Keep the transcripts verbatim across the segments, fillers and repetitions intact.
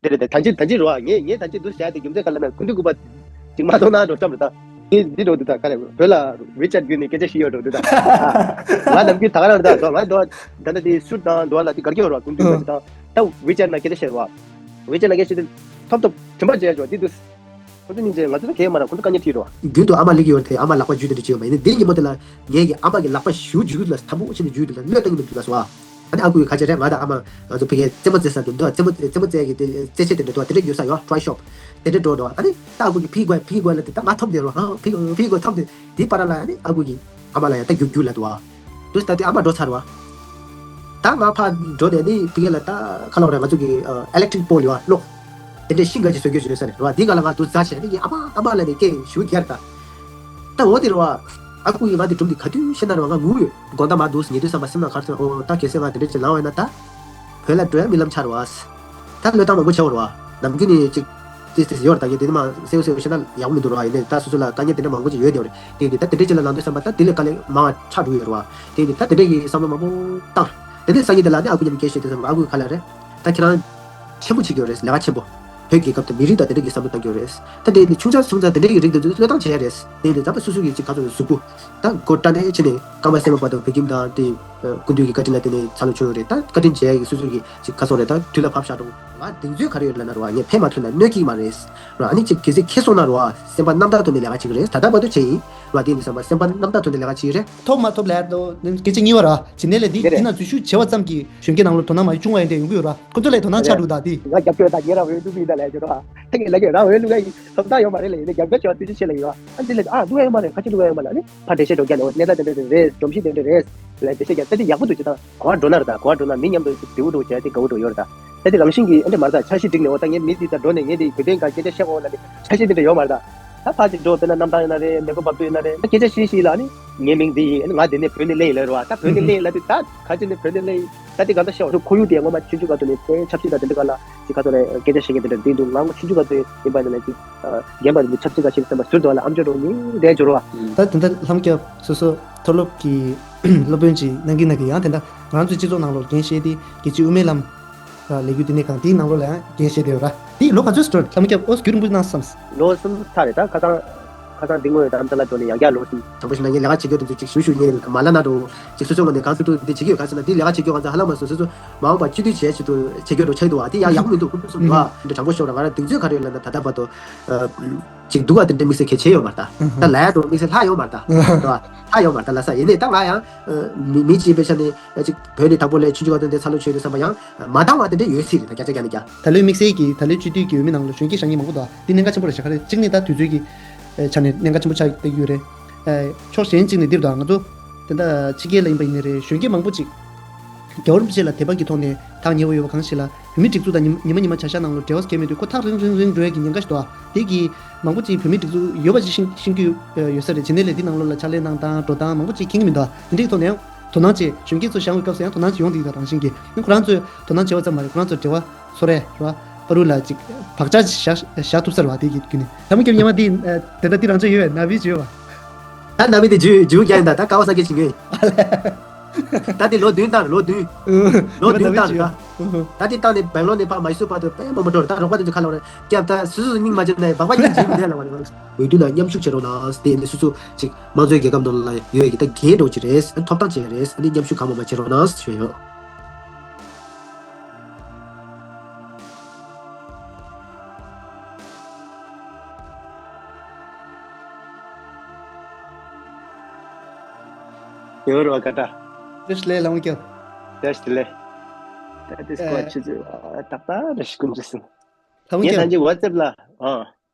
དེ་རེད་དེ། ད་ཅི་ད་ཅི་རོ། ངས་ངས་ད་ཅི་འདུག་བྱ་དེ་རྒྱུ་མཚན་ག་ལ་ན་ཀུན་འདུས་སྐུད་པ་ཅིག་མ་གཏོང་ན་འགྲོ་བསམ་རེད་ད། ངས་འདི་འགྲོ་འདུག་ད། ག་ལ་བོད་ལ་ཝེ་ཆེ་ཊི་བརྒྱུད་ནས་སྐད་ཆ་བཤད་ཡོད་འགྲོ་འདུག་ད། ང་ནམ་རྒྱུན་ད་ག་རང་རེད་ད། ང་ད་ད་ལྟ་དེ་སུད་དང་འདུག་ལ་དེ་གར་གྱི་ཡོད་རོ། ཀུན་འདུས་པ་ཅིག་དང་ད་ཝེ་ཆེ་ཊི་ན་སྐད་ཆ་བཤད་རོ། ཝེ་ཆེ་ཊི་ན་སྐད་ཆ་བཤད་དེ་ཐོབ་ཐོབ་དྲན་པ་བརྗེད་ཡ་འགྲོ་འདི་འདུག་ཁོ་ཚོ་སྙིང་རྗེ། ང་ཚོ་ལ་གས་མ་ན་ཁོ་ཚོ་དཀའ་ངལ་འཕྲད་རོ། རྒྱུན་དུ་ཨ་མ་སླེབས་ཀྱི་ཡོད་དེ། ཨ་མ་ལག་པ་འཇུས་དེ་འདྲ་བྱས་ཡོད་མ་ཡིན་ན། འདིར་ཉིན་མོ་དེ་ལ་ངས་ཀྱི་ཨ་མ་གི་ལག་པ་ཞུ་འཇུས་ལ་དམ་པོ་བྱས་ནས་འཇུས་དེ་ལ་གློད་བཏང་གི་འདུག་ལ་སོ། ཨ་ནི་ཨ་ཁུ་གི་ཁ་ཆེ་རེད། ང་དང་ཨ་མ་ང་ཚོ་ཕ་གིའི་རྩེད་མོ་རྩེ་ས་དེ་འདུག་རྩེད་མོ་རྩེད་མོ་རྩེ་གི་དེ་རྩེད་ཆས་དེ་འདྲ་འདུག་དེ་འདྲ་ཉོ་ས་ཡོད། ཊོའི་ཤོབ་དེ་འདྲ་འགྲོ་འདུག་ཨ་ནི་ད་ཨ་ཁུ་གི་ཕི་གོ་ཕི་གོ་ལ་དེ་ད་ང་ཐོབ་དེ་རོ། ཧང་ཕི་གོ་ཕི་གོ་ཐོབ་དེ་དེ་པ་ར་ལ་ཨ་ནི་ཨ་ཁུ་གི་ཨ་མ་ལ་ཡ་ད་རྒྱུག་རྒྱུག་ལ་འདུག་ཨ། དུས་ད་དེ་ཨ་མ་འགྲོ་ཚར་བ། ད་ང་ཕར་འགྲོ་ནས་ནི་ཕི་གེ་ལ་ད་ཁ་ལོ་རེ་ང་ཚོ་གི་ཨ་ཨི་ལེག་ཊི་རིག་པོལ་ཡོད་ཨ་གློག་དེ་འདྲའི་ཤིང་འགའ་ཞིག་བཟོ་རྒྱུ་བཟོས་ས་རེད་ར་བ། དེ་ག་ལ་ང་དུ་རྩ་ཆེ་ནི་ཨ་མ་ཨ་མ་ལ་ནི་སྐད་ཞུ་རྒྱར་ད། ད་འོ་དེ་ར་བ། ཨ་ཁུ་ཡིས་ང་དེ་སྒྲུང་དེ་ག་དུས་ཤེས་ན་ར་བ་ང་ངུ་ཡོད། དགོང་དག་མ་འདུག་ཉལ་དུས་བསམ་པ་སེམས་ནང་གར་སོང་། ཨོ་ད་གལ་སྲིད་ང་དེ་འདྲ་ཅིག་ལངས་བས་ན་ད་བོད་ལ་འགྲོ་ཡ་རྨི་ལམ་ཆགས་ར་བ། ད་བློས་བཏང་མང་པོ་བྱས་པ་ར་བ། ནམ་རྒྱུན་ནི་ཅིག་ཏིས་ཏིས་ཡོད་རེད། ད་གིན་དེ་ནི་མ་སེའུ་སེའུ་བཤད་ན་ཡག་པོ་མི་འདུག་ར་བ། ཡིན་ནའི་ད་སོ་སོ་ལ་དཀའ་ངལ་དེ་འདྲ་མང་པོ་ཅིག་ཡོད་དེ་རེད། དེ་ཡིན་དུས་ད་དེ་འདྲ་ཅིག་ལ་ལངས་དུས་བསམ་པ་ད་དེ་ལས་དཀའ་ལས་མང་བ་ཆགས་འགྲོ་ཡོད་ར་བ། དེ་ཡིན་དུས་ད་དེ་འདྲ་གི་བསམ་བློ་མང་པོ་བཏང་། དེ་ནས་སང་ཉིན་དེ་ལ་ནི་ཨ་ཁུ་མཉམ་དུ་སྐད་བཤད་དུས་ཙམ་པ་ཨ་ཁུ་ག་ལ་རེད། ད་ཁྱེད་རང་ཆེན་པོ་བྱེད་ཀྱི་ཡོད་རེད། ལས་ཀ་ཆེན་པོ། བོད་རྒྱལ་ཁབ་དང་མི་རིགས་དང་དེ་འདྲ་གི་བསམ་བློ་བཏང་གི་ཡོད་རེད། ད་དེ་ནི་ཆུང་ཆུང་ཆུང་ཙང་དེ་འདྲ་གི་རིགས་དེ་ཚོ་བློས་བཏང་བྱས་རེད། དེ་ནི་ད་པ་སོ་སོ་གི་ཅིག་ག་ཚོད་གཟུགས་པོ། ད་མགོ་སྐྲ་ནས་ཕྱིན་ནས་རྐང་པ་སེན་མོ་བར་དུ་བོད་ཁྱིམ་དང་དེ་ཀུན་འདུས་ཀྱི་བཀའ་དྲིན་ལ་བརྟེན་ནས་འཚར་ལོངས་བྱུང་ཡོད་རེད། ད་བཀའ་དྲིན་བྱས་ཀྱི་སོ་སོ་གི་ཅིག་ག་ཚོད་རེད། ད་དུས་ལ་བབ་ཤག་འགྲོ། ང་གདེང་ཚོད་ག་རེ་ཡོད་ལབ་ན་ར་བ། ངས་ཕན་མ་ཐོགས་ན་གནོད་ཀྱི་མ་རེད་ར། ཨ་ནི་ཅིག་གལ་སྲིད་ཁེ་སོང་ན་ར་བ། སེམས་པ་རྣམ་དག་ཐོག་ནས་ལས་ཀ་བྱེད་ཀྱི་རེད། ད་ལྟ་བར་དུ་བྱས་ཡིན་ར། དེ་ནི་བསམ་པ་སེམས་པ་རྣམ་དག་ཐོག་ནས་ལས་ཀ་བྱེད་ཀྱི་རེད། ཐོབ་མ་ཐོབ་ལབ་དོ་སྐད་ཆ་གཉིས་པ་ར། བྱེད་ནས་ལས་འདི་དེ་རེད། དེ་ན་འཛུལ་ཞུགས་བྱས་པ་ཙམ་གྱིས་གཞོན་སྐྱེས་ནང་ལོགས་དོ་སྣང་མ་བྱུང་བ་ཡིན་དེ་ཡོང་གི་ཡོད་ར། ཁོ་ཚོ་ལས་དོ་སྣང་ཆགས་འདུག་ད་དེ། ང་རྒྱབ་སྐྱོར་དང་ཉེ་རང་འོས་བླུག་ཡ་ཡིན་ད་ལས་ཀྱི་ར། ད་ངས་ལས་ཀྱི་རང་འོས་བླུག་ཡ་ཡིན། ཐོབ་ཐང་ཡོད་མ་རེད་ལས་ཡིན་ན་རྒྱབ་སྐྱོར་བྱས་པ་ཐུགས་རྗེ་ཆེ་ལས་ཡིན་ར། ཨ་འདི་ལས་ཨ་བླུག་ཡ་ཡོད་མ་རེད། ཁ་ཅིག་བླུག་ཡ་ཡོད་མ་རེད། ཨ་ནི་ཕར་འགྲེལ་བཤད་འགྲོ་རྒྱ་ནས་འོ་གནས་སྟངས་དེ་འདྲ་རེད། སྒྲོམ་གཞི་དེ་འདྲ་རེད། ལས་འགྲེལ་བཤད་རྒྱ་ད་དེ་ཡག་པོ་འདུག་ཅི་ད་ག་བ་འགྲོ་ན་ར་ད་ག་བ་འགྲོ་ན་མི་མཉམ་དུ་བདེ་བོ་འགྲོ་བྱས་ཏེ་དགའ་བོ་འགྲོ་ཡོད་ར་ད། ད་དེ་རང་བཞིན་གྱིས་ཨ་འདྲ་མ་རེད་ད། འཆར་གཞི་སྒྲིག་ནས་འོ་ད་ངས་མི་འདི་ད་འགྲོ་ནས་ངས་འདི་བོད་དོན་སྒང་སྐད་ཆ་བཤད་དགོས་ལ་ནི་འཆར་གཞི་དེ་འདྲ་ཡོད་མ་རེད་ད། ད་ཕར་ཅིག་འགྲོ་དཔེར་ན་གནམ་ཐང་ཡིན་ན་རེད། མེ་འཁོར་འབབ་དུས་ཡིན་ན་རེད། ད་སྐད་ཆ་བཤད་བཤད་ལ་ནི་ངའི་མིང་འདི་ཡིན། ང་འདི་ནས་བོད་ནས་སླེབས་ཡིན་ལབ་རེད་བ། ད་བོད་ནས་སླེབས་ཡིན་ལབ་དུས་ད་ག་ཅི་ནས་བོད་ནས་སླེབས་ཡིན། ད་དེ་ག་ད་བཤད་བ་ཁོར་ཡུག་དེ་ངོ་མ་ཆུང་ཆུང་ག་དུས་ནས་དེ་ཆབ་སྲིད་དང་དེ་འདྲ་ག་ལ་ཅིག་ག་ཚོད་རེད། སྐད་ཆ་བཤད་མཁན་དེ་འདྲ་འདི་འདུག་ང་ངོ་ཆུང་ཆུང་ག་དུས་ཡིན་པ་ཡིན་ན་ཅིག་རྒན་པ་འདི་ཆབ་སྲིད་ག་ཤེས་སེམས་པ་ཟུར་དུ་ལ་ཨམ་ཅོག་རོགས་ཉིན་རེ་འབྱོར་བ། ད་དེ་འདྲ་ལྷམ་སྐྱབས་སོ་སོ་མཐོ་སློབ་ཀྱི་སློབ་དཔོན་ཅིག་གནང་གི་གནང་གི་ཡང་དེ་འདྲ་ང་ཚོའི་སྤྱི་ཚོགས་ནང་ལོགས་འགན་བཞེས་ཏེ་རྒྱལ་སྤྱིའི་དབུ་མའི་ལམ་ལ་ལས་འགུལ་དེ་ནས་གང་དེའི་ནང་ལོགས་ལ་ཡང་འགན་བཞེས་བསྡད་ཡོད་ར། དེ་ལོ་ག་ཚོད་སུ་འགྲོ་ལྷམ་སྐྱབས་ཨོ་རྒྱུན་རིང་པོ་གནང་བསམ། ལོ་གསུམ་ཚར་རེད་ད། ཁ་སང་ཁ་སང་འདི་སྔོན་དང་ཙ་ལ་འགྲོ་ནས་ཡང་བསྐྱར་ལོ་གསུམ། དྲང་པོ་ཞུ་ན་ངས་ལས་ཀ་བྱེད་རྒྱུ་དེ་ཚོ་ཅིག་ཞུ་ཞུ་ངས་མ་ལ་ན་འགྲོ་ཅིག་སོ་སོའི་ངོས་ནས་གང་ཐུབ་ཐུབ་འདི་བྱེད་ཀྱི་ཡོད། ག་ཟེར་ན་འདི་ལས་ཀ་བྱེད་རྒྱུ་གང་ཚ་ཧ་ལམ་མ་སོང་སོ་སོ་མ་འོངས་པ་སྤྱི་འཐུས་བྱས་ཆེད་དུ་བྱེད་རྒྱུ་འགྲོ་ཆགས་འདུག་བ། འདི་ཡང་ཡག་མི་འདུག་ཁུ་ཁུ་སོང་བ། འདི་དྲང་པོ་ཤོད་ར། ང་རང་གདེང་ཚོད་ག་རེ་ཡོད་ལབ་ན་ད་ལྟ་བར་དུ་ཅིག་སྡུག་ག་དེ་འདྲ་དམིགས་བསལ་གལ་ཆེ་ཡོད་མ་རེད་ད། ད་ལ་ཡ་འགྲོ་དམིགས་བསལ་ལྷག་ཡོད་མ་རེད་ད། ལྷག་ཡོད་མ་རེད་ད་ལ་ས་ཡིན་ནས་ད་ང་ཡང་མི་མི་གཅིག་པའི་ཆ་ནས་ཅིག་བོད་ནས་དང་པོ་ལས་ཆུང་ཆུང་བ་དེ་འདྲ་འཚར་ལོངས་བྱུང་ཡོད་བསམ་པ་ཡང་མ་འདང་བ་དེ་འདྲ་ཡོད་སྲིད་རེད་ད། བརྒྱ་ཆ་བརྒྱ་ནས་བརྒྱ། ད་ལོའི་དམིགས་བསལ་གྱི་ད་ལོའི་སྤྱི་འཐུས་ཀྱི་འོས་མི་ནང་ལ་གཞོན་སྐྱེས་བཞེངས་མཁན་མང་པོ་འདུག་འདི་གནད་འགག་ཆེན་པོ་རེད་ཤག་ག་རེ་གཅིག་ནི་ད་དུས་ཚོད་ཀྱི་ཆ་ནས་གནད་འགག་ཆེན་པོ་ཆགས་བསྡད་ཀྱི་ཡོད་རེད། ཕྱོགས་གཞན་གཅིག་ནས་འདིར་དང་ང་ཚོ་དེ་འདྲ་ཕྱི་རྒྱལ་ལ་ཡིན་པ་ཡིན་ནའི་རེད། གཞོན་སྐྱེས་མང་པོ་ཅིག་རྒྱལ་བ་རིན་པོ་ཆེ་ལ་དད་པ་གི་ཐོག་ནས་ཐག་ཉེ་བོ་ཡོད་པ་གང་ཞིག་ལ་བོད་མིའི་སྒྲིག་འཛུགས་དང་ཉི་ཉི་མ་ཉི་མ་བྱ་གཞག་ནང་ལ་འབྲེལ་བ་སྐྱེལ་མེད་དུས་ཁོ་ཐག་རིང་རིང་རིང་འགྲོ་ཡ་གི་ཉེན་ཁ་ཞིག་འདུག་དེ་གིས་མང་པོ་ཅིག་བོད་མིའི་སྒྲིག་འཛུགས་ཡོད་པ་ཅིག་ཤེས་ཤེས་ཀྱི་ཡོད་ས་རེད། བྱས་ནས་ལས་འདི་ནང་ལོགས་ལ་ཕྱག་ལས་གནང་སྟངས་འགྲོ་སྟངས་མང་པོ་ཅིག་མཁྱེན་གྱི་མི་འདུག་དེ་འདྲའི་ཐོག་ནས་ཡང་དོ་སྣང་བྱེད། གཞོན་སྐྱེས་ཚོ་བཞེངས་པའི་སྐབས་སུ་ཡང་དོ་སྣང་བྱེད་ཡོང་བསྡད་ཀྱི་འདུག་རང་བཞིན་གྱིས། ཁོ་རང་ཚོས་དོ་སྣང་བྱེད་པ་ཙམ་མ་རེད། ཁོ་རང་ཚོར་འབྲེལ་བ་ཚོ་རེ་ར་པ་རུ་ལ་ཅིག་བག་ཆགས་བཞག་བཞག་ཐུབ་ས་རེད་བ། དེ་གི་བརྒྱུད་ནས་ལྷ་མོ་སྐྱབས་སྙེ་མ་འདི་དེ་འདྲ་འདི་རང་ཚོ་ཡོད་ན་བི་བྱོས་བ། ད་ན་བི་དེ་ཇུ་ཇུ་རྒྱག་ཡིན་ད། ད་ཀ་བ་ས་གི་ཅིག་ཡོད། ད་དེ་ལོ་བདུན་བཏང་། ལོ་བདུན། ལོ་བདུན་བཏང་རེད་ད། ད་དེ་བཏང་ནས་བེང་ལོར་ནས་ཕར་མ་སུ་བར་དུ་དཔེ་མང་པོ་འགྲོ་རེད། ད་རོགས་པ་དེ་ཚོ་ཁ་ལོ་རེད། སྐྱབས་ད་སུ་སུ་སྙིང་མ་བྱེད་ནས་སྦག་སྦག་ཡིན་ཇུ་མི་འདས་ལ་བ་རེད། འོས་བསྡུ་ལ་མཉམ་ཞུགས་བྱེད་རོགས་གནང་། དེ་ནས་སུ་སུ་ཅིག་དམངས་གཙོའི་རྒྱལ་ཁབ་ནང་ལ་ཡོད་ཀྱི་ད་འགན་འགྲོ་གི་རེད། ཐོབ་ཐང་བྱེད་ཀྱི་རེད། ཨ་ནི་མཉམ་ཞུགས་གང་མང་མང་བྱེད་རོགས་གནང་ཞུ་ཡོད། ཡོད་རེད་བ་ཀ་ཏ། བཀྲ་ཤིས་བདེ་ལེགས་ལྷ་མོ་སྐྱབས། བཀྲ་ཤིས་བདེ་ལེགས། ད་དེ་སྐོར་ཨེ། ཆུ་ཚོད་ཏག་ཏག་རེ་ཞིག་ཀུན་རྗེས་སུ། ལྷ་མོ་ངས་ད་སྐྱབས། ཅིག་ཝ་ཙེབ་ལ་ཨ།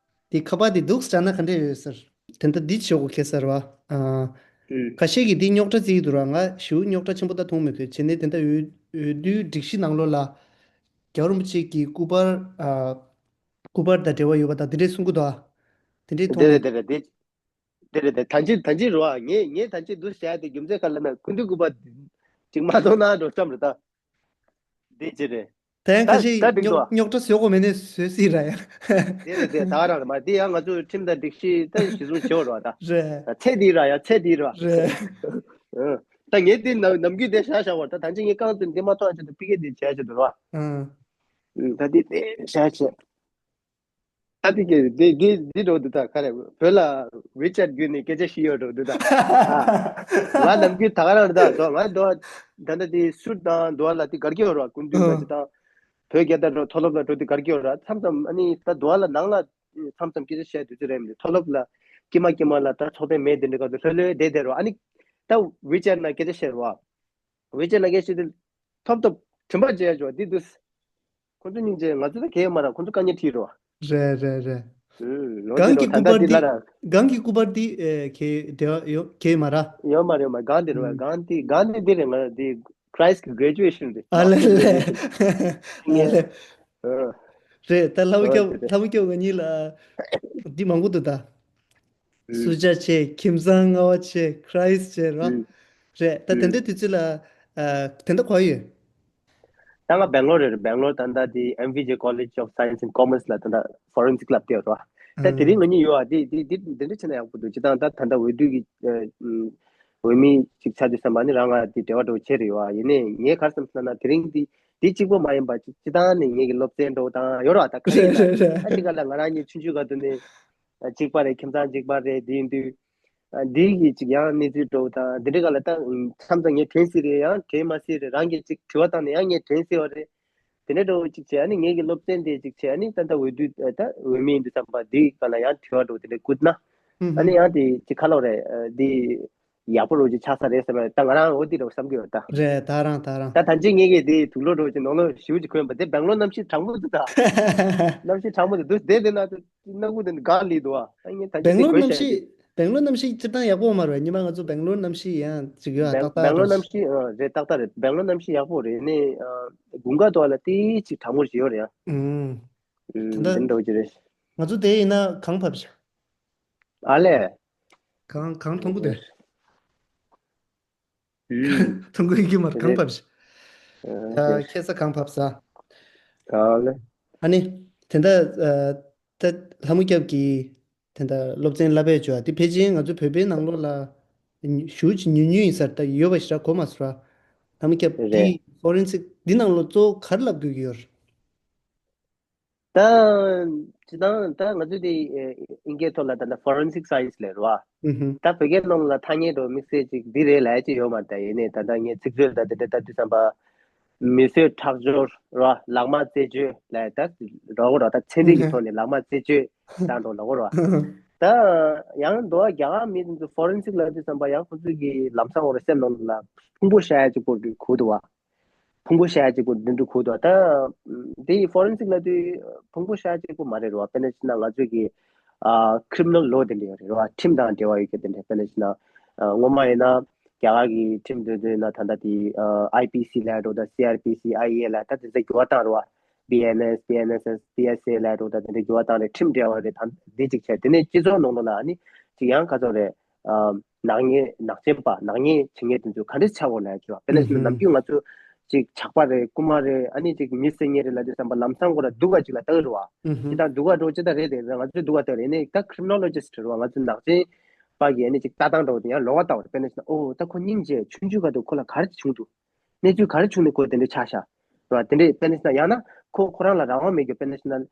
དེ་ཁ་པར་དེ་འདུག་སེ་དྲག་ན་ག་འདྲ་ཡོད་ཟེར། དེ་འདྲ་འདི་ཆོག་གོ་ཁེ་སར་བ། ཨ། ཨུ། ཁ་ཤས་ཀྱིས་འདི་རྙོག་དྲ་བརྩི་གི་འདུག་ར། ང་ཞེ་པོ་རྙོག་དྲ་ཆེན་པོ་ད་མཐོང་མི་ཐུབ། བྱས་ནས་དེ་འདྲ་འོས་འོས་བསྡུའི་སྒྲིག་གཞི་ནང་ལོགས་ལ་རྒྱལ་བ་རིན་པོ་ཆེ་གི་སྐུ་པར། ཨ། སྐུ་པར་དང་འབྲེལ་བ་ཡོད་པ་དང་དེ་འདྲས་གསུང་གི་འདུག་ཨ། དེ་འདྲས་མཐོང་། དེ་རེད་དེ་རེད་དེ། དེ་རེད་དེ། ད་ཅི་ད་ཅི་རོ། ངས་ངས་ད་ཅི་འདུག་བྱས་ཏེ་རྒྱུ་མཚན་ག་ལ་ན་སྐུ་མདུན་སྐུ་པར་ཅིག་མ་གཏོང་ན་འགྲོ་བསམ་རེད་ད། འདི་ཅི་རེད། ད་ཡང་ད་ཁ་ཤས་ད་འགྲིག་རྙོག་འགྲོ་རྙོག་དྲ་བཟོ་དགོས་མེད་ནས་བཟོས་སྲིད་ར་ཡ། དེ་རེད་དེ། ད་རང་རེད་མ། འདི་ཡང་ང་ཚོའི་ཁྲིམས་དང་སྒྲིག་གཞི་ད་གཞི་བཟུང་བྱེད་རོགས་ད། རེད། ཚད་འདི་ར་ཡ། ཚད་འདི་ར། རེད། ད་ངས་འདི་ནམ་ནམ་རྒྱུན་དེ་བཞག་བཞག་བར་ད་ད་ཅི་ངས་རྐང་ཚུགས་འདི་མ་ཐོག་ཆེད་དུ་ཕི་གེ་འདི་བྱས་ཆེད་དུ་རོ། ཨང་། ད་འདི་ནས་བཤད་བྱས། ད་འདི་གི་འདི་འདི་འདི་འགྲོ་འདུག་ད་ག་རེ་བོད་ལ་ཝི་ཅེཊ་བརྒྱུད་ནས་སྐད་ཆ་བཤད་ཡོད་འགྲོ་འདུག་ད། ང་ནམ་རྒྱུན་ད་ག་རང་རེད་ད་འགྲོ་ང་འགྲོ། ད་ལྟ་དེ་སུད་དང་འགྲོ་བ་ལ་དེ་གར་གྱི་ཡོད་ར་སྐུ་མདུན་ང་ཅི་དང་། བོད་རྒྱལ་དར་འགྲོ་མཐོ་སློབ་ལ་འགྲོ་དེ་གར་གྱི་ཡོད་ར་མཚམས་མཚམས་ཨ་ནི་ད་འགྲོ་བ་ལ་ནང་ལ་མཚམས་མཚམས་སྐད་ཆ་བཤད་དུས་ཚོད་རེད་མི་འདུག་མཐོ་སློབ་ལ་དཀྱིལ་མ་དཀྱིལ་མ་ལ་ད་ཚོགས་ཐེངས་མེད་དེ་འདྲ་ག་དུ་ལྷོད་ལྷོད་བསྡད་བསྡད་རོ་ཨ་ནི། ད་ཝི་ཅེཊ་ན་སྐད་ཆ་བཤད་རོ། ཝི་ཅེཊ་ལ་སྐད་ཆ་དེ་ཐོབ་ཐོབ་དྲན་པ་བརྗེད་ཡ་ཆོག་འདི་འདུག་ཁོང་ཚོ་སྙིང་རྗེ། ང་ཚོ་ད་གས་མ་ར་ཁོང་ཚོ་དཀའ་ངལ་འཕྲད་རོ། རེད་རེད་རེད། ཨུམ་ལོ་གང་གི་སྐུ་པར་འདི་ལ་ར། གང་གི་སྐུ་པར་འདི་ཨེ་གས་འབྲེལ་བ་ཡོད་གས་མ་ར། ཡོད་མ་རེད་མ་གང་དེ་རེད་བ་གང་དེ་གང་དེ་འདི་རེད་ང་འདི་Christ graduation་རེད། ཨ་ལེ་ལེ། ཨ་ལེ། ཨ། རེད་ད་ལྷ་མོ་ཨ་སྐྱབས་དེ་རེད། ལྷ་མོ་སྐྱབས་ང་གཉིས་ལ་འདི་མང་པོ་འདུག་ད། ཨུ། སུ་ཇཱ་བྱས། ཁྱིམ་ཚང་ལྔ་པ་བྱས། ཁྲ་ཡིས་བྱས་ར། ཨུ། རེད་ད་ཨུ། དེ་འདྲ་དུས་ཚོད་ལ་ཨ་དེ་འདྲ་གོ་ཡོད། ད་ང་སྦེང་ལོར་རེད། སྦེང་ལོར་ད་ལྟ་དེ་M V J College of Science and Commerce ལ་ད་ལྟ་Forensic ལབ་བསྡད་ཡོད་ར། ད་དེ་རིང་ང་གཉིས་ཡོད་ཨ་དེ་དེ་དེ་དེ་འདྲ་བྱས་ན་ཡག་པོ་འདུག་སྤྱིར་བཏང་ད་ད་ལྟ་འོས་བསྡུ་གི་ཨ་ཨུ་འོས་མི་ཅིག་ཆགས་དུས་ཙམ་པ་ནི་རང་ང་དེ་འབྲེལ་བ་འགྲོ་བྱས་རེད་ཡོད་ཨ། ཡིན་ནའི་ངས་ག་རེ་བསམ་སོང་ན་དེ་རིང་དེ་དེ་གཅིག་པོ་མ་ཡིན་པ་སྤྱིར་བཏང་ནས་ངེད་ཀྱི་སློབ་ཚན་འགྲོ་སྟངས་ཡོད་ར་ད་ག་རེ་ཡིན་ན་ཨ་དེ་ག་ལ་ང་རང་གཉིས་ཆུང་ཆུང་ག་དུས་ནས། གཅིག་པ་རེད། ཁྱིམ་ཚང་གཅིག་པ་རེད། དེ་ཡིན་དུས། འདི་གི་གཅིག་ཡང་གནས་ཚུལ་འགྲོ་དང་འདི་འདྲ་ག་ལ་ད་མཚམས་མཚམས་ངས་དྲན་སྲིད་རེད། ཡང་དྲན་མ་སྲིད་རེད། རང་གིས་གཅིག་དྲི་བ་བཏང་ནས་ཡང་ངས་དྲན་སྲིད་པ་རེད། དེ་འདྲ་འགྲོ་གཅིག་བྱས་ཨ་ནི་ངེད་ཀྱི་སློབ་ཚན་དེ་གཅིག་བྱས་ཨ་ནི་ད་ལྟ་འོས་བསྡུ་ད་འོས་མི་ཡིན་དུས་ཙམ་པ་འདི་ག་ལ་ཡང་དྲི་བ་འགྲོ་དེ་འདྲ་བསྐུར་ན། ཨ་ནི་ཡང་དེ་གཅིག་ཁ་ལོག་རེད། འདི་ཡག་པོ་རུ་གཅིག་ཆགས་ས་རེད་ཟེར་བ་ད་ང་རང་འོ་འདི་འདྲ་བསམ་གི་ཡོད་ད། རེད་ད་རང་ད་རང་། ད་ད་ཅི་ངེད་ཀྱི་དེ་དུག་ལོག་འགྲོ་གཅིག་ནང་ལོགས་ཞིབ་གཅིག་གོན་པ་དེ་སྦེང་ལོར་གནམ་གཤིས་གྲང་མོ་འདུག་ད། གནམ་གཤིས་གྲང་མོ་འདུག་དེ་དེ་ན་དུ། སྣ་ཁུག་དེ་འདྲ་ག་ལི་འདུག་ཨ། ཨ་ངས་ད་ཅི་སྦེང་ལོར་གནམ་གཤིས་སྦེང་ལོར་གནམ་གཤིས་སྤྱིར་བཏང་ཡག་པོ་མ་རེད། ཉི་མ་ང་ཚོ་སྦེང་ལོར་གནམ་གཤིས་ཡང་ཅིག་ཡོད་ཨ། སྦེང་ཏག་ཏག་སྦེང་ལོར་རེད། གནམ་གཤིས་ཨ་རེད་ཏག་ཏག་རེད། སྦེང་ལོར་གནམ་གཤིས་ཡག་པོ་རེད། ནས་ཨ་དགུན་ཁ་དུ་ཨ་ལ་ཏི་ཅིག་གྲང་མོ་ཞིག་ཡོད་རེད་ཨ། ཨུམ། ཨུམ། ད་དེ་འདྲ་བོ་ཅིག་རེད། ང་ཚོ་དེ་ཡིན་ན་གངས་བབས་ཤག་ཨ་ལས། གངས་གངས་མཐོང་གི་འདུག་མཐོང་གི་ཡོད་ཀྱི་མ་རེད། གངས་བབས་ཤག་ཨ་ཁ་སང་གངས་བབས་ས། ཨ་ལས། ཨ་ནི་དེ་འདྲ་ཨ་ད་ལྷ་མོ་སྐྱབས་ཀྱིས་དེ་འདྲ་སློབ་ཚན་བསླབ་པའི་བྱོས་ཨ། དེ་ཕལ་ཆེར་ང་ཚོ་བོད་པའི་ནང་ལོགས་ལ་ཞེ་པོ་ཅིག་ཉུང་ཉུང་ཡིན་ས་རེད། ད་ཡོད་པ་ཞེ་དྲག་གོ་མ་སོང་ར། ལྷ་མོ་སྐྱབས་རེད། དེ་ཧྥོ་རེན་སིག་འདི་ནང་ལོགས་གཙོ་བོ་ག་རེ་བསླབ་དགོས་ཀྱི་ཡོད་རེད། ད་སྤྱིར་བཏང་ད་ང་ཚོས་དེ་ཨིན་སྐད་ཐོག་ལ་ད་ལྟ་Forensic Science ལབ་རེད་བ། ཨུ་ཧུ། ད་བོད་སྐད་ནང་ལ་ཐ་སྙད་འགྲོ་དམིགས་བསལ་ཅིག་འདི་རེད་ལབ་ཡ་ཅིག་ཡོད་མ་རེད། ད་ཡིན་ནའི་ད་ལྟ་ངས་ཚིག་མཛོད་ད་དེ་འདྲ་ལྟ་དུས་ཙམ་པ། མི་གསོད་ཁྲག་སྦྱོར་ར་ལག་དམར་རྩད་གཅོད་ལ་ད་རོགས་ར་ད་ཚན་རིག་གི་ཐོག་ནས་ལག་དམར་རྩད་གཅོད་བཏང་འགྲོ་ལ་གོ་ར། ད་ཡང་འགྲོ་བ་རྒྱ་གར་མི་དེ་ཚོ་Forensic ལ་དུས་ཙམ་པ་ཡང་ཁོ་ཚོའི་གི་ལམ་སང་འོ་ར་སེམས་ནང་ལ་ཕུང་པོ་བཤའ་ཡ་གཅིག་པོ་གི་གོ་འདུག་བ། ཕུང་པོ་བཤའ་ཡ་གཅིག་པོ་འདི་འདྲ་གོ་འདུག་བ། ད་འདི་Forensic ལ་དུས་ཕུང་པོ་བཤའ་ཡ་གཅིག་པོ་མ་རེད་ར་བ། དཔེར་ན་ཅི་ན་ང་ཚོའི་གི་ཨ་Criminal Law དེ་འདྲ་ཡོད་རེད་ར་བ། ཁྲིམས་དང་འབྲེལ་བ་ཡོད་གི་དེ་འདྲ། དཔེར་ན་ཅི་ན་ཨ་སྔོན་མ་ཡིན་ན་རྒྱ་གར་གྱི་ཁྲིམས་དེ་ཚོའི་ནང་ད་ལྟ་དེ་ཨ་I P C ལབ་འགྲོ་ད་C R P C I A ལབ་ད་དེ་ཚོ་འགྱུར་བ་བཏང་རེད་བ། B N S B N S S P S A ལབ་འགྲོ་ད་དེ་འདྲ་འགྱུར་བ་བཏང་རེད། ཁྲིམས་འབྲེལ་བ་རེད། ད་འདི་གཅིག་བྱས་དེ་ནས་སྤྱི་ཚོགས་ནང་ལོགས་ལ་ཨ་ནི་ཅིག་ཡང་ག་ཚོད་རེད། ཨ་ནག་ཉེས་ནག་ཅན་པ་ནག་ཉེས་བྱེད་མཁན་དེ་ཚོ་ག་འདྲས་ཆགས་འོང་ལབ་ཀྱི་བ། དཔེར་ན་ཞིག་ན་ནམ་རྒྱུན་ང་ཚོ་ཅིག་ཇག་པ་རེད་རྐུན་མ་རེད་ཨ་ནི་ཅིག་མི་བསད་མཁན་རེད་ལབ་དུས་ཙམ་པ་ལམ་སང་ཁོ་ར་སྡུག་ག་ཅིག་ལ་ལྟ་གི་རེད་བ། ཅི་ད་སྡུག་ག་འགྲོ་ཅི་ད་རེད་དེ་ང་ཚོས་སྡུག་ག་ལྟ་རེད་ནས་ད་Criminologist རེད་བ། ང་ཚོ་ནག་ཅན་པ་གི་ཨ་ནི་ཅིག་ལྟ་སྟངས་འདྲ་བོ་དེ་ཡང་ལོགས་ཀ་ལྟ་བ་རེད། དཔེར་ན་ཞིག་ན་ཨོ་ད་ཁོ་སྙིང་རྗེ་ཆུང་ཆུང་ག་དུས་ཁོ་ལ་ག་རེ་བྱུང་འདུག་གནས་ཚུལ་ག་རེ་བྱུང་ནས་ཁོ་དེ་འདྲས་ཆགས་ཤག་རེད་བ། དེ་འདྲས་དཔེར་ན་ཞིག་ན་ཡང་ན་ཁོ་ཁོ་རང་ལ་རང་དབང་མེད་རྒྱུ། དཔེར་ན་ཞིག་ན་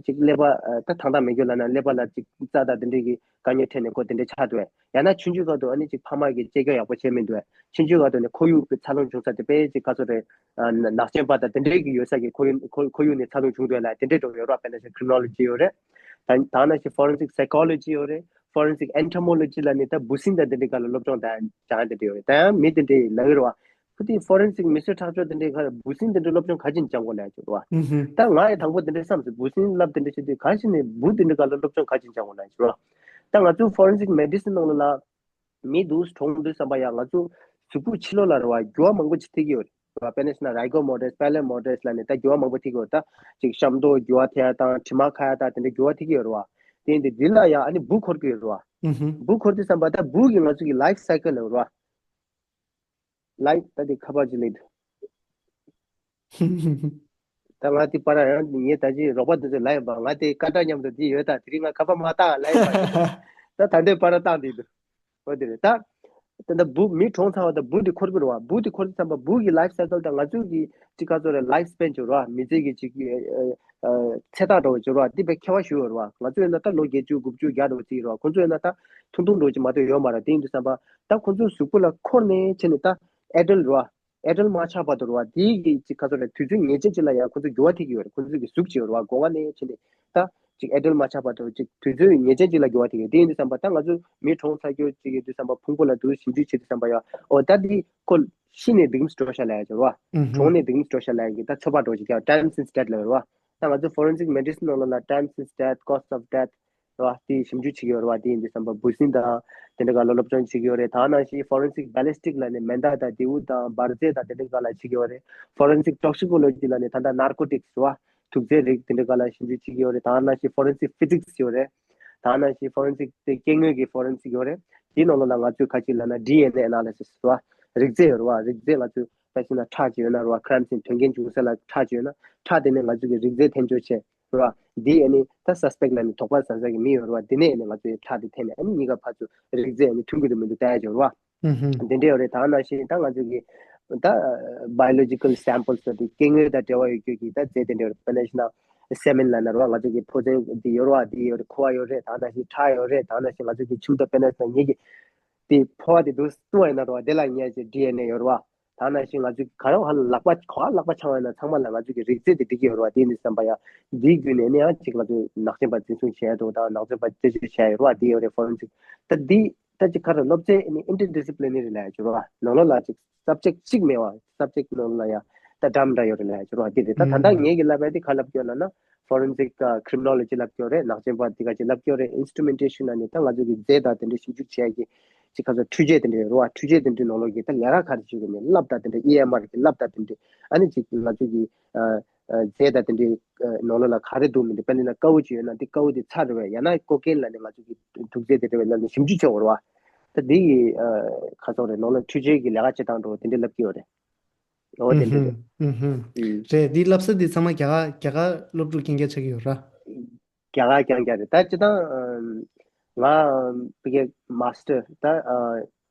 ཅིག་ཀླད་པ་ད་ཐང་ཐང་མེད་རྒྱུ་ལབ་ན་ཀླད་པ་ལ་ཅིག་རྩ་དང་དེ་འདྲས་ཀྱི་དཀའ་ངལ་འཕྲད་ནས་ཁོ་དེ་འདྲས་ཆགས་འདུག་ཡང་ན་ཆུང་ཆུང་སྐབས་དུ་ཨ་ནི་ཅིག་ཕ་མ་གིས་གཅེས་སྐྱོང་ཡག་པོ་བྱས་མི་འདུག་ཆུང་ཆུང་སྐབས་དུ་ནས་ཁོར་ཡུག་གི་འཚར་ལོངས་བྱུང་ས་དེ་དཔེ་ཅིག་ག་ཚོད་རེད། ནག་ཅན་པ་དང་དེ་འདྲས་ཀྱི་ཡོད་ས་གི་ཁོར་ཡུག་ཁོར་ཁོར་ཡུག་ནས་འཚར་ལོངས་བྱུང་འདུག་ལ་དེ་འདྲས་འགྲོ་ཡོད་ར། དཔེར་ན་ཞིག་Criminology ཡོད་རེད། ད་ད་ན་ཞིག་Forensic Psychology ཡོད་རེད། Forensic Entomology ལ་ནི་ད་འབུ་སྲིན་དང་དེ་འདྲའི་སྒང་ལ་སློབ་སྦྱོང་དང་སྦྱང་དེ་འདྲ་ཡོད་རེད། ད་ཡང་མི་དེ་འདྲའི་ལབ་ཡོད་རེད་བ། ཁོ་དེ་Forensic མི་གསོད་ཁྲག་སྦྱོར་དེ་འདྲའི་ཁར་འབུ་སྲིན་དེ་འདྲའི་སློབ་སྦྱོང་ག་ཅིན་སྦྱང་དགོས་ལབ་ཡོད་རེད་བ། ད་ང་ཡི་དང་པོ་དེ་འདྲའི་བསམ་སོང་། འབུ་སྲིན་བསླབ་དེ་འདྲ་བྱེད་དུས་ག་ཞིག་ནས་འབུ་དེ་འདྲའི་སྒང་ལ་སློབ་སྦྱོང་ག་ཅིན་སྦྱང་དགོས་ལབ་ཡོད་རེད་བ། ད་ང་ཚོ་Forensic Medicine ནང་ལ་ལ་མི་འདུག་གྲོངས་འདུག་བསམ་པ་ཡང་ང་ཚོ་གཟུགས་པོ་ཕྱི་ལོགས་ལ་རེད་བ། འགྱུར་བ་མང་པོ་ཅིག་ཐེབས་ཀྱི་ཡོད་རེད་བ། དཔེར་ན་ཞིག་ན་Rigor Mortis Pallor Mortis ལབ་ནས་ད་འགྱུར་བ་མང་པོ་ཐེབས་ཀྱི་ཡོད་རེད། ད་ཅིག་གཤམ་ཐོག་འགྱུར་བ་ཐེབས་ཡ་དང་དྲི་མ་ཁ་ཡ་དང་དེ་འདྲ་འགྱུར་བ་ཐེབས་ཀྱི་ཡོད་རེད་བ། དེ་ཡིན་དུས་འདི་ལ་ཡང་ཨ་ནི་འབུ་འཁོར་གྱི་ཡོད་རེད་བ། ཨུ་ཧུ། འབུ་འཁོར་དུས་ཙམ་པ་ད་འབུ་གི་ང་ཚོ་གི་life cycle ལབ་རེད་བ། Life ད་དེ་ཁ་པར་ཅིག་སླེབས་འདུག་ད་ང་དེ་པར་ཡང་ངས་ད་ཅི་རོགས་པ་དེ་ཚོ་ལབ་ཡོད་པ། ང་དེ་ཀ་ཏྲ་མཉམ་དུ་དེ་ཡོད་ད། དེ་རིང་ང་ཁ་པར་མ་བཏང་ལབ་ཡོད་པ། ད་ད་འདོད་པར་བཏང་དེ་འདུག་འོ་དེ་རེད་ད། ད་ལྟ་འབུ་མི་གྲོངས་ཚར་བ་དང་འབུ་དེ་འཁོར་གྱི་རེད་བ། འབུ་དེ་འཁོར་དུས་ཙམ་པ་འབུ་གི་life cycle དང་ང་ཚོའི་གི་ཅིག་ག་ཚོད་རེད། life span ཅིག་རེད་བ། མི་ཚེ་གི་ཅིག་ཨ་ཨ་ཚེ་ཐག་འདྲ་བོ་ཅིག་རེད་བ། འདི་དཔེ་ཁྱད་པར་ཞིག་ཡོད་རེད་བ། ང་ཚོ་ཡིན་ན་ད་ལོ་བརྒྱད་ཅུ་དགུ་བཅུ་བརྒྱ་འདྲ་བོ་ཅིག་རེད་བ། ཁོང་ཚོ་ཡིན་ན་ད་ཐུང་ཐུང་འདྲ་བོ་ཅིག་མ་གཏོགས་ཡོད་མ་རེད། དེ་ཡིན་དུས་ཙམ་པ་ད་ཁོང་ཚོའི་གཟུགས་པོ་ལ་འཁོར་ནས་བྱས་ནས་ད་adult རེད་བ། adult མ་ཆགས་བར་དུ་རེད་བ། དེའི་གི་ཅིག་ག་ཚོད་རེད། དུས་ཚོད་ངེས་ཅན་ཅིག་ལ་ཡང་ཁོང་ཚོ་འགྱུར་བ་ཐེབས་ཀྱི་ཡོད་རེད། ཁོང་ཚོ་གི་གཟུགས་ཅིག་ཡོད་རེད་བ། སྒོ་ང་ནས་བྱས་ནས་ད་ཅིག་adult མ་ཆགས་བར་དུ་ཅིག་དུས་ཚོད་ངེས་ཅན་ཅིག་ལ་འགྱུར་བ་ཐེབས་ཀྱི་ཡོད། དེ་ཡིན་དུས་ཙམ་པ་ད་ང་ཚོ་མི་གྲོངས་ཚར་རྒྱུ་ཅིག་ཡོད་དུས་ཙམ་པ་ཕུང་པོ་ལ་འདུག་ཞིབ་འཇུག་བྱེད་དུས་ཙམ་པ་ཡང་ཨོ་ད་འདི་ཁོ་ཤི་ནས་འདི་གམ་འགྲོ་ཤག་ལབ་ཡ་ཅིག་རེད་བ། ཨུ་ཧུམ། གྲོངས་ནས་འདི་གམ་འགྲོ་ཤག་ལབ་ཡ་གི་ད་ཚོད་དཔག་འདྲ་བོ་ཅིག་རྒྱག time since death ལབ་ཡོད་རེད་བ། ད་ང་ཚོ་forensic medicine ནང་ལོགས་ལ་time since death, cause of death རེད་བ། དེ་ཞིབ་འཇུག་བྱེད་ཀྱི་ཡོད་རེད་བ། དེ་ཡིན་དུས་ཙམ་པ་འབུ་སྲིན་དང་དེ་འདྲ་སྒང་ལ་སློབ་སྦྱོང་བྱེད་ཀྱི་ཡོད་རེད། ད་ནང་བཞིན་forensic ballistic ལབ་ནས་མེ་མདའ་དང་མདེའུ་དང་འབར་རྫས་དང་དེ་འདྲ་སྒང་ལ་བྱེད་ཀྱི་ཡོད་རེད། forensic toxicology ལབ་ནས་ད་ལྟ་narcotics རེད་བ། དུག་རྫས་རིགས་དེ་འདྲ་སྒང་ལ་ཞིབ་འཇུག་བྱེད་ཀྱི་ཡོད་རེད། ད་ནང་བཞིན་forensic physics ཡོད་རེད། ད་ནང་བཞིན་forensic དེ་སྐྱེ་དངོས་ཀྱི་forensic ཡོད་རེད། དེའི་ནང་ལོགས་ལ་ང་ཚོས་ཁ་ཅིག་ལབ་ན་D N A analysis རེད་བ། རིགས་རྫས་ཡོད་རེད་བ། རིགས་རྫས་ང་ཚོས་ད་ཕྱིན་ན་ཁྲག་ཅིག་ཡོད་ན་རེད་བ། crime scene དོན་རྐྱེན་བྱུང་ས་ལ་ཁྲག་ཅིག་ཡོད་ན་ཁྲག་དེ་ནས་ང་ཚོས་ཀྱི་རིགས་རྫས་འཐེན་སྦྱོར་བྱས། རེད་བ། འདི་ཨ་ནི་ད་suspect ལབ་ནི་དོགས་པ་ཟ་ས་གི་མི་ཡོད་རེད་བ། འདི་ནས་ཨ་ནི་ང་ཚོའི་ཁྲག་དེ་འཐེན་ནས་ཨ་ནི་གཉིས་ཀ་ཕར་ཚུར་རིགས་རྫས་ཨ་ནི་མཐུན་གི་རེད་མི་འདུག་ལྟ་ཡ་ཅིག་རེད་བ། ཨུ་ཧུམ། འདི་འདྲ་ཡོད་རེད། ད་ནང་བཞིན་ད་ང་ཚོ་གི་ད་biological samples ལབ་དེ་སྐྱེ་དངོས་དང་འབྲེལ་བ་ཡོད་རྒྱུ་གི་ད་རྫས་དེ་འདྲ་ཡོད་རེད། དཔེར་ན་བཞག་ན་semen ལབ་ན་རེད་བ། ང་ཚོ་གི་ཕོ་ཚན་འདི་ཡོད་རེད་བ། འདི་ཡོད་རེད། ཁུ་བ་ཡོད་རེད། ད་ནང་བཞིན་ཁྲག་ཡོད་རེད། ད་ནང་བཞིན་ང་ཚོ་གི་ཁྱིམ་དུ་དཔེར་ན་བཞག་ན་ངེད་ཀྱི་དེ་ཕོ་བ་དེ་འདུག་བཏུང་བ་ཡིན་ན་རེད་བ། དེ་ལ་ངེད་ཀྱི་D N A ཡོད་རེད་བ། ད་ནང་བཞིན་ང་ཚོས་ག་རེ་ཧ་ལ་ལག་པ་ག་བ་ལག་པ་འཆང་བ་ཡིན་ན་ཚང་མ་ལ་ང་ཚོས་ཀྱི་རིགས་རྫས་དེ་འགྲིག་གི་ཡོད་རེད་བ། དེ་ཡིན་དུས་ཙམ་པ་ཡང་འདིའི་བརྒྱུད་ནས་ནི་ཡང་ཅིག་ང་ཚོས་ནག་ཅན་པ་འཛིན་བཟུང་བྱས་འདུག་ད་ནག་ཅན་པ་རྩད་གཅོད་བྱས་ཡོད་རེད་བ། དེ་ཡོད་རེད། forensic ད་འདི་ད་ཅིག་ག་རེ་སློབ་ཚན་ནི་interdisciplinary ལབ་ཡ་ཅིག་རེད་བ། ནང་ལོགས་ལ་ཅིག་subject གཅིག་མེད་བ། subject ནང་ལ་ཡང་ད་འགྲམ་འདྲ་ཡོད་རེད་ལབ་ཡ་ཅིག་རེད་བ། དེ་རེད། ད་ད་ལྟ་ངས་ཀྱི་ལབ་ཡ་དེ་ག་ལབ་ཀྱི་ཡོད་ལབ་ན་forensic criminology ལབ་ཀྱི་ཡོད་རེད། ནག་ཅན་པ་དེ་ག་ཅིག་ལབ་ཀྱི་ཡོད་རེད། instrumentation ནང་ནས་ད་ང་ཚོས་ཀྱི་རྫས་དང་དེ་འདྲ་ཞིབ་འཇུག་བྱས་ཀྱི་ཅིག་ག་ཚོད་འཕྲུལ་ཆས་དེ་འདྲ་ཡོད་རེད་བ། འཕྲུལ་ཆས་དེ་འདྲའི་ནང་ལོགས་ཀྱི་ད་ལས་ཀ་ག་རེ་བྱེད་དགོས་མིན་ལབ། ད་དེ་འདྲ་E M R གི་ལབ། ད་དེ་འདྲ་ཨ་ནི་ཅིག་ང་ཚོ་གི་ཨ་ཨ་རྫས་ད་དེ་འདྲའི་ཨ་ནང་ལོགས་ལ་ག་རེ་འདུག་མི་འདུག་དཔེར་ན་ན་དཀར་པོ་ཅིག་ཡོད་ན་འདི་དཀར་པོ་དེ་ཚྭ་རེད་བས། ཡང་ན་ཀོ་ཀེན་ལབ་ནས་ང་ཚོ་གི་དུག་རྫས་དེ་འདྲ་བས་ལབ་ནས་ཞིབ་འཇུག་བྱེད་དགོས་རེད་བ། ད་འདི་ཡི་ཨ་ཁ་སོག་རེད། ནང་ལོགས་འཕྲུལ་ཆས་ཀྱི་ལས་ཀ་བྱེད་སྟངས་འདྲ་བོ་དེ་འདྲ་ལབ་ཀྱི་ཡོད་རེད། འོ་དེ་འདྲ་རེད། ཨུ་ཧུམ། ཨུ། རེད། འདི་བསླབ་ས་འདི་ཚང་མ་རྒྱ་གར་རྒྱ་གར་སློབ་ཕྲུག་རྐྱང་རྐྱང་ཆགས་ཀྱི་ཡོད་ར། རྒྱ་གར་རྐྱང་རྐྱང་རེད། ད་སྤྱིར་བཏང་ང་ཕ་གིའི་མ་སི་ཊར་ད་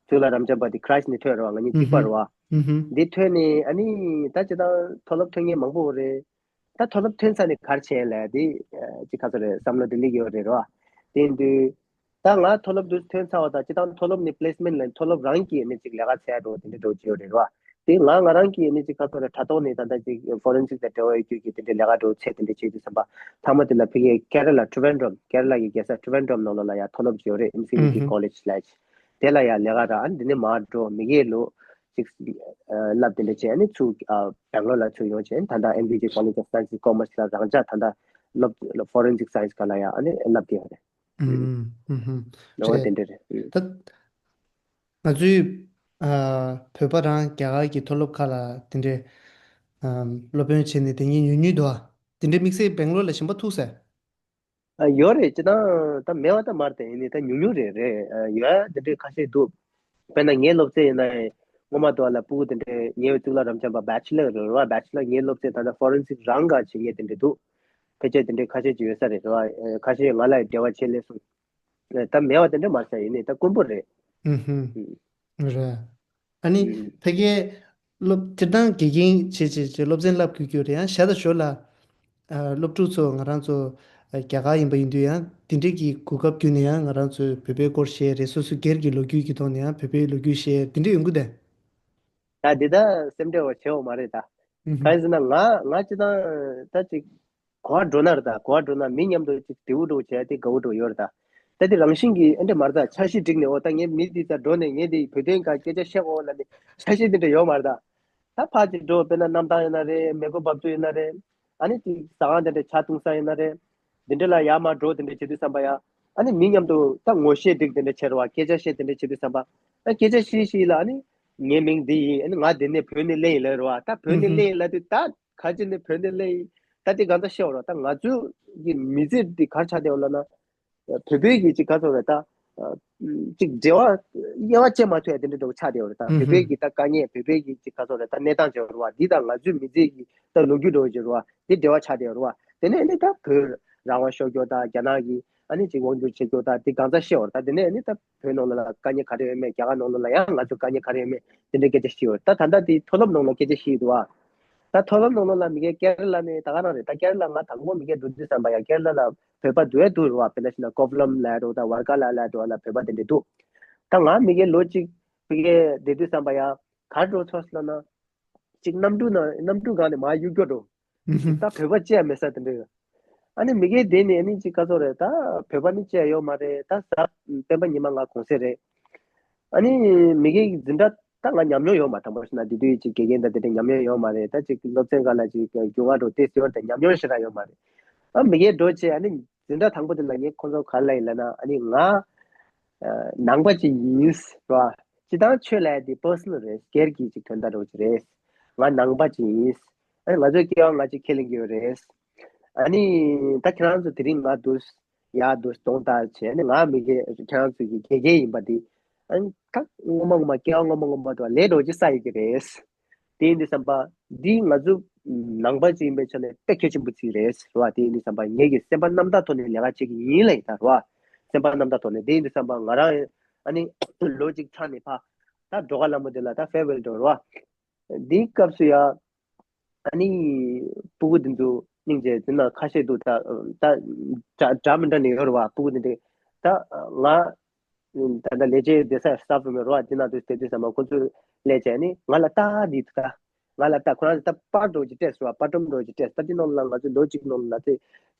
ཚུགས་ལ་རབ་འབྱམས་པ་དེ་ཁ་ར་ཆི་ནས་ཐོན་རེད་བ། ང་གཉིས་གཅིག་པ་རེད་བ། ཨུ་ཧུམ། འདི་ཐོན་ནས་ཨ་ནི་ད་སྤྱིར་བཏང་མཐོ་སློབ་ཐོན་མཁན་མང་པོ་རེད། ད་མཐོ་སློབ་ཐོན་ཚར་ནས་ག་རེ་བྱས་ལབ་དེ་ཅིག་ག་ཚོད་རེད། བསམ་བློ་དེ་སླེབས་ཀྱི་ཡོད་རེད་རེད་བ། དེ་ཡིན་དུས་ད་ང་མཐོ་སློབ་དུ་ཐོན་ཚར་བ་དང་སྤྱིར་བཏང་མཐོ་སློབ་ནས་པི་ལེ་སི་མེན་ཊི་ལ་མཐོ་སློབ་རང་གིས་ནི་ཅིག་ལས་ཀ་བྱས་འགྲོ་དེ་འདྲ་འགྲོ་གི་ཡོད་རེད་རེད་བ། དེ་ང་ང་རང་གིས་ནི་ཅིག་ག་ཚོད་རེད། དྲ་ཐོག་ནས་ད་ལྟ་ཅིག་ཕོ་རེན་སིག་དང་འབྲེལ་བ་ཡོད་རྒྱུ་གི་དེ་འདྲའི་ལས་ཀ་འགྲོ་ཚད་དེ་འདྲ་བྱེད་དུས་ཙམ་པ་ཐ་མ་དེ་ལ་ཕ་གིའི་ཀེ་ར་ལ་ཏྲི་ཝན་ཌམ་ཀེ་ར་ལ་གི་རྒྱལ་ས་ཏྲི་ཝན་ཌམ་ནང་ལོགས་ལ་ཡ་མཐོ་སློབ་ཅིག་ཡོད་རེད། ཨིན་ཕི་ནི་ཊི་ཨུ་ཧུམ། ཀོ་ལེཇ་ལབ་ཅིག་དེ་ལ་ཡ་ལས་ཀ་རག་ཨ་ནི་འདི་ནས་མར་འགྲོ་མི་སྒེར་ལོ་ཅིག་ཨ་བསླབ་དེ་འདྲ་བྱས། ཨ་ནི་ཚུར་ཨ་སྦེང་ལོར་ལ་ཚུར་ཡོང་བྱས། ད་ལྟ་ཨེམ་པི་ཇི་ཀོ་ལེཇ་ཨོཕ་སའེན་སི་ཀོ་མར་སི་ལ་རང་འཇགས་ད་ལྟ་སློབ་ཕོ་རེན་སིག་སའེན་སི་སྒང་ལ་ཡ་ཨ་ནི་བསླབ་དེ་ཡོད་རེད། ཨུམ། ཨུམ་ཧུམ། ཨོ་རེད། དེ་འདྲ་རེད། ཨུམ། ད་ང་ཚོའི་ཨ་བོད་པ་རང་རྒྱ་གར་གྱི་མཐོ་སློབ་ཁག་ལ་དེ་འདྲའི་ཨ་སློབ་དཔོན་བྱས་ནས་དེ་ཉིད་ཉུང་ཉུང་འདུག་ཨ། དེ་འདྲའི་དམིགས་བསལ་སྦེང་ལོར་ལ་གཞན་པ་ཐུག་ཟེར། ཨ་ཡོད་རེད། སྤྱིར་བཏང་ད་མེད་པ་ད་མ་རེད། དེ་ཡིན་ནའི་ད་ཉུང་ཉུང་རེད་རེད། ཨ་ཡོད་ཡ་དེ་འདྲའི་ཁ་ཤས་འདུག་དཔེར་ན་ངའི་སློབ་ཚན་ཡིན་ན་སྔོན་མ་དུ་བ་ལ་སྤུ་གུ་དེ་འདྲའི་ཉེ་བའི་གཙུག་ལག་རབ་འབྱམས་པ་བྷེ་ཆི་ལར་རེད་བ། བྷེ་ཆི་ལར་ངའི་སློབ་ཚན་ད་ལྟ་ཕོ་རེན་སིག་རང་ག་བྱེད་མཁན་དེ་འདྲ་འདུག་ཕལ་ཆེར་དེ་འདྲའི་ཁ་ཤས་ཅིག་ཡོད་ས་རེད་རེད་བ། ཨ་ཁ་ཤས་ང་ལ་འབྲེལ་བ་བྱེད་སླེབས་སོང་། ད་མེད་པ་དེ་འདྲ་མ་ཟེར། ཡིན་ནའི་ད་དཀོན་པོ་རེད། ཨུ་ཧུམ། ཨུ། རེད། ཨ་ནི་ཨུ། ཕ་གིའི་སློབ་སྤྱིར་བཏང་དགེ་རྒན་བྱེད་བྱེད་བྱེད་སློབ་ཚན་བསླབ་དགོས་ཀྱི་ཡོད་རེད། ཡང་ཞར་དང་ཞོར་ལ་ཨ་སློབ་ཕྲུག་ཚོ་ང་རང་ཚོ་ཨ་རྒྱ་གར་ཡིན་པ་ཡིན་དུས་ཡང་དེ་འདྲའི་གི་གོ་སྐབས་བརྒྱུད་ནས་ཡང་ང་རང་ཚོའི་བོད་པའི་སྐོར་བཤད་རེད། སོ་སོ་སྒེར་གྱི་ལོ་རྒྱུས་ཀྱི་ཐོག་ནས་ཡང་བོད་པའི་ལོ་རྒྱུས་བཤད་དེ་འདྲ་ཡོང་གི་འདུག་སྟེ། ད་འདི་ད་སེམས་ཁྲལ་བ་བྱེད་འོ་མ་རེད་ད། ཨུ་ཧུམ། གང་ཡིན་ཟེར་ན་ང་ང་སྤྱིར་བཏང་ད་ཅིག་གོ་བ་འགྲོ་ན་རེད་ད། གོ་བ་འགྲོ་ན་མི་མཉམ་དུ་ཅིག་འབྲེལ་བ་འགྲོ་བྱས་ཏེ་དགའ་བོ་འགྲོ་ཡོད་རེད་ད། ད་དེ་རང་བཞིན་གྱིས་ཨེ་འདྲ་མ་རེད་ད། འཆར་གཞི་བསྒྲིགས་ནས་འོ་ད་ངས་མི་འདི་ད་འགྲོ་ནས་ངས་འདི་བོད་དོན་སྒང་སྐད་ཆ་བཤད་དགོས་ལབ་ནས་འཆར་གཞི་འདི་འདྲ་ཡོད་མ་རེད་ད། ད་ཕར་ཅིག་འགྲོ་དཔེར་ན་གནམ་ཐང་ཡིན་ན་རེད། མེ་འཁོར་འབབ་ཚུགས་ཡིན་ན་རེད། ཨ་ནི་ཅིག་ཟ་ཁང་དེ་འདྲ་ཇ་འཐུང་ས་ཡིན་ན་རེད། དེ་འདྲ་ལ་ཡར་མར་འགྲོ་དེ་འདྲ་བྱེད་དུས་ཙམ་པ་ཡ། ཨ་ནི་མི་མཉམ་དུ་ད་ངོ་ཤེས་སྒྲིག་དེ་འདྲ་བྱེད་རེད་བ། སྐད་ཆ་བཤད་དེ་འདྲ་བྱེད་དུས་ཙམ་པ། ཨ་སྐད་ཆ་བཤད་བཤད་ལ་ཨ་ནི་ངའི་མིང་འདི་ཡིན། ཨ་ནི་ང་འདི་ནས་བོད་ནས་སླེབས་ཡིན་ལབ་རེད་བ། ད་བོད་ནས་སླེབས་ཡིན་ལབ་དུས་ད་ག་ཅི་ནས་བོད་ནས་སླེབས་ཡིན། ད་དེ་གང་ལྟར་བཤད་འོ་ར། ད་ང་ཚོའི་གི་མི་ཚེ་འདི་ག་རེ་ཆགས་བསྡད་འོ་ལབ་ན། བོད་པའི་གི་ཅིག་ག་ཚོད་རེད་ད། ཅིག་འབྲེལ་བ་དབྱེ་བ་བཅད་མ་ཐུབ་ཡ་དེ་འདྲ་འདྲ་བོ་ཆགས་བསྡད་ཡོད་རེད་ད། ཨུ་བོད་པའི་ཧུམ། གི་ད་དཀའ་ངལ། བོད་པའི་གི་ཅིག་ག་ཚོད་རེད་ད། གནས་སྟངས་བྱས་པ་རེད་བ། འདི་དང་ང་ཚོའི་མི་ཚེ་གི་ད་ལོ་རྒྱུས་འདྲ་བོ་ཅིག་རེད་བ། འདི་འབྲེལ་བ་ཆགས་བསྡད་ཡོད་རེད་བ། དེ་ནས་ནི་ད་བོད་རང་དབང་ཤོར་རྒྱུ་དང་རྒྱ་ནག་གི་ ཨ་ནི་ཅིག་དབང་སྒྱུར་བྱེད་རྒྱུ་ད་དེ་གང་ཚ་ཤེས་བར་ད་དེ་ནས་ཨ་ནི་ད་བོད་ནང་ལ་ལ་དཀའ་ངལ་ག་རེ་ཡོད་མེད། རྒྱ་གར་ནང་ལ་ལ་ཡང་ང་ཚོ་དཀའ་ངལ་ག་རེ་ཡོད་མེད་དེ་འདྲའི་སྐད་ཆ་བཤད་ཡོད། ད་ད་ལྟ་དེ་མཐོ་སློབ་ནང་ལ་སྐད་ཆ་བཤད་ཡོད་འདུག་བ། ད་མཐོ་སློབ་ནང་ལ་ལ་མི་གའི་ཀེ་ར་ལ་ནས་ད་ག་རང་རེད། ད་ཀེ་ར་ལ་ང་དང་པོ་མི་གའི་འགྲོ་དུས་ཙམ་པ་ཡང་ཀེ་ར་ལ་ལ་བོད་པ་འདུག་ཨེ་འདུག་རེད་བ། དཔེར་ན་ཤི་ན་ཀོ་ལམ་ལ་འགྲོ་ད་ཝར་ཀ་ལ་ལ་འགྲོ་ལ་བོད་པ་དེ་འདྲ་འདུག་ད་ང་མི་གའི་ལོ་གཅིག་མི་གའི་བསྡད་དུས་ཙམ་པ་ཡང་གར་འགྲོ་ཚོགས་ལ་ན་ཅིག་གནམ་གྲུ་ན་གནམ་གྲུ་སྒང་ནས་མར་གཡུག་རྒྱུ་འགྲོ། ད་བོད་པ་ཅི་ཡང་མེད་ས་དེ་འདྲ་ཡོད། ཨ་ནི་མི་གའི་དེ་ནས་ཨ་ནི་ཅིག་ག་ཚོད་རེད། ད་བོད་པ་ནི་ཅི་ཡང་ཡོད་མ་རེད། ད་གཟའ་སྤེན་པ་ཉི་མ་ང་གུང་སེང་རེད། ཨ་ནི་མི་གའི་འཛིན་གྲྭ་ད་ང་ཉམས་མྱོང་ཡོད་མ། དང་པོ་ཞིག་ན་དེ་དུས་ཅིག་དགེ་རྒན་དང་དེ་འདྲ་ཉམས་མྱོང་ཡོད་མ་རེད། ད་ཅིག་སློབ་ཚན་སྒང་ལ་ཅིག་རྒྱུས་མངའ་འགྲོ་དེ་ཟེར་བ་དང་ཉམས་མྱོང་ཞེ་དྲག་ཡོད་མ་རེད། ཨ་མི་གའི་འགྲོ་བྱས་ཨ་ནི་འཛིན་གྲྭ་དང་པོ་དེ་ལ་ངས་ཁོང་ཚོ་ག་རེ་ལབ་ཡིན་ལབ་ན་ཨ་ནི་ང་ནང་པ་ཅིག་ཡིན་ར། སྤྱི་བཏང་ཆོས་ལབ་ཡ་དེ་པར་སོ་ནལ་རེད། སྒེར་གྱི་ཅིག་དོན་དག་འདྲ་བོ་ཅིག་རེད། ང་ནང་པ་ཅིག་ཡིན། ཨ་ནི་ང་ཚོའི་སྐྱེ་བ་སྔ་ཕྱི་ཁས་ལེན་གྱི་ཡོད་རེད། ཨ་ནི་ད་ཁྱེད་རང་ཚོ་དེ་རིང་ང་འདུག་ཡག་འདུག་གདོང་ལྟ་བྱས་ནས་ང་མི་དགེ་ཁྱེད་རང་ཚོ་གི་དགེ་རྒན་ཡིན་པ་འདི། ཨ་ནི་ད་སྔོན་མ་སྔོན་མ་སྐྱེ་བ་སྔོན་མ་སྔོན་མ་དུ་ལས་འགྲོ་ཅི་ས་ཡོད་ཀྱི་རེད། དེ་ཡིན་དུས་བསམ་པ་འདི་ང་ཚོ་ནང་པ་ཅིག་ཡིན་པའི་ཆ་ནས་དཔེ་གལ་ཆེན་པོ་ཅིག་རེད་ར། དེ་ཡིན་དུས་བསམ་པ་ངེད་ཀྱི་སེམས་པ་རྣམ་དག་ཐོག་ནས་ལས་ཀ་བྱེད་ཀྱི་ཡིན་ལབ་ཡིན་ད་ར། སེམས་པ་རྣམ་དག་ཐོག་ནས་དེ་ཡིན་དུས་བསམ་པ་ང་རང་ཨ་ནི་ལོ་གཅིག་ཕྲག་ནས་ཕ་ད་འགྲོ་ཁ་ལ་མོ་དེ་ལ་ད་ཕེར་ཝེལ་འགྲོ་ར། འདིའི་སྐབས་སུ་ཡ། ཨ་ནི། སྤུ་གུ་འདི་ཚོ་སྙིང་རྗེ་འདི་ན་ཁ་ཤས་འདུག་ད་ད་འདྲ་འདྲ་མི་འདྲ་ནས་ཡོད་རེད་བ། སྤུ་གུ་འདི་འདྲ་ད་ང་ད་ལྟ་ལས་བྱེད་བསྡད་ས་སྟབས་མེད་རེད་བ། འདི་ན་དུ་བསྡད་དུས་ཙམ་པ་ཁོ་ཚོས་ལས་བྱས་ནི་ང་ལ་ལྟ་འདི་ད་ང་ལ་ལྟ་ཁོ་རང་ཚོ་ད་པར་འདྲ་ཅིག་སྤྲད་སོང་བ། པར་སྒྲོམ་འདྲ་ཅིག་སྤྲད་ད་འདི་ནང་ལ་ང་ཚོ་ལོ་གཅིག་ནང་ལ་ད་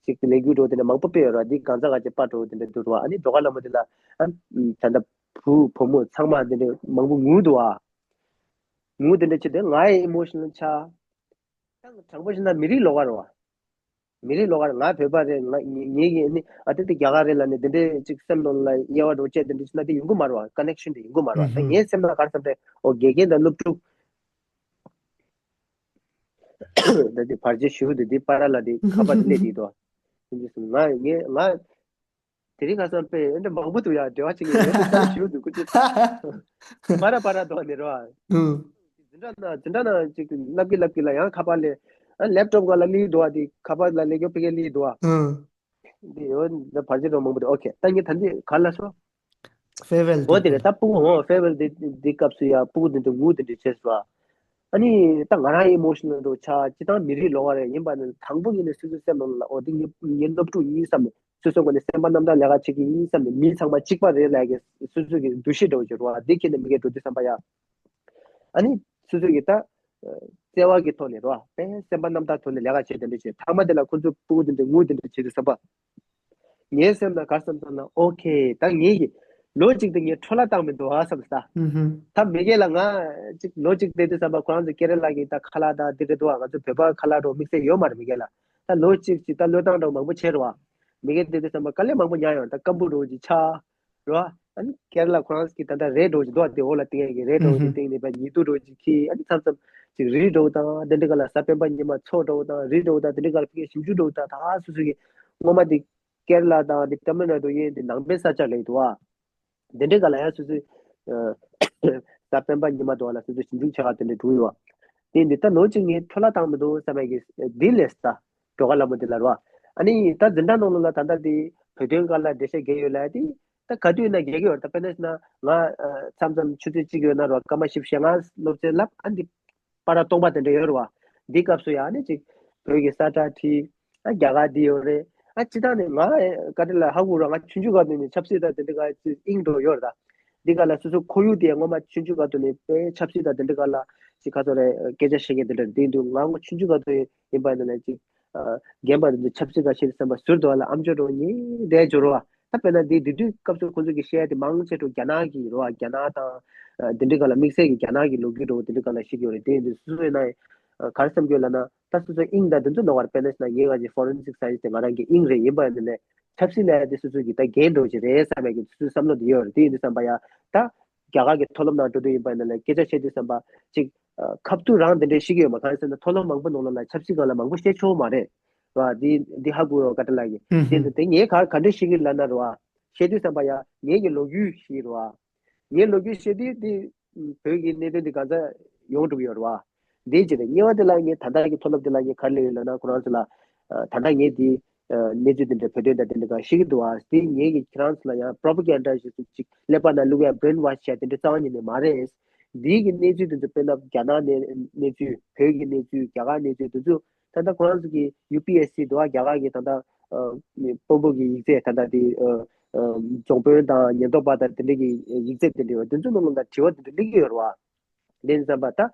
ཅིག་ལས་འགུལ་འདྲ་དེ་འདྲ་མང་པོ་སྤེལ་ཡོད་རེད་བ། འདི་གང་ཟག་ག་ཅིག་པར་འདྲ་དེ་འདྲ་འདུག་རེད་བ། ཨ་ནི་འགྲོ་ཁ་ལ་མོ་འདི་ལ་ཨ་ད་ལྟ་བུ་བུ་མོ་ཚང་མ་འདི་འདྲ་མང་པོ་ངུ་འདུག་བ། ངུ་དེ་འདྲ་བྱེད་དུས་ང་ཡི་ཨི་མོ་ཤི་ནལ་ཆགས། ད་དྲང་པོ་བཤད་ན་མི་རིགས་ལོགས་ཀ་རེད་བ། མི་རིགས་ལོགས་ཀ་རེད། ང་བོད་པ་རེད། ང་ངེད་ཀྱི་ནི་ཨ་དེ་དེ་རྒྱ་གར་རེད་ལབ་ནས་དེ་འདྲའི་ཅིག་སེམས་ནང་ལ་དབྱེ་བ་འདྲ་བཅད་དེ་འདྲ་བྱས་ན་དེ་ཡོང་གི་མ་རེད་བ། ཀ་ནེག་ཤན་དེ་ཡོང་གི་མ་རེད་བ། ད་ངའི་སེམས་ནང་ག་རེ་བསམ་རེད། ཨོ་དགེ་རྒན་དང་སློབ་ཕྲུག་ད་དེ་བར་ཆད་ཞུ་དེ་དེ་པ་ར་ལ་དེ་ཁ་པར་དེ་སླེབས་དེ་དོ། ང་ངས་ང་། དེ་རིང་ཁ་སང་དཔེ་འདྲ་མང་པོ་འདུག་ཡ། འབྲེལ་བ་བྱེད་ཀྱི་ཡོད་ད་ཞུ་འདུག་ཀུ་ཅི། པ་ར་པ་ར་འདུག་ནི་རོ། ཨུ། འཛིན་གྲྭ་ན་འཛིན་གྲྭ་ན་ཅིག་ལབ་ཀྱི་ལབ་ཀྱི་ལ་ཡང་ཁ་པར་ལས། ཨ་ལེབ་ཊོབ་ག་ལ་ལི་འདུག་བ། དེ་ཁ་པར་ལ་ལས་ཀྱོ་ཕི་གེ་ལི་འདུག་བ། ཨུ། འདི་ཡོད་འདི་བར་ཆད་འདྲ་མང་པོ་འདུག་ཨོ་ཁེ། ད་ངས་ད་འདི་ག་ལ་སོ། ཕེར་ཝེལ་འོ་དེ་རེད། ད་སྤུ་གུ་འོ་ཕེར་ཝེལ་འདི་འདི་སྐབས་སུ་ཡ་སྤུ་གུ་འདི་འདྲ་ངུ་འདི་འདྲ་བྱས་སོ། ཨ་ནི་ད་ང་རང་ཨི་མོ་ཤི་ནལ་འདྲ་ཆགས། ཅི་ད་མི་རིགས་ལོགས་ཀ་རེད། ཡིན་པ་ནི་དང་པོ་ཉིད་ནས་སོ་སོའི་སེམས་ནང་ལ་ཨོ་འདི་ངའི་ངའི་སློབ་ཕྲུག་ཡིན་བསམ་ནས། སོ་སོའི་ངོས་ནས་སེམས་པ་རྣམ་དག་ལས་ཀ་བྱེད་ཀྱི་ཡིན་བསམ་ནས། མི་ཚང་མ་གཅིག་པ་རེད་ལབ་ཀྱི་སོ་སོ་གི་འདུ་ཤེས་འདྲ་བོ་ཅིག་རེད་བ། འདི་ཁྱེད་ནས་མི་སྒེར་འགྲོ་དུས་བསམ་པ་ཡ། ཨ་ནི་སོ་སོ་གི་ད་བརྩེ་བ་གི་ཐོག་ནས་རེད་བ། དཔེ་སེམས་པ་རྣམ་དག་ཐོག་ནས་ལས་ཀ་བྱེད་དེ་འདྲ་བྱེད། ཐ་མ་དེ་ལ་ཁོ་ཚོ་སྤུ་གུ་དེ་འདྲ་ངུ་དེ་འདྲ་བྱེད་དུས་བསམ་པ། ངའི་སེམས་ནང་ག་བསམ་སོང་ན་ཨོ་ཁེ། ད་ངེད་ཀྱི་ལོ་གཅིག་དེ་ངས་འཕྲོ་བརླག་བཏང་མི་འདུག་ཨ་བསམ་ས། ད་མི་སྒེར་ལ་ང་ཅིག་ལོ་གཅིག་བསྡད་དུས་བསམ་པ་ཁོ་རང་ཚོ་ཀེ་ར་ལ་གི་ད་ཁ་ལག་དང་དེ་འདྲ་འདུག་ཨ། ང་ཚོ་བོད་པ་ཁ་ལག་འདྲ་བོ་དམིགས་བསལ་ཡོད་མ་རེད་མི་སྒེར་ལ། ད་ལོ་གཅིག་ཅིག་ད་བློས་བཏང་འདྲ་བོ་མང་པོ་བྱས་རེད་བ། མི་སྒེར་དེ་དུས་ཙམ་པ་དཀའ་ལས་མང་པོ་མྱངས་ཡོང་། ད་སྐམ་པོ་འདྲ་བོ་ཅིག་ཆགས་རེད་བ། ཨ་ནི་ཀེ་ར་ལ་ཁོ་རང་གི་ད་ལྟ་རས་འདྲ་བོ་ཅིག་འདུག་བ། དེ་འོག་ལ་བཏིང་ཡ་གི་རས་འདྲ་བོ་ཅིག་བཏིང་ནས་བ་ཉི་གདུགས་འདྲ་བོ་ཅིག་འཁྱེར། ཨ་ནི་མཚམས་མཚམས་ཅིག་རི་འདྲ་བོ་དང་དེ་འདྲ་ག་ལ་གཟའ་སྤེན་པ་ཉི་མ་མཚོ་འདྲ་བོ་དང་རི་འདྲ་བོ་དང་དེ་འདྲ་ག་ལ་ཕ་གིའི་ཞིབ་འཇུག་འདྲ་བོ་དང་ད་སོ་སོ་གི་སྔོན་མ་དེ་ཀེ་ར་ལ་དང་དེ་ཏ་མིལ་ནཱ་ཌུ་ཡིན་དེ་ནང་པའི་ས་ཆ་ལ་འདུག་བ། དེ་འདྲའི་སྒང་ལ་ཡང་སོ་སོའི་ཨ་གཟའ་སྤེན་པ་ཉི་མ་དུ་བ་ལ་སོ་སོའི་ཞིབ་འཇུག་བྱ་བ་དེ་འདྲ་འགྲོ་ཡོད་བ། དེ་འདི་ད་ལོ་གཅིག་ངས་འཕྲོ་བརླག་བཏང་མི་འདུག་བསམ་ཡ་གི་འདི་ལས་ད་འགྲོ་ཁ་ལ་མོ་འདི་ལ་རོ། ཨ་ནི་ད་འཛིན་གྲྭ་ནང་ལོགས་ལ་ད་ལྟ་འདི་བོད་དོན་སྒང་ལ་འགྲེལ་བཤད་རྒྱག་ཡོད་ལ་དེ་ད་ག་དུས་ཡིན་ན་རྒྱག་གི་ཡོད། ད་དཔེར་ན་ན་ང་ཨ་མཚམས་མཚམས་ཆུ་ཚོད་གཅིག་ཡོད་ན་རོ་སྐར་མ་བཞི་བཅུ་ཞེ་ལྔ་སློབ་ཚན་བསླབ། ཨ་འདི་པ་ར་སྟོང་པ་དེ་འདྲ་ཡོད་རེད་བ། འདི་སྐབས་སུ་ཡང་ནི་ཅིག་བོད་ཀྱི་ས་ཁྲ་ཁྲིད། ཨ་རྒྱ་གར་འདི་ཡོད་རེད། ཨ་ཅི་ད་ནི་ང་ཨེ་བཀའ་དྲིན་ལ་ཧ་གོ་ར། ང་ཆུང་ཆུང་སྐབས་དུས་ནས་ཆབ་སྲིད་དང་དེ་འདྲ་ག་ཅིག་དབྱིངས་འགྲོ་ཡོད་རེད་ད། འདི་ག་ལ་སོ་སོ་ཁོར་ཡུག་དེ་སྔོན་མ་ཆུང་ཆུང་སྐབས་དུས་ནས་དཔེ་ཆབ་སྲིད་དང་དེ་འདྲ་ག་ལ་ཅིག་ག་ཚོད་རེད་སྐད་ཆ་བཤད་མཁན་དེ་འདྲ་རེད། དེ་འདུག་ང་ཆུང་ཆུང་སྐབས་དུས་ཡིན་པ་འདི་ལ་ཅིག་ཨ་རྒན་པ་དེ་ཚོ་ཆབ་སྲིད་དང་ཤེས་བསམ་པ་ཟུར་དུ་བ་ལ་ཨམ་ཅོག་འགྲོ་ཉེ་དེ་འབྱོར་བ། ད་དཔེར་ན་འདི་དེ་དུས་སྐབས་སུ་ཁོང་ཚོ་གི་བཤད་ཡ་དེ་མང་ཆེ་འགྲོ་རྒྱ་ནག་གི་རེད་བ། རྒྱ་ནག་དང་ཨ་དེ་འདྲ་ག་ལ་དམིགས་བསལ་གྱི་རྒྱ་ནག་གི་ལོ་རྒྱུས་འགྲོ་དེ་འདྲ་ག་ལ་ཤེས་ཀྱི་ཡོད་རེད། དེ་ཡིན་དུས་སོ་སོ་ཡིན་ན་ཨ་ག་རེ་བསམ་གྱི་ཡོད་ལབ་ན། ད་སོ་སོ་དབྱིངས་དང་དེ་ཚོ་ནོར་བ་རེད། དཔེར་ན་ཞིག་ན་ངའི་ང་ཅིག་ཕོ་རེན་སིག་སའེན་སི་དེ་ང་རང་གི་དབྱིངས་རེད། ཡིན་པ་ཡིན་ནའི་ཆབ་སྲིད་ལ་ཡ་དེ་སོ་སོ་གི་ད་འགན་འགྲོ་གི་རེད་བསམ་ཡ་གི་སོ་སོའི་བསམ་བློ་དེ་ཡོད་རེད། དེ་ཡིན་དུས་བསམ་པ་ཡ་ད་རྒྱ་གར་གི་མཐོ་སློབ་ནང་འགྲོ་དུས་ཡིན་པ་ཡིན་ནའི་སྐད་ཆ་བཤད་དུས་བསམ་པ་ཅིག་ཨ་ཁ་ཐུག་རང་དེ་འདྲའི་ཤེས་ཀྱི་ཡོད་མ། གང་ཡིན་ཟེར་ན་མཐོ་སློབ་མང་པོ་ནང་ལ་ལ་ཆབ་སྲིད་སྒང་ལ་མང་པོ་བཤད་ཆོག་མ་རེད་བ། དེ་དེ་ཧ་གོ་རོགས་བཀའ་དྲིན་ལགས་ཀྱིས། དེ་ཡིན་དུས་དེ་ངས་ག་ག་འདྲ་ཤེས་ཀྱི་ལབ་ན་རེད་བ། བཤད་དུས་བསམ་པ་ཡ་ངེད་ཀྱི་ལོ་རྒྱུས་ཤེས་རེད་བ། ངའི་ལོ་རྒྱུས་བཤད་དུས་དེ་བོད་ཀྱི་གནད་དོན་དེ་གང་ཚ་ཡོང་འགྲོ་གི་ཡོད་རེད་བ། འདི་གཅིག་རེད། གཉིས་པ་དེ་ལ་ངས་ད་ལྟ་གི་མཐོ་སློབ་དེ་ལ་ངས་ག་རེ་ལབ་ཡོད་ལབ་ན། ཁོ་རང་ཚོ་ལ་ཨ་ད་ལྟ་ངས་དེ་ གནས་ཚུལ་དེ་འདྲ་བོད་དོན་དང་དེ་འདྲ་གང་ཤེས་ཀྱི་འདུག་ཨ། དེ་ངེད་ཀྱི་ཁྱེད་རང་ཚོ་ལ་ཡང་པྲོ་པ་གན་ཌ་ཞིག་ཏུ་ཅིག་ཀླད་པ་ནང་བླུག་ཡ་བྷི་རེན་ཝོཤ་བྱས་དེ་འདྲ་རྩ་བ་ཉིད་ནས་མ་རེད། འདིའི་གི་གནས་ཚུལ་དེ་ཚོ་དཔེར་ན་རྒྱ་ནག་ནས་གནས་ཚུལ། བོད་ཀྱི་གནས་ཚུལ། རྒྱ་གར་གནས་ཚུལ་དེ་ཚོ་ད་ལྟ་ཁོ་རང་ཚོ་གི་ཡུ་པི་ཨེ་སི་འདུག་ཨ། རྒྱ་གར་གི་ད་ལྟ་དཔོན་པོ་གི་ཡིག་ཚད་ད་ལྟ་དེ་རྫོང་དཔོན་དང་ཉེན་རྟོག་པ་དང་དེ་འདྲ་གི་ཡིག་ཚད་དེ་འདྲ་ཡོད། དེ་ཚོ་ནང་ལ་དྲི་བ་དེ་འདྲ་སླེབས་ཀྱི་ཡོད་རེད་བ། དེ་ཙམ་པ་ད་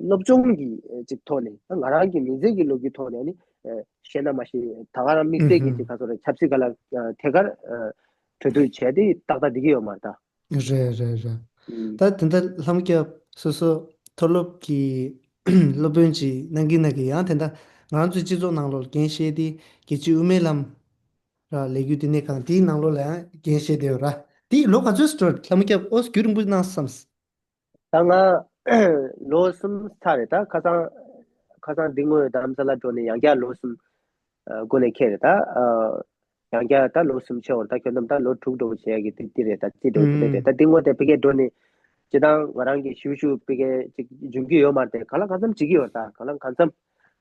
སློབ་སྦྱོང་གི་ཅིག་ཐོག་ནས་ང་རང་གི་མི་ཚེ་གི་ལོ་རྒྱུས་ཐོག་ནས་ནི་ཤེས་ན་མ་ཤེས། ད་ག་རང་དམིགས་བསལ་གྱི་ཅིག་ག་ཚོད་རེད། ཆབ་སྲིད་སྒང་ལ་ཐད་ཀར་གྲོས་བསྡུར་བྱས་ཏེ་ཏག་ཏག་འགྲིག་གི་ཡོད་མ་རེད་ད། རེད་རེད་རེད། ད་དེ་འདྲ་ལྷམ་རྒྱབ་སོ་སོ་མཐོ་སློབ་ཀྱི་སློབ་དཔོན་ཅིག་གནང་གིན་གནང་གིན་ཡང་དེ་འདྲ་ང་རང་ཚོའི་སྤྱི་ཚོགས་ནང་ལོགས་འགན་བཞེས་ཏེ་རྒྱལ་སྤྱིའི་དབུ་མའི་ལམ་ར་ལས་འགུལ་ལྟེ་གནས་ཁང་དེའི་ནང་ལོགས་ལ་ཡང་འགན་བཞེས་བསྡད་ཡོད་ར། དེ་ལོ་ག་ཚོད་ཙམ་འགྲོ། ལྷམ་རྒྱབ་ཨོ་རྒྱུན་རིང་པོ་གནང་སོང་། ད་ང་ལོ་གསུམ་ཚར་རེད་ད། ཁ་སང་ཁ་སང་འདི་སྔོན་རྡ་རམ་ས་ལ་འགྲོ་ནས་ཡང་བསྐྱར་ལོ་གསུམ་སྒོ་ནས་འཁེལ་རེད་ད། ཡང་བསྐྱར་ད་ལོ་གསུམ་ཕྱིན་པ་རེད་ད། ཁྱོན་བསྡོམས་ད་ལོ་དྲུག་འགྲོ་བྱེད་ཡ་གི་དེ་དེ་རེད་ད། ཅི་འགྲོ་དེ་འདྲ་རེད་ད། འདི་སྔོན་དེ་ཕ་གིར་འགྲོ་ནས་སྤྱིར་བཏང་ང་རང་གི་ཞུ་ཞུ་ཕ་གིར་ཅིག་འབྱུང་གི་ཡོད་མ་རེད་དེ། གང་ལ་གང་འཚམ་བྱེད་ཀྱི་ཡོད་རེད་ད། གང་ལ་གང་འཚམ།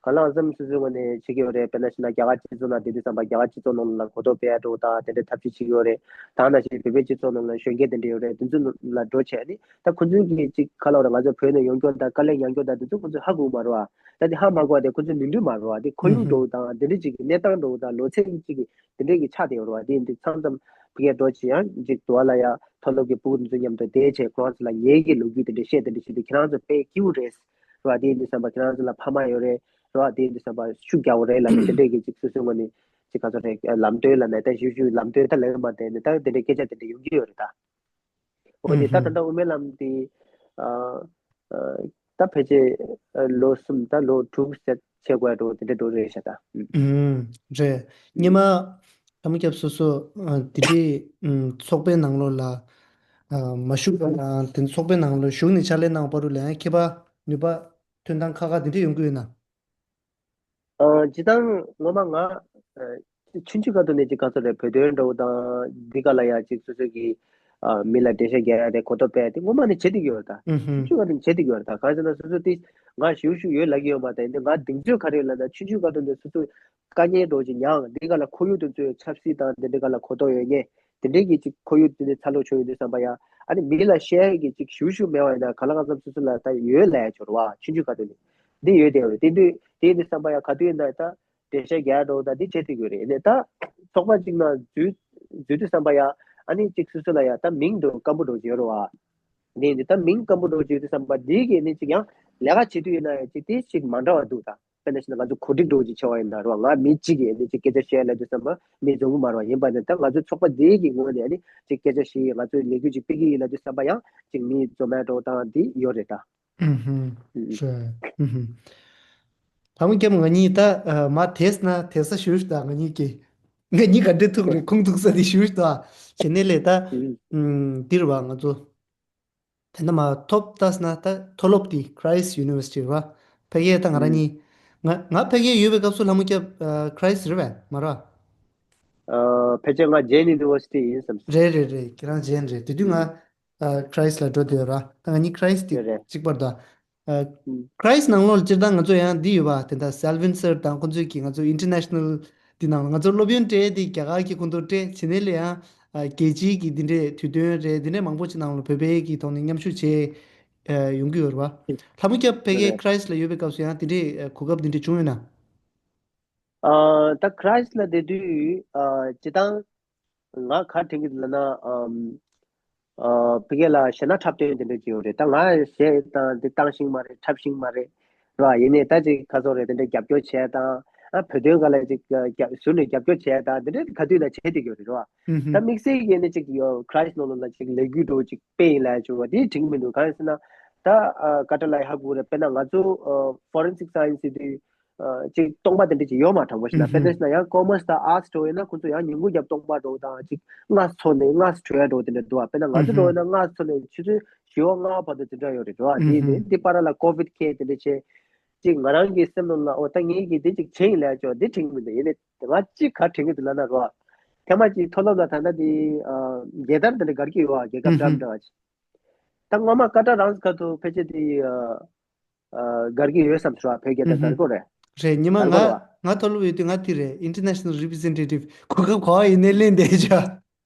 གང་ལ་གང་འཚམ་སོ་སོའི་ངོས་ནས་བྱེད་ཀྱི་ཡོད་རེད། དཔེར་ན་བྱས་ན་རྒྱ་གར་སྤྱི་ཚོགས་ནང་བསྡད་དུས་ཙམ་པ་རྒྱ་གར་སྤྱི་ཚོགས་ནང་ལ་གོ་རྟོགས་སྤེལ་ཡ་འདྲ་བོ་དང་དེ་འདྲའི་ཐབས་ཤེས་བྱེད་ཀྱི་ཡོད་རེད། ད་ནང་བཞིན་བོད་པའི་སྤྱི་ཚོགས་ནང་ལ་གཞོན་སྐྱེས་དེ་འདྲ་ཡོད་རེད། དེ་ཚོ་ལ་འགྲོ་བྱས་ནས་ད་ཁོ་ཚོའི་གི་ཅིག་ག་ལབ་རེད། ང་ཚོ་བོད་ནས་ཡོང་རྒྱུ་དང་དཀའ་ལས་མྱངས་རྒྱུ་དང་དེ་ཚོ་ཁོ་ཚོས་ཧ་གོ་གི་མ་རེད་བ། ད་དེ་ཧ་མ་གོ་བ་དེ་ཁོ་ཚོའི་ནུས་མཐུ་མ་རེད་བ། དེ་ཁོར་ཡུག་འདྲ་བོ་དང་དེ་འདྲ་ཅིག་གི་གནས་སྟངས་འདྲ་བོ་དང་ལོ་ཚད་ཅིག་གི་དེ་འདྲའི་གི་ཆགས་བསྡད་ཡོད་རེད་བ། དེ་འདི་ཚང་ཙམ་ཕ་གིར་འགྲོ་བྱས་ཡང་ཅིག་དུ་བ་ལ་ཡ་མཐོ་སློབ་ཀྱི་ཕྲུ་གུ་དེ་ཚོ་མཉམ་དུ་བསྡད་བྱས་ཁོ་རང་ཚོ་ལ་ངེད་ཀྱི་ལོ་རྒྱུས་དེ་འདྲ་བཤད། དེ་འདྲ་བྱེད་དུས་ཁྱེད་རང་ཚོ་དཔེ་སྐྱིད་པོ་རེད། རེད་བ། དེ་ཡིན་དུས་ཙམ་པ་ཁྱེད་རང་ཚོ་ལ་ཕ་མ་ཡོད་རེད། རེད་བ། དེ་ཡིན་དུས་ཙམ་པ་ཤུགས་རྒྱག་དགོས་རེད་ལབ་ནས་དེ་འདྲས་ཀྱི་ཅིག་སོ་སོའི་ངོས་ནས་ཅིག་ག་ཚོད་རེད། ལམ་སྟོན་ལབ་ནས་ད་ཞུ་ཞུ་ལམ་སྟོན་ད་ལབ་ཡོད་མ་རེད་ནས་ད་དེ་འདྲས་སྐད་ཆ་དེ་འདྲས་ཡོང་གི་ཡོད་རེད་ད། འོ་དེ་ད་ད་ལྟ་དབུ་མའི་ལམ་དེ་ཨ་ཨ་ད་ཕལ་ཆེར་ཨ་ལོ་གསུམ་ད་ལོ་དྲུག་ཟེར་བྱེད་དགོས་འགྲོ་དེ་འདྲས་འགྲོ་རེད་ཤག་ད། ཨུམ། རེད། སྔོན་མ་ལྷམ་རྒྱབ་སོ་སོ་ཨ་དེ་འདྲས་ཨུམ་ཚོགས་པའི་ནང་ལོགས་ལ་ཨ་མ་ཞུགས་པ་དང་དེ་ཚོགས་པའི་ནང་ལོགས་ཞུགས་ནས་ཕྱག་ལས་གནང་བ་རུ་ལ་ཡང་ཁྱད་པར་ནུས་པ་ཐོན་སྟངས་ཁག་ཁག་དེ་འདྲས་ཡོང་གི་ཡོད་ན། ཨ་སྤྱིར་བཏང་ངོ་མ་ང་ཨ་ཆུང་ཆུང་སྐབས་དུ་ནས་ཅིག་ག་ཚོད་རེད། བོད་དོན་འདྲ་བོ་དང་འདི་ག་ལ་ཡ་ཅིག་སོ་སོ་གི་ཨ་མི་ལ་འགྲེལ་བཤད་རྒྱག་ཡ་རེད། གོ་རྟོགས་སྤེལ་ཡ་དེ་ངོ་མ་ནས་བྱེད་བསྡད་ཀྱི་ཡོད་རེད་ད། ཨུ་ཧུམ། ཆུང་ཆུང་སྐབས་དུ་ནས་བྱེད་བསྡད་ཀྱི་ཡོད་རེད་ད། གང་ཟེར་ན་སོ་སོ་དེ་ང་ཞེ་པོ་ཞིག་ཡོད་ལབ་ཀྱི་ཡོད་མ་རེད། ད་ཡིན་དུས་ང་གདེང་ཚོད་ག་རེ་ཡོད་ལབ་ན་ཆུང་ཆུང་སྐབས་དུ་ནས་སོ་སོ་དཀའ་ངལ་འདྲ་བོ་ཅིག་མྱངས། འདི་ག་ལ་ཁོར་ཡུག་དེ་ཚོའི་ཆབ་སྲིད་དང་དེ་འདྲ་ག་ལ་གོ་རྟོགས་ཡོད་མཁན། དེ་འདྲའི་གི་ཅིག་ཁོར་ཡུག་དེ་འདྲའི་འཚར་ལོངས་བྱུང་ཡོད་དུས་ཙམ་པ་ཡ། ཨ་ནི་མི་ལ་བཤད་ཡ་གི་ཅིག་ཞུ་ཞུ་མེད་པ་ཡིན་ན་གང་ལ་གང་འཚམ་སོ་སོ་ལ་ད་ཡོད་ལབ་ཡ་ཅིག་ཡོད་རེད་བ། ཆུང་ཆུང་སྐབས་དུ་ནས་འདི་ཡོད་བསྡད་ཡོད་རེད། དེ་དུས་དེ་ཡིན་དུས་ཙམ་པ་ཡ་ག་དུས་ཡིན་ན་ད་འགྲེལ་བཤད་རྒྱག་ཡ་འདྲ་བོ་ད་འདི་བྱེད་ཐུབ་ཀྱི་ཡོད་རེད། ཨ་ནི་ད་ཚོགས་པ་ཅིག་ནང་འཛུལ་འཛུལ་དུས་ཙམ་པ་ཡ་ཨ་ནི་ཅིག་སོ་སོ་ལ་ཡ་ད་མིང་འདྲ་བོ་སྐམ་པོ་འདྲ་བོ་ཅིག་ཡོད་རེད་བ། འདི་ཡིན་དུས་ད་མིང་སྐམ་པོ་འདྲ་བོ་ཅིག་ཡོད་དུས་ཙམ་པ་འདི་གི་ཨ་ནི་ཅིག་ཡང་ལས་ཀ་བྱེད་དུས་ཡིན་ན་ཡ་ཅིག་དེ་ཅིག་མ་འདྲ་བ་འདུག་ད། དཔེར་ན་བྱས་ན་ང་ཚོ་གོ་སྒྲིག་འདྲ་བོ་ཅིག་བྱས་པ་ཡིན་ན་རེད་བ། ང་མི་གཅིག་གིས་ཨ་ནི་ཅིག་སྐད་ཆ་བཤད་ལབ་དུས་ཙམ་པ་མི་འཛོམས་ཀྱི་མ་རེད་བ། ཡིན་པ་ནི་ད་ང་ཚོའི་ཚོགས་པ་འདི་གི་ངོས་ནས་ཨ་ནི་ཅིག་སྐད་ཆ་བཤད། ང་ཚོའི་ལས་འགུལ་ཅིག་སྤེལ་གྱི་ཡིན་ལབ་དུས་ཙམ་པ་ཡང་ཅིག་མི་འཛོམས་ཡ་འདྲ་བོ་དང་འདི་ཡོད་རེད་ད། ཨུ་ཧུམ། ཨུ་ཧུམ། ལྷམ་རྒྱབ་ང་གཉིས་ད་ཨ་མ་དེས་ན་དེ་ས་ཞུ་ཞུ་ད། ང་གཉིས་ཀྱིས་ང་གཉིས་ག་འདྲ་ཐུག་རེད་ཁུངས་ཐུག་ས་དེ་ཞུ་ཞུ་ད། དེ་ནས་ལས་ད་ཨུམ་འདིར་བ་ང་ཚོ། དེ་འདྲ་མ་ཐོབ་ལྟས་ན་ད་མཐོ་སློབ་དེ་Christ University རེད་བ། ཕ་གིར་ད་ང་རང་གཉིས། ང་ང་ཕ་གིར་ཡོད་པའི་སྐབས་སུ་ལྷ་མོ་སྐྱབས་ཨ་Christ རེད་བས་མ་རེད་བ། ཨ་ཕལ་ཆེར་ང་Jain University ཡིན་བསམ། རེད་རེད་རེད། ཁྱེད་རང་Jain རེད། དེ་དུས་ང་ཨ་Christ ལ་འགྲོ་བསྡད་ཡོད་ར། ད་ང་གཉིས་Christ དེ་རེད་རེད། གཅིག་པར་ད། ཨ་Christ ནང་ལོགས་སྤྱིར་བཏང་ང་ཚོ་ཡང་འདི་ཡོད་པ། དེ་འདྲ་Selvin Sir དང་ཁོང་ཚོས་ཀྱིས་ང་ཚོ་international འདི་ནང་ལ་ང་ཚོ་སློབ་ཡོན་སྤྲད་དེ་རྒྱ་གར་གྱི་ཁོངས་གཏོགས་སྤྲད་བྱས་ནས་ལས་ཡང་ཨ་རྒྱལ་སྤྱིའི་གི་འདི་འདྲའི་དུས་སྟོན་རེད། འདི་འདྲའི་མང་པོ་ཅིག་ནང་ལ་བོད་པའི་གི་ཐོག་ནས་མཉམ་ཞུགས་བྱས་ཨ་ཡོང་གི་ཡོད་རེད་བ། ལྷ་མོ་སྐྱབས་ཕ་གིའི་རེད། Christ ལ་ཡོད་པའི་སྐབས་སུ་ཡང་འདི་འདྲའི་ཨ་གོ་སྐབས་འདི་འདྲ་བྱུང་ཡོད་ན། ཨ་ད་Christ ལ་བསྡད་དུས་ཨ་སྤྱིར་བཏང་ང་ག་དྲན་གྱི་འདུག་ལབ་ན། ཨམ། ཨ་ཕ་གི་ལ་གཞས་སྣ་འཁྲབ་སྟོན་དེ་འདྲ་ཅིག་ཡོད་རེད། ད་ང་གཞས་དང་འདི་བཏང་ཤེས་མ་རེད། འཁྲབ་ཤེས་མ་རེད། ར་ཡིན་ནའི་ད་ཅིག་ཁ་སོ་རེད། དེ་འདྲ་རྒྱབ་སྐྱོར་བྱས་དང་ཨ་བོད་དོན་སྒང་ལ་ཅིག་རྒྱབ་ཟུར་ནས་རྒྱབ་སྐྱོར་བྱས་དང་དེ་འདྲ་ག་དུས་ན་བྱེད་བསྡད་ཀྱི་ཡོད་རེད་ར། ཨུ་ཧུམ། ད་དམིགས་བསལ་གྱི་ནི་ཅིག་Christ ནང་ལོགས་ལ་ཅིག་ལས་འགུལ་འདྲ་བོ་ཅིག་སྤེལ་ཡིན་ལབ་བྱུང་བ་དེ་དྲན་གྱི་མི་འདུག་གང་ཡིན་ཟེར་ན་ད་ཨ་ཀ་ཏ་ལ་ཡ་ཧ་གོ་རེད། དཔེར་ན་ང་ཚོ་ཨ་forensic science ཟེར་དུས། ཅིག་སྟོང་པ་དེ་འདྲ་ཅིག་ཡོད་མ་དྲང་པོ་ཞིག་ན། དཔེར་ན་ཞིག་ན་ཡང་commerce དང་arts འགྲོ་ཡིན་ན་ཁོང་ཚོ་ཡང་ཉིན་གུང་རྒྱབ་སྟོང་པ་འགྲོ་དང་ཅིག་སྔ་ཚོ་ནས་སྔ་ཚོ་གྲོལ་འགྲོ་དེ་འདྲ་འདུག་བ། དཔེར་ན་ང་ཚོ་འགྲོ་ཡིན་ན་སྔ་ཚོ་ནས་ཆུ་ཚོད་བཞི་པ་ལྔ་པ་བར་དུ་དེ་འདྲ་ཡོད་རེད་འགྲོ་བ། དེ་ནས་འདི་པར་ལ་COVID care དེ་འདྲ་བྱས། ཅིག་ང་རང་གི་སེམས་ནང་ལ་ཨོ་ད་ངས་ཀྱི་དེ་ཅིག་བྱས་ཡིན་ལབ་ཅོག་འདི་དྲན་གྱི་མི་འདུག་ཡིན་ནའི་ང་ཅིག་ག་དྲན་གྱི་འདུག་ལབ་ན་རོ། ཐེངས་མ་ཅིག་མཐོ་སློབ་ལ་ད་ལྟ་དེ་རྒྱལ་དར་དེ་འདྲ་སྒར་གྱི་ཡོད་བ། རྒྱལ་ཁབ་འདྲ་མི་འདྲ་བ་ཅིག་ད་སྔོན་མ་ཀ་ཏ་རང་ཁ་ཐུག་ཕལ་ཆེར་དེ། ཨ་སྒར་གྱི་ཡོད་བསམ་ཚུལ་བོད་རྒྱལ་དར་སྒར་གྱི་ཡོད་རེད། རེད། ཉི་མ་ང་ང་མཐོ་སློབ་ཡོད་དུས་ང་དེ་རེད། International Representative གོ་སྐབས་ག་བ་ཡིན་ནའི་ལེན་བསྡད་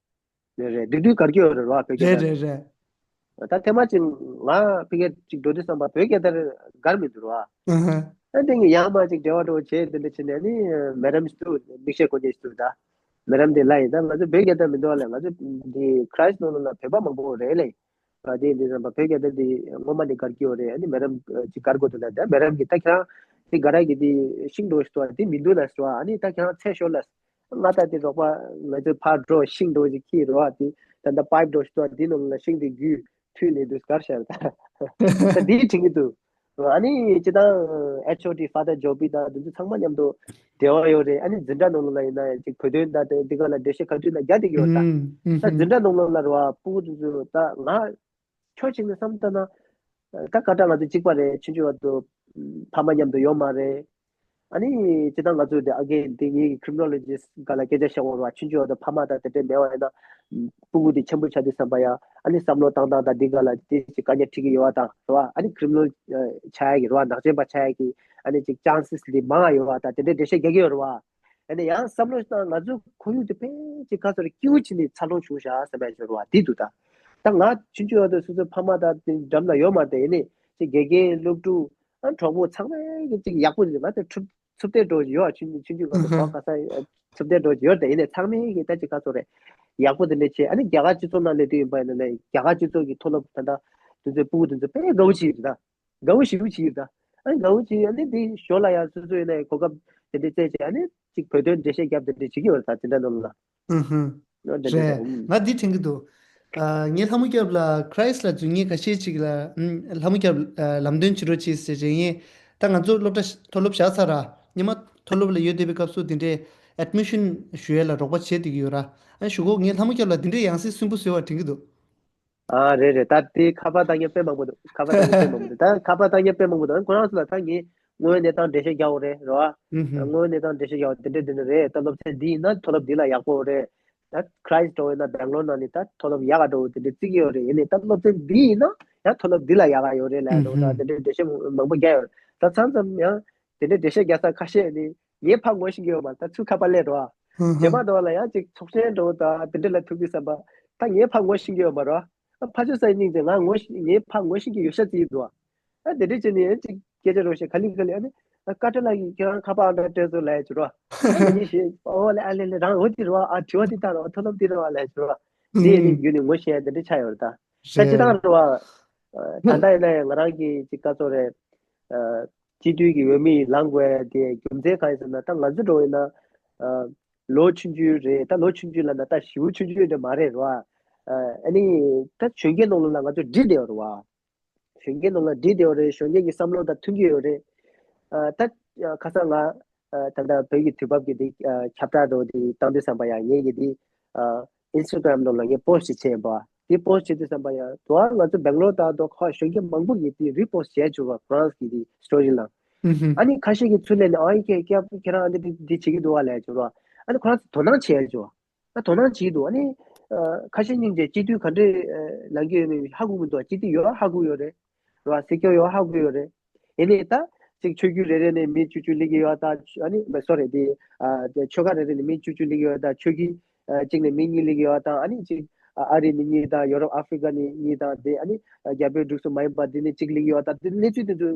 བྱ། རེད་རེད། འདི་དུས་གར་གྱི་ཡོད་རེད་རོ། བོད་སྐད་རེད་དར་རེད་རེད། ད་ཐེངས་མ་ཅིག་ང་བོད་སྐད་ཅིག་འགྲོ་དུས་བསམ་པ་བོད་སྐད་དར་གར་མི་འདུག་རོ། ཨ་ཧ། ཨ་དེ་ངས་ཡང་མ་ཅིག་འབྲེལ་བ་འགྲོ་བྱས་དེ་འདྲ་བྱས་ནས་ནི་མེ་རམ་ཞིག་འདུག་མིག་ཤེལ་གོན་མཁན་ཞིག་འདུག་ད་མེ་རམ་དེ་ལ་ཡིན། ད་ང་ཚོ་བོད་སྐད་དར་མི་འདུག་ཨ་ལས། ང་ཚོ་འདི་Christ ནང་ལ་བོད་པ་མང་པོ་རེད་ལས། ཨ་དེ་འདི་བསམ་པ་བོད་སྐད་དར་འདི་སྔོན་མ་ནས་གར་གྱི་ཡོད་རེད། ཨ་ནི་མེ་རམ་ཅིག་གར་དགོས་འདུག་ལ། ད་མེ་རམ་གྱིས་ད་ཁྱེད་རང་དེ་ག་ར་གི་དེ་ཤིང་འགྲོ་ཞིག་འདུག་ཨ། དེ་མི་འདུག་ལ་ཞུ་ཨ། ཨ་ནི་ད་ཁྱེད་རང་ཚེ་ཤོར་ལ། ང་ད་དེ་རོགས་པ་ང་ཚོའི་ཕར་འགྲོ་ཤིང་འགྲོ་ཅིག་ཁྱེར་རོགས་ཨ། དེ་ད་ད་པའིབ་འགྲོ་ཞིག་འདུག་ཨ། དེ་ནང་ལ་ཤིང་དེ་རྒྱུད་མཐུད་ནས་འདུག་གར་ཤར་ད། ད་དེ་དྲན་གྱི་འདུག་ཨ་ནི་སྤྱི་བཏང་H O D Father Joby དང་དེ་ཚོ་ཚང་མ་མཉམ་དུ་འབྲེལ་བ་ཡོད་རེད། ཨ་ནི་འཛིན་གྲྭ་ནང་ལོགས་ལ་ཡིན་ན་ཡང་ཅིག་བོད་དོན་དང་དེ་འདི་ག་ལ་འགྲེལ་བཤད་ག་དུས་ན་རྒྱག་བསྡད་ཀྱི་ཡོད་ད། ཨུམ་ཨུམ་ད་འཛིན་གྲྭ་ནང་ལོགས་ལ་རེད་བ། སྤུ་གུ་དེ་ཚོ་ད་ང་ཕྱོགས་གཅིག་ནས་བསམ་ལྟ་ན། ད་ཀ་ཏྲ་ང་ཚོ་གཅིག་པ་རེད། ཆུང་ཆུང་བར་དུ་ཕ་མ་མཉམ་དུ་ཡོད་མ་རེད། ཨ་ནི་སྤྱིར་བཏང་ང་ཚོ་དེ་again དེ་ངའི་criminologist ག་ལ་སྐད་ཆ་བཤད་འོང་ར། ཆུང་ཆུང་བར་དུ་ཕ་མ་དང་དེ་འདྲའི་མེད་པ་ཡིན་ན། སྤུ་གུ་དེ་ཆེན་པོ་ཆགས་དུས་བསམ་པ་ཡ། ཨ་ནི་བསམ་བློ་བཏང་སྟངས་དང་འདི་ག་ལ་དེ་ཅིག་དཀའ་ངལ་འཕྲད་ཀྱི་ཡོད་པ་དང་རེད་བ། ཨ་ནི་criminal ཆགས་ཡ་གི་རེད་བ། ནག་ཅན་པ་ཆགས་ཡ་གི་ཨ་ནི་ཅིག་chances དེ་མང་ང་ཡོད་པ་དང་དེ་འདྲའི་འགྲེལ་བཤད་རྒྱག་གི་ཡོད་རེད་བ། ཨ་ནི་ཡང་བསམ་བློ་བཏང་ང་ཚོ་ཁོར་ཡུག་དེ་ཕལ་ཆེར་ག་ཚོད་རེ་སྐྱིད་པོ་བྱས་ནས་འཚར་ལོངས་བྱུང་ཤག་བསམ་པའི་འབྱོར་བ་དེ་འདུག་ད། ད་ང་ཆུང་ཆུང་བར་དུ་སོ་སོའི་ཕ་མ་དང་དེ་འགྲམ་ལ་ཡོད་མ་རེད། ཨ་ནི་ཅིག་དགེ་རྒན་སློབ་ཕྲུག་ཨ་གྲོགས་པོ་ཚང་མས་ཀྱི་ཅིག་ཡག་པོ་རེད། ང་ཚོ་ཚུབ་ཚུབ་བསྡད་འགྲོ་ཡོད། ཆུང་ཆུང་ཆུང་ཆུང་ང་ཚོ་གྲོགས་ག་ས་ཚུབ་བསྡད་འགྲོ་ཡོད་རེད། ཡིན་ནའི་ཚང་མས་ཀྱི་ད་ཅིག་ག་ཚོད་རེ་ཡག་པོ་དེ་འདྲ་བྱས། ཨ་ནི་རྒྱ་གར་སྤྱི་ཚོགས་ནང་སླེབས་དུས་ཡིན་པ་ཡིན་ན་ནི་རྒྱ་གར་སྤྱི་ཚོགས་ཀྱི་མཐོ་སློབ་ད་ལྟ་དེ་ཚོའི་སྤུ་གུ་དེ་ཚོ་དཔེ་དགའ་བོ་བྱས་ཡོད་རེད་ད། དགའ་བོ་ཞེ་པོ་ཅིག་ཡོད་ད། ཨ་ནི་དགའ་བོ་ཅིག་ཨ་ནི་འདི་ཞོར་ལ་ཡང་སོ་སོ་ཡིན་ན་ཡང་གོ་སྐབས་དེ་འདྲ་བཙལ་བྱས་ཨ་ནི་ཅིག་བོད་དོན་འགྲེལ་བཤད་རྒྱབ་དེ་འདྲ་བྱེད་ཀྱི་ཡོད་རེད་ད་དེ་འདྲ་ནང་ལ། ཨུ་ཧུ། ཨ་འདི་འདྲ་རེད། ད་ཨུམ། ང་འདི་དྲན་གྱི་འདུག་ཨ། ངའི་ལྷ་མོ་སྐྱབས་ལ་Christ ལ་འཛུལ་མཁན་ཁ་ཤས་ཅིག་ལ་ཨུམ། ལྷ་མོ་སྐྱབས་ཨ། ལམ་སྟོན་བྱེད་རོགས་གྱིས་ཟེར་བྱས་ངས་ད་ང་ཚོ་སློབ་གྲྭ་མཐོ་སློབ་བཞག་ཚར་ར། ཉི་མ་མཐོ་སློབ་ལ་ཡོད་བསྡད་པའི་སྐབས་སུ་དེ་འདྲའི་admission ཞུ་ཡས་ལ་རོགས་པ་བྱས་བསྡད་ཀྱི་ཡོད་ར། ཨ་ཞུ་གོ་ངའི་ལྷ་མོ་སྐྱབས་ལ་དེ་འདྲའི་ཡང་སྲིད་སུན་པོ་བཟོས་པ་དྲན་གྱི་འདུག་ཨ་རེད་རེད། ད་དེ་ཁ་པར་བཏང་མཁན་དཔེ་མང་པོ་འདུག་ཁ་པར་བཏང་མཁན་དཔེ་མང་པོ་འདུག་ད་ཁ་པར་བཏང་མཁན་དཔེ་མང་པོ་འདུག་ཁོ་རང་ཚོ་ལ་ད་ངས་དངོས་ཡོད་གནས་སྟངས་འགྲེལ་བཤད་རྒྱག་དགོས་རེད་རེད་བ། ཨུ་ཧུ། དངོས་ཡོད་གནས་སྟངས་འགྲེལ་བཤད་རྒྱག་དགོས་དེ་འདྲ་དེ་འདྲ་རེད། ད་སློབ་ཚན་འདི་ཡིན་ན་མཐོ་སློབ་འདི་ལ་ཡག་པོ་རེད། ད་Christ འགྲོ་བས་ན་སྦེང་ལོར་ནང་ནས་ད་མཐོ་སློབ་ཡག་ག་འགྲོ་དེ་འདྲ་བརྩི་གི་ཡོད་རེད། ཡིན་ནའི་ད་སློབ་ཚན་འདི་ཡིན་ན་ཡང་མཐོ་སློབ་འདི་ལ་ཡག་ག་ཡོད་རེད་ལབ་ཨུ་འགྲོ་ད་ཧུ། དེ་འདྲ་འགྲེལ་བཤད་མང་པོ་རྒྱག་ཡོད་རེད། ད་མཚམས་མཚམས་ཡང་དེ་འདྲ་འགྲེལ་བཤད་རྒྱག་ས་ཁ་ཤས་ནི་ངའི་ཕར་ངོ་ཤེས་ཀྱི་ཡོད་མ་རེད། ད་ཚུར་ཁ་པར་སླེབས་འགྲོ་ཨ། ཧུ་ཧུ། རྗེས་མ་འགྲོ་བ་ལ་ཡང་ཅིག་ཚོགས་ཆེན་འགྲོ་ད་དེ་འདྲ་ལ་ཐུག་དུས་བསམ་པ་ད་ངའི་ཕར་ངོ་ཤེས་ཀྱི་ཡོད་མ་རེད་ཨ། ཕ་ཆོས་སའི་སྙིང་རྗེ་ང་ངོ་ཤེས་ངའི་ཕར་ངོ་ཤེས་ཀྱི་ཡོད་ཤ་ཙི་འདུག་ཨ། ཨ་དེ་འདྲ་བྱས་ནས་ཡང་ཅིག་སྐད་ཆ་རོགས་བྱེད་ག་ལེ་ག་ལེ་ཨ་ནི་ཨ་ཀ་ཏྲ་ལགས་ཀྱིས་ཁྱེད་རང་ཁ་པར་ཨང་གྲངས་སྤྲད་སོང་ལབ་ཡ་ཅིག་རོ། ཨ་ནི་ཞེས་ཨོ་ལེ་ཨ་ལེ་ལེ་རང་འོ་དེ་རོ་ཨ་དྲི་བ་དེ་ལྟ་རོ་མཐོ་སློབ་དེ་རོ་ཨ་ལབ་ཡ་ཅིག་རོ། དེ་ཡིན་ནི་རྒྱུན་ནས་ངོ་ཤེས་ཡ་དེ་འདྲ་ཆགས་ཡོད་རེད་ད། ད་སྤྱིར་བཏང་རེད་བ། ད་ལྟ་ཡིན་ན་ཡང་ང་རང་གི་ཅིག་ཀ་ཙོག་རེད། སྤྱི་འཐུས་ཀྱི་འོས་མི་ལངས་དགོས་ཡ་དེ་རྒྱུ་མཚན་གང་ཡིན་ཟེར་ན་ད་ང་ཚོ་འགྲོ་ཡིན་ན། ལོ་ཆུང་ཆུང་རེད། ད་ལོ་ཆུང་ཆུང་ལབ་ན་ད་ཞེ་པོ་ཆུང་ཆུང་འདྲ་མ་རེད་རེད་བ། ཨ་ནི་ད་གཞོན་སྐྱེས་ནང་ལོགས་ལ་ང་ཚོ་འདྲིས་བསྡད་ཡོད་རེད་བ། གཞོན་སྐྱེས་ནང་ལ་འདྲིས་བསྡད་ཡོད་རེད། གཞོན་སྐྱེས་ཀྱི་བསམ་བློ་དང་མཐུན་གྱི་ཡོད་རེད། ཨ་ད་ཁ་སང་ང་ཨ་ད་ལྟ་བོད་ཀྱི་དུས་བབ་ཀྱི་འདི་ཨ་ཁྱབ་བསྒྲགས་འགྲོ་འདི་བཏང་དུས་ཙམ་པ་ཡང་ངེད་ཀྱི་འདི་ཨ་Instagram་ནང་ལ་ངས་པོ་སི་ཊི་བྱས་ཡིན་པ། འདི་པོ་སི་ཊི་བྱེད་དུས་ཙམ་པ་ཡང་དུ་ཨ་ང་ཚོ་སྦེང་ལོར་དང་དུ་ཁ་གཞོན་སྐྱེས་མང་པོ་གིས་འདི་རི་པོ་སི་ཊི་བྱས་བྱུང་བ་ཁོ་རང་གི་འདི་སི་ཊོ་རི་ལ། ཨ་ནི་ཁ་ཤས་ཀྱིས་ཚུར་ལན་ནས་ཨ་ཡིན་ཁྱེད་ཁྱེད་རང་ཨ་འདི་འདི་བྱེད་ཀྱི་འདུག་བ་ལབ་བྱུང་ར། ཨ་ནི་ཁོ་རང་ཚོ་དོ་སྣང་བྱས་བྱུང་བ། ད་དོ་སྣང་བྱེད་ཀྱི་འདུག་ཨ་ནི། ཨ་ཁ་ཤས་སྙིང་རྗེ་སྤྱི་འཐུས་ག་འདྲས་ཨ་ལངས་ཀྱི་ཡོད་མེད་ཧ་གོ་གི་མི་འདུག་སྤྱི་འཐུས་ཡོད་ཧ་གོ་ཡོད་རེད། རེད་བ། སྲིད་སྐྱོང་ཡོད་ཧ་གོ་ཡོད་རེད། ཡིན་ནའི་ད་ཅིག་ཆོས་བརྒྱུད་རེ་རེ་ནས་མི་བཅུ་བཅུ་སླེབས་ཀྱི་ཡོད་ད། ཨ་ནི་མ་སོ་རེད་དེ། ཨ་ཆོལ་ཁ་རེ་རེ་ནས་མི་བཅུ་བཅུ་སླེབས་ཀྱི་ཡོད་ད། ཆོས་བརྒྱུད་ཨ་གཅིག་ནས་མི་གཉིས་སླེབས་ཀྱི་ཡོད་ད། ཨ་ནི་ཅིག་ཨ་ཨ་རི་ནས་གཉིས་དང་ཡོ་རོབ་ཨ་ཧྥི་རི་ཀ་ནས་གཉིས་དང་དེ་ཨ་ནི་རྒྱ་བོད་འབྲུག་གསུམ་མ་ཡིན་པ་འདི་ནས་གཅིག་སླེབས་ཀྱི་ཡོད་ད། དེ་གནས་ཚུལ་དེ་ཚོ་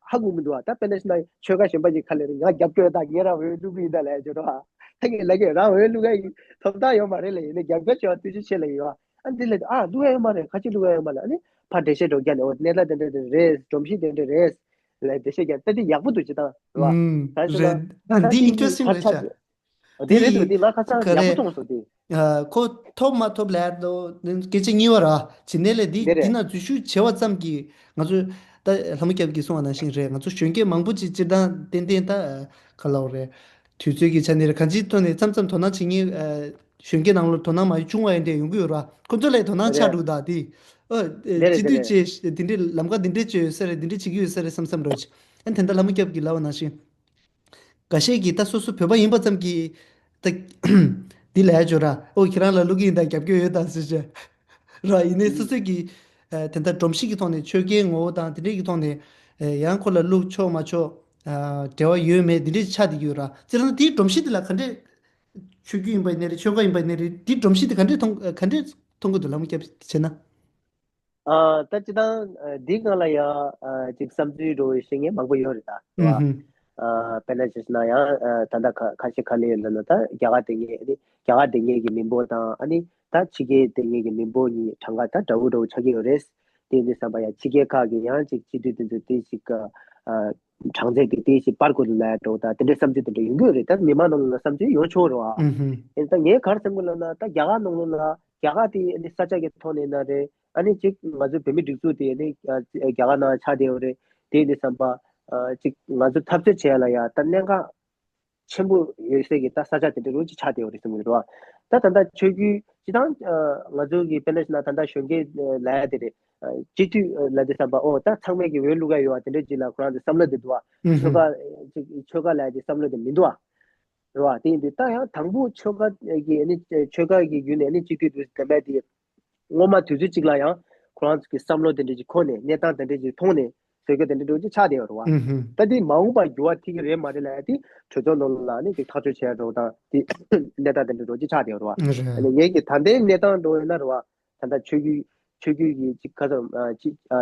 ཧ་གོ་མི་འདུག་ཨ། ད་དཔེར་ན་ཆ་ན་ཆོལ་ཁ་གཞན་པ་ཅིག་ཁ་ལས་རེད་ང་རྒྱབ་སྐྱོར་ཡོད་ད། ངས་རང་འོས་བླུག་གི་ཡིན་ད་ལབ་ཡ་ཅིག་རེད་བ། ད་ངས་ལབ་ཀྱི་རང་འོས་བླུག་ཡ་ཡིན་ཐོབ་ཐང་ཡོད་མ་རེད་ལབ། ཡིན་ནའི་རྒྱབ་སྐྱོར་བྱེད་པ་ཐུགས་རྗེ་ཆེ་ལབ་ཡོད་བ། ཨ་འདི་ལས་ཨ་བླུག་ཡ་ཡོད་མ་རེད། ཁ་ཅིག་བླུག་ཡ་ཡོད་མ་རེད། ཨ་ནི་ཕར་འགྲེལ་བཤད་འགྲོ་རྒྱག་ནས་འོ་གནས་ལ་དེ་འདྲ་དེ་རེད། སྒྲོམ་གཞི་དེ་འདྲ་རེད་ལབ་འགྲེལ་བཤད་རྒྱག་ད་འདི་ཡག་པོ་འདུག་ཅི་ད་རེད་བ། ཨུམ། ད་ཅི་ད་རེད། ཨ་ད་འདི་ཅི་ཨིན་ཊི་རེ་སི་ཊིང་ཕར་རེད་ཤག་ཆགས་འདི་ཨ་དེ་རེད་འདུག་འདི་ང་ཁ་སང་ཡག་པོ་ག་རེ་མཐོང་སོང་དེ། ཨ་ཁོ་ཐོབ་མ་ཐོབ་ལབ་དོ་སྐད་ཆ་གཉིས་པ་ར། ཇི་ནས་ལས་འདི་དེ་འདི་རེད། ན་འཛུལ་ཞུགས་བྱས་པ་ཙམ་གྱིས་ང་ཚོས་ད་ལྷ་མོ་སྐྱབས་ཀྱིས་གསུངས་པ་ནང་བཞིན་རེད། ང་ཚོ་གཞོན་སྐྱེས་མང་པོ་ཅིག་སྤྱིར་བཏང་ཏན་ཏན་ད་ག་ལབ་དགོས་རེད། དུས་ཚོད་ཀྱི་ཆ་ནས་རེད། གང་ཅིའི་ཐོག་ནས་མཚམས་མཚམས་དོ་སྣང་བྱེད་མཁན་ཨ་གཞོན་སྐྱེས་ནང་ལོགས་དོ་སྣང་མ་བྱུང་བ་ཡིན་དེ་ཡོང་གི་ཡོད་ར། ཁོ་ཚོ་ལས་དོ་སྣང་ཆགས་རེད། འགྲོ་ད་དེ་ཨ་དེ་རེད་སྤྱི་དེ་འཐུས་རེད། བྱས་དེ་འདྲའི་ལམ་ཁ་འདི་འདྲས་བྱས་ཡོད་ས་རེད། འདི་འདྲས་བྱེད་ཀྱི་ཡོད་ས་རེད་བསམ་བསམ་འགྲོ་ཅིག་ཨ་ནི་དེ་འདྲ་ལྷ་མོ་སྐྱབས་ཀྱིས་ལབ་པ་ནང་བཞིན། འགའ་ཤས་ཀྱིས་ད་སོ་སོ་བོད་པ་ཡིན་པ་ཙམ་གྱིས་ད་འདི་ལབ་ཡ་ཅིག་ཡོད་ར། ཨོ་ཁྱེད་རང་ལ་བླུག་གི་ཡིན་ད། རྒྱབ་སྐྱོར་ཡོད་ད་ཟེར་བྱས་ར། ཡིན་ནའི་སོ་སོ་གི་ཨ་དེ་འདྲ་སྒྲོམ་གཞི་གི་ཐོག་ནས་ཆོལ་ཁའི་ངོ་བོ་དང་དེ་འདྲས་ཀྱི་ཐོག་ནས་ཨ་ཡང་ཁོ་ལ་བླུག་ཆོག་མ་ཆོག་ཨ་འབྲེལ་བ་ཡོད་མེད་འདི་འདྲས་ཆགས་བསྡད་ཀྱི་ཡོད་ར། སྤྱིར་བཏང་དེའི་སྒྲོམ་གཞི་དེ་ལ་ག་འདྲས། ཆོས་བརྒྱུད་ཡིན་པ་ཡིན་ནའི་རེད། ཆོལ་ཁ་ཡིན་པ་ཡིན་ནའི་རེད། དེའི་སྒྲོམ་གཞི་དེ་ག་འདྲས་མཐོང་ག་འདྲས་མཐོང་གི་འདུག་ལྷ་མོ་སྐྱབས་བྱས་ན། ཨ་ད་སྤྱིར་བཏང་ཨ་འདི་སྒང་ལ་ཡང་ཨ་ཅིག་བསམ་ཚུལ་འགྲོ་བའི་བཤད་མཁན་མང་པོ་ཡོད་རེད་ད། རེད་བ། ཨ་དཔེར་ན་བྱས་ན་ཡང་ཨ་ད་ལྟ་ཁ་ཁ་ཤས་ཁ་ལས་ལབ་ན་ད་རྒྱ་གར་དེ་ངས་ཨ་ནི་རྒྱ་གར་དེ་ངས་ཀྱི་མི་འབོར་དང་ཨ་ནི་ད་ཕྱི་རྒྱལ་དེ་ངས་ཀྱི་མི་འབོར་གཉིས་གྲངས་ཀ་ད་འདྲ་བོ་འདྲ་བོ་ཆགས་ཀྱི་ཡོད་རེད། དེ་ཡིན་དུས་ཙམ་པ་ཡང་ཕྱི་རྒྱལ་ཁག་གི་ཡང་ཅིག་སྤྱི་འཐུས་དེ་ཚོ་དེ་ཅིག་ཨ་གྲངས་ཚད་དེ་དེ་ཞིག་སྤར་དགོས་ལ་འགྲོ་ད་དེ་འདྲའི་བསམ་ཚུལ་དེ་འདྲ་ཡོང་གི་ཡོད་རེད། ད་མི་མང་ནང་ལ་བསམ་ཚུལ་ཡོང་ཆོག་རེད་བ། ཨུ་ཧུམ། ཡིན་ད་ངས་ག་རེ་བསམ་གི་ལབ་ན་ད་རྒྱ་གར་ནང་ལོགས་ལ་རྒྱ་གར་དེ་ཨ་ནི་ས་ཆ་གི་ཐོག་ནས་ན་རེད། ཨ་ནི་ཅིག་ང་ཚོ་བོད་མི་སྒྲིག་འཛུགས་དེ་ཨ་ནི་ཨ་རྒྱ་གར་ནང་ཆགས་བསྡད་ཡོད་རེད། དེ་ཡིན་དུས་ཙམ་པ་ཨ་ཅིག་ང་ཚོ་འཐབ་རྩོད་བྱེད་ཡ་ལ་ཡ་ད་གནད་འགག་ཆེན་པོ་ཡོད་སའི་གི་ད་ས་ཆ་དེ་འདྲ་རུ་ཅིག་ཆགས་བསྡད་ཡོད་རེད་བསམ་གི་རེད་བ། ད་ད་ལྟ་ཆོས་བརྒྱུད་སྤྱི་བཏང་ཨ་ང་ཚོ་གི་དཔེར་ན་ཞིག་ན་ད་ལྟ་གཞོན་སྐྱེས་ལབ་ཡ་དེ་རེད། སྤྱི་འཐུས་ལབ་དུས་ཙམ་པ་ཨོ་ད་ཚང་མས་ཀྱི་འོས་བླུག་ག་ཡོད་བ་དེ་འདྲ་ཅིག་ལ་ཁོ་རང་ཚོ་བསམ་བློ་དེ་འདུག་བ། ཆོལ་ཁ་ཅིག་ཆོལ་ཁ་ལབ་ཡ་དེ་བསམ་བློ་དེ་མི་འདུག་བ། རེད་བ། དེ་ཡིན་དུས་ད་ཡང་དང་པོ་ཆོལ་ཁ་གི་ཨ་ནི་ཆོལ་ཁ་གི་བརྒྱུད་ནས་ཨ་ནི་སྤྱི་འཐུས་དེ་འདེམས་པ་དེ་སྔོན་མ་དུས་ཚོད་གཅིག་ལ་ཡང་ཁོ་རང་ཚོ་གི་བསམ་བློ་དེ་འདྲ་ཅིག་འཁོར་ནས་གནས་སྟངས་དེ་འདྲ་ཅིག་མཐོང་ནས་བཟོ་རྒྱུ་དེ་འདྲ་འདྲ་ཅིག་ཆགས་བསྡད་ཡོད་རེད་བ། ཨུ་ཧུམ། ད་དེ་མ་འོངས་པ་འགྱུར་བ་ཐེབས་ཀྱི་རེད་མ་རེད་ལབ་ཡ་དེ་གྲོས་ཚོགས་ནང་ལ་ཨ་ནི་ཅིག་ཐག་གཅོད་བྱས་འགྲོ་དང་དེ་གནས་སྟངས་དེ་འདྲ་འདྲ་ཅིག་ཆགས་བསྡད་ཡོད་རེད་བ། རེད། ཨ་ནི་ངེད་ཀྱི་ད་ལྟའི་གནས་སྟངས་འགྲོ་ཡོད་ན་རེད་བ། ད་ལྟ་ཆོས་བརྒྱུད་ཆོས་བརྒྱུད་ཀྱི་ཅིག་ཁ་སང་ཨ་ཅིག་ཨ་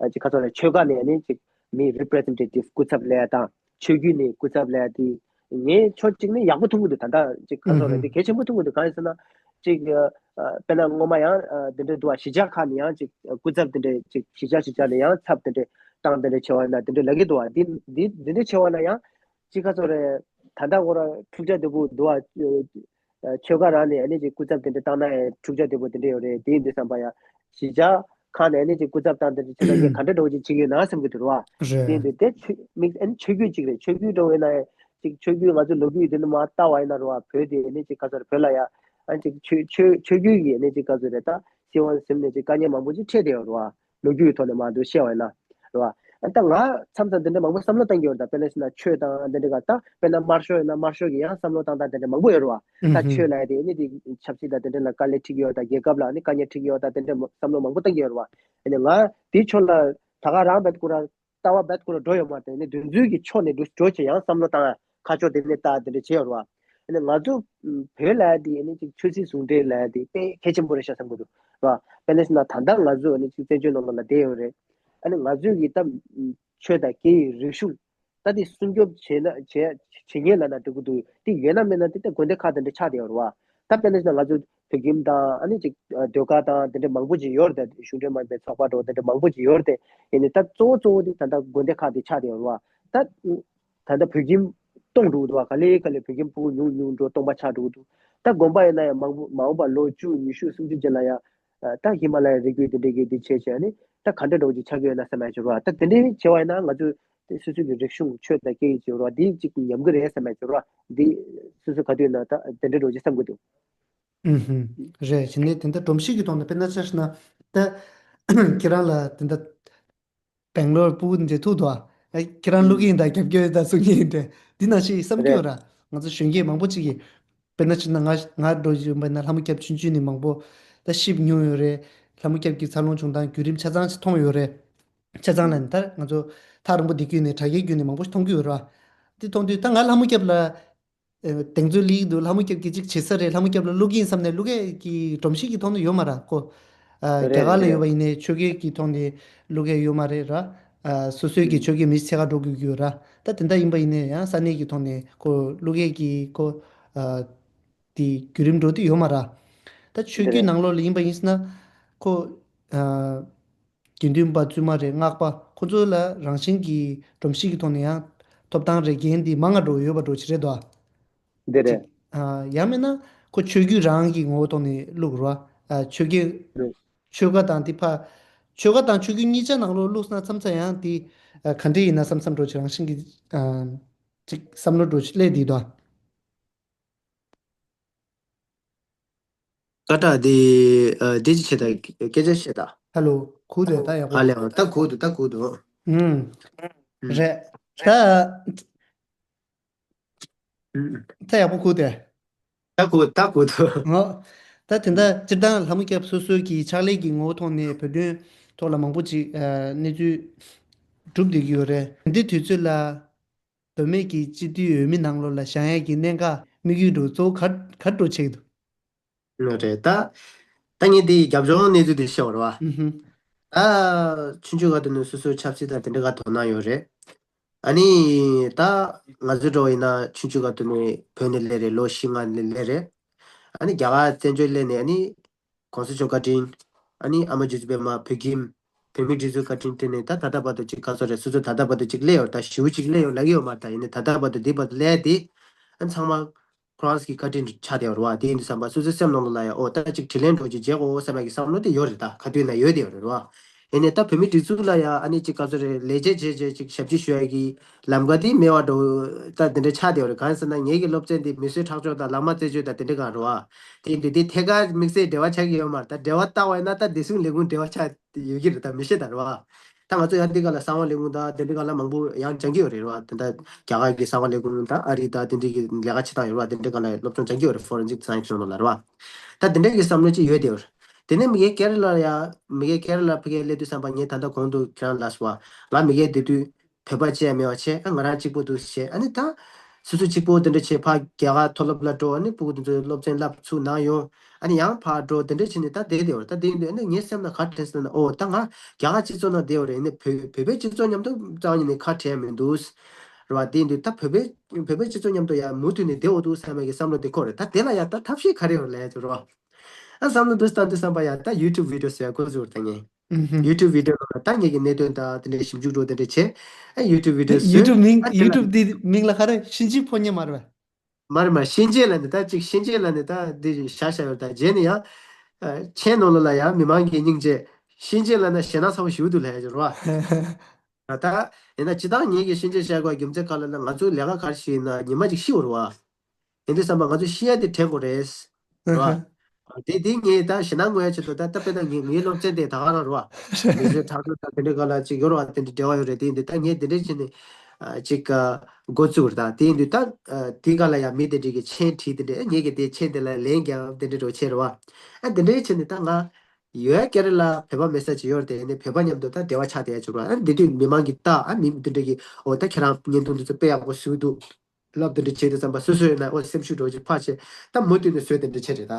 ཨ་ཅིག་ཁ་སང་ལ་ཆོལ་ཁ་ནས་ནི་ཅིག་མི་representative་སྐུ་ཚབ་ལས་དང་ཆོས་བརྒྱུད་ནས་སྐུ་ཚབ་ལས་དེ་ངས་ཕྱོགས་གཅིག་ནས་ཡག་པོ་མཐོང་གི་འདུག་ད་ལྟ་ཅིག་ཁ་སང་ལ་དེ་གལ་ཆེན་པོ་མཐོང་གི་འདུག་གང་ཡིན་ཟེར་ན་ཅིག་ཨ་དཔེར་ན་སྔོན་མ་ཡང་ཨ་དེ་འདྲ་འདུག་བ། གཞིས་ཆགས་ཁག་ནས་ཡང་ཅིག་སྐུ་ཚབ་དེ་འདྲ་ཅིག་གཞིས་ཆགས་གཞིས་ཆགས་ནས་ཡང་ཚབ་དེ་འདྲ་བཏང་དེ་འདྲ་བྱས་པ་ན་དེ་འདྲ་ལབ་ཀྱི་འདུག་བ། འདི་འདི་འདི་འདྲ་བྱས་པ་ན་ཡང་ཅིག་ཁ་སང་རེད་ད་ལྟ་ཁོ་ར་འཁྲུག་ཆ་དོད་པོ་འདུག་བ། ཆོལ་ཁ་རང་ནས་ཨ་ནི་ཅིག་སྐུ་ཚབ་དེ་འདྲ་བཏང་ན་ཡང་འཁྲུག་ཆ་དོད་པོ་དེ་འདྲ་ཡོད་རེད། དེ་ཡིན་དུས་ཙམ་པ་ཡང་གཞིས་ཆགས་ཁག་ནས་ཨ་ནི་ཅིག་སྐུ་ཚབ་བཏང་དེ་འདྲ་བྱེད་ན་ངས་ག་འདྲ་འདྲ་བོ་ཅིག་བྱེད་ཀྱི་ཡོད་ན་བསམ་གྱི་འདུག་བ། རེད། དེ་ཡིན་དུས་དེ་ཆོས་མིག་ཨ་ནི་ཆོས་བརྒྱུད་ཅིག་རེད། ཆོས་བརྒྱུད་འདྲ་བོ་ཡིན་ན་ཡང་ཅིག་ཆོས་བརྒྱུད་ང་ཚོ་ལོ་རྒྱུས་དེ་ནི་མ་ལྟ་བ་ཡིན་ན་རེད་བ། བོད་དེ་ཨ་ནི་ཅིག་ག་ཚོད་རེད། བོད་ལ་ཡང་ཨ་ནི་ཅིག་ཆོས་ཆོས་ཆོས་བརྒྱུད་ཀྱི་ཨ་ནི་ཅིག་ག་ཚོད་རེད། ད་སྲིད་དབང་ཟིན་ནས་ཅིག་དཀའ་ངལ་མང་པོ་ཅིག་འཕྲད་བསྡད་ཡོད་རེད་བ། ལོ་རྒྱུས་ཀྱི་ཐོག་ནས་མར་འདུག་བཤད་པ་ཡིན་ན། རེད་བ། ཨ་ད་ང་མཚམས་མཚམས་དེ་འདྲ་མང་པོ་བསམ་བློ་བཏང་གི་ཡོད་རེད། ད་དཔེར་ན་ཞིག་ན་ཆོས་དང་དེ་འདྲ་ག་ད་དཔེར་ན་དམར་ཤོག་ཡིན་ན་དམར་ཤོག་གི་ཡང་བསམ་བློ་བཏང་སྟངས་དེ་འདྲ་མང་པོ་ཡོད་རེད་བ། ད་ཆོས་ལབ་ཡ་དེ་ནི་དེ་ཆབ་སྲིད་དང་དེ་འདྲ་ལ་དཀའ་ལས་འཕྲད་ཀྱི་ཡོད། ད་རྒྱལ་ཁབ་ལ་ནི་དཀའ་ངལ་འཕྲད་ཀྱི་ཡོད། ད་དེ་འདྲ་བསམ་བློ་མང་པོ་བཏང་གི་ཡོད་རེད་བ། ཨ་ནི་ང་དེའི་ཕྱོགས་ལ་ད་ག་རང་བེད་ཁོ་ར་ལྟ་བ་རྦད་ཁོ་ར་འགྲོ་ཡོད་མ་རེད། ནི་དོན་ཚུལ་གྱི་ཕྱོགས་ནས་འགྲོ་འགྲོ་བྱེད་ཡང་བསམ་བློ་བཏང་ཡ་ཁ་ཕྱོགས་དེ་ནས་ལྟ་དེ་འདྲ་བྱས་ཡོད་རེད་བ། ནི་ང་ཚོ་བོད་ལ་དེ་ནི་ཅིག་ཆོས་སྲིད་ཟུང་འབྲེལ་ལ་དེ་དཔེ་གལ་ཆེན་པོ་རེད་ཤག་བསམ་གྱི་འདུག་རེད་བ། དཔེར་ན་ཞིག་ན་ད་ལྟ་ང་ཚོ་ནི་ཅིག་བཙན་བྱོལ་ནང་ལ་བསྡད་ཡོད་རེད། ཨ་ནི་ང་ཚོས་ཀྱི་ད་ཆོས་དང་སྐད་ཡིག་རིག་གཞུང་ད་དེ་སྲུང་སྐྱོབ་བྱས་ན་བྱས་བྱེད་མཁན་ལབ་ན་འགྲིག་གི་འདུག་དེ་ཡོད་ན་མེད་ན་དེ་ད་དགོན་སྡེ་ཁག་དེ་འདྲ་ཆགས་བསྡད་ཡོད་རེད་བ། ད་དཔེར་ན་ཞིག་ན་ང་ཚོ་བོད་ཁྱིམ་དང་ཨ་ནི་ཅིག་ཟློས་གར་དང་དེ་འདྲ་མང་པོ་ཅིག་ཡོད་རེད། ད་གཞུང་འབྲེལ་མ་ཡིན་པའི་ཚོགས་པ་འདྲ་བོ་དེ་འདྲ་མང་པོ་ཅིག་ཡོད་རེད། དེ་ཡིན་ནའི་ད་གཙོ་བོ་གཙོ་བོ་དེ་ད་ལྟ་དགོན་སྡེ་ཁག་དེ་ཆགས་བསྡད་ཡོད་རེད་བ། ད་ད་ལྟ་བོད་ཁྱིམ་སྟོངས་འགྲོ་གི་འདུག་བ། ག་ལེ་ག་ལེ་བོད་ཁྱིམ་ཕྲུ་གུ་ཉུང་ཉུང་འགྲོ་སྟོང་པ་ཆགས་འགྲོ་གི་འདུག་ད་དགོན་པ་ཡིན་ན་ཡང་མང་པོ་མ་འོངས་པ་ལོ་བཅུ་ཉི་ཤུ་སུམ་ཅུ་རྗེས་ལ་ཡང་ད་ཧི་མ་ལ་ཡའི་རི་རྒྱུད་དེ་འདྲའི་གི་དེ་བྱས་བྱས་ནི་ད་ག་འདྲ་འདྲ་བོ་ཅིག་ཆགས་ཀྱི་ཡོད་ན་བསམ་ཡ་ཅིག་རེད་བ། ད་དེ་འདྲའི་བྱས་པ་ཡིན་ན་ང་ཚོས་དེ་སོ་སོའི་གི་རིག་གཞུང་ཆོས་དང་སྐད་ཡིག་ཅིག་རེད་བ། འདི་ཅིག་ཉམས་ཀྱི་རེད་བསམ་ཡ་ཅིག་རེད་བ། འདི་སོ་སོ་ག་དུས་ཡིན་ན་ད་དེ་འདྲ་འདྲ་བོ་ཅིག་བསམ་གྱི་འདུག་ཨུ་ཧུམ། རེད། བྱས་ནས་དེ་འདྲ་སྒྲོམ་གཞི་གི་ཐོག་ནས་དཔེར་ན་ཆ་བཞག་ན་ད་ཁྱེད་རང་ལ་དེ་འདྲ་སྦེང་ལོར་སྤུ་གུ་འདྲ་ཐུག་འདུག་ཨ། ཁྱེད་རང་ཀླུ་རྒན་དང་རྒྱབ་སྐྱོར་དང་གསུང་མཁན་དེ་འདི་ནང་བཞིན་བསམ་གྱི་ཡོད་ར། ང་ཚོ་གཞོན་སྐྱེས་མང་པོ་ཅིག་གིས་དཔེར་ན་ཆ་བཞག་ན་ང་ང་འདྲ་བོ་ཞིག་ཡིན་པ་ཡིན་ན་ལྷ་མོ་སྐྱབས་ཆུང་ཆུང་ནས་མང་པོ་ད་གཤིབ་མྱོང་ཡོད་རེད། ལྷ་མོ་སྐྱབས་ཀྱི་འཚར་ལོངས་བྱུང་སྟངས་བརྒྱུད་རིམ་ཆ་ཚང་ཅིག་མཐོང་ཡོད་རེད། ཆ་ཚང་ལ་ནི་ད་ང་ཚོ་ཐག་རིང་པོ་འདི་བརྒྱུད་ནས་དྲ་རྒྱའི་བརྒྱུད་ནས་མང་པོ་ཞིག་མཐོང་གི་ཡོད་ར། འདི་མཐོང་དུས་ད་ང་ལྷ་མོ་སྐྱབས་ལ་གདེང་ཚོད་སླེབས་ཀྱི་འདུག་ལྷ་མོ་སྐྱབས་ཀྱིས་ཅིག་བྱེད་ས་རེད། ལྷ་མོ་སྐྱབས་ལ་བླུག་གི་ཡིན་བསམ་ནས་བླུག་མཁན་གྱི་སྒྲོམ་གཞི་གི་ཐོག་ནས་ཡོད་མ་རེད་ཁོ། ཨ། རེད་རྒྱ་གར་ལ་རེད་ཡོད་པ་ཡིན་ནའི་ཆོས་སྐད་ཀྱི་ཐོག་ནས་བླུག་མཁན་ཡོད་མ་རེད་ར། ཨ། སོ་སོའི་གི་ཆོས་སྐད་མི་ཕྱེད་ཀ་འགྲོ་དགོས་ཀྱི་ཡོད་ར། ད་དེ་འདྲ་ཡིན་པ་ཡིན་ནའི་ཡང་ས་གནས་ཀྱི་ཐོག་ནས་ཁོ་བླུག་མཁན་གྱི་ཁོ། ཨ། དེ་བརྒྱུད་རིམ་འགྲོ་དུས་ཡོད་མ་རེད། ད་ཆོས་རེད་བརྒྱུད་རེད། ནང་ལོགས་ལ་ཡིན་པ་ཡིན་ཟེར་ན་ཁོ། ཨ། དགེ་འདུན་པ་བཙུན་མ་རེད། སྔགས་པ་ཁོ་ཚོ་ལ་རང་བཞིན་གྱི་སྒྲོམ་གཞི་གི་ཐོག་ནས་ཡང་ཐོབ་ཐང་རེ་འགན་འདི་མང་ང་འགྲོ་ཡོད་པ་འགྲོ་ཅི་རེད་དོ། འདི་རེད། ཅིག་ཨ། ཡང་མིན་ན་ཁོ་ཆོས་བརྒྱུད་རང་གི་ངོ་བོ་ཐོག་ནས་བླུག་རོ། ཨ། ཆོས་བརྒྱུད། རེད། ཆོལ་ཁ་དང་དེ་ཕ། ཆོལ་ཁ་དང་ཆོས་བརྒྱུད་གཉིས་ཆ་ནང་ལོགས་བླུག་ན་མཚམས་མཚམས་ཡང་དེ། ཨ། ག་འདྲ་ཡིན་ན་བསམ་བསམ་འགྲོ་ཅིག་རང་བཞིན་གྱི། ཨ། ཅིག་བསམ་བློ་འགྲོ་ཅིག་སླེབས་བསྡད་དོ། སྐད་གྲགས་དེ། ཨ། དེ་ཅི་བྱེད་ད། སྐད་ཆ་བཤད་ད། ཧ་ལོ། གོ་འདུག་ད་ཡག་པོ། ཨ་ལས། ད་གོ་འདུག་ད་གོ་འདུག་ཨུམ། ཨུམ། རེད། ད། ཨུམ། ད་ཡག་པོ་གོ་འདུག་ད་གོ་ད་གོ་འདུག་ཨོ། ད་དེ་འདྲ་སྤྱིར་བཏང་ལྷ་མོ་སྐྱབས་སོ་སོའི་གི་ཕྱག་ལས་ཀྱི་ངོ་བོ་ཐོག་ནས་བོད་དོན་ཐོག་ལ་མང་པོ་ཅིག་ཨ། གནས་ཚུལ་གྲུབ་བསྡད་ཀྱི་ཡོད་རེད། འདི་དུས་ཚོད་ལ། མདོ་སྨད་ཀྱི་སྤྱི་འཐུས་འོས་མི་ནང་ལོགས་ལ་བཞེངས་ཡས་ཀྱི་གནད་འགག་དམིགས་ཡུལ་འདྲ་གཙོ་བོ་ག་ག་འདྲ་བྱེད་ཀྱི་འདུག་རེད། ད་ད་ངས་འདི་རྒྱབ་ལྗོངས་གནས་ཚུལ་འདི་བཤད་པ་རེད་བ། ཨུ་ཧུམ། ད་ཆུང་ཆུང་སྒང་དུ་ནས་སོ་སོའི་ཆབ་སྲིད་དང་དེ་འདྲ་ག་དོ་སྣང་ཡོད་རེད། ཨ་ནི་ད་ང་ཚོ་འདྲ་བོ་ཡིན་ན་ཆུང་ཆུང་སྒང་དུ་ནས་བོད་ནས་སླེབས་རེད། ལོ་བཞི་ལྔ་ནས་སླེབས་རེད། ཨ་ནི་རྒྱ་གར་བཙན་བྱོལ་སླེབས་ནས་ཨ་ནི་གོང་ས་མཆོག་བཀའ་དྲིན། ཨ་ནི་ཨ་མ་རྗེ་བཙུན་པད་མ་བོད་ཁྱིམ། བོད་མིའི་སྒྲིག་འཛུགས་བཀའ་དྲིན་དེ་ནས་ད་ད་ལྟ་བར་དུ་ཅིག་ག་ཚོད་རེད། སོ་སོ་ད་ལྟ་བར་དུ་ཅིག་སླེབས་ཡོད་རེད། ད་ཞེ་པོ་ཅིག་སླེབས་ཡོད་ལབ་ཀྱི་ཡོད་མ་རེད། ད་ཡིན་ནའི་ད་ལྟ་བར་དུ་འདི་བར་དུ་སླེབས་དེ་ཨ་ཚང་མ་ཁོ་རང་གི་བཀའ་དྲིན་ཆགས་བསྡད་ཡོད་རེད་བ། དེ་ཡིན་དུས་ཙམ་པ་སོ་སོའི་སེམས་ནང་ལ་ཡང་ཨོ་ད་ཅིག་དྲིན་ལན་འགྲོ་ཅིག་བརྗེ་དགོས་བསམ་ཡག་གི་བསམ་བློ་དེ་ཡོད་རེད། ད་ག་དུས་ན་ཡོད་དེ་ཡོད་རེད་བ། ཡིན་ནའི་ད་བོད་མིའི་སྒྲིག་འཛུགས་ལ་ཡང་ཨ་ནི་ཅིག་ག་ཚོད་རེད། ལས་བྱེད་བྱས་བྱས་ཅིག་ཞབས་ཕྱི་ཞུ་ཡག་གི་ལམ་ཀ་དེ་མེད་པ་འདྲ་བོ་ད་དེ་འདྲ་ཆགས་བསྡད་ཡོད་རེད། གང་ཡིན་ཟེར་ན་ངེད་ཀྱི་སློབ་ཚན་དེ་མི་གསོད་ཁྲག་སྦྱོར་དང་ལག་དམར་རྩད་གཅོད་དང་དེ་འདྲ་གང་རེད་བ། དེ་ཡིན་དུས་དེ་ཐད་ཀར་དམིགས་བསལ་འབྲེལ་བ་ཆགས་ཀྱི་ཡོད་མ་རེད། ད་འབྲེལ་བ་བཏགས་པ་ཡིན་ན་ད་བདེ་སྲུང་ལས་ཁུངས་འབྲེལ་བ་ཆགས་ཡོད་ཀྱི་རེད། ད་མི་ཤེས་ད་རེད་བ། ད་ང་ཚོ་ཡང་འདི་ག་ལ་གསང་བ་ལས་ཁུངས་དང་དེ་འདྲ་ག་ལ་མང་པོ་ཡང་སྦྱང་གི་ཡོད་རེད་བ། དེ་འདྲ་རྒྱ་གར་གྱི་གསང་བ་ལས་ཁུངས་དང་ཨ་རི་དང་དེ་འདྲ་གི་ལས་ཀ་བྱེད་སྟངས་ཡོད་རེད་བ། དེ་འདྲ་ག་ལ་སློབ་སྦྱོང་སྦྱང་གི་ཡོད་རེད། ཕོ་རེན་སིག་སའེན་སི་ནང་ལ་རེད་བ། ད་དེ་འདྲ་གི་བསམ་བློ་ཅིག་ཡོད་དེ་ཡོད་རེད། དེ་ནས་མི་ངའི་ཀེ་ར་ལ་ཡ་མི་ངའི་ཀེ་ར་ལ་ཕ་གིར་སླེབས་དུས་ཙམ་པ་ངས་ད་ལྟ་གོང་དུ་ཁྱེད་རང་ལ་ལབ་སོང་བ། ང་མི་ངའི་དེ་དུས་བོད་པ་བྱས་མེད་པ་བྱས། ཨ་ང་རང་གཅིག་པོ་འདུག་བྱས། ཨ་ནི་ད་སོ་སོ་གཅིག་པོ་དེ་འདྲ་བྱས། ཕར་རྒྱ་གར་མཐོ་སློབ་ལ་འགྲོ། ཨ་ནི་སྤུ་གུ་དེ་ཚོ་སློབ་ཚན་བསླབ་ཚུགས་གནང་ཡོང་། ཨ་ནི་ཡང་ཕར་འགྲོ། དེ་འདྲ་བྱས་ནས་ད་བསྡད་བསྡད་ཡོད་རེད། ད་དེ་ཡིན་དུས་ཨ་ནི་ངའི་སེམས་ལ་ག་དྲན་སོང་ན། ཨོ་ད་ང་རྒྱ་གར་སྤྱི་ཚོགས་ནང་བསྡད་ཡོད་རེད། ཨ་ནི་བོད་བོད་པའི་སྤྱི་ཚོགས་མཉམ་དུ་རྩ་བ་ཉིད་ནས་ཁ་བྲལ་མི་འདུག་རེད་བ། དེ་ཡིན་དུས་ད་བོད་པའི་བོད་པའི་སྤྱི་ཚོགས་མཉམ་དུ་ཡང་མུ་མཐུད་ནས་བསྡད་འོ་འདུག་བསམ་པའི་གི་བསམ་བློ་དེ་འཁོར་རེད། ད་དེ་ལ་ཡང་ད་ཐབས་ཤེས་ག་རེ་ཡོད་ལབ་ཡ་ཅིག་རེད་བ། ཨ་བསམ་བློ་འདུག་སེ་བཏང་དུས་ཙམ་པ་ཡང་ད་ཡུ་ཊུབ་བི་ཌི་ཡོ་བཟོ་ཡ་འགོ་བཙུགས་རེད། ད་ངས་ཨུ་ཧུ། ཡུ་ཊུབ་བི་ཌི་ཡོ་ནང་ལ་ད་ངེད་ཀྱི་གནད་དོན་དང་དེ་འདྲའི་ཞིབ་འཇུག་འདྲ་བོ་དེ་འདྲ་བྱས། ཨ་ཡུ་ཊུབ་བི་ཌི་ཡོ་ཡུ་བཟོས། ཊུབ་མིང་ཨ་དེ་ཡུ་ལ་ཊུབ་འདི་མིང་ལ་ག་རེ་གཤིན་རྗེའི་ཕོ་ཉ་མ་རེད་པས། མ་རེད་མ་རེད། གཤིན་རྗེ་ལབ་ནས་ད་ཅིག་གཤིན་རྗེ་ལབ་ནས་ད་འདི་བཞག་བཞག་ཡོད། ད་རྗེས་ནས་ཡང་ཨ་མཆན་ནང་ལོགས་ལ་ཡང་མི་མང་གི་སྙིང་རྗེ། གཤིན་རྗེ་ལབ་ན་ཞེད་སྣང་ཚ་པོ་ཞེ་པོ་འདུག་ལབ་ཡ་ཅིག་རེད་བ། ད་ཡིན་ན་སྤྱིར་བཏང་ངེད་ཀྱིས་གཤིན་རྗེ་བཤད་དགོས་རྒྱུ་མཚན་ག་ལ་ལ་ང་ཚོའི་ལས་ཀ་ག་རེ་ཞིག་ཡིན་ན་ཉི་མ་གཅིག་ཤི་བ་རེད་བ། ཡིན་དུས་ཙམ་པ་ང་ཚོས་ཤི་ཡ་དེ་དྲན་དགོས་རེད། རེད་བ། དེ་དེ་ངས་ད་ཞེད་སྣང་ངོས་ཆེད་དུ་ད་ད་དཔེར་ན་ངའི་ངའི་སློབ་ཚན་དེ་ད་ག་རང་རེད་བ། མི་ཚོའི་ཁྲག་སྦྱོར་དང་དེ་འདྲའི་སྒང་ལ་ཅིག་ཡོད་རེད་བ། དེ་འདྲའི་འབྲེལ་བ་ཡོད་རེད། དེ་ཡིན་དུས་ད་ངས་དེ་འདྲའི་བྱས་ནས་ཨ་ཅིག་ཨ་འགོ་བཙུགས་རེད། ད་དེ་ཡིན་དུས་ད་ཨ་དེའི་སྒང་ལ་ཡང་མི་དེ་འདྲའི་གི་མཆན་བྲིས། དེ་འདྲའི་ངས་ཀྱི་དེ་མཆན་དེ་ལ་ལན་རྒྱག་དེ་འདྲའི་འདྲ་བོ་བྱས་རེད་བ། ཨ་དེ་འདྲའི་བྱས་ནས་ད་ང་ཡོད་ཀེ་ར་ལ་བོད་པ་མེད་ས་ཅིག་ཡོད་རེད། དེ་ནས་བོད་པ་མཉམ་དུ་ད་འབྲེལ་བ་ཆགས་བསྡད་ཡ་ཅིག་རེད་བ། ཨ་འདི་དུས་མི་མང་གིས་ད་ཨ་མི་འདི་འདྲ་གི་ཨོ་ད་ཁྱེད་རང་བརྙན་ཐུང་འདི་ཚོ་དཔེ་ཡག་པོ་བཟོས་འདུག་ལབ་དེ་འདྲ་བྱས་དུས་ཙམ་པ་སོ་སོ་ཡིན་ན་ཨོ་སེམས་ཤུགས་འདྲ་བོ་ཅིག་འཕར་བྱས། ད་མུ་མཐུད་ནས་བཟོས་དེ་འདྲ་བྱས་རེད། ད་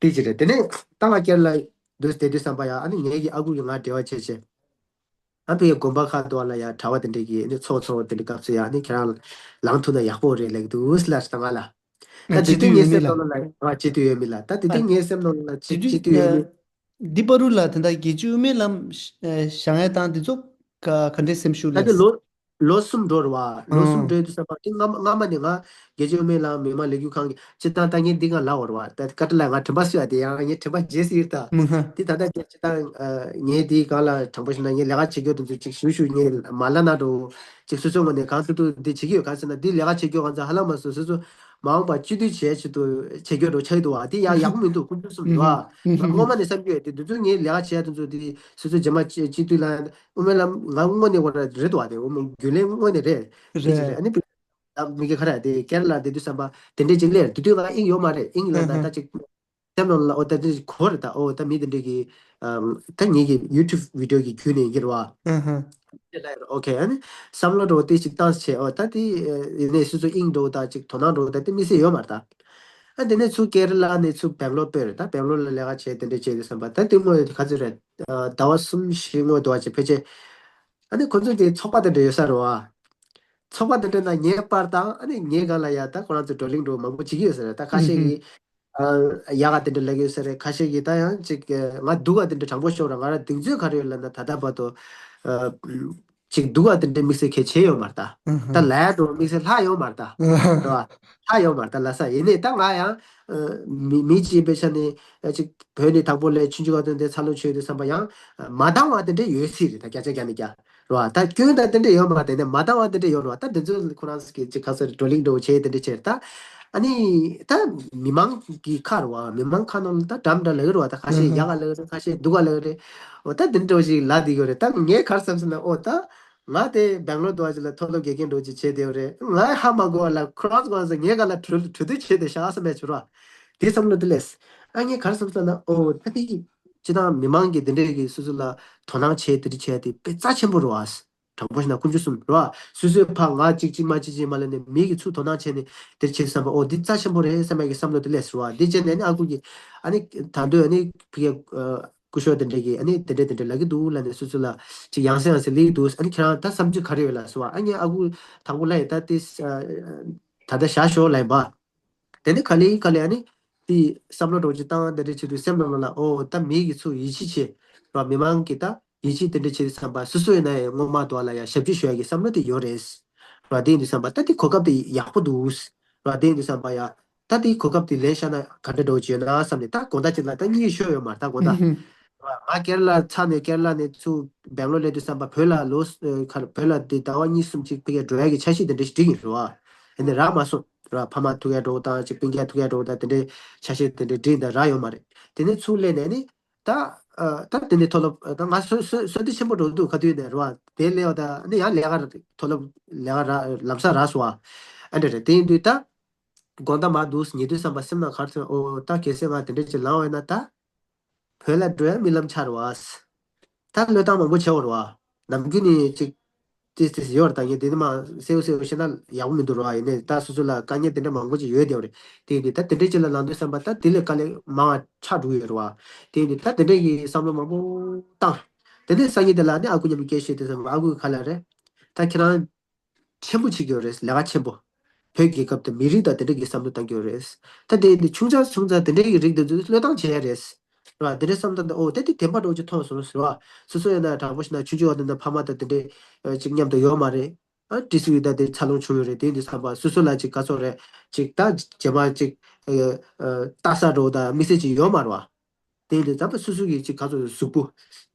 དེ་ཅིག་རེད། དེ་ནས་ད་ང་ཀེ་ར་ལ་འདུག་བསྡད་དུས་ཙམ་པ་ཡ་ཨ་ནི་ངེད་ཀྱི་ཨ་ཁུ་གིས་ང་འབྲེལ་བ་བྱས་བྱས། ཨ་ཕའི་དགོན་པ་ཁག་ཏུ་ལ་ཡ་གྲྭ་པ་དེ་འདྲ་གི་ཨ་ནི་ཚོགས་འཚོགས་དེ་འདྲ་སྐབས་སུ་ཡ་ཨ་ནི་ཁྱེད་རང་ལངས་ཐུབ་ན་ཡག་པོ་རེད་ལབ་ཀྱི་འདུག་ལབ་ད་ང་ལ། ད་ང་དེ་སྤྱི་འཐུས་དུས་ཡོད་མེད་ངའི་སེམས་སློང་ལ་ཡ་ང་སྤྱི་འཐུས་ཡོད་མེད་ལ། ད་དེ་ཨ་དུས་ངའི་སེམས་སློང་ལ་ཅིག་སྤྱི་འཐུས་ཡོད་མེད། འདི་བར་དུ་ལ་དེ་འདྲ་རྒྱལ་སྤྱི་དབུ་མའི་ལམ་བཞེངས་ཡ་དང་འདི་ཚོ་ག་ག་འདྲའི་སེམས་ཤུགས་ད་ལས། དེ་ལོ་ལོ་གསུམ་འགྲོ་རེད་བ། ལོ་གསུམ་ཨང་འགྲོ་དུས་ཙམ་པ་དེ་སྔ་མ་སྔ་མ་ནས་ང་རྒྱལ་སྤྱི་དབུ་མའི་ལམ་མི་མང་ལས་འགུལ་ཁང་གི་སྤྱིར་བཏང་ད་ངས་འདི་སྒང་ལབ་པ་རེད་བ། ད་བཀའ་ཁྲི་ལ་ང་དྲན་པ་གསོས་པ་དེ་ཡང་ངས་དྲན་པ་བརྗེད་སྲིད་ད། མི་ཧ། དེ་ད་ལྟ་སྤྱིར་བཏང་ཨ་ངས་དེའི་སྒང་ལ་དྲང་པོ་བཤད་ན་ངས་ལས་ཀ་བྱེད་རྒྱུ་དེ་ཚོ་ཅིག་ཞུ་ཞུ་ངས་མ་ལབ་ན་འགྲོ། ཅིག་སོ་སོའི་ངོས་ནས་གང་ཐུབ་ཐུབ་འདི་བྱེད་ཀྱི་ཡོད། གང་ཟེར་ན་འདི་ལས་ཀ་བྱེད་རྒྱུ་གང་ཚ་ཧ་ལམ་མ་སོང་སོ་སོ་མ་འོངས་པ་སྤྱི་འཐུས་བྱེད་ཆེད་དུ་བྱེད་རྒྱུ་འགྲོ་ཆགས་ཀྱི་འདུག་བ། དེ་ཡང་ཡག་པོ་མི་འདུག་ཁོང་ཚོ་གསུམ་འདུག་བ། ང་སྔོན་མ་ནས་བསམ་གྱི་ཡོད། དེ་འདི་ཚོ་ངའི་ལས་ཀ་བྱེད་ཡ་དེ་ཚོ་དེ་སོ་སོ་རྗེས་མ་སྤྱི་སྤྱི་འཐུས་ལ་དབུ་མའི་ལམ་ང་དངོས་གནས་འོ་ར་རེད་འདུག་བ། དེ་འོ་མ་རྒྱུན་ལས་དངོས་གནས་རེད། དེ་ཅིག་རེད། ཨ་ནི་བི་ད་མི་གི་ཁ་ར་དེ་ཀེ་ར་ལ་དེ་དུས་ཙམ་པ་དེ་འདྲས་ཅིག་སླེབས་དུས་དུས་ང་དབྱིངས་ཡོད་མ་རེད། དབྱིངས་ལ་ད་ད་ཅིག་སེམས་ནང་ལ་ཨོ་ད་དེ་གོ་རེད། ད་ཨོ་ད་མི་དེ་འདྲས་ཀྱི་ཨམ་ད་ངེད་ཀྱི་ཡུ་ཊུབ་བི་ཌི་ཡོ་གི་བརྒྱུད་ནས་ཡིན་གྱི་རེད་བ། ཨོ་ཁེ། ཨ་ནི་བསམ་བློ་འདྲ་བོ་དེ་ཞིག་བཏང་བྱས། ཨོ་ད་དེ་ཡིན་ནའི་སོ་སོ་དབྱིངས་འདྲ་བོ་ད་ཅིག་དོ་སྣང་འདྲ་བོ་ད་དེ་དམིགས་བསལ་ཡོད་མ་རེད་ད། ཨ་དེ་ནས་ཚུར་ཀེ་ར་ལ་ནས་ཚུར་སྦེང་ལོར་སྤོས་རེད། ད་སྦེང་ལོར་ལ་ལས་ཀ་བྱས་དེ་འདྲས་བྱས་དུས་ཙམ་པ་ད་དེ་སྔོན་ག་ཚོད་རེད། ཟླ་བ་གསུམ་བཞི་སྔོན་དུ་བ་ཅིག་ཕལ་ཆེར། ཨ་ནི་ཁོ་ཚོ་དེ་ཚོགས་པ་དེ་འདྲ་ཡོད་ས་རེད་བ། ཚོགས་པ་དེ་འདྲ་ན་ངའི་པར་དང་ཨ་ནི་ངའི་སྒང་ལ་ཡ་ད་ཁོ་རང་ཚོ་བགྲོ་གླེང་འདྲ་བོ་མང་པོ་བྱེད་ཀྱི་ཡོད་ས་རེད། ད་ཁ་ཤས་ཀྱིས་ཨ་ཡག་ག་དེ་འདྲ་ལབ་ཀྱི་ཡོད་ས་རེད། ཁ་ཤས་ཀྱིས་ད་ཡང་ཅིག་ང་སྡུག་ག་དེ་འདྲ་དྲང་པོ་ཤོད་ར། ང་རང་གདེང་ཚོད་ག་རེ་ཡོད་ལབ་ན་ད་ལྟ་བར་དུ་ཨ་ཅིག་སྡུག་ག་དེ་འདྲ་དམིགས་བསལ་གལ་ཆེ་ཡོད་མ་རེད་ད། ད་ལབ་ཡ་འདྲ་བོ་དམིགས་བསལ་ལྷག་ཡོད་མ་རེད་ད། རེད་བ། ལྷག་ཡོད་མ་རེད་ད་ལབ་ས། ཡིན་ནའི་ད་ང་ཡང་ཨ་མི་མི་གཅིག་ཡིན་པའི་ཆ་ནས་ཨ་ཅིག་བོད་ནས་དང་པོ་སླེབས་ཆུང་ཆུང་སྒང་དུ་འདི་འཚར་ལོངས་བྱས་ཡོད་དུས་ཙམ་པ་ཡང་མ་འདང་བ་དེ་འདྲ་ཡོད་སྲིད་རེད། ད་བརྒྱ་ཆ་བརྒྱ་ནས་བརྒྱ་རེད་བ། ད་སྐྱོན་དང་དེ་འདྲ་ཡོད་མ་རེད། དེ་ནས་མ་འདང་བ་དེ་འདྲ་ཡོད་རེད་བ། ད་འདི་ཚོ་ཁོ་རང་གི་ཅིག་ག་ཚོད་བགྲོ་གླེང་འདྲ་བོ་བྱས་དེ་འདྲ་བྱས་རེད། ད་ཨ་ནི་ད་མི་མང་གི་ཁ་རེད་བ། མི་མང་ཁ་ནང་ལ་ད་འདྲ་མི་འདྲ་ལབ་ཀྱི་རེད་བ། ད་ཁ་ཤས་ཡག་ག་ལབ་ཀྱི་རེད། ཁ་ཤས་སྡུག་ག་ལབ་ཀྱི་རེད། འོ་ད་དེ་འདྲ་བོ་ཞིག་ལབ་བསྡད་ཀྱི་ཡོད་རེད། ད་ངས་ག་རེ་བསམ་སོང་ན་ཨོ་ད། ང་དེ་སྦེང་ལོར་འདུག་བ་ཅིག་ལ་མཐོ་སློབ་དགེ་རྒན་འདྲ་བོ་ཅིག་བྱས་བསྡད་ཡོད་རེད། ང་ཧ་མ་གོ་བ་ལ་ཁོ་རང་ཚོ་གང་ཟེར་ངའི་སྒང་ལ་གྲོས་གྲོས་བསྡུར་བྱས་ཏེ་བཞག་བསམ་པའི་ཕྱིར་རོ། དེ་བསམ་བློ་དེ་སླེབས། ཨ་ངས་ག་རེ་བསམ་སོང་ན་ཨོ་ད་དེ་སྤྱིར་བཏང་མི་མང་གིས་དེ་འདྲས་ཀྱི་སོ་སོ་ལ་དོ་སྣང་བྱས་དེ་འདྲ་བྱས་ཏེ་དཔེ་རྩ་ཆེན་པོ་རེད་བ། དྲང་པོ་བཤད་ན་དཀོན་མཆོག་གསུམ་རེད་བ། སོ་སོའི་ཕར་ང་གཅིག་གཅིག་མ་གཅིག་གཅིག་མ་ལབ་ནས་མི་གིས་ཚུར་དོ་སྣང་བྱས་ནས་དེར་བྱེད་བསམ་པ། ཨོ་འདི་རྩ་ཆེན་པོ་རེད་བསམ་པའི་གི་བསམ་བློ་དེ་སླེབས་སོང་བ། འདི་བྱས་ནས་ཨ་ནི་ཨ་ཁུ་གིས་ཨ་ནི་ད་དུང་ཨ་ནི་ཕ་གིའི་སྐུ་ཞབས་དེ་འདྲས་ཀྱིས་ཨ་ནི་དེ་འདྲས་དེ་འདྲས་ལབ་ཀྱི་འདུག་ལབ་ནས་སོ་སོ་ལ་ཅིག་ཡང་སེ་ཡང་སེ་སླེབས་ཀྱི་འདུག་ཨ་ནི་ཁྱེད་རང་ད་བསམ་ཚུལ་ག་རེ་ཡོད་ལབ་སོང་བ། ཨ་ནི་ཨ་ཁུ་དང་པོ་ལབ་ཡིན། ད་དེ་ད་ལྟ་བཞག་ཞོག་ལབ་ཡིན་པ། དེ་ནི་ག་ལེ་ག་ལེ་ཨ་ནི་དེ་བསམ་བློ་འདྲ་བོ་ཅིག་བཏང་། དེ་འདྲ་བྱེད་དུས་སེམས་ནང་ལ་ཨོ་ད་མི་གིས་ཚུར་ཡིད་ཆེས་བྱེད་ར། མི་མང་གིས་ད་ཡིད་ཆེས་དེ་འདྲ་བྱེད་དུས་བསམ་པ། སོ་སོ་ཡིན་ན་ཡང་སྔོན་མ་དུ་བ་ལ་ཡང་ཞབས་ཕྱི་ཞུ་ཡ་གི་བསམ་བློ་དེ་ཡོད་རེད་ར། དེ་ཡིན་དུས་བསམ་པ་ད་དེ་གོ་སྐབས་དེ་ཡག་པོ་འདུག་ར། དེ་ཡིན་དུས་བསམ་པ་ཡ་ད་དེ་གོ་སྐབས་དེ་ལེན་བཞག་ན་ག་འདྲ་འདྲ་བོ་ཅིག་ཡོད་ན་བསམ་ནས། ད་དགོང་དག་ཅིག་ལ་ད་གཉིད་ཤོར་ཡོད་མ་རེད། ད་དགོང་དག་ང་ཀེ་ར་ལ་ཚར་ནས་ཀེ་ར་ལ་ནས་ཚུར་སྦེང་ལོར་སླེབས་དུས་བསམ་པ་བོད་ལ་ལོ་ཨ་ཁ་བོད་ལ་དེ་ཟླ་བ་གཉིས་གསུམ་ཅིག་ཕ་གིར་འགྲོ་ཡ་གི་འཆར་གཞི་དེ་འདྲ་ཞིག་བསྒྲིགས་ཡིན་ར་བ། ཡིན་ནའི་རག་མ་སོང་ར། ཕ་མ་ཐུག་ཡ་འགྲོ་དང་ཅིག་སྤུན་ཀྱག་ཐུག་ཡ་འགྲོ་དང་དེ་འདྲའི་འཆར་གཞི་དེ་འདྲ་བསྒྲིགས་ད་རག་ཡོད་མ་རེད། དེ་ནས་ཚུར་སླེབས་ནས་ནི་ད་ཨ་ད་དེ་འདྲའི་མཐོ་སློབ་ད་ང་བསོད་བསོད་བསོད་བདེ་ཆེན་པོ་འགྲོ་འདུག་ག་དུས་ནས་ར་བ། དེ་སླེབས་པ་ད་ནི་ཡང་ལས་ཀ་མཐོ་སློབ་ལས་ཀ་རག་ལམ་སང་རག་སོང་བ། ཨ་འདྲ་རེད། དེ་ཡིན་དུས་ད་དགོང་དག་མར་འདུག་ཉལ་དུས་བསམ་པ་སེམས་ནང་ག་རེ་ཐོན། ཨོ་ད་གལ་སྲིད་ང་དེ་འདྲ་ཅིག་ལངས་པ་ཡིན་ན་ད། བོད་ལ་འགྲོ་ཡ་རྨི་ལམ་ཆགས་རེད་བ། ད་བློས་བཏང་མང་པོ་བྱེད་དགོས་རེད་བ། ནམ་རྒྱུན་ནས་ཅིག་ཏིས་ཏིས་ཡོད་རེད། ད་ངས་དེ་ནི་མ་གསལ་པོ་གསལ་པོ་བཤད་ན་ཡག་པོ་མི་འདུག་རེད་བ། ཡིན་ནའི་ད་སོ་སོ་ལ་དཀའ་ངལ་དེ་འདྲ་མང་པོ་ཅིག་ཡོད་བསྡད་པ་རེད། དེ་ཡིན་དུས་ད་དེ་འདྲ་ཅིག་ལ་ལངས་དུས་བསམ་པ་ད་དེ་ལས་དཀའ་ལས་མང་བ་ཆགས་འགྲོ་གི་ཡོད་རེད་བ། དེ་ཡིན་དུས་ད་དེ་འདྲ་གི་བསམ་བློ་མང་པོ་བཏང་། དེ་ནས་སང་ཉིན་དེ་ལ་ནི་ཨ་ཁུ་མཉམ་དུ་སྐད་བཤད་དུས་བསམ་པ། ཨ་ཁུ་ག་ལ་རེད། ད་ཁྱེད་རང་ཆེན་པོ་བྱེད་ཀྱི་ཡོད་རེད། ལས་ཀ་ཆེན་པོ། བོད་རྒྱལ་ཁབ་དང་མི་རིགས་དང་དེ་འདྲ་གི་བསམ་བློ་བཏང་གི་ཡོད་རེད། ད་དེ་འདི་ཆུང་ཆུང་ཆུང་ཙག་དེ་འདྲ་གི་རིགས་དེ་ཚོ་བློས་བཏང་བྱེད་ཡ་རེད། ར། དེ་འདྲ་བསམ་བཏང་དུས་ཨོ་དེ་དེ་བདེན་པ་འདྲ་བོ་ཅིག་མཐོང་སོང་ཟེར་བ། སོ་སོ་ཡིན་ན་དྲང་པོ་བཤད་ན་ཆུང་ཆུང་བ་དེ་འདྲ་ཕ་མ་དང་དེ་འདྲ་ཅིག་མཉམ་དུ་ཡོད་མ་རེད། ཨ་ཏི་སི་ཝི་ད་དེ་འཚར་ལོངས་བྱུང་ཡོད་རེད། དེ་འདི་བསམ་པ་སོ་སོ་ལ་ཅིག་ག་ཚོད་རེད། ཅིག་ད་རྗེས་མ་ཅིག་ཨ་ཨ་ལྟ་ས་འདྲ་བོ་དང་དམིགས་བསལ་ཅིག་ཡོད་མ་རེད་བ། དེ་ཡིན་དུས་ད་ལྟ་སོ་སོ་གི་ཅིག་ག་ཚོད་གཟུགས་པོ་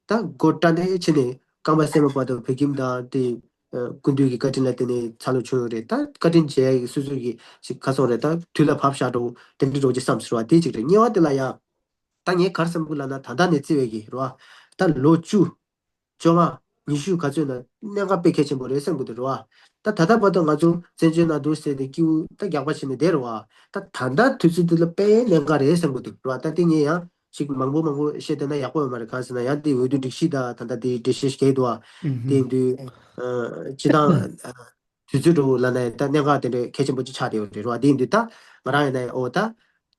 ད་མགོ་སྐྲ་ནས་ཕྱིན་ནས་རྐང་པ་སེན་མོ་བར་དུ་བོད་ཁྱིམ་དང་དེ་ཨ་སྐུ་མདུན་གྱི་བཀའ་དྲིན་ལ་བརྟེན་ནས་འཚར་ལོངས་བྱུང་ཡོད་རེད། ད་བཀའ་དྲིན་བྱས་ཀྱི་སོ་སོ་གི་ཅིག་ག་ཚོད་རེད། ད་དུས་ལ་བབ་བཞག་འགྲོ་དེ་འདྲ་འགྲོ་ཅིག་བསམ་ཟེར་བ་དེ་ཅིག་རེད། གཉིས་པ་དེ་ལ་ཡ་ད་ངས་ག་རེ་བསམ་གི་ལབ་ན། ད་ལྟ་ནས་བརྩི་བའི་གི་རེད་བ། ད་ལོ་བཅུ་བཅོ་ལྔ་ཉི་ཤུ་ག་ཚོད་ན་གནད་འགག་དཔེ་གལ་ཆེན་པོ་རེད་བསམ་གི་འདུག་རེད་བ། ད་ད་ལྟ་བར་དུ་ང་ཚོ་བཙན་བྱོལ་ནང་འདུག་ཟེར་ཏེ་སྐྱིད་པོ་ད་རྒྱག་པ་བྱས་ནས་བསྡད་རེད་བ། ད་ད་ལྟ་དུས་ཚོད་འདི་ལ་དཔེ་གནད་འགག་རེད་བསམ་གི་འདུག་རེད་བ། ད་དེ་ངས་ཡང་ཅིག་མང་པོ་མང་པོ་བཤད་བསྡད་ན་ཡག་པོ་ཡོད་མ་རེད། གང་ཟེར་ན་ཡང་དེ་འོས་བསྡུ་སྒྲིག་གཞི་དང་ད་ལྟ་དེ་འགྲེལ་བཤད་ཞིག་བྱས་འདུག་བ། དེ་ཡིན་དུས་ཨ་སྤྱི་བཏང་ཨ་དུས་ཚོད་འགྲོ་ལབ་ན་ད་གནད་འགག་དེ་འདྲ་གལ་ཆེན་པོ་ཅིག་ཆགས་བསྡད་ཡོད་རེད་བ། དེ་ཡིན་དུས་ད་ང་རང་ཡིན་ན་ཨོ་ད་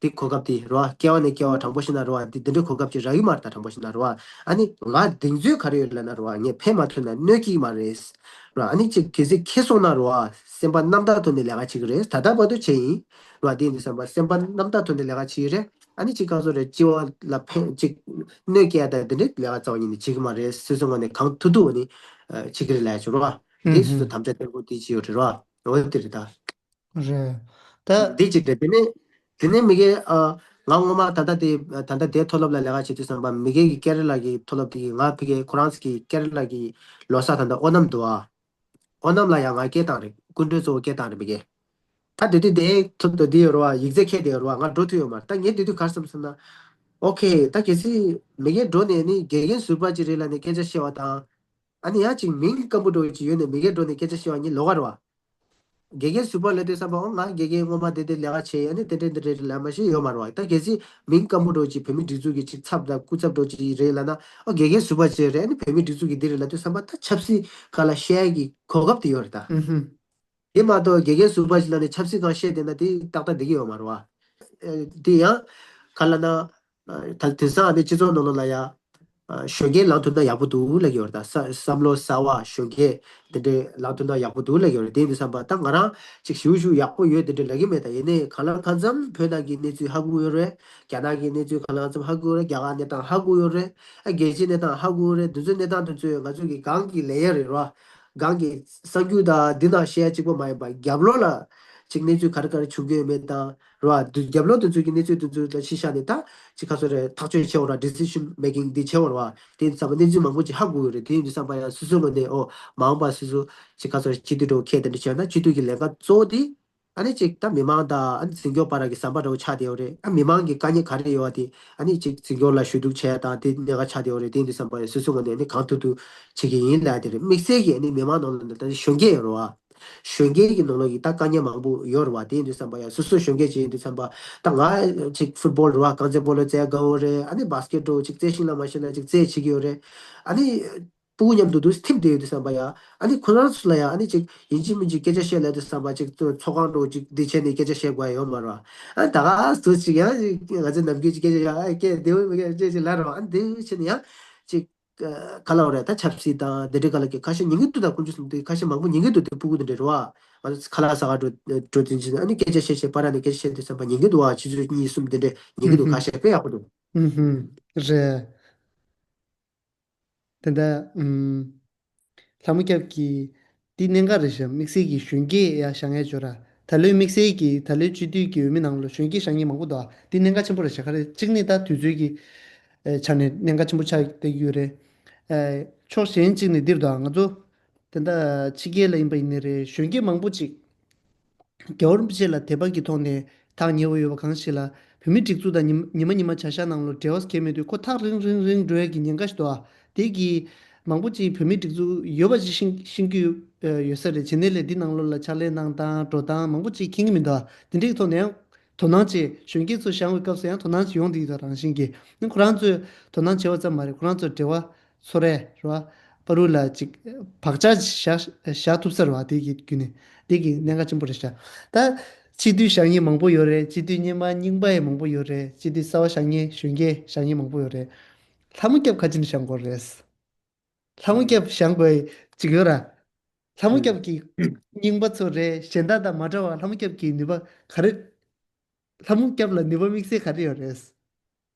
དེ་གོ་སྐབས་དེ་རེད་བ། སྐྱེ་བ་ནས་སྐྱེ་བ་དྲང་པོ་བཤད་ན་རེད་བ། དེ་དེ་འདྲའི་གོ་སྐབས་ཅིག་རག་གི་མ་རེད། ད་དྲང་པོ་བཤད་ན་རེད་བ། ཨ་ནི་ང་གདེང་ཚོད་ག་རེ་ཡོད་ལབ་ན་རེད་བ། ངས་ཕན་མ་ཐོགས་ན་གནོད་ཀྱི་མ་རེད་རེད་བ། ཨ་ནི་ཅིག་གལ་སྲིད་ཁེ་སོང་ན་རེད་བ། སེམས་པ་རྣམ་དག་ཐོག་ནས་ལས་ཀ་བྱེད་ཀྱི་རེད། ད་ལྟ་བར་དུ་བྱས་ཡིན་རེད་བ། དེ་ཡིན་དུས་བསམ་པ་སེམས་པ་རྣམ་དག་ཐོག་ནས་ལས་ཀ་བྱེད་ཀྱི་རེད། ཨ་ནི་ཅིག་གང་སོང་རེད། སྤྱི་བ་ལ་ཕན་ཅིག་གནོད་སྐྱེལ་ཡ་ད་དེ་འདྲའི་ལས་ཀ་རྩ་བ་ཉིད་ནས་བྱེད་ཀྱི་མ་རེད། སོ་སོའི་ངོས་ནས་གང་ཐུབ་ཐུབ་ཨ་ནི་བྱེད་ཀྱི་རེད་ལབ་ཡ་ཅིག་རེད་བ། དེ་སོ་སོ་དམ་བཅའ་བརྟན་པོ་དེ་བྱེད་ཡོད་རེད་ར། འོ་དེ་རེད་ད། རེད། ད་འདི་གཅིག་རེད། དེ་ནས་དེ་ནས་མི་གའི་ཨ་ང་ངོ་མ་ད་ལྟ་དེ་ད་ལྟ་དེ་མཐོ་སློབ་ལ་ལས་ཀ་བྱེད་དུས་ཙམ་པ་མི་གའི་གི་ཀེ་ར་ལ་གི་མཐོ་སློབ་དེ་གི་ང་ཕ་གི་ཁོ་རང་ཚོ་གི་ཀེ་ར་ལ་གི་ལོ་གསར་ད་ལྟ་ཨོ་ནམ་འདུག་ཨ། ཨོ་ནམ་ལ་ཡང་ང་སྐད་བཏང་རེད། སྐུ་མགྲོན་གཙོ་བོ་སྐད་བཏང་རེད་མི་གའི། ད་དེ་དུས་དེ་ཐུབ་དོ་དེ་ཡོད་རེད་བ། ཡིག་ཚད་ཁྱེར་དེ་ཡོད་རེད་བ། ང་འགྲོ་ཐུབ་ཡོད་མ་རེད། ད་ངས་དེ་དུས་ག་རེ་བསམ་སོང་ན། ཨོ་ཁེ། ད་གལ་སྲིད་མི་གའི་འགྲོ་ནས་ནི་དགེ་རྒན་ཟུར་པ་ཅིག་རེད་ལབ་ནས་སྐད་ཆ་བཤད་པ་དང་། ཨ་ནི་ཡང་ཅིག་མིང་སྐམ་པོ་འདྲ་བོ་ཅིག་ཡོད་ནས་མི་གའི་འགྲོ་ནས་སྐད་ཆ་བཤད་པ་གཉིས་ལོགས་ཀ་རེད་བ། དགེ་རྒན་ཟུར་པ་ལབ་དུས་ཙམ་པ་ཨོ་ང་དགེ་རྒན་སྔོན་མ་དེ་དེ་ལས་ཀ་བྱས་ཡ་ནི་དེ་འདྲ་འདི་འདྲ་རེད་ལབ་མ་ཤེས་ཡོད་མ་རེད་བ། ད་གལ་སྲིད་མིང་སྐམ་པོ་འདྲ་བོ་ཅིག་བོད་མི་སྒྲིག་འཛུགས་ཀྱི་ཅིག་ཚབ་དང་སྐུ་ཚབ་འདྲ་བོ་ཅིག་རེད་ལབ་ན། ཨོ་དགེ་རྒན་ཟུར་པ་ཅིག་རེད། ཨ་ནི་བོད་མི་སྒྲིག་འཛུགས་ཀྱི་འདི་རེད་ལབ་དུས་ཙམ་པ་ད་ཆབ་སྲིད་སྒང་ལ་བཤད་ཡ་གི་གོ་སྐབས་དེ་ཡོད་རེད་ད། ཨུ་ཧུམ། དེ་མ་གཏོགས་དགེ་རྒན་ཟུར་པ་ཞིག་ལ་ནི་ཆབ་སྲིད་སྒང་བཤད་བསྡད་ན་དེ་ཏག་ཏག་བསྡད་ཀྱི་ཡོད་མ་རེད་བ། ཨ་དེ་ཡང་ག་ལབ་ན། ཨ་ད་དེང་སང་ཨ་ནི་སྤྱི་ཚོགས་ནང་ལོགས་ལ་ཡ། ཨ་གཞོན་སྐྱེས་ལངས་ཐུབ་ན་ཡག་པོ་འདུག་ལབ་ཀྱི་ཡོད་རེད་ད། ས་བསམ་བློ་གསར་བ་གཞོན་སྐྱེས་དེ་འདྲས་ལངས་ཐུབ་ན་ཡག་པོ་འདུག་ལབ་ཀྱི་ཡོད་རེད། དེ་ཡིན་དུས་ཙམ་པ་ད་ང་རང་ཅིག་ཞུ་ཞུ་ཡག་པོ་ཡོད་དེ་འདྲས་ལབ་ཀྱི་མེད། ད་ཡིན་ནའི་གང་ལ་གང་འཚམ་བོད་ནང་གི་གནས་ཚུལ་ཧ་གོ་ཡོད་རེད། རྒྱ་ནག་གི་གནས་ཚུལ་གང་ལ་གང་འཚམ་ཧ་གོ་ཡོད་རེད། རྒྱ་གར་གནས་སྟངས་ཧ་གོ་ཡོད་རེད། ཨ་རྒྱལ་སྤྱིའི་གནས་སྟངས་ཧ་གོ་ཡོད་རེད། དེ་ཚོའི་གནས་སྟངས་དེ་ཚོས་ང་ཚོ་གི་སྒང་གི་ལེ་ཡར་རེད་ར། སྒང་གི་གསར་འགྱུར་དང་འདི་ནང་བཤད་ཡ་གཅིག་པོ་མ་ཡིན་པ་རྒྱབ་ལོགས་ལ་ཅིག་གནས་ཚུལ་ག་རེ་ག་རེ་བྱུང་གི་ཡོད་མེད་དང་ར། རྒྱབ་ལོགས་དེ་ཚོ་གི་གནས་ཚུལ་དེ་ཚོ་ལ་གཞི་བཞག་ནས་ད་ཅིག་ག་ཚོད་རེད། ཐག་གཅོད་བྱེད་འོ་ར། ཌི་སི་ཤན་མེ་ཀིང་འདི་བྱེད་འོ་ར་བ། དེ་ཡིན་དུས་ཙམ་པ་གནས་ཚུལ་མང་པོ་ཅིག་ཧ་གོ་ཡོད་རེད། དེ་ཡིན་དུས་ཙམ་པ་ཡང་སོ་སོའི་ངོས་ནས་ཨོ་མ་འོངས་པ་སོ་སོ་ཅིག་ག་ཚོད་རེད། སྤྱི་འཐུས་འདྲ་བོ་ཁེལ་དེ་འདྲ་བྱས་ན་སྤྱི་འཐུས་ཀྱི་ལས་ཀ་གཙོ་བོ་དེ་ཨ་ནི་ཅིག་ད་མི་མང་དང་ཨ་ནི་འཛིན་སྐྱོང་བར་གྱི་ཟམ་པ་འདྲ་བོ་ཆགས་བསྡད་ཡོད་རེད། ཨ་མི་མང་གི་དཀའ་ངལ་ག་རེ་ཡོད་པ་དེ་ཨ་ནི་ཅིག་འཛིན་སྐྱོང་ལ་ཞུ་གཏུག་བྱས་དང་དེ་གནད་འགག་ཆགས་བསྡད་ཡོད་རེད། དེ་ཡིན་དུས་ཙམ་པ་ཡང་སོ་སོའི་ངོས་ནས་ཨ་ནི་གང་ཐུབ་ཐུབ་བྱེད་ཀྱི་ཡིན་ལབ་དེ་རེད། དམིགས་བསལ་གྱི་ཨ་ནི་མི་མང་ནང་ལ་ད་གཞོན་སྐྱེས་ཡོད་རེད་བ། གཞོན་སྐྱེས་ཀྱི་ནང་ལོགས་ཀྱི་ད་དཀའ་ངལ་མང་པོ་ཡོད་རེད་བ། དེ་ཡིན་དུས་ཙམ་པ་ཡང་སོ་སོ་གཞོན་སྐྱེས་ཅིག་ཡིན་དུས་ཙམ་པ་ད་ང་ཅིག་ཕུཊ་བོལ་རེད་བ། རྐང་རྩེད་སྤོ་ལོ་རྩེ་ཡ་དགའ་བོ་རེད། ཨ་ནི་བྷ་སི་ཀེཊ་འདྲ་བོ་ཅིག་རྩེ་ཤེས་ལ་མ་ཤེས་ལ་ཅིག་རྩེ་བྱེད་ཀྱི་ཡོད་རེད། ཨ་ནི། ཕྲུ་གུ་མཉམ་དུ་འདུག་ཐིམ་བསྡད་ཡོད་དུས་ཙམ་པ་ཡ། ཨ་ནི་ཁོ་རང་ཚོ་ལ་ཡ་ཨ་ནི་ཅིག་ཡིན་གཅིག་མིན་གཅིག་སྐད་ཆ་བཤད་ལབ་དུས་ཙམ་པ་ཅིག་ཚོགས་ཁང་འགྲོ་ཅིག་འདི་བྱས་ནས་སྐད་ཆ་བཤད་དགོས་ཡ་ཡོད་མ་རེད་བ། ཨ་ད་ག་ཟེ་ཅིག་ཡང་ང་ཚོ་ནམ་རྒྱུན་ཅིག་སྐད་ཆ་ཡ་ཨ་སྐད་བདེ་བོ་མི་སྐད་ཅིག་ལབ་རེད་བ། ཨ་འདི་བྱས་ནས་ཡང་ཅིག་ག་ལ་བ་རེད། ད་ཆབ་སྲིད་དང་དེ་འདྲའི་ག་ལ་གི་ཁ་ཤས་ཉན་གི་འདུག་ད་དཀོན་མཆོག་གསུམ་དེ་ཁ་ཤས་མང་པོ་ཉན་གི་འདུག་དེ་ཕྲུ་གུ་དེ་འདྲ་རེད་བ། ང་ཚོ་ཁ་ལག་ཟ་ག་འགྲོ་འགྲོ་དུས་ཨ་ནི་སྐད་ཆ་བཤད་བཤད་པ་ར་ནས་སྐད་ཆ་བཤད་དུས་ཙམ་པ་ཉན་གི་འདུག་བ། ཆུ་ཚོད་གཉིས་གསུམ་དེ་འདྲ་ཉན་གི་འདུག་ཁ་ཤས་དཔེ་ཡག་པོ་འདུག་ཨུ་ཧུམ། རེད། དེ་འདྲ། ཨུམ། ལྷ་མོ་སྐྱབས་ཀྱིས། འདི་གནད་འགག་རེད་ཤག་དམིགས་བསལ་གྱི་གཞོན་སྐྱེས་ཡ་བཞག་མཁན་བྱོས་ར། ད་ལོའི་དམིགས་བསལ་གྱི་ད་ལོའི་སྤྱི་འཐུས་ཀྱི་འོས་མི་ནང་ལོ་གཞོན་སྐྱེས་བཞག་མཁན་མང་པོ་འདུག་འདི་གནད་འགག་ཆེན་པོ་རེད་ཤག་ག་རེ་གཅིག་ནི་ད་དུས་ཚོད་ཀྱི་ཨེ་ཆ་ནས་གནད་འགག་ཆེན་པོ་ཆགས་བསྡད་ཀྱི་ཡོད་རེད། ཨེ་ཕྱོགས་གཞན་གཅིག་ནས་འདིར་འདུག་ང་ཚོ་དེ་འདྲ་ཕྱི་རྒྱལ་ལ་ཡིན་པ་ཡིན་ནའི་རེད། གཞོན་སྐྱེས་མང་པོ་ཅིག་རྒྱལ་བ་རིན་པོ་ཆེ་ལ་དད་པ་གི་ཐོག་ནས་ཐག་ཉེ་བོ་ཡོད་པ་གང་ཞིག་ལ་བོད་མིའི་སྒྲིག་འཛུགས་དང་ཉི་ཉི་མ་ཉི་མ་བྱ་བཞག་ནང་ལོ་འབྲེལ་བ་འཁེལ་མེད་དུས་ཁོ་ཐག་རིང་རིང་རིང་འགྲོ་ཡ་གི་ཉེན་ཁ་ཞིག་འདུག་ཨ། དེ་གིས་མང་པོ་ཅིག་བོད་མིའི་སྒྲིག་འཛུགས་ཡོད་པ་ཅིག་ཤེས་ཤེས་ཀྱི་ཡོད་ས་རེད། བྱས་ནས་ལས་འདི་ནང་ལོགས་ལ་ཕྱག་ལས་གནང་སྟངས་འགྲོ་སྟངས་མང་པོ་ཅིག་མཁྱེན་གྱི་མི་འདུག་ཨ། དེ་འདྲའི་ཐོག་ནས་ཡང་དོ་སྣང་བྱེད། གཞོན་སྐྱེས་ཚོ་བཞེངས་པའི་སྐབས་སུ་ཡང་དོ་སྣང་ཅིག་ཡོང་བསྡད་ཀྱི་འདུག་རང་བཞིན་གྱིས། ཁོ་རང་ཚོས་དོ་སྣང་བྱེད་པ་ཙམ་མ་རེད། ཁོ་རང་ཚོ་འབྲེལ་བ་ཚོ་རེ་རེ་བ་པ་རུ་ལ་ཅིག་བག་ཆགས་བཞག་བཞག་ཐུབ་ས་རེད་བ། དེ་གི་བརྒྱུད་ནས་དེ་གི་གནད་འགག་ཆེན་པོ་རེད་ཤག་ད་སྤྱི་འཐུས་བཞག་མཁན་མང་པོ་ཡོད་རེད། སྤྱི་འཐུས་རྙིང་པ་རྙིང་པ་ཡང་མང་པོ་ཡོད་རེད། སྤྱི་འཐུས་གསར་བ་བཞག་མཁན་གཞོན་སྐྱེས་བཞག་མཁན་མང་པོ་ཡོད་རེད། ལྷ་མོ་སྐྱབས་ག་ཅི་ནས་བཞག་དགོས་རེད། ལྷ་མོ་སྐྱབས་བཞག་དགོས་ཅིག་ཡོད་ར། ལྷ་མོ་སྐྱབས་ཀྱི་རྙིང་པ་ཚོ་རེད། གཞན་དག་དང་མ་འདྲ་བ་ལྷ་མོ་སྐྱབས་ཀྱི་ནུས་པ་ག་རེ། ལྷ་མོ་སྐྱབས་ལ་ནུས་པ་དམིགས་བསལ་ག་རེ་ཡོད་རེད།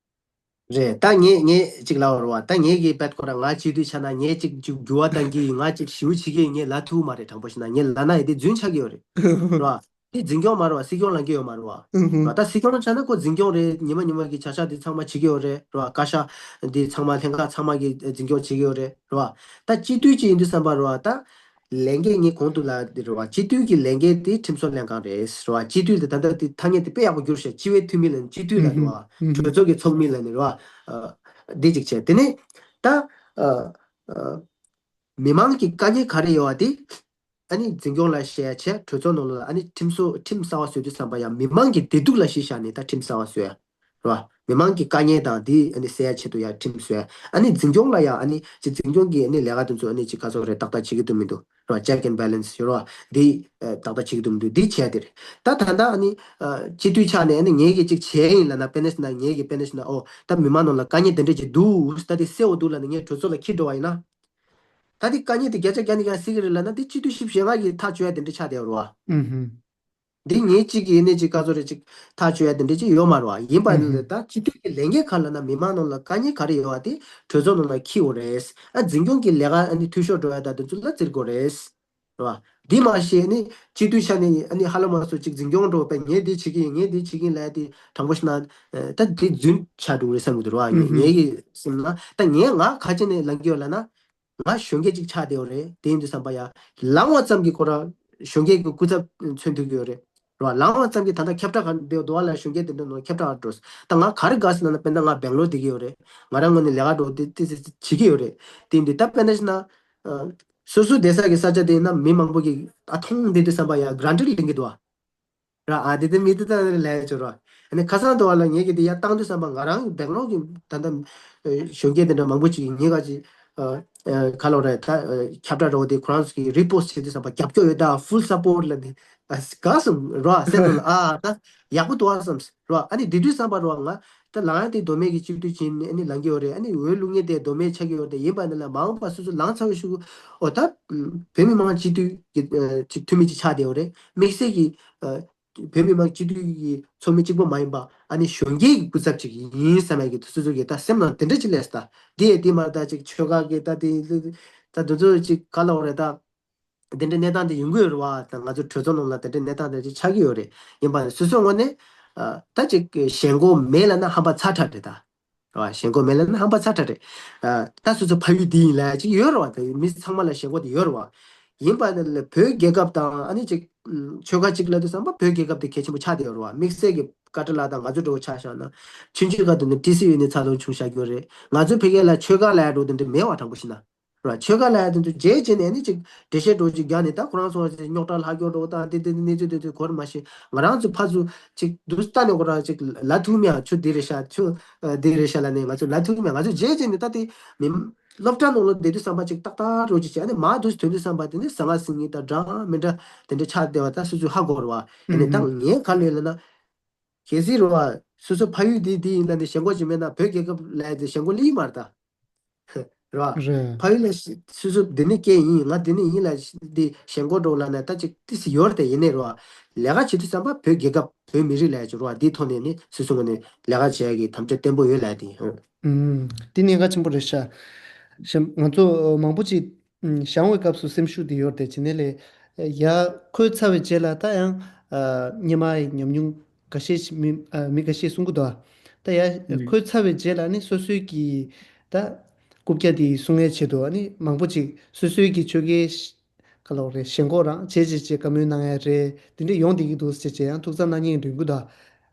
རེད། ད་ངས་ངས་ཅིག་ལབ་པ་རེད་བ། ད་ངས་གི་བེད་ཁོ་ར་ང་སྤྱི་འཐུས་ཆགས་ན་ངས་ཅིག་ཅིག་འགྱུར་བ་གཏང་གི་ཡིན། ང་ཅིག་ཞེ་པོ་བྱེད་ཀྱི་ཡིན། ངས་ལབ་ཐུབ་མ་རེད། དྲང་པོ་བཤད་ན་ངས་ལབ་ན་ཡི་དེ་རྫུན་ཆགས་ཀྱི་ཡོད་རེད། རེད་བ། དེ་འཛིན་སྐྱོང་མ་རེད་བ། སྲིད་སྐྱོང་ལངས་ཀྱི་ཡོད་མ་རེད་བ། ཨུ་ཧུ། རེད་བ། ད་སྲིད་སྐྱོང་ཆགས་ན་ཁོ་འཛིན་སྐྱོང་རེད། ཉི་མ་ཉི་མ་གི་བྱ་གཞག་དེ་ཚང་མ་བྱེད་ཀྱི་ཡོད་རེད། རེད་བ། བཀའ་ཤག་དེ་ཚང་མ་ལྷན་ཁག་ཚང་མ་གི་འཛིན་སྐྱོང་བྱེད་ཀྱི་ཡོད་རེད། རེད་བ། ད་སྤྱི་འཐུས་ཅིག་ཡིན་དུས་ཙམ་པ་རེད་བ། ད་ལས་འགན་ངས་གོང་དུ་ལབ་དེ་རེད་བ། སྤྱི་འཐུས་ཀྱི་ལས་འགན་དེ་ཁྲིམས་བཟོ་ལྷན་ཁང་རེད། རེད་བ། སྤྱི་འཐུས་དེ་ད་ལྟ་དེ་ཐ་སྙད་དེ་དཔེ་ཡག་པོ་བསྒྱུར་ཤག་སྤྱི་བའི་འཐུས་མི་ལ་སྤྱི་འཐུས་ལ་རེད་བ། ཨུ་ཧུ། གྲོས་ཚོགས་ཀྱི་ཚོགས་མི་ལ་ནི་རེད་བ། ཨ། འདི་གཅིག་བྱས། དེ་ནས་ད་ཨ་ཨ་མི་མང་གི་དཀའ་ངལ་ག་རེ་ཡོད་བ་དེ། ཨ་ནི་འཛིན་སྐྱོང་ལ་བཤད་བྱས། གྲོས་ཚོགས་ནང་ལ་ཨ་ནི་ཁྲིམས་བཟོ་ཁྲིམས་གསར་བ་བཟོ་དུས་ཙམ་པ་ཡང་མི་མང་གི་བདེ་སྡུག་ལ་གཞི་བཞག་ནས་ད་ཁྲིམས་གསར་བ་བཟོ་ཡ། རེད་བ། མི་མང་གི་དཀའ་ངལ་དང་དེ་ཨ་ནི་སེལ་ཡ་ཆེད་དུ་ཡ་ཁྲིམས་བཟོ་ཡ། ཨ་ནི་འཛིན་སྐྱོང་ལ་ཡང་ཨ་ནི་ཅིག་འཛིན་སྐྱོང་གི་ཨ་ནི་ལས་ཀ་དེ་ཚོ་ཨ་ནི་ཅིག་ག་ཚོད་རེད་ཏག་ཏག་བྱེད་ཀྱི་འདུག་མི་འདུག་རེད་བ། Check and balance ཡོད་རེད་བ། དེ་ཨ་ཏག་ཏག་བྱེད་ཀྱི་འདུག་མི་འདུག་དེ་བྱས་དེ་རེད། ད་ད་ལྟ་ཨ་ནི་ཨ་སྤྱི་འཐུས་ཆགས་ནས་ཨ་ནི་ངེད་ཀྱིས་ཅིག་བྱས་ཡིན་ལབ་ན། དཔེར་ན་ཟེར་ན་ངེད་ཀྱིས་དཔེར་ན་ཟེར་ན་ཨོ་ད་མི་མང་ནང་ལ་དཀའ་ངལ་དེ་འདྲ་ཅིག་འདུག་ད་དེ་སེལ་བ་འདུག་ལབ་ནས་ངས་གྲོས་ཚོགས་ལ་འཁྱེར་འགྲོ་བ་ཡིན་ན། ད་དེ་དཀའ་ངལ་དེ་བརྒྱ་ཆ་བརྒྱ་ནས་ཀྱང་སེལ་གྱི་རེད་ལབ་ན་དེ་སྤྱི་འཐུས་ཞིབ་བྱེད་མཁན་གྱིས་ཐག་གཅོད་ཡ་དེ་འདྲ་ཆགས་བསྡད་ཡོད་རེད་བ། ཨུ་ཧུ། འདི་ངེད་ཅིག་གིས་ནས་ཅིག་ག་ཚོད་རེད་ཅིག་ཐག་གཅོད་ཡ་དེ་འདྲ་ཅིག་ཡོད་མ་རེད་བ། ཡིན་པ་ནི་ད་སྤྱི་འཐུས་ཀྱི་ལས་འགན་ག་ལབ་ན་མི་མང་ནང་ལ་དཀའ་ངལ་ག་རེ་ཡོད་བ་དེ་གྲོས་ཚོགས་ནང་ལ་འཁྱེར་དགོས་རེད། ཨ་འཛིན་སྐྱོང་གི་ལས་ཀ་ཨ་ནི་འཐུས་ཤོར་འགྲོ་ཡ་ད་དེ་ཚོ་ལ་བཙིར་དགོས་རེད། རེད་བ། འདི་མ་ཤེས་ནི་སྤྱི་འཐུས་ཆགས་ནས་ཨ་ནི་ཧ་ལམ་མ་སོ་ཅིག་འཛིན་སྐྱོང་འགྲོ་བས་ངས་འདི་བྱེད་ཀྱི་ཡིན། ངས་འདི་བྱེད་ཀྱི་ཡིན་ལབ་ཡ་དེ་དྲང་པོ་བཤད་ན་ད་འདི་རྫུན་ཆགས་འགྲོ་གི་རེད་བསམ་གྱི་འདུག་རེད་བ། ངས་ངས་ཀྱི་སེམས་ན་ད་ངས་ང་ག་ཅི་ནས་ལངས་ཀྱི་ཡོད་ལབ་ན། ང་གཞོན་སྐྱེས་ཅིག་ཆགས་བསྡད་ཡོད་རེད། དེ་ཡིན་དུས་ཙམ་པ་ཡ། ལངས་པ་ཙམ་གྱིས་ཁོ་རང་གཞོན་སྐྱེས་ཀྱི་སྐུ་ཚབ་མཚོན་ཐུབ་ཀྱི་ཡོད་རེད། རེད་བ། ལངས་པ་ཙམ་གྱིས་ད་ལྟ་ཁྱབ་བསྒྲགས་ག་འདི་འདུག་བ་ལ་གཞོན་སྐྱེས་དེ་འདྲ་ནང་ཁྱབ་བསྒྲགས་འགྲོ། ད་ང་ག་རེ་དགའ་ཟེར་ན་ན་དཔེར་ན་ང་སྦེང་ལོར་བསྡད་ཀྱི་ཡོད་རེད། ང་རང་ངོས་ནས་ལས་ཀ་འགྲོ་དེ་དེ་བྱེད་ཀྱི་ཡོད་རེད། དེ་ཡིན་དུས་ད་དཔེར་ན་ཞིག་ན། སོ་སོ་བསྡད་ས་གི་ས་ཆ་དེ་ཡིན་ན་མི་མང་པོ་གིས་ཨ་ཐོང་བསྡད་དུས་ཙམ་པ་ཡ་གྷ་རན་ཊི་ལེན་གྱི་འདུག་བ། ར་ཨ་དེ་དེ་མི་དེ་ད་ལས་བྱོས་ར། ཨ་ནི་ཁ་སང་དུ་བ་ལ་ངེད་ཀྱི་དེ་ཡར་བཏང་དུས་ཙམ་པ་ང་རང་སྦེང་ལོར་གྱི་ད་ལྟ་གཞོན་སྐྱེས་དེ་འདྲ་མང་པོ་ཅིག་གིས་ངེད་ཀ་ཅིག་ཨ་ཨ་ག་ལབ་རེད། ད་ཨ་ཁྱབ་བསྒྲགས་རོགས་དེ་ཁོ་རང་ཚོ་གིས་རི་པོ་སི་ཊི་བྱེད་དུས་ཙམ་པ་རྒྱབ་སྐྱོར་ཡོད། ད་ཕུལ་སཔོར་ཊི་ལབ་ནས་ཨ་དགའ་སོང་ར། སེམས་ནང་ལ་ཨ་ད་ཡག་པོ་འདུག་ཨ་བསམ་ར། ཨ་ནི་དེ་དུས་ཙམ་པ་ར་ང་ད་ལངས་ཡ་དེ་མདོ་སྨད་ཀྱི་སྤྱི་འཐུས་ཅིག་ཨ་ནི་ལངས་ཀྱི་ཡོད་རེད། ཨ་ནི་འོས་བླུག་མཁན་དེ་མདོ་སྨད་ཆགས་ཀྱི་ཡོད་རེད། ཡིན་པ་ནི་ལ་མ་འོངས་པ་སོ་སོ་ལངས་ཚར་བའི་གཞུག་གུ་ཨོ་ད་བོད་མི་མང་སྤྱི་འཐུས་ཀྱི་ཨ་ཅིག་འཐུས་མི་ཅིག་ཆགས་བསྡད་ཡོད་རེད། དམིགས་བསལ་གྱི་ཨ། བོད་མི་མང་སྤྱི་འཐུས་ཀྱི་ཚོགས་མི་གཅིག་པོ་མ་ཡིན་པ་ཨ་ནི་གཞོན་སྐྱེས་ཀྱི་སྐུ་ཚབ་ཅིག་ཡིན་བསམ་ཡ་གི་སོ་སོ་གི་ད་སེམས་ནང་དེ་འདྲ་ཅིག་སླེབས་ད། དེ་ཡས་དེ་མ་ད་ཅིག་ཆོལ་ཁ་གི་ད་དེ་ད་དེ་ཚོ་ཅིག་ག་ལབ་རེད། ད་དེ་འདྲ་གནས་སྟངས་དེ་ཡོང་གི་ཡོད་རེད་བ། ད་ང་ཚོ་གྲོས་ཚོགས་ནང་ལ་དེ་འདྲ་གནས་སྟངས་དེ་ཅིག་ཆགས་ཀྱི་ཡོད་རེད། ཡིན་པ་སོ་སོའི་ངོས་ནས་ཨ་ད་ཅིག་ཞེན་ཁོག་མེད་ལབ་ན་ཧམ་པ་ཚ་དྲགས་རེད་ད། རེད་བ། ཞེན་ཁོག་མེད་ལབ་ན་ཧམ་པ་ཚ་དྲགས་རེད། ཨ་ད་སོ་སོ་ཕ་ཡུལ་འདི་ཡིན་ལབ་ཅིག་ཡོད་རེད་བ། ད་མི་ཚང་མ་ལ་ཞེན་ཁོག་དེ་ཡོད་རེད་བ། ཡིན་པ་ནི་ལ་བོད་རྒྱལ་ཁབ་དང་ཨ་ནི་ཅིག་ཆོལ་ཁ་ཅིག་ལ་དུས་ཙམ་པ་བོད་རྒྱལ་ཁབ་དེ་གལ་ཆེན་པོ་ཆགས་བསྡད་ཡོད་རེད་བ། དམིགས་བསལ་གྱི་ཀ་ཏི་ལ་དང་ང་ཚོ་འགྲོ་ཆ་བཞག་ན་ཆུང་ཆུང་སྐབས་དེ་ནི་ཊི་སི་ཡུ་ནས་འཚར་ལོངས་བྱུང་བཞག་གི་ཡོད་རེད། ང་ཚོ་ཕ་གི་ལ་ཆོལ་ཁ་ལབ་ཡ་འགྲོ་དེ་འདྲ་མེད་བ། དྲང་པོ་བཤད་ན། ར་ཆོལ་ཁ་ལབ་ཡ་དེ་ཚོ་རྗེས་བྱས་ནས་ནི་ཅིག་འགྲེལ་བཤད་འདྲ་ཅིག་རྒྱག་ནས་ད་ཁོ་རང་ཚོ་རྙོག་དྲ་ལྷག་སྐྱོ་འདྲ་དང་དེ་དེ་གནས་ཚུལ་དེ་ཚོ་གོ་ར་མ་ཤེས། ང་རང་ཚོ་ཕར་ཚུར་ཅིག་འདུག་ལྟ་ནས་ཁོ་རང་ཅིག་ལབ་ཐུབ་མེད་ཨ། ཁྱོད་འདི་རེད་ཤག་ཁྱོད་འདི་རེད་ཤག་ལབ་ནས་ང་ཚོ་ལབ་ཐུབ་མེད། ང་ཚོ་རྗེས་བྱས་ནས་ད་དེ་མི་ སློབ་གྲྭ་ནང་ལ་བསྡད་དུས་ཙམ་པ་ཅིག་ཏག་ཏག་རོ་ཅིག་བྱས། ཨ་ནི་མར་དུ་ཐོན་དུས་ཙམ་པ་དེ་ནི་ཟང་ངེ་ཟིང་ངེ་དང་འདྲ་མི་འདྲ་དེ་འདྲ་ཆགས་བསྡད་པ་ད་སོ་སོས་ཧ་གོ་རེད་བ། ཨ་ནི་ད་ངས་ག་ལབ་ཡོད་ལབ་ན། གལ་སྲིད་རེད་བ། སོ་སོ་ཕ་ཡུལ་འདི་འདི་ཡིན་ན་ནི་ཞེན་ཁོག་ཅིག་མེད་ན་བོད་རྒྱལ་ཁབ་ལ་ཡ་དེ་ཞེན་ཁོག་སླེབས་ཀྱི་མ་རེད་ད། རེད་བ། རེད། ཕ་ཡུལ་ལ་སོ་སོ་འདི་ནི་སྐད་ཡིན། ང་འདི་ནི་ཡིན་ལབ་འདི་ཞེན་ཁོག་འདྲ་བོ་ལབ་ན་ད་ཅིག་ཏི་སི་ཡོད་རེད་དེ། ཡིན་ནའི་རེད་བ། ལས་ཀ་བྱེད་དུས་ཙམ་པ་བོད་རྒྱལ་ཁབ་བོད་མི་རིགས་ལ་ཡ་ཅིག་རེད་བ། འདིའི་ཐོག་ནས་ནི་སོ་སོ་ངོས་ནས་ལས་ཀ་བྱེད་ཡ་གི་དམ་བཅའ་བརྟན་པོ་ཡོད་ལབ་དེ། ཨུམ། འདི་གནད་འགག་ཆེན་པོ་རེད་ཤག་གཞན་ང་ཚོ་མང་པོ་ཅིག་ཨུམ། བཞེངས་པའི་སྐབས་སུ་སེམས་ཤུགས་དེ་ཡོད་རེད་དེ། བྱས་ནས་ལས་ཡར་འཁོད་ཚར་བའི་རྗེས་ལ་ད་ཡང་ཨ། སྔོན་མ་ཡི་ཉམས་མྱོང་འགའ་ཤས་ཤིག་མི་ཨ། མི་འགའ་ཤས་གསུང་གི་འདུག་ད་ཡར་ཨུམ། འཁོད་ཚར་བའི་རྗེས་ལ་ནི་སོ་སོའི་གི་ད་རྐུབ་བཀྱག་དེ་སྲུང་ཡའི་ཆེད་དུ་ཨ་ནི་མང་པོ་ཅིག་སོ་སོའི་གི་ཆོལ་ཁའི་ཤ- ག་ལབ་རེད། ཞེན་ཁོག་རང་བྱས་བྱས་བྱས་བཀའ་མོལ་གནང་ཡ་རེད། དེ་འདྲ་ཡོང་བསྡད་ཀྱི་འདུག་ཟེར་བྱས་ཡང་ཐུགས་འཚབ་གནང་མཁན་འདུག་གི་འདུག་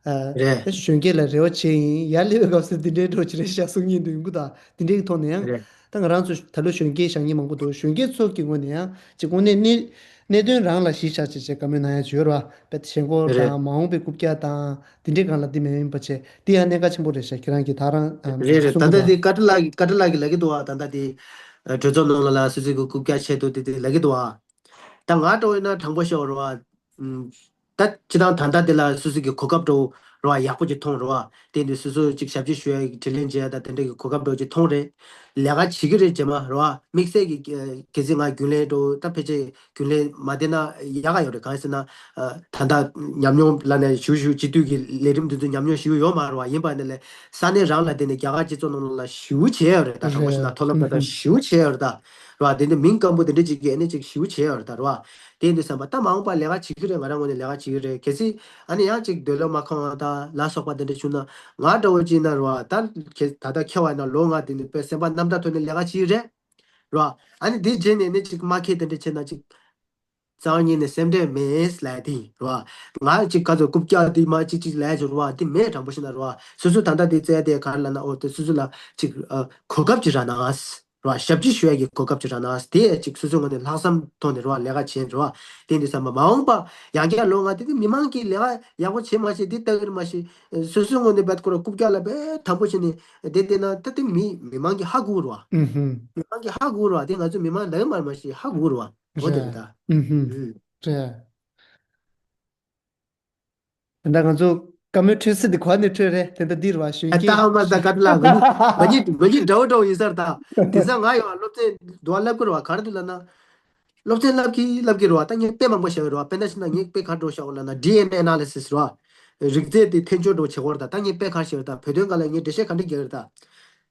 ཨ། རེད། ད་གཞོན་སྐྱེས་ལ་རེ་བ་བྱས་ཡིན། ཡར་སླེབས་པའི་སྐབས་སུ་འདི་འདྲའི་འགྲོ་ཅི་རེད་ཤག་གསུང་མཁན་འདུག་གི་འདུག་དེ་འདྲའི་ཐོག་ནས་ཡང་རེད། ད་ང་རང་ཚོ་ད་ལོ་གཞོན་སྐྱེས་བཞེངས་མཁན་མང་པོ་འདུག་གཞོན་སྐྱེས་ཚོ་གི་ངོས་ནས་ཡང་ཅིག་དངོས་གནས་གནད་གནད་དོན་རང་ལ་གཞི་བཞག་བྱས་བྱས་བཀའ་མོལ་གནང་ཡ་ཅིག་ཡོད་རེད་བ། དཔེ་ཞེན་ཁོག་རེད། དང་མ་འོངས་པའི་རྐུབ་བཀྱག་དང་དེ་འདྲའི་སྒང་ལ་འདི་མ་ཡིན་པ་བྱས་འདི་ཡང་གནད་འགག་ཆེན་པོ་རེད་ཤག་ཁྱེད་རང་གིས་ད་རང་ཨ། རེད་རེད། གསུང་ད་ལྟ་གི་འདུག་དེ་བཀའ་ཁྲི་ལགས་ཀྱི་བཀའ་ཁྲི་ལགས་ཀྱིས་ལབ་ཀྱི་འདུག་བ། ད་ལྟ་དེ་ཨ། གྲོས་ཚོགས་ནང་ལ་ལ་སོ་སོ་གི་རྐུབ་བཀྱག་ཆེད་དུ་དེ་དེ་ལབ་ཀྱི་འདུག་བ། ད་ང་འདྲ་བོ་ཡིན་ན་དྲང་པོ་བཤད་པ་རེད་བ། ཨུམ། ད་སྤྱི་བཏང་ད་ལྟ་དེ་ལ་སོ་སོ་གི་གོ་སྐབས་འདྲ་བོ་རེད་བ། ཡག་པོ་ཅིག་མཐོང་རེད་བ། དེ་འདི་སོ་སོ་ཅིག་ཞབས་ཕྱི་ཞུ་ཡ་གི་དྲིན་ལན་འཇལ་ཡ་ད་དེ་འདྲ་གི་གོ་སྐབས་འདྲ་བོ་ཅིག་མཐོང་རེད། ལས་ཀ་བྱེད་ཀྱི་རེད་རྗེས་མ་རེད་བ། དམིགས་བསལ་གྱི་ཨ། གལ་སྲིད་ང་རྒྱུན་ལས་འདྲ་བོ་ད་ཕལ་ཆེར་རྒྱུན་ལས་མ་བསྡད་ན་ཡག་ག་ཡོད་རེད། གང་ཡིན་ཟེར་ན། ཨ། ད་ལྟ་ཉམས་མྱོང་ལབ་ནས་ཞུ་ཞུ་སྤྱི་འཐུས་ཀྱི་ལས་རིམ་འདི་ཚོ་ཉམས་མྱོང་ཞེ་པོ་ཡོད་མ་རེད་བ། ཡིན་པ་ནི་ལས་ས་གནས་རང་ལ་བརྟེན་ནས་རྒྱ་གར་སྤྱི་ཚོགས་ནང་ལ་ཞེ་པོ་བྱས་ཡོད་རེད། ད་དྲང་པོ་བཤད་ན་མཐོ་སློབ་ད་ལྟ་ཞེ་པོ་བྱས་ཡོད་རེད་ད། རེད་བ། དེ་འདི་མིང་སྐམ་པོ་དེ་འདྲ་ཅིག་གིས་ཨ་ནི་ཅིག་ཞེ་པོ་བྱས་ཡོད་རེད་ད། རེད་བ། དེ་ཡིན་དུས་ཙམ་པ་ད་མ་འོངས་པ་ལས་ཀ་བྱེད་ཀྱི་རེད། ང་རང་ངོས་ནས་ལས་ཀ་བྱེད་ཀྱི་རེད། གལ་སྲིད་ཨ་ནི་ཡང་ཅིག་འདོད་བློ་མ་ཁེངས་པ་ད་ལ་སོགས་པ་དེ་འདྲ་བྱུང་ན་ང་འདྲ་བོ་ཅིག་ཡིན་ན་རེད་བ། ད་ཁྱེད་ད་ལྟ་ཁྱེད་བ་ཡིན་ན་ལོ་ལྔ་དེ་ནི་དཔེ་སེམས་པ་རྣམ་དག་ཐོག་ནས་ལས་ཀ་བྱེད་ཀྱི་རེད། རེད་བ། ཨ་ནི་དེ་རྗེས་ནས་ནི་ཅིག་མ་ཁེ་དེ་འདྲ་བྱས་ན་ཅིག་རྩ་བ་ཉིད་ནས་སེམས་ཁྲལ་མེད་ལབ་དེ་རེད་བ། ང་ཅིག་ག་ཚོད་རྐུབ་བཀྱག་དེ་མ་ཅིག་ཅིག་ལས་བྱུང་རེད་བ། དེ་མེད། དྲང་པོ་བཤད་ན་རེད་བ། སོ་སོ་ད་ལྟ་དེ་བཙལ་དེ་ག་རེ་ལབ་ན། ཨོ་དེ་སོ་སོ་ལ་ཅིག་ཨ། གོ་སྐབས་ཅིག་རག་ན་རེད་བ། ཞབས་ཕྱི་ཞུ་ཡ་གི་གོ་སྐབས་ཅིག་རག་ན་དེ་ཅིག་སོ་སོའི་ངོས་ནས་ལྷག་བསམ་ཐོག་ནས་རེད་བ། ལས་ཀ་བྱས་རེད་བ། དེ་འདི་བསམ་པ་མ་འོངས་པ་ཡང་བསྐྱར་ལོ་ལྔ་དེ་དེ་མི་མང་གིས་ལས་ཀ་ཡག་པོ་བྱེད་མ་བྱེད་དེ་ལྟ་གི་རེད་མ་གཞི། སོ་སོའི་ངོས་ནས་བད་ཁོ་ར་རྐུབ་བཀྱག་ལ་བད་དམ་པོ་བྱས་ནས་དེ་བསྡད་ན་ད་དེ་མི་མི་མང་གིས་ཧ་གོ་རེད་བ། ཨུ་ཧུམ། མི་མང་གིས་ཧ་གོ་རེད་བ། དེ་ང་ཚོ་མི་མང་ལ་ཡོད་མ་རེད་མ་གཞི། ཧ་གོ་རེད་བ། འོ་དེ་རེད་ད། ཨུ་ཧུམ། ཨུ། རེད། ད་ང་ཚོ་བཀའ་མོལ་འཕྲོད་ས་དེ་ག་ནས་འཕྲོད་རེད། དེ་འདྲ་འདི་རེད་བ། གཞོན་ཨ་སྐྱེས། ད་ཨ་མ་ད་ག་དེ་ལ་ང་གཉིས་ང་གཉིས་ང་གཉིས་འདྲ་བོ་འདྲ་བོ་ཡིན་ས་རེད་ད། དེང་སང་ང་ཡོང་བ་སློབ་ཚན་འདུག་བ་བསླབ་ཀྱི་རེད་བ། ག་རེ་འདུག་ལབ་ན། སློབ་ཚན་བསླབ་ཀྱི་བསླབ་ཀྱི་རེད་བ། ད་ངས་དཔེ་མང་པོ་བཞག་ཡོད་རེད་བ། དཔེར་ན་བྱས་ན་ངས་དཔེ་ག་རེ་འདྲ་བོ་བཞག་ཡོད་ལབ་ན། ཌི་ཨེན་ཨེ་ཨེ་ན་ལི་སིས་རེད་བ། རིགས་རྫས་དེ་འཐེན་སྦྱོར་འདྲ་བོ་བྱེད་ཀྱི་ཡོད་རེད་ད། ད་ངས་དཔེ་ག་རེ་བཞག་ཡོད་ད། བོད་དོན་སྒང་ལ་ངས་འགྲེལ་བཤད་ག་འདྲ་རྒྱག་ཡོད་རེད་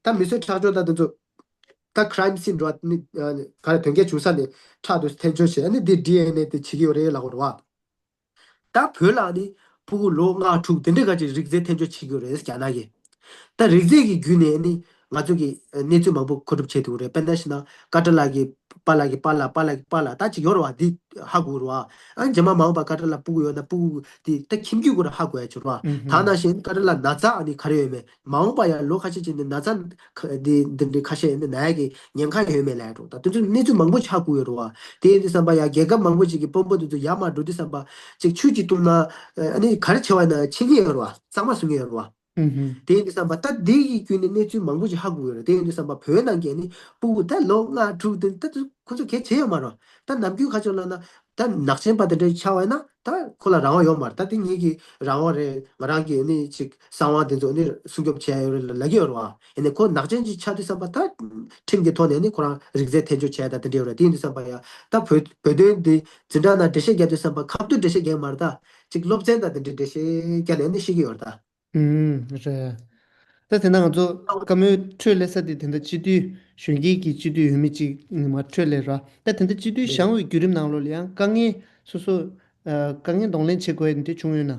ད། ད་མི་གསོད་ཁྲག་སྦྱོར་ད་དེ་ཚོ། ད་ཁ་རའིམ་སིན་འདྲ་བ་ནི་ཨ་ནི་ག་རེ་དོན་རྐྱེན་བྱུང་ས་ནས་ཁྲག་དེ་འཐེན་སྦྱོར་བྱས། ཨ་ནི་དེ་ཌི་ཨེན་ཨེ་དེ་བྱེད་ཀྱི་ཡོད་རེད་ལབ་ཀྱི་ཡོད་རེད་བ། ད་བོད་ལ་ནི་ཕྲུ་གུ་ལོ་ལྔ་དྲུག་དེ་འདྲའི་ག་ཅིག་རིགས་རྫས་འཐེན་སྦྱོར་བྱེད་ཀྱི་ཡོད་རེད་རྒྱ་ནག་གིས། ད་རིགས་རྫས་ཀྱི་བརྒྱུད་ནས་ནི་ང་ཚོ་གི་གནས་ཚུལ་མང་པོ་མཁོ་སྒྲུབ་བྱེད་ཐུབ་ཀྱི་རེད། དཔེར་ན་བྱས་ན་ཀ་ཏ་ལགས་ཀྱི་པཱ་ལགས་ཀྱི་པཱ་ལགས། པཱ་ལགས་ཀྱི་པཱ་ལགས་ད་ཅིག་ཡོད་རེད་བ། འདི་ཧ་གོ་རེད་བ། ཨ་རྗེས་མ་མ་འོངས་པ་ཀ་ཏ་ལགས་སྤུ་གུ་ཡོད་ན་སྤུ་གུ་དེ་ད་ཁྱིམ་རྒྱུད་ཀྱི་སྐོར་ཧ་གོ་ཡ་ཅིག་ཡོད་རེད་བ། ཨུ་ཧུམ། ད་ནང་བཞིན་ཀ་ཏ་ལགས་ན་ཚ་ཨ་ནི་ག་རེ་ཡོད་མེད། མ་འོངས་པ་ཡང་ལོ་ཁ་ཤས་ཅིག་ནས་ན་ཚ་ཁ་འདི་འདི་འདྲའི་ཁ་ཤས་ནི་ན་ཡ་གི་ཉེན་ཁ་ཡོད་མེད་ལབ་ཡ་འདྲ་བོ། ད་དེ་ཚོ་གནས་ཚུལ་མང་པོ་ཆགས་ཀྱི་ཡོད་རེད་བ། དེ་ཡིན་དུས་ཙམ་པ་ཡ་རྒྱལ་ཁབ་མང་པོ་ཅིག་གི་དཔོན་པོ་དེ་ཚོ་ཡར་མར་འགྲོ་དུས་ཙམ་པ་ཅིག་ཆུ་ཅིག་བཏུང་ན་ཨ་ནི་ག་རེ་བྱེད་པ་ཡིན་ན་མཁྱེན་གྱི་ཡོད་རེད་བ། གཙང་མ་བཟོ་མཁན་ཡོད་རེད་བ། ཨུ་ཧུམ། དེ་ཡིན་དུས་ཙམ་པ་ད་འདི་ཡི་བརྒྱུད་ནས་གནས་ཚུལ་མང་པོ་ཅིག་ཧ་གོ་ཡོད་རེད། དེ་ཡིན་དུས་ཙམ་པ་བོད་ནང་གི་ཨ་ནི་སྤུ་གུ་ད་ལོ་ལྔ་དྲུག་དེ་ད་དུ་ཁོ་ཚོ་གལ་ཆེ་ཡོད་མ་རེད་བ། ད་ནམ་རྒྱུན་ཁ་ཕྱོགས་ལ་ན། ད་ནག་ཅན་པ་དེ་འདྲ་ཆགས་པ་ཡིན་ན་ད་ཁོ་ལ་རང་དབང་ཡོད་མ་རེད། ད་དེ་ངེད་ཀྱི་རང་དབང་རེད། ང་རང་གི་ནི་ཅིག་གསང་བ་དེ་ཚོ་ནི་སྲུང་སྐྱོབ་བྱས་ཡོད་རེད་ལབ་ཀྱི་ཡོད་རེད་བ། ཡིན་ནའི་ཁོ་ནག་ཅན་ཅིག་ཆགས་དུས་ཙམ་པ་ད་ཁྲིམས་ཀྱི་ཐོག་ནས་ནི་ཁོ་རང་རིགས་རྫས་འཐེན་སྦྱོར་བྱས་ད་དེ་འདྲ་ཡོད་རེད། དེ་ཡིན་དུས་ཙམ་པ་ཡ་ད་བོད་བོད་དོན་འདི་འཛིན་གྲྭ་ནང་འགྲེལ་བཤད་རྒྱག་དུས་ཙམ་པ་ཁ་ཐུག་འགྲེལ་བཤད་རྒྱག་མ་རེད། ད་ཅིག་སློབ་ཚན་དང་དེ་འདྲའི་འགྲེལ་བཤད་རྒྱག་ནས་ནི་ཤེས་ཀྱི་ཡོད་རེད་ད། ཨུམ། རེད། ད་དེ་ན་ང་ཚོ་བཀའ་མོལ་འཕྲོས་ལས་ས་དེ་དེ་འདྲ་སྤྱི་འཐུས་གཞོན་སྐྱེས་ཀྱི་སྤྱི་འཐུས་འོས་མི་གཅིག་མར་འཕྲོས་ལས་ར། ད་དེ་འདྲ་སྤྱི་འཐུས་བཞེངས་པའི་བརྒྱུད་རིམ་ནང་ལོགས་ལ་ཡང་དཀའ་ངལ་སོ་སོ་ཨ། དཀའ་ངལ་གདོང་ལེན་བྱེད་དགོས་ཡ་དེ་འདྲ་བྱུང་ཡོད་ན།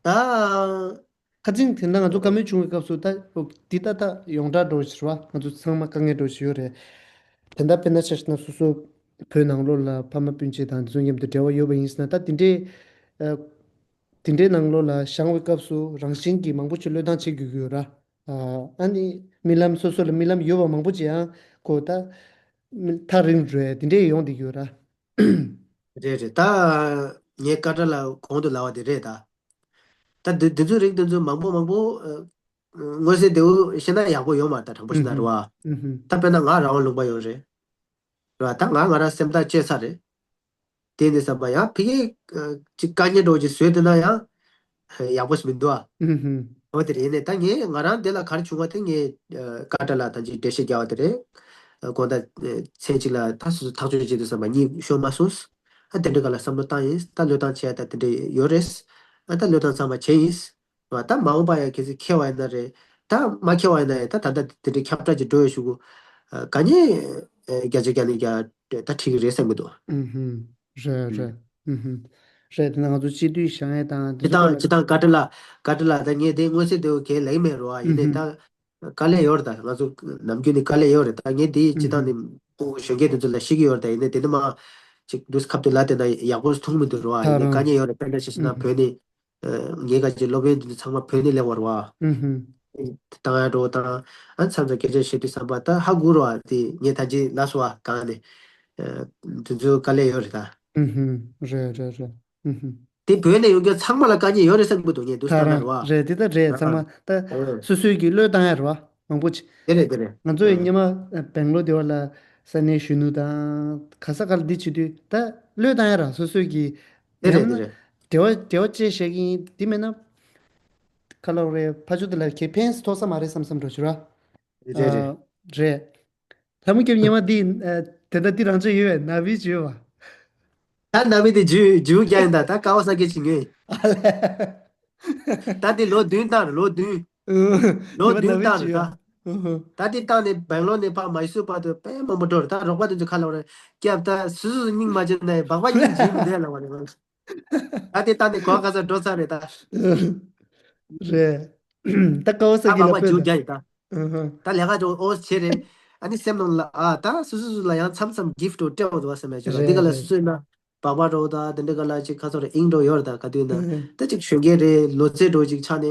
ད། ཁ་སང་དེ་འདྲ་ང་ཚོ་བཀའ་མོལ་བྱུང་བའི་སྐབས་སུ་ད་འདི་ད་ད་ཡོངས་གྲགས་འགྲོ་ཞིག་ར། ང་ཚོ་ཚང་མ་དཀའ་ངལ་འགྲོ་ཞིག་ཡོད་རེད། དེ་འདྲ་དཔེར་ན་ཆ་བཞག་ན་སོ་སོ་བོད་ནང་ལོགས་ལ་ཕ་མ་སྤུན་མཆེད་དང་དེ་ཚོ་མཉམ་དུ་འབྲེལ་བ་ཡོད་པ་ཡིན་ཟེར་ན། ད་དེ་འདྲའི་ཨ། དེ་འདྲའི་ནང་ལོགས་ལ་བཞེངས་པའི་སྐབས་སུ་རང་བཞིན་གྱིས་མང་པོ་ཅིག་བློས་བཏང་བྱེད་དགོས་ཀྱི་ཡོད་ར། ཨ་ནི་རྨི་ལམ་སོ་སོ་ལ་རྨི་ལམ་ཡོད་པ་མང་པོ་ཅིག་ཡང་ཁོ་ད་ཐག་རིང་རུ་དེ་འདྲའི་ཡོང་བསྡད་ཀྱི་ཡོད་ར། རེད་རེད། ད་ངས་ཀ་ཏ་ལ་གོང་དུ་ལབ་པ་དེ་རེད་ད། ད་འདི་འདི་ཚོའི་རིགས་འདི་ཚོ་མང་པོ་མང་པོ་ཨ། མངོན་གསལ་དོད་པོ་བཤད་ན་ཡག་པོ་ཡོད་མ་རེད་ད། དྲང་པོ་བཤད་ན་རེད་བ། ད་དཔེར་ན་ང་རང་དབང་ལུང་པ་ཡོད་རེད། རེད་བ། ད་ང་ང་རང་སེམས་ཐག་བཅད་ཚར་རེད། དེ་ནས་བསམ་པ་ཡང་ཕ་གི་ཅིག་དཀའ་ངལ་འདྲ་བོ་ཅིག་བཟོས་བསྡད་ན་ཡང་ཡག་པོ་ཞིག་མི་འདུག་ཨ། འོ་དེ་རེད། ཡིན་ནའི་ད་ངས་ང་རང་འདི་ལ་ག་རེ་བྱུང་བ་དེ་ངས་ཀ་ཏྲ་ལ་ད་ཅིག་འགྲེལ་བཤད་རྒྱག་པ་དེ་རེད། དགོང་དག་མཚན་གཅིག་ལ་ད་སོ་སོ་ཐག་གཅོད་བྱེད་དུས་བསམ་པ་གཉིད་ཤོར་མ་སོང་། ཨ་དེ་འདྲ་ག་ལ་བསམ་བློ་བཏང་ཡིན། ད་བློས་བཏང་བྱས་ད་དེ་འདྲ་ཡོད་རེད། ཨ་ད་བློས་བཏང་ཚང་མ་བྱས་ཡིན། ད་མ་འོངས་པ་ཡང་གལ་སྲིད་འཁེལ་བ་ཡིན་ན་རེད། ད་མ་འཁེལ་བ་ཡིན་ན་ཡང་ད་ད་ལྟ་དེ་འདྲའི་ཁྱབ་བསྒྲགས་ཀྱི་འགྲོ་ཡོད་ཞུ་གུ། ག་ནས་བརྒྱ་ཆ་བརྒྱ་ནས་བརྒྱ་ད་འགྲིག་གི་རེད་བསམ་གི་འདུག་ཨུ་ཧུམ། རེད་རེད། ཨུ་ཧུམ། རེད། དེ་ན་ང་ཚོ་སྤྱི་འཐུས་བཞེངས་ཡས་དང་དེ་སྤྱི་བཏང་ཚོ་སྤྱི་བཏང་ཀ་ཏྲ་ལ་ཀ་ཏྲ་ལ་ད་ངས་དེ་མངོན་གསལ་དོད་པོ་གས་ལེགས་མེད་རོ་ཨ། ཡིན་ནའི་ད་དཀའ་ལས་ཡོད་རེད། ད་ང་ཚོ་ནམ་རྒྱུན་ནས་དཀའ་ལས་ཡོད་རེད། ད་ངས་དེ་སྤྱི་བཏང་ནས་ཕྲུ་གུ་གཞོན་སྐྱེས་དེ་ཚོ་ལ་བཤད་ཀྱི་ཡོད་རེད། ད་ཡིན་ནའི་དེ་འདྲ་མ་ཅིག་དུས་ཁབ་དེ་ལ་བལྟས་ན་ཡག་པོ་མཐོང་མི་འདུག་རོ་ཨ། ཡིན་ནའི་དཀའ་ངལ་ཡོད་རེད། དཔེ་འདྲ་ཞིག་བཤད་ན་བོད་ནས། ངའི་ཁ་ཅིག་སློབ་དཔོན་འདི་ཚོ་ཚང་མ་བོད་ནས་སླེབས་པ་རེད་བ། ཨུ་ཧུམ། བཏང་ཡ་འགྲོ་དང་། ཨ་མཚམས་མཚམས་སྐད་ཆ་བཤད་དུས་བསམ་པ་ད་ཧ་གོ་རེད་བ། དེ་ངས་ད་ཅི་ལབ་སོང་བ་གང་ནས། ཨ་དེ་ཚོ་དཀའ་ལས་ཡོད་རེད་ད། ཨུ་ཧུམ། རེད་རེད་རེད། ཨུ་ཧུམ། དེ་བོད་ནས་ཡོང་མཁན་ཚང་མ་ལ་དཀའ་ངལ་ཡོད་རེད་བསམ་གྱི་འདུག་ངས་འདུག་ད་བསམ་ན་རང་རེད་བ། རེད་དེ་ད་རེད། ཚང་མ་ད་ཨ་སོ་སོའི་གི་བློས་བཏང་ཡ་རེད་བ། མང་པོ་ཅིག་དེ་རེད་དེ་རེད། ང་ཚོ་ཡི་ཨ་སྔོན་མ་ཨ་བེང་ལོར་དེ་བ་ལ་ས་གནས་གཞོན་ནུ་དང་ག་ས་ག་ལ་འདི་བྱེད་དུས་ད་བློས་བཏང་ཡ་ར་སོ་སོའི་གི་དེ་རེད་ཡང་ན་དེ་རེད། དེ་བ་དེ་བ་ཅེས་བཤད་ཀྱི་ཡིན། དེ་མེད་ན་ཁ་ལོ་རེ་ཕ་ཆུ་དེ་ལ་ཁེ་ཕན་ཐོགས་ས་མ་རེད་བསམ་བསམ་འགྲོ་ཞུ་ར། རེད་རེད། ཨ་རེད། ལྷ་མོ་སྐྱབས་ཉི་མ་འདི་ཨ་དེ་ད་འདི་རང་ཚོ་ཡོད་པས་ན་བི་བྱོས་བ། ད་ན་བི་དེ་ཇུ་ཇུ་རྒྱག་ཡིན་ད། ད་ཀ་བ་ས་གེ་ཅིག་ཉོས། ཨ་ལས། ད་དེ་ལོ་བདུན་བཏང་རེད། ལོ་བདུན། ཨུ། ལོ་ཉི་མ་བདུན་ན་བཏང་རེད་ད། བི་ཅི་ཡ། ཨུ་ཧུ། ད་དེ་བཏང་ནས་སྦེང་ལོར་ནས་ཕར་མ་ཡི་སུར་བར་དུ་དཔེ་མང་པོ་འགྲོ་རེད། ད་རོགས་པ་དེ་ཚོ་ཁ་ལ་བ་རེད། སྐྱབས་ད་སུ་སུ་སྙིང་མ་རྗེ་ན་ཡི་སྦག་སྦག་སྙིང་རྗེ་མི་འདུག་ལ་བ་རེད། ད་དེ་བཏང་ནས་གོ་ག་ས་འགྲོ་ཚར་རེད་ད། རེད། ད་ཀ་བ་ས་ད་གི་ལ་སྦག་སྦག་པོད་ཇུ་ལ། རྒྱག་ཡིན་ད། ཨུ་ཧུ། ད་ལས་ཀ་ཅོ་ཨོ་བྱེད་རེད། ཨ་ནི་སེམས་ནང་ལ་ཨ་ད་སུ་སུ་སུ་ལ་ཡང་མཚམས་མཚམས་གིཕ་ཊི་འདྲ་བོ་སྤྲད་འོ་འདུག་བ་སེམས་ཡ་ཅོ་ལ་འདི་ག་ལ་རེད་སུ་སུ་ཡིན་ན། སྦག་སྦག་འདྲ་བོ་དང་དེ་འདྲ་ག་ལ་ཅིག་ཁ་སོ་རེ་ཨིང་འདྲ་བོ་ཡོད་རེད། ད་ག་དུས་ན་ཨུ་ཧུ། ད་ཅིག་གཞོན་སྐྱེས་རེད། ལོ་ཚད་འདྲ་བོ་ཅིག་ཆགས་ནས་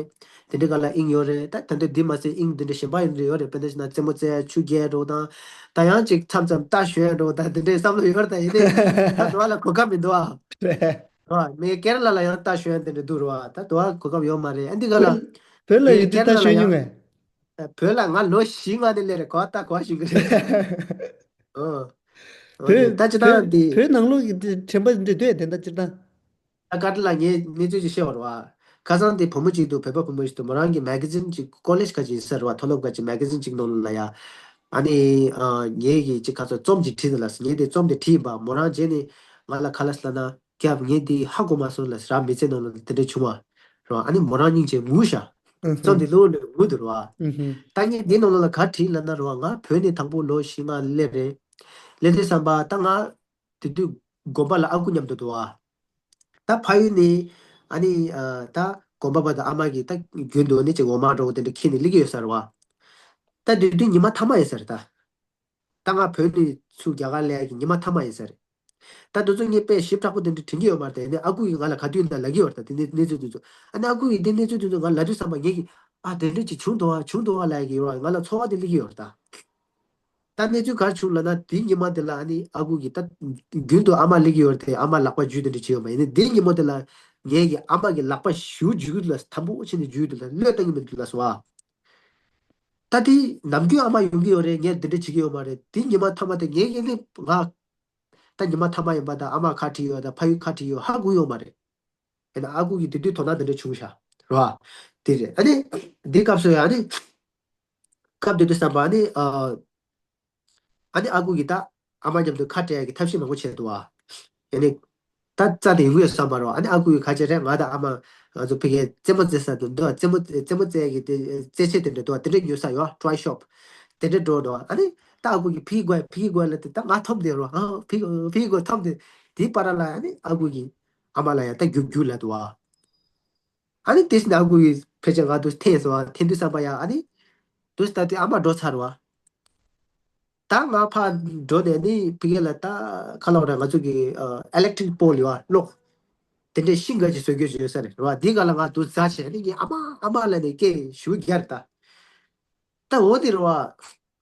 དེ་འདྲ་ག་ལ་ཨིང་ཡོད་རེད། ད་ད་འདྲ་འདི་མ་ཟད་ཨིང་དེ་འདྲ་གཞན་པ་ཡིན་འདྲ་ཡོད་རེད། དཔེར་ན་ཅིག་ན་རྩེད་མོ་རྩེ་ཡ་ཆུ་རྐྱལ་འདྲ་བོ་དང་། ད་ཡང་ཅིག་མཚམས་མཚམས་རྟ་ཞོན་ཡ་འདྲ་བོ་ད་དེ་འདྲའི་བསམ་བློ་ཡོད་རེད། ད་ཡིན་ནའི་ད་དུ་བ་ལ་གོ་སྐབས་མི་འདུག་ཨ། རེད། རེད་བ། མི་ཀེ་ར་ལ་ལ་ཡང་རྟ་ཞོན་ཡ་དེ་འདྲ་འདུག་རེད་བ། ད་དུ་བ་གོ་སྐབས་ཡོད་མ་རེད། ཨ་འདི་ག་ལ། བོད་ལ་ཡིན་དུས་མི་ཀེ་ར་ལ་རྟ་ཞོན་ལ་མྱོང་ངས། ཨ་བོད་ལ་ང་ལོ་བཞི་ལྔ་ནས་སླེབས་རེད། གོ་ད་གོ་བཞིན་གི་རེད། ཨོ། ཨོ་བོད་ད་ཅི་ད་བོད་འདི། བོད་ནང་ལོགས་ཀྱི་དེ་དྲན་པ་འདྲ་འདུག་དེ་འདྲ་སྤྱིར་བཏང་། ད་ཀ་ཏི་ལ་ངས་གནས་ཚུལ་ཅིག་བཤད་པ་རེད་བ། ཁ་སང་དེ་བུ་མོ་གཅིག་འདུག་བོད་པ་བུ་མོ་ཞིག་འདུག་མོ་རང་གི་མེ་ག་ཛིན་ཅིག་ཀོ་ལེཇ་ཁ་ཅིག་ཡིན་ས་རེད་བ། མཐོ་སློབ་ཁ་ཅིག་མེ་ག་ཛིན་ཅིག་ནང་ལ་ཡ། ཨ་ནི་ཨ་ངེད་ཀྱི་ཅིག་ཁ་སང་རྩོམ་ཅིག་བྲིས་འདུག་ལ། ངས་དེ་རྩོམ་དེ་བྲིས་ཡིན་པ། མོ་རང་རྗེས་ནས་ང་ལ་ག་ལབ་སོང་ལབ་ན། སྐྱབས་ངས་འདི་ཧ་གོ་མ་སོང་ལ། རང་མི་ཚེ་ནང་ལ་དེ་འདྲ་བྱུང་བ་རོ། ཨ་ནི་མོ་རང་སྙིང་རྗེ་ངུ་ཤག་རྩོམ་འདི་ཀློག་ནས་ངུ་འདུག་རོ། ཨ་ད་ངས་འདི་ནང་ལ་ག་བྲིས་ལབ་ན་རོ། ང་བོད་ནས་དང་པོ་ལོ་བཞི་ལྔ་སླེབས་རེད། སླེབས་དུས་བསམ་པ་ད་ང་དེ་དུས་དགོན་པ་ལ་ཨ་ཁུ་མཉམ་དུ་འདུག་བ། ད་ཕ་ཡུལ་ནས་ཨ་ནི་ཨ་ད་དགོན་པ་བར་དུ་ཨ་མ་གིས་ད་རྒྱུན་དུ་ནི་ཅིག་འོ་མ་འདྲ་བོ་དེ་འདྲ་ཁྱེར་ནས་སླེབས་ཀྱི་ཡོད་ས་རེད་བ། ད་དེ་དུས་ཉི་མ་ཐ་མ་ཡིན་ས་རེད་ད། ད་ང་བོད་ནས་ཚུར་རྒྱ་གར་སླེབས་ཡག་གི་ཉི་མ་ཐ་མ་ཡིན་ས་རེད། ད་དེ་ཚོ་ངས་དཔེ་ཞིབ་ཕྲ་པོ་དེ་འདྲ་དྲན་གྱི་ཡོད་མ་རེད་དེ། ཨ་ཁུ་ཡིས་ང་ལ་ག་དུས་ཡིན་ན་ལབ་ཀྱི་ཡོད་རེད་ད། དེ་ནས་གནས་ཚུལ་དེ་ཚོ། ཨ་ནི་ཨ་ཁུ་ཡིས་དེ་གནས་ཚུལ་དེ་ཚོ་ང་ལབ་དུས་བསམ་པ་ངེད་ཀྱིས་ཨ་དེ་འདྲ་ཅིག་བྱུང་འདུག་ཨ། བྱུང་འདུག་ཨ་ལབ་ཡག་གི་ཡོད་རེད། ང་ལ་ཚོར་བ་དེ་སླེབས་ཀྱི་ཡོད་རེད་ད། ད་གནས་ཚུལ་ག་རེ་བྱུང་ལབ་ན། དེའི་ཉི་མ་དེ་ལ་ཨ་ནི་ཨ་ཁུ་གིས་ད་རྒྱུན་དུ་ཨ་མ་སླེབས་ཀྱི་ཡོད་རེད་དེ། ཨ་མ་ལག་པ་འཇུས་དེ་འདྲ་བྱས་ཡོད་མ་ཡིན་ནའི་དེའི་ཉི་མ་དེ་ལ་ངེད་ཀྱིས་ཨ་མ་གི་ལག་པ་ཞེ་པོ་འཇུས་ཀྱི་འདུག་ལ། དམ་པོ་བྱས་ནས་འཇུས་འདུག་ལ། བློས་གཏོང་གི་མི་འདུག་ལ་སོ། ད་དེ་ནམ་རྒྱུན་ཨ་མ་ཡོང་གི་ཡོད་རེད། ངས་འདི་འདྲ་བྱེད་ཀྱི་ཡོད་མ་རེད། དེ་ཉི་མ་ཐ་མ་དེ་ངས་ཡིན་ནི་ང་ད་ཉི་མ་ཐ་མ་ཡིན་པ་དང་ཨ་མ་ཁ་བྲིས་ཡོད་དང་ཕ་ཡུལ་ཁ་བྲིས་ཡོད་ཧ་གོ་ཡོད་མ་རེད། ཡིན་ན་ཨ་ཁུ་གིས་དེ་དུས་དོ་སྣང་དེ་འདྲ་བྱུང་ཤག་རེད་བ། དེ་རེད། ཨ་ནི་འདི་སྐབས་སུ་ཡང་ནི་སྐབས་དེ་དུས་བསམ་པ་ནི་ཨ། ཨ་ནི་ཨ་ཁུ་གིས་ད་ཨ་མ་མཉམ་དུ་ཁ་བྲལ་ཡག་གི་ཐབས་ཤེས་མང་པོ་བྱས་འདུག་བ། ཨ་ནི་ད་རྩ་དེ་ཡོང་གི་ཡོད་བསམ་པ་རོ། ཨ་ནི་ཨ་ཁུ་གིས་ག་བྱས་རེད། ང་དང་ཨ་མ་ང་ཚོ་ཕ་གིར་རྩེད་མོ་རྩེ་ས་དེ་འདུག་རྩེད་མོ་རྩེད་མོ་རྩེ་ཡག་གི་དེ་རྩེད་ཆས་དེ་འདྲ་འདུག་དེ་འདྲ་ཉོ་ས་ཡོད། ཊོའི་ཤོབ་དེ་འདྲ་འགྲོ་འདུག་ཨ་ནི་ད་ཨ་ཁུ་གིས་ཕ་གི་དགོས་ཕ་གི་དགོས་ལབ་དུས་ད་ང་འཐོམ་བསྡད་རོ། ཨ་ཕ་གི་ཕ་གི་དགོས་འཐོམ་བསྡད། དེའི་བར་ལ་ཨ་ནི་ཨ་ཁུ་གིས་ཨ་མ་ལ་ཡང་ད་རྒྱུག་རྒྱུག་ལབ་འདུག་བ། ཨ་ནི་དེ་ཕྱིན་ཨ་ཁུ་ཡིས་ཕལ་ཆེར་ང་དུ་འཐེན་སོང་བ། འཐེན་དུས་བསམ་པ་ཡ་ཨ་ནི་དུས་ད་དེ་ཨ་མ་འགྲོ་ཚར་བ། ད་ང་ཕར་འགྲོ་ནས་ནི་ཕ་གི་ལ་ད་ཁ་ལོ་ར་ང་ཚོ་གི་ཨ་ཨི་ལེག་ཊི་རིག་པོལ་ཡོད་བ། གློག་དེ་འདྲའི་ཤིང་འགའ་ཞིག་བཟོ་རྒྱུ་ཞིག་ཡོད་ས་རེད་བ། འདི་ག་ལ་ང་དུ་འཛག་བྱས་ནི་ངས་ཨ་མ་ཨ་མ་ལ་ནས་སྐད་ཞུ་རྒྱུ་རེད་ད། ད་འོ་དེ་རེད་བ།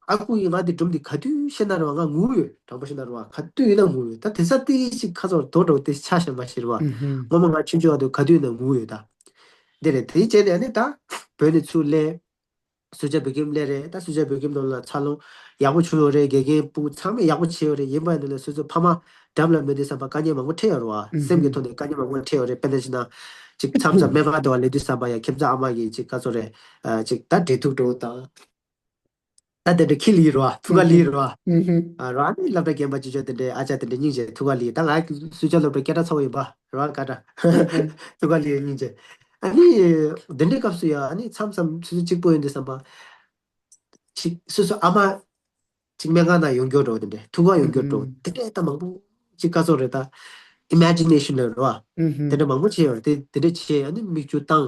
ཨ་ཁུ་ཡིས་ང་འདི་སྒྲུང་འདི་ག་དུས་བཤད་ན་རེད་བ། ང་ངུ་ཡོད། དྲང་པོ་བཤད་ན་རེད་བ། ག་དུས་ཡིན་ན་ངུ་ཡོད། ད་དེང་སང་ཏི་ཞིག་ཁ་སོར་དོ་འགྲོ་དེ་ཆ་ཞིག་མ་ཤེས་རེད་བ། ཨུ་ཧུམ། སྔོན་མ་ང་ཆུང་ཆུང་བ་དུས་ག་དུས་ཡིན་ན་ངུ་ཡོད་ད། འདི་རེད། དེའི་རྗེས་ནས་ཨ་ནི་ད་བོད་ནས་ཚུར་སླེབས། སུ་ཇཱ་བོད་ཁྱིམ་སླེབས་རེད། ད་སུ་ཇཱ་བོད་ཁྱིམ་ནང་ལ་འཚར་ལོངས་ཡག་པོ་བྱུང་ཡོད་རེད། དགེ་རྒན་སྤུ་གུ་ཚང་མས་ཡག་པོ་བྱས་ཡོད་རེད། ཡིན་པ་ཡིན་ནའི་སོ་སོའི་ཕ་མ་འགྲམ་ལ་མེད་དུས་ཙམ་པ་དཀའ་ངལ་མང་པོ་འཕྲད་ཡོད་རེད་བ། སེམས་ཀྱི་ཐོག་ནས་དཀའ་ངལ་མང་པོ་འཕྲད་ཡོད་རེད། དཔེར་ན་བྱས་ན་ཅིག་མཚམས་མཚམས་སྨན་ཁང་དུ་བ་སླེབས་དུས་ཙམ་པ་ཡ་ཁྱིམ་ཚང་ཨ་མ་གིས་ཅིག་ག་ཚོད་རེད། ཨ་ཅིག་ད་འབྲས་ཐུག་འགྲོ་དང་། ད་དེ་འདྲ་ཁྱི་ལི་རོ། ཐུག་ག་ལི་རོ། ཨ་རོ་ཨ་ནི་སློབ་གྲྭ་རྒན་པ་ཅིག་ཅོ་དེ་འདྲའི་ཨ་ཅག་དེ་འདྲའི་སྙིང་རྗེ་ཐུག་ག་ལི། ད་ང་སུ་ཇཱ་སློབ་གྲྭ་སྐད་གྲགས་ཚ་བོ་ཡིན་པ་རོ། ཨ་ཀ་ཏྲ་ཐུག་ག་ལི་སྙིང་རྗེ། ཨ་ནི་དེ་འདྲའི་སྐབས་སུ་ཡ་ཨ་ནི་མཚམས་མཚམས་སུ་གཅིག་པོ་ཡིན་དུས་ཙམ་པ། ཅིག་སོ་སོ་ཨ་མ་ཅིག་སྨན་ཁང་ནང་ཡོང་རྒྱུ་འགྲོ། དེ་འདྲའི་ཐུག་ག་ཡོང་རྒྱུ་འགྲོ། དེ་འདྲའི་ད་མང་པོ་ཅིག་ག་ཚོད་རེད། ད་ཨི་མེ་ཇི་ནེ་ཤན་ལ་རོ། དེ་འདྲ་མང་པོ་བྱས་ཡོད་རེད། དེ་དེ་འདྲ་བྱས་ཨ་ནི་མིག་ཆུ་བཏང་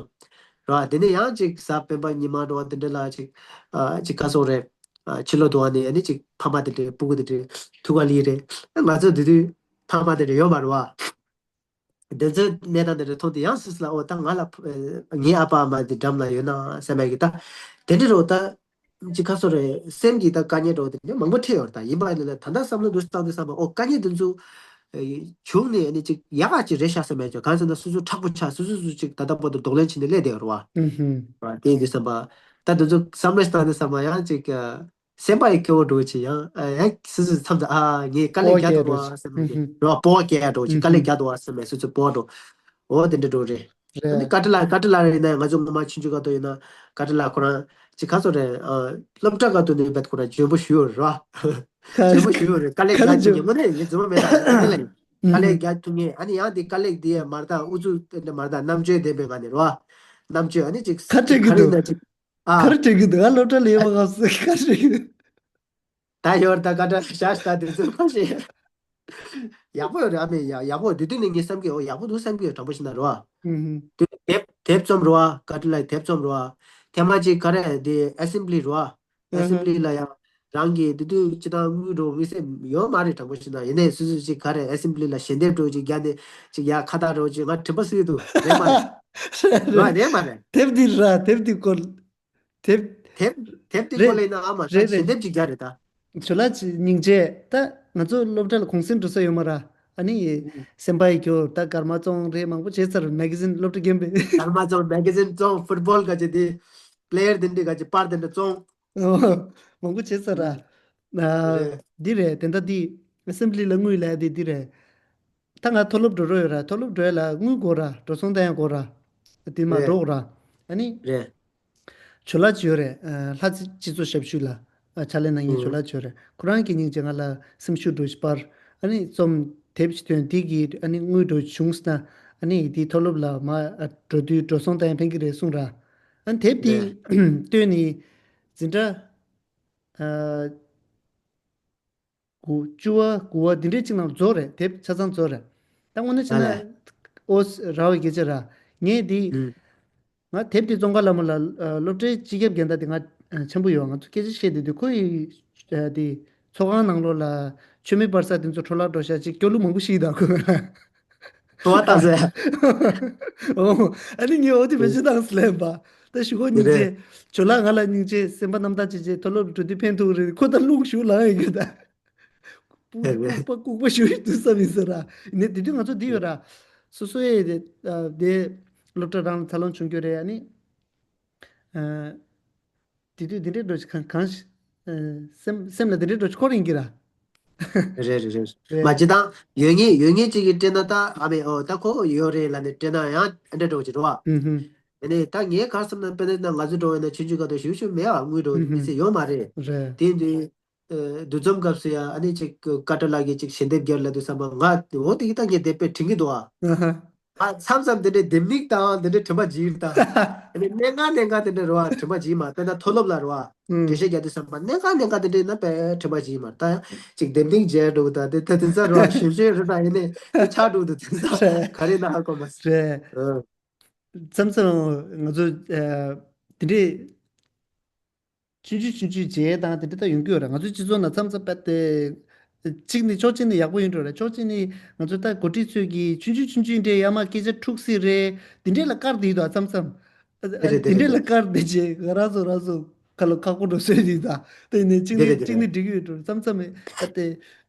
རོ། དེ་ནས་ཡང་ཅིག་གཟའ་སྤེན་པ་ཉི་མ་འགྲོ་བ་དེ་འདྲ་ལ་ཅིག་ཨ་ཅིག་ག་ཚོད་རེད། ཨ་ཕྱི་ལོགས་དུ་བ་ནས་ཨ་ནི་ཅིག་ཕ་མ་དེ་འདྲའི་སྤུ་གུ་དེ་འདྲའི་ཐུག་ག་ལི་རེད། ང་ཚོ་དེ་དུས་ཕ་མ་དེ་འདྲ་ཡོད་མ་རེད་བ། དེ་ཚོའི་གནས་སྟངས་དེ་འདྲ་མཐོང་དུས་ཡང་སུ་ལ་ཨོ་ད་ང་ལ་ཨ་ངའི་ཨ་ཕ་ཨ་མ་དེ་འགྲམ་ལ་ཡོད་ན་བསམ་པའི་གི་ད་དེ་འདྲ་རོ། ད་ཅི་ག་ཚོད་རེད། སེམས་ཀྱི་ད་དཀའ་ངལ་འགྲོ་དེ་འདྲ་མང་པོ་འཕྲད་ཡོད་རེད། ད་ཡིན་པ་ཡིན་ན་ད་ལྟ་བསམ་བློ་འདུག་བཏང་དུས་ཙམ་པ་ཨོ་དཀའ་ངལ་དེ་ཚོ་བྱུང་ནས་ཨ་ནི་ཅིག་ཡག་ག་ཅིག་རེད་ཤག་བསམ་པའི་ཅོ། གང་ཟེར་ན་སོ་སོ་མཁྲེགས་པོ་ཆགས། སོ་སོ་སོ་ཅིག་ད་ལྟ་བར་དུ་གདོང་ལེན་བྱས་ནས་སླེབས་བསྡད་ཡོད་རེད་བ། ཨུ་ཧུམ། དེ་ཡིན་དུས་ཙམ་པ་ད་དེ་ཚོ་བསམ་བློ་བཏང་དུས་ཙམ་པ་ཡང་ཅིག་སེམས་པ་ཡི་སྐྱོ་བོ་འགྲོ་ཆེ་ཡང་ཨ་ཡང་སུ་སུ་མཚམས་མཚམས་ཨ་ངས་དཀའ་ལས་སྤོ་རྒྱག་གི་འདུག་འགྲོ་བ་ཆེ། བསམ་ཨུ་གི་ཧུམ། རོ་སྤོ་རྒྱག་འགྲོ་ཆེ། ཨུ་དཀའ་ལས་ཧུམ། རྒྱག་འདུག་བ་བསམ་ནས་སུ་སུ་སྤོ་འགྲོ། འོ་དེ་འདྲ་འགྲོ་རེད། ཨ་ནི་རེད། ཀ་ཏི་ལ་ཀ་ཏི་ལ་རེད་ན་ང་ཚོ་སྔོན་མ་ཆུང་ཆུང་ག་ཏོ་ཡིན་ན་ཀ་ཏི་ལ་ཁོ་རང་ཅི་ག་ཚོད་རེད། ཨ་སློབ་གྲྭ་ག་ཏོ་ནས་བེད་ཁོ་རང་འཇོན་པོ་ཞུ་ཡོད་རེད་བ། ཁ་འཇོན་པོ་ཞུ་ཡོད་རེད། དཀའ་ལས་ཁ་རྒྱག་ཐུབ་ངེས་དངོས་གནས་ངས་རྫུན་མ་མེད་ད་ཨ་ནི་ལ་ཡིན། དཀའ་ལས་ཨུ་རྒྱག་ཐུབ་ངེས། ཨ་ནི་ཡང་དེ་དཀའ་ལས་དེ་མར་ད་ཨུ་ཚུགས་དེ་འདྲ་མར་ད་རྣམ་དཔྱོད་ལྡན་པའི་ངང་ནས་རེད་བ། རྣམ་དཔྱོད་ཨ་ནི་ཅིག་ཁ་བྲལ་གི་ག་རེ་འདུག་ཡིན་ན་ཅིག་ཨ། ག་རེ་བྲལ་གི་འདུག་ཨ་སློབ་གྲྭ་ལ་ཡོད་པ་ག་ཚོད་ག་རེ་བྲལ་གི་འདུག་ད་ཡོར་ད་ཀ་ཏྲ་ཤ་ཤ་དེ་ཚོ་ཁ་ཤས་ཡག་པོ་ཡོད་རེད། ཨ་མས་ཡ་ཡག་པོ་དེ་དུས་ནས་ངས་བསམ་གི་ཨོ་ཡག་པོ་འདུག་བསམ་གི་ཡོད། དྲང་པོ་བཤད་ན་རེད་བ། ཨུ་ཧུམ། དེ་དེབ་དེབ་རྩོམ་རེད་བ། ཀ་ཏྲ་ལ་དེབ་རྩོམ་རེད་བ། ཐེངས་མ་གཅིག་ག་རེ་དེ་ཨེ་སེམ་བྷི་ལི་རེད་བ། ཨེ་སེམ་བྷི་ལི་ལ་ཡང་རང་གི་དེ་དུས་སྤྱི་བཏང་དངུལ་འགྲོ་དམིགས་བསལ་ཡོད་མ་རེད། དྲང་པོ་བཤད་ན་ཡིན་ནའི་སུ་སུ་ཅིག་ག་རེ་ཨེ་སེམ་བྷི་ལི་ལ་ཞལ་འདེབས་འགྲོ་ཅིག་རྒྱག་ནས་ཅིག་ཡ་ཁ་བཏགས་འགྲོ་ཅིག་ང་དྲན་པ་གསོས་འདུག་རེད་མ་རེད། རེད་རེད། རེད་མ་རེད། དེབ་འདི་ར་དེབ་འདི་སྐོར། དེབ། དེབ་དེབ་དེ་སྐོར་རེད། ལ་ཡིན་ན་ཨ་མ་ད་རེད་ཞལ་རེད། འདེབས་ཅིག་རྒྱག་རེད་ད། ཇོ་ལགས་ཀྱི་སྙིང་རྗེ། ད་ང་ཚོ་སློབ་གྲྭ་ལ་གུང་སེང་འགྲོ་ས་ཡོད་མ་ར། ཨ་ནི་སེམས་པ་ཡི་སྐྱོ་ད་སྐར་མ་བཙོང་རེད། མང་པོ་བྱས་ཚར། མེ་ག་ཟིན་སློབ་གྲྭ་རྒན་པས། སྐར་མ་བཙོང་། མེ་ག་ཟིན་བཙོང་། ཕུཊ་བོལ་ག་ཅེ་དེ། པི་ལེ་ཡར་དེ་འདྲས་ག་ཅེ་པར་དེ་འདྲ་བཙོང་། མང་པོ་བྱས་ཚར་ར། ཨ་རེད། འདི་རེད། དེ་འདྲ་འདི་ཨེ་སེམ་བྷི་ལི་ལ་དངུལ་ལས་དེ་འདི་རེད། ད་ང་མཐོ་སློབ་འགྲོ་རོགས་ཡོད་ར། མཐོ་སློབ་འགྲོ་ཡ་ལ་དངུལ་དགོས་ར། འགྲོ་སོང་བཏང་ཡ་དགོས་ར། དེ་མ་རེད། འགྲོ་ར། ཨ་ནི། རེད། ཇོ་ལགས་ཅིག་ཡོད་རེད། ཨ་ལྷ་རྩེ་སྤྱི་ཚོགས་ཞབས་ཞུ་ལ་ཨ་ཕྱག་ལས་གནང་མཁན་ཇོ་ལགས་ཅིག་ཡོད་རེད། ཁོ་རང་གིས་སྙིང་རྗེ་ང་ལ་སེམས་ཤུགས་འགྲོ་ཞིག་སྤར། ཨ་ནི་རྩོམ་དེབ་ཅིག་ཐོན། དེ་གིས་ཨ་ནི་དངུལ་འགྲོ་བྱུང་ཟེར་ན་ཨ་ནི་དེ་མཐོ་སློབ་ལ་མ་ཨ་འགྲོ་དུས་འགྲོ་སོང་བཏང་ཡ་ཕན་གྱི་རེད་གསུངས་ར། ཨ་ནི་དེབ་དེ་རེད། བཏོན་ནས་འཛིན་གྲྭ་ཨ་དགུ་བཅུ་བ་དགུ་བ་འདི་འདྲའི་ཅིག་ནང་རྫོགས་རེད། དེབ་ཆ་ཚང་རྫོགས་རེད། ད་དངོས་གནས་བྱས་ན། ཨ་ལས། ཨོ་ར་བའི་སྐད་ཆ་ར། ངས་འདི། ཨུ། ང་དེབ་འདི་ཙོང་ཁ་ལྷ་མོ་ལ་ཨ་སློབ་གྲྭའི་སྤྱི་ཁྱབ་འགན་བདག་དེ་ང་ཨ་ཆེན་པོ་ཡོད། ང་ཚོ་སྐད་ཆ་བཤད་དུས་དུས་ཁོ་ཡི་ཨ་དེ་ཚོགས་ཁང་ནང་ལོགས་ལ་མཆོད་མེ་སྤར་ས་དེ་ཚོ་འཕྲོ་བརླག་འགྲོ་ཤག་ཅིག་སྐྱོ་གླུ་མང་པོ་ཤེས་དང་ཁོ་ང་། ལྟོ་བ་བཏང་ཟེར། ཨོ། ཨ་ནི་ངས་འོ་དེ་བེད་སྤྱོད་བཏང་ཟེར་ལབ་པ། ད་ཞུ་གོ་སྙིང་རྗེ། ཇོ་ལགས་ང་ལ་སྙིང་རྗེ། སེམས་པ་རྣམ་དག་བྱེད་བྱེད། མཐོ་སློབ་འགྲོ་དུས་ཕན་ཐོགས་རེད། ཁོ་ད་རླུང་ཞུགས་ལངས་ཡོད་གི་ད། ལྐུགས་པ་ལྐུགས་པ་ཞུགས་ཡོད་དུས་བསམ་ཡིན་ཟེར་ར། ནས་དེ་དུས་ང་ཚོ་འདི་ཡོད་ར། སོ་སོ་ཡས་དེ་ཨ་དེ་སློབ་གྲྭ་རང་ལ་འཚར་ལོངས་བྱུང་རྒྱུ་རེད། ཨ་ནི། ཨ། དེ་དུས་དེ་འདྲའི་འགྲོ་ཅིག་གང་གང་ཞིག་ཨ་སེམས་སེམས་ལ་དེ་འདྲའི་འགྲོ་ཅིག་འཁོར་ཡིན་གྱི་ར། རེད་རེད་རེད། རེད། མ་ཅི་དང་ཡོད་ངེས་ཡོད་ངེས་ཅིག་གིས་སྤྲད་ན་ད་ཨ་མས་ཨོ་ད་ཁོ་ཡོད་རེད་ལབ་ནས་སྤྲད་ན་ཡང་ཨ་འདྲ་འགྲོ་ཅིག་འགྲོ་བ། ཨུ་ཧུ། ཨ་ནི་ད་ངས་ག་རེ་བསམ་ན་དཔེར་ན་ང་ཚོ་འགྲོ་བ་ན་ཆུང་ཆུང་ག་དུས་ཞུ་ཞུ་མེད་ཨ། དངུལ་འགྲོ་ཨུ་ཧུ། མི་ཚེ་ཡོད་མ་རེད། རེད། དེ་དུས། ཨ་འདུ་འཛོམས་སྐབས་སུ་ཡང་ཨ་ནི་ཅིག་ཀ་ཏྲ་ལགས་ཀྱིས་ཅིག་ཞལ་འདེབས་རྒྱབ་ལབ་དུས་ཙམ་པ་ང་འོ་དེ་གི་ད་ངས་དེབ་དཔེ་དྲན་གྱི་འདུག་ཨ། ཨ་ཧ། ཨ་མཚམས་མཚམས་དེ་འདྲའི་ལྡེམ་ལྡིང་དང་དེ་འདྲའི་དྲན་པ་བརྗེད་ཡོད་ད། ཨ་ནི་གནད་འགག་གནད་འགག་དེ་འདྲ་རེད་བ། དྲན་པ་བརྗེད་མ་དཔེར་ན་མཐོ་སློབ་ལ་རེད་བ། ཨུ། འགྲེལ་བཤད་རྒྱག་དུས་ཙམ་པ་གནད་འགག་གནད་འགག་དེ་འདྲའི་ན་དཔེ་དྲན་པ་བརྗེད་མ་ད་ཡང་ཅིག་ལྡེམ་ལྡིང་བརྗེད་འགྲོ་གི་ད་དེ་ད་དེ་ཚ་རེད་བ། ཞིམ་ཞིམ་རེད་ད་ཡིན་ནའི་དེ་ཆགས་འགྲོ་གི་འདུག་དེ་ཚ་རེད། ག་རེ་ན་ཧ་གོ་མ་སོང་། རེད། ཨ། མཚམས་མཚམས་ང་ཚོ་ཨ་དེ་འདྲའི། ཆུང་ཆུང་ཆུང་ཆུང་བྱས་དང་དེ་འདྲ་ད་ཡོང་གི་ཡོད་རེད། ང་ཚོའི་སྤྱི་ཚོགས་ནང་མཚམས་མཚམས་པ་དེ། གཅིག་ནི་ཕྱོགས་གཅིག་ནི་ཡག་པོ་ཡིན་འགྲོ་རེད། ཕྱོགས་གཅིག་ནི་ང་ཚོ་ད་འགོ་ཁྲིད་ཚོས་ཀྱིས་ཆུང་ཆུང་ཆུང་ཆུང་འདྲའི་ཡར་མར་སྐད་ཆ་འཁྲུག་སྲིད་རེད། དེ་འདྲས་ལ་བཀར་བསྡད་ཡོད་དོ་མཚམས་མཚམས། དེ་རེད་དེ་དེ་འདྲས་རེད་ལ་དེ་བཀར་བསྡད་རྗེས་ང་རང་ཚོ་རང་ཚོ་ཁ་ལོ་ཁག་པོ་འགྲོ་སྲོལ་ཡིན་ད། དེ་ནས་གཅིག་དེ་ནི་རེད་དེ་གཅིག་ནི་རེད། འགྲིག་གི་ཡོད་འགྲོ་མཚམས་མཚམས་ཨ་དེ།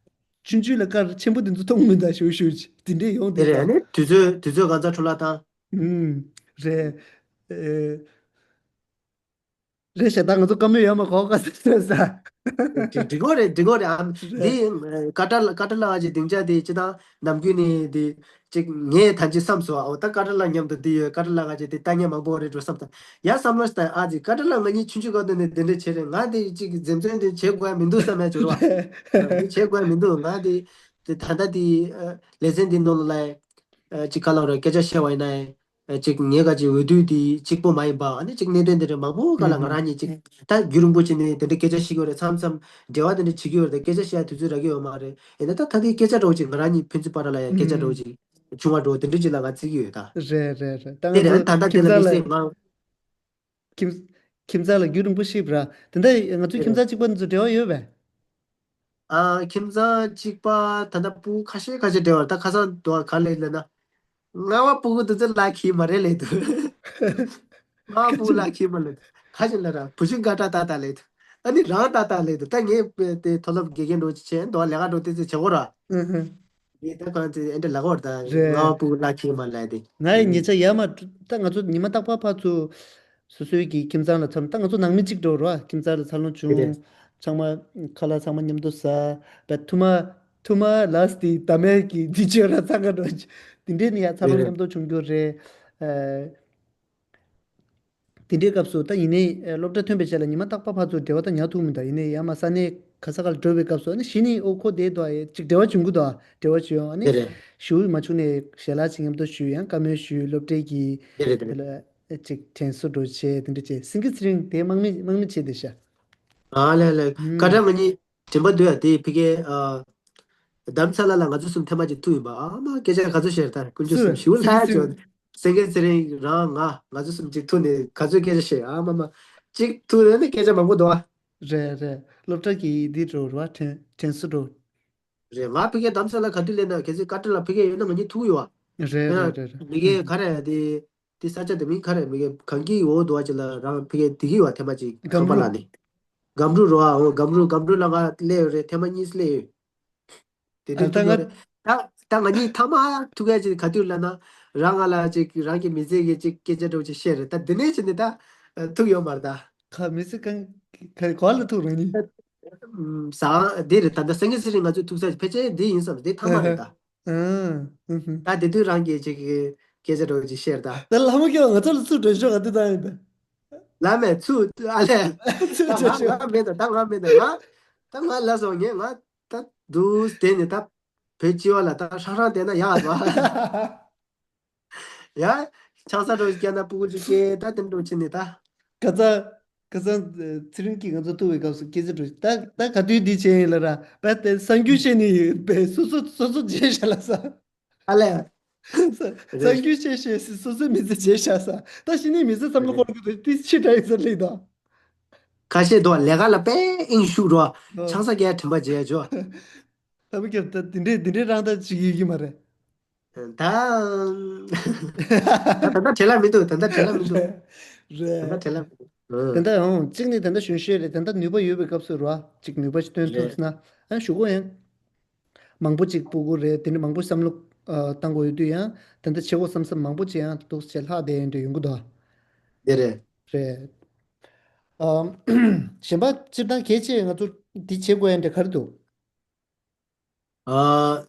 ཆུང་ཆུང་ལ་བཀར་ཆེན་པོ་དེ་ཚོ་མཐོང་མི་འདུག་ཞུ་ཞུ་དེ་འདྲས་ཡོང་དེ་དེ་རེད། ད། ཨ་ནི་དུས་ཚོད་དུས་ཚོད་གང་ཚ་འཕྲོ་བརླག་བཏང་། ཨུམ། རེད། ཨེ། རེད་ཤག་ད་ང་ཚོ་བཀའ་མོལ་ཡོད་མ་གོ་ག་ཟེར་ཟེར་ས། འགྲིག་འགྲིག་གོ་རེད། འགྲིག་གོ་རེད། ཨ་འདི་ཀ་ཏྲ་ལ་ཀ་ཏྲ་ལ་ཨ་ཅེ་སྡིངས་ཆ་དེ་ཅི་དང་ནམ་རྒྱུན་ནས་དེ་ཅིག་ངས་ད་ཅི་བསམ་སོང་། ཨོ་ད་ཀ་ཏྲ་ལ་མཉམ་དུ་འདི་ཡོད། ཀ་ཏྲ་ལ་ཨ་ཅེ་དེ་ལྟ་མཁན་མང་པོ་རེད་འགྲོ་བསམ་ད་ཡ་བསམ་བློ་ཞིག་ད་ཨ་ཅེ་ཀ་ཏྲ་ལ་ང་གཉིས་ཆུང་ཆུང་སྐབས་དུ་ནས་དེ་འདྲ་བྱེད་རེད། ང་དེ་ཅིག་འཛེམ་ཟོན་དེ་བྱེད་དགོས་ཡ་མི་འདུག་བསམ་ཡ་བྱུང་རོགས། དེ་བྱེད་དགོས་ཡ་མི་འདུག་ང་དེ་དེ་ད་ལྟ་དེ་ལེ་ཚན་འདི་ནང་ལ་ལ་ཅིག་ག་ལ་རེད་སྐད་ཆ་བཤད་པ་ཡིན་ན། ཨ་ཅིག་ངས་ག་ཅིག་འོས་བསྡུ་དེ་གཅིག་པོ་མ་ཡིན་པ། ཨ་ནི་ཅིག་གནད་དོན་དེ་འདྲ་མང་པོ་སྒང་ལ་ང་རང་ཉིད་ཅིག་ད་རྒྱུན་རིང་པོ་ཅིག་ནས་དེ་འདྲ་སྐད་ཆ་བཤད་ཀྱི་ཡོད་རེད། མཚམས་མཚམས་འབྲེལ་བ་དེ་འདྲ་བྱེད་ཀྱི་ཡོད་རེད། སྐད་ཆ་བཤད་ཡ་དུས་ཚོད་རག་གི་ཡོད་མ་རེད། ཡིན་ན་ད་ད་ལྟའི་སྐད་ཆ་འདྲ་བོ་ཅིག་ང་རང་ཉིད་ཕན་ཚུན་བར་ལ་ཡ་སྐད་ཆ་འདྲ་བོ་ཅིག་བྱུང་བ་འདྲ་བོ་དེ་འདྲ་ཅིག་ལ་ང་བརྩི་གི་ཡོད་ད། རེད་རེད་རེད། ད་ང་དེ་རེད། ཨ་ཚོ་ནི་ད་ལྟ་དེ་ཁྱིམ་ལ་ཚང་ལ་དམིགས་བསལ་ང་ཁྱིམ་ཁྱིམ་ཚང་ལ་རྒྱུན་རིང་པོ་ཞིག་ར། དེ་འདྲ་ང་ཚོའི་ཁྱིམ་ཚང་གཅིག་པ་འདི་ཚོ་འབྲེལ་བ་ཡོད་པས། ཨ་ཁྱིམ་ཚང་གཅིག་པ་ད་ལྟ་སྤུ་གུ་ཁ་ཤས་ཁ་ཤས་འབྲེལ་བ་ད་ཁ་སང་དུ་བ་ག་ལས་ལབ་ན། ང་བ་སྤུ་གུ་དུ་ཚོད་ལ་ཁྱི་མ་རེད་ལས་དུ། ང་བ་སྤུ་གུ་ལ་ཁྱི་མ་ལས་དུ། ཁ་ཤས་ལ་ར་བུ་ཆུང་དགའ་དྲག་ཏག་ཏག་ལས་དུ། ཨ་ནི་རང་ཏག་ཏག་ལས་དུ། ད་ངས་དེ་མཐོ་སློབ་དགེ་རྒན་འགྲོ་ཅི་བྱས་འདུག་ལས་ཀ་འགྲོ་དེ་ཚོད་བྱེད་གོ་ར། ཨུ་ཧུ། ངས་ད་གང་དེ་ཨེ་འདྲ་ལ་གོ་ར་ད་ང་རེད། བ་སྤུ་གུ་ལ་ཁྱི་མ་ལས་དེ། ང་ཡི་ཉེ་ཆར་ཡར་མར་ད་ང་ཚོ་ཉི་མ་རྟག་པར་ཕར་ཚུར། སོ་སོའི་གི་ཁྱིམ་ཚང་ལ་འཚར་ལོངས་ད་ང་ཚོ་ནང་མི་གཅིག་འགྲོ་རོགས་ཁྱིམ་ཚང་ལ་འཚར་ལོངས་བྱུང་། རེད། ཚང་མ་ཁ་ལག་ཚང་མ་མཉམ་དུ་ཟ། བས་ཐུ་མ་ཐུ་མ་ལ་སི་ཏི་ད་མེད་ཀྱི་འདི་ཆོས་ར་ཚང་ག་འགྲོ། དེ་འདྲའི་ནི་ཡ་འཚར་ལོངས་རེད། མཉམ་དུ་བྱུང་རྒྱུ་རེད། ཨ། དེ་འདྲའི་སྐབས་སུ་ད་ཡིན་ནའི་སློབ་གྲྭ་ཐོན་པའི་རྗེས་ལ་ཉི་མ་རྟག་པར་ཕར་ཚུར་འབྲེལ་བ་ད་ཉར་ཐུབ་མི་འདུག་ཡིན་ནའི་ཡ་མ་ས་གནས་ག་ས་ག་ལ་འགྲོ་བའི་སྐབས་སུ་ཨ་ནི་གཞི་ནས་ཨོ་ཁོ་བསྡད་འདུག་ཡ་ཅིག་འབྲེལ་བ་བྱུང་གི་འདུག་འབྲེལ་བ་བྱུང་ཡོང་ཨ་ནི། དེ་རེད། ཞུ་མ་བྱུང་ནས་ཞལ་ལག་ཅིག་མཉམ་དུ་ཞུས་ཡང་བཀའ་མོལ་ཞུས་སློབ་གྲྭའི་གི་དེ་རེད་དེ་དེ་རེད། ལ་ཅིག་དྲན་གསོ་འགྲོ་བྱས་དེ་འདྲ་བྱས་སེང་གེ་ཚེ་རིང་དེ་དམག་མི་དམག་མི་བྱས་བསྡད་ཤག་ཨ་ལས་ལས་ཨུམ། ཀ་ཏྲ་ང་གཉིས་དྲན་པ་འདུག་ཡ་དེ་ཕ་གའི་ཨ། རྡ་རམ་ས་ལ་ལ་ང་ཚོ་གསུམ་ཐེངས་མ་གཅིག་ཐུག་ཡིན་པ་ཨ་མ་སྐད་ཆ་ག་ཚོད་བཤད་ད་ཀུན་སྤྱོད་སུ་གསུམ་ཞིའུ་སེང་གེ་ལྷ་ཚེ་ཅོ། རིང་སེང་གེ་ཚེ་རིང་རང་ང་ང་ཚོ་གསུམ་གཅིག་ཐུག་ནས་ག་ཚོད་སྐད་ཆ་བཤད་ཨ་མ་མ། གཅིག་ཐུག་ནས་ནི་སྐད་ཆ་མང་པོ་འདུག་ཨ། རེད་རེད། སློབ་གྲྭ་གི་འདི་འགྲོ་རུ་བ་དྲན་དྲན་གསོ་འགྲོ། རེད། ང་ཕ་གིར་རྡ་རམ་ས་ལ་ག་དུས་སླེབས་ན་གལ་སྲིད་ཀ་ཏྲ་ལ་ཕ་གིར་ཡོད་ན་ང་གཉིས་ཐུག་ཡོད་ཨ། རེད་ཡང་རེད་རེད་རེད། མི་གེ་ག་རེ་དེ་དེ་ས་ཆ་དེ་མིང་ག་རེ་མི་གེ་གངས་ཀྱི་འོག་དུ་བ་ཅིག་ལ་རང་ཕ་གིར་དེ་གི་བ་ཐེ་མ་ཅིག་གངས་ཁང་པ་རུ། ལ་ནི། སྒམ་རུ་རོ་ཨ་འོ་སྒམ་རུ་སྒམ་རུ་ལ་ང་སླེབས་ཡོད་རེད། ཐེ་མ་གཉིས་སླེབས་ཡོད། དེ་དུས་ཨ་ད་ཐུག་ཡོད་རེད། ང་ད་ད་ང་གཉིས་ཐ་མ་ཐུག་ཡ་ཅིག་ག་དུས་ལ་ན་རང་ང་ལ་ཅིག་རང་གི་མི་ཚེ་གི་ཅིག་སྐད་ཆ་འདྲ་བོ་ཅིག་བཤད་རེད། ད་དེ་ནས་ཅི་ནས་ད་ཐུག་ཡོད་མ་རེད་ད། ཁ་མི་སྲིད་གང་ག་ག་ལ་ཐུག་རང་ཉིད། ཟ་དེ་རེད། ད་ལྟ་སེང་གེ་ཚེ་རིང་ང་ཚོས་ཐུག་ས་ཕལ་ཆེར་འདི་ཡིན་བསམ་དེ་ཐ་མ་རེད་ད། ཨ་ཨ་ཨ་ཧུ། ད་དེ་དུས་རང་གིས་ཅིག་སྐད་ཆ་འདྲ་བོ་ཅིག་བཤད་ད། ད་ལྷ་མོ་སྐྱེ་བ་ང་ཚོ་ལ་ཚུར་འགྲོ་ཤོག་ག་དེ་ད་ཡིན་ད། ལ་མེད་ཚུར་ཨ་ལས། ཚུར་ད་འགྲོ་ང་ཤོག་ང་མེད་ད་ད་ང་མེད་ད་ང་། ད་ང་ལ་སོང་ངས་ང་ད་དུས་དེ་ནས་ད་བོད་སྤྱི་བ་ལ་ད་ཧྲང་ཧྲང་བསྡད་ན་ཡག་ཨ་ད། ཡ། ཆང་ས་འགྲོ་སྐྱེ་ན་སྤུ་གུ་ཅིག་སྐྱེ་ད་དེ་འགྲོ་ཕྱིན་ནས་ད། ཁ་ཚ། ཁ་སང་ཚེ་རིང་གིས་ང་ཚོ་ཐུག་པའི་སྐབས་སུ་སྐད་ཆ་འགྲོ་ད་ད་ག་དུས་འདི་བྱས་ཡིན་ལ་ར་བས་དེ་གསར་འགྱུར་བཤད་ནི་ཡོད་པས་སོ་སོ་སོ་སོ་བརྗེད་ཤག་ལ་ས། ཨ་ལས། གསར་འགྱུར་བཤད་བཤད་སོ་སོའི་མི་ཚེ་བརྗེད་ཤག་ས་ད་ཕྱི་ནས་མི་ཚེ་བསམ་བློ་འཁོར་གི་འདུག་དེ་ཕྱི་དྲག་ཡིན་ས་ལེགས་དང་། ཁ་ཤས་འདུག་ལས་ཀ་ལ་དཔེ་དབྱིངས་ཤུགས་འགྲོ་ཆང་ས་སྐྱེལ་དྲན་པ་བརྗེད་ཡ་འཇོ། ད་མི་སྐྱབས་ད་འདི་འདྲའི་འདི་འདྲའི་རང་ད་ཅིག་ཡོད་ཀྱི་མ་རེད། ད། ད་ད་ལྟ་བྲེལ་ལ་མི་འདུག་ད་ལྟ་བྲེལ་ལ་མི་འདུག་རེད། ད་ལྟ་བྲེལ་ལ་མི་འདུག་ད་ལྟ་ཡང་གཅིག་ནི་ད་ལྟ་གཞོན་ཤོས་རེད། ད་ལྟ་ནུས་པ་ཡོད་པའི་སྐབས་སུ་རོ་ཅིག་ནུས་པ་ཞིག་སྟོན་ཐུབ་ཟེར་ན་ཨ་ཞུ་གོ་ཡང་། མང་པོ་ཅིག་སྤུ་གུ་རེད། དེ་འདྲ་མང་པོ་བསམ་བློ་བཏང་དགོས་ཡོད་དུས་ཡང་ད་ལྟ་བྱེད་དགོས་བསམ་བསམ་མང་པོ་ཅིག་ཡང་འདུག་ཟེར་ལྷག་བསྡད་ཡོད་འདྲ་ཡོང་གི་འདུག་དེ་རེད། རེད། གཞན་པ་སྤྱིར་བཏང་གལ་ཆེ་ང་ཚོ་འདི་བྱེད་དགོས་ཡ་འདྲ་ག་རེ་འདུག་ཨ།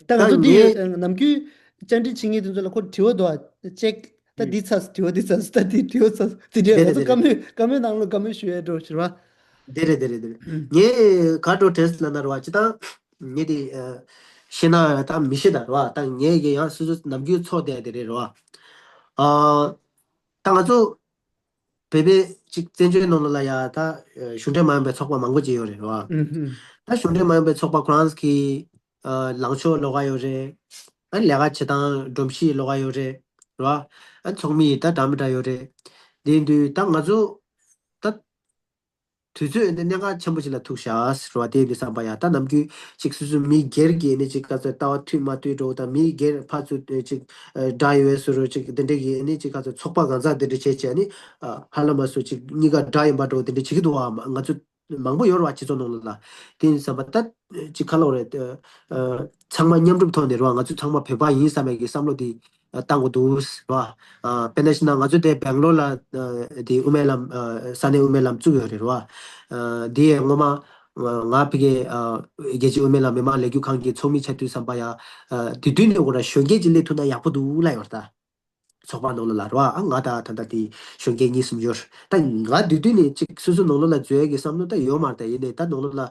ད་ང་ད་ཚོ་འདི་ངས་ནམ་རྒྱུན་བཅར་འདྲི་བྱེད་མཁན་དེ་ཚོ་ལ་ཁོ་དྲི་བ་འདུག་ཨ། ཅེག་ད་འདི་ཚར་དྲི་བ་འདི་ཚར་ད་འདི་དྲི་བ་ཚར་དེ་འདྲ་དེ་ང་རེད་ཚོ་དེ་བཀའ་རེད། མོལ་བཀའ་མོལ་ནང་ལ་བཀའ་མོལ་ཞུ་ཡ་འགྲོ་ཞུ་བ། དེ་རེད་དེ་རེད་དེ་རེད། ངས་ག་འགྲོ་དྲན་ལབ་ན་ར་བ་ཅི་ད་ངས་དེ་ཤེས་ན་ད་མི་ཤེས་ད་ར་བ་ད་ངས་ཀྱི་ཡང་སོ་སོ་ནམ་རྒྱུན་ཚོགས་བསྡད་དེ་རེད་ར་བ། ཨ། ད་ང་ཚོ། བོད་པའི་གཅིག་བཙན་བྱོལ་ནང་ལ་ཡ་ད་གཞུང་འབྲེལ་མ་ཡིན་པའི་ཚོགས་པ་མང་པོ་ཅིག་ཡོད་རེད་བ། ཨུ་ཧུམ། ད་གཞུང་འབྲེལ་མ་ཡིན་པའི་ཚོགས་པ་ཁོ་རང་གི་ལངས་ཕྱོགས་ལོགས་ཀ་ཡོད་རེད། ཨ་ལས་ཀ་བྱེད་སྟངས་སྒྲོམ་གཞི་ལོགས་ཀ་ཡོད་རེད་བ། ཨ་ཚོགས་མི་ད་འདྲ་མི་འདྲ་ཡོད་རེད། དེ་ཡིན་དུས་ད་ང་ཚོ་ད་དུས་ཚོད་འདི་གནད་འགག་ཆེན་པོ་ཅིག་ལ་ཐུག་ཤག་ཟེར་བ་དེ་འདི་བསམ་པ་ཡ་ད་ནམ་རྒྱུན་ཅིག་སོ་སོ་མི་སྒེར་གྱི་ནི་ཅིག་ག་ཚོད་ལྟ་བ་མཐུན་མ་མཐུན་འགྲོ་དང་མི་སྒེར་ཕར་ཚུར་ཅིག་དགྲ་ཡོད་ཟེར་རོ་ཅིག་དེ་འདྲ་གི་ནི་ཅིག་ག་ཚོད་ཚོགས་པ་གང་ཚང་དེ་འདྲ་བྱས་བྱས་ནི་ཧ་ལམ་མ་སོ་ཅིག་གཉིས་ཀ་དགྲ་ཡིན་པ་འགྲོ་དེ་འདྲ་བྱེད་ཀྱི་འདུག་བ། ང་ཚོ་མང་པོ་ཡོད་རེད་བ་སྤྱི་ཚོགས་ནང་ལ་ལ་དེ་ཡིན་བསམ་པ་ད་ཅིག་ག་ལོག་རེད། ཚང་མ་མཉམ་རུབ་ཐོག་ནས་རེད་བ། ང་ཚོ་ཚང་མ་བོད་པ་ཡིན་བསམ་པའི་གི་བསམ་བློ་དེ་ བཏང་དགོས་འདུག་ར། ཨ་དཔེར་ན་བཤད་ན་ང་ཚོ་དེ་སྦེང་ལོར་ལ་ཨ་དེ་དབུ་མའི་ལམ་ཨ་ས་གནས་དབུ་མའི་ལམ་བཙུགས་ཡོད་རེད་ར། ཨ་དེ་ཡས་སྔོན་མ་ང་ང་ཕ་གིའི་ཨ་རྒྱལ་སྤྱིའི་དབུ་མའི་ལམ་མི་མང་ལས་འགུལ་ཁང་གི་ཚོགས་མི་ཆགས་དུས་ཙམ་པ་ཡ། ཨ་དེ་དུས་ནས་འོ་ར་གཞོན་སྐྱེས་ཅིག་སླེབས་ཐུབ་ན་ཡག་པོ་འདུག་ལབ་ཡོད་རེད་ད། ཚོགས་པ་ནང་ལོགས་ལ་རེད་བ། ཨ་ང་ད་ད་ལྟ་དེ་གཞོན་སྐྱེས་གཉིས་གསུམ་ཡོད། ད་ང་དུས་དུས་ནས་ཅིག་སོ་སོ་ནང་ལོགས་ལ་འཛུལ་ཡག་གི་བསམ་བློ་ད་ཡོད་མ་རེད། ད་ཡིན་ནའི་ད་ནང་ལོགས་ལ་ཨ་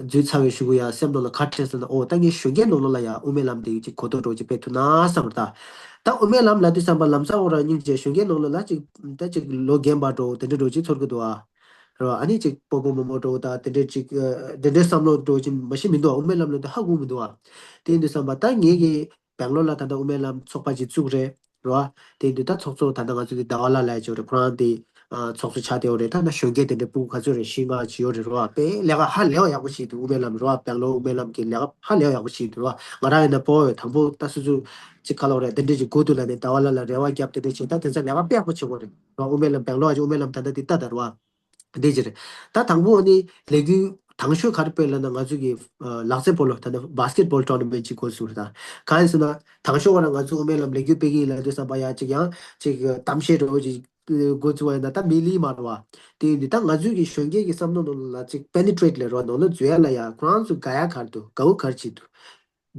འཛུལ་ཚར་བའི་གཞུག་གུ་ཡ་སེམས་ནང་ལ་ག་དྲན་སོང་ན། ཨོ་ད་ངས་གཞོན་སྐྱེས་ནང་ལོགས་ལ་ཡ་དབུ་མའི་ལམ་དེ་ཅིག་གོ་རྟོགས་འདྲ་བོ་ཅིག་སྤེལ་ཐུབ་ན་བསམ་རེད་ད། ད་དབུ་མའི་ལམ་ལབ་དུས་ཙམ་པ་ལམ་སང་འོ་ར་སྙིང་རྗེ་གཞོན་སྐྱེས་ནང་ལོགས་ལ་ཅིག་ད་ཅིག་ལོ་རྒན་པ་འདྲ་བོ་དེ་འདྲ་འདྲ་བོ་ཅིག་ཚོར་གི་འདུག་ཨ། རེད་བ། ཨ་ནི་ཅིག་སྤོ་སྤོ་མོ་མོ་འདྲ་བོ་ད་དེ་འདྲ་ཅིག་ཨ་དེ་འདྲའི་བསམ་བློ་འདྲ་བོ་ཅིག་མ་གཞི་མི་འདུག་ཨ། དབུ་མའི་ལམ་ལ་དེ་ཧ་གོ་མི་འདུག་ཨ། དེ་ཡིན་དུས་ཙམ་པ་ད་ངེད་ཀྱི་སྦེང་ལོར་ལ་ད་ལྟ་དབུ་མའི་ལམ་ཚོགས་པ་ཅིག་བཙུགས་རེད། རེད་བ། དེ་ཡིན་དུས་ད་ཚོགས་གཙོ་ད་ལྟ་ང་ཚོ་དེ་ཟླ་བ་ལགས་ལབ་ཡག་ཅིག་ཡོད་རེད། ཁོ་རང་དེ་ཨ་ཚོགས་གཙོ་ཆགས་བསྡད་ཡོད་རེད། ད་ལྟ་གཞོན་སྐྱེས་དེ་འདྲའི་སྤུ་གུ་ག་ཚོད་རེད། བཞི་ལྔ་ཅིག་ཡོད་རེད། རེད་བ། དཔེ་ལས་ཀ་ཧ་ལས་པ་ཡག་པོ་བྱས་འདུག་དབུ་མའི་ལམ་རེད་བ། སྦེང་ལོར་དབུ་མའི་ལམ་གྱི་ལས་ཀ་ཧ་ལས་པ་ཡག་པོ་བྱས་འདུག་རེད་བ། ང་རང་ཡིན་ན་སྤོ་བོས་དང་པོ་ད་སོ་སོ་ཅིག་ག་ལབ་རེད། དེ་འདྲ་ཅིག་དགོས་འདུག་ལབ་ནས་ཟླ་བ་ལགས་ལ་རེ་བ་བརྒྱབ། དེ་འདྲ་བྱས་ད་དེ་ཚོ་ལས་ཀ་དཔེ་ཡག་པོ་བྱེད་དགོས་རེད་རེད་བ། དབུ་མའི་ལམ་སྦེང་ལོར་ཨ་ཅིག་དབུ་མའི་ལམ་ད་ལྟ་དེ་ལྟ་ད་རེད་བ། འདི་ཅི་རེད། ད་དང་པོ་ནི་ལས་འགུལ་དང་ཤོས་ག་རེ་སྤེལ་ལབ་ན། ང་ཚོ་གི་ཨ་ལག་རྩེད་སྤོ་ལོ་ད་ནི་བྷ་སི་ཀེ་ཊི་བྷོལ་ཊོར་ན་མེན་ཊི་ཅིག་འགོ་བཙུགས་རེད། ད་གང་ཡིན་ཟེར་ན་དང་ཤོས་བར་ང་ཚོ་དབུ་མའི་ལམ་ལས་འགུལ་སྤེལ་གི་ཡིན་ལབ་དུས་ཙམ་པ་ཡ་ཅིག་ཡང་ཅིག་གཏམ་བཤད་འདྲ་བོ་ཅིག་འགོ་བཙུགས་པ་ཡིན་ན་ད་མི་ལི་མ་རེད་བ། དེ་ཡིན་དུས་ད་ང་ཚོའི་གི་གཞོན་སྐྱེས་ཀྱི་བསམ་བློ་ནང་ལ་ཅིག་པེ་ནི་ཊི་རེ་ཊི་ལབ་རེད་བ། ནང་ལ་འཛུལ་ཡག་ལ་ཡ་ཁོ་རང་ཚོ་དགའ་ཡག་ག་རེ་འདུག་དགའ་བོ་ག་རེ་བྱེད་འདུག་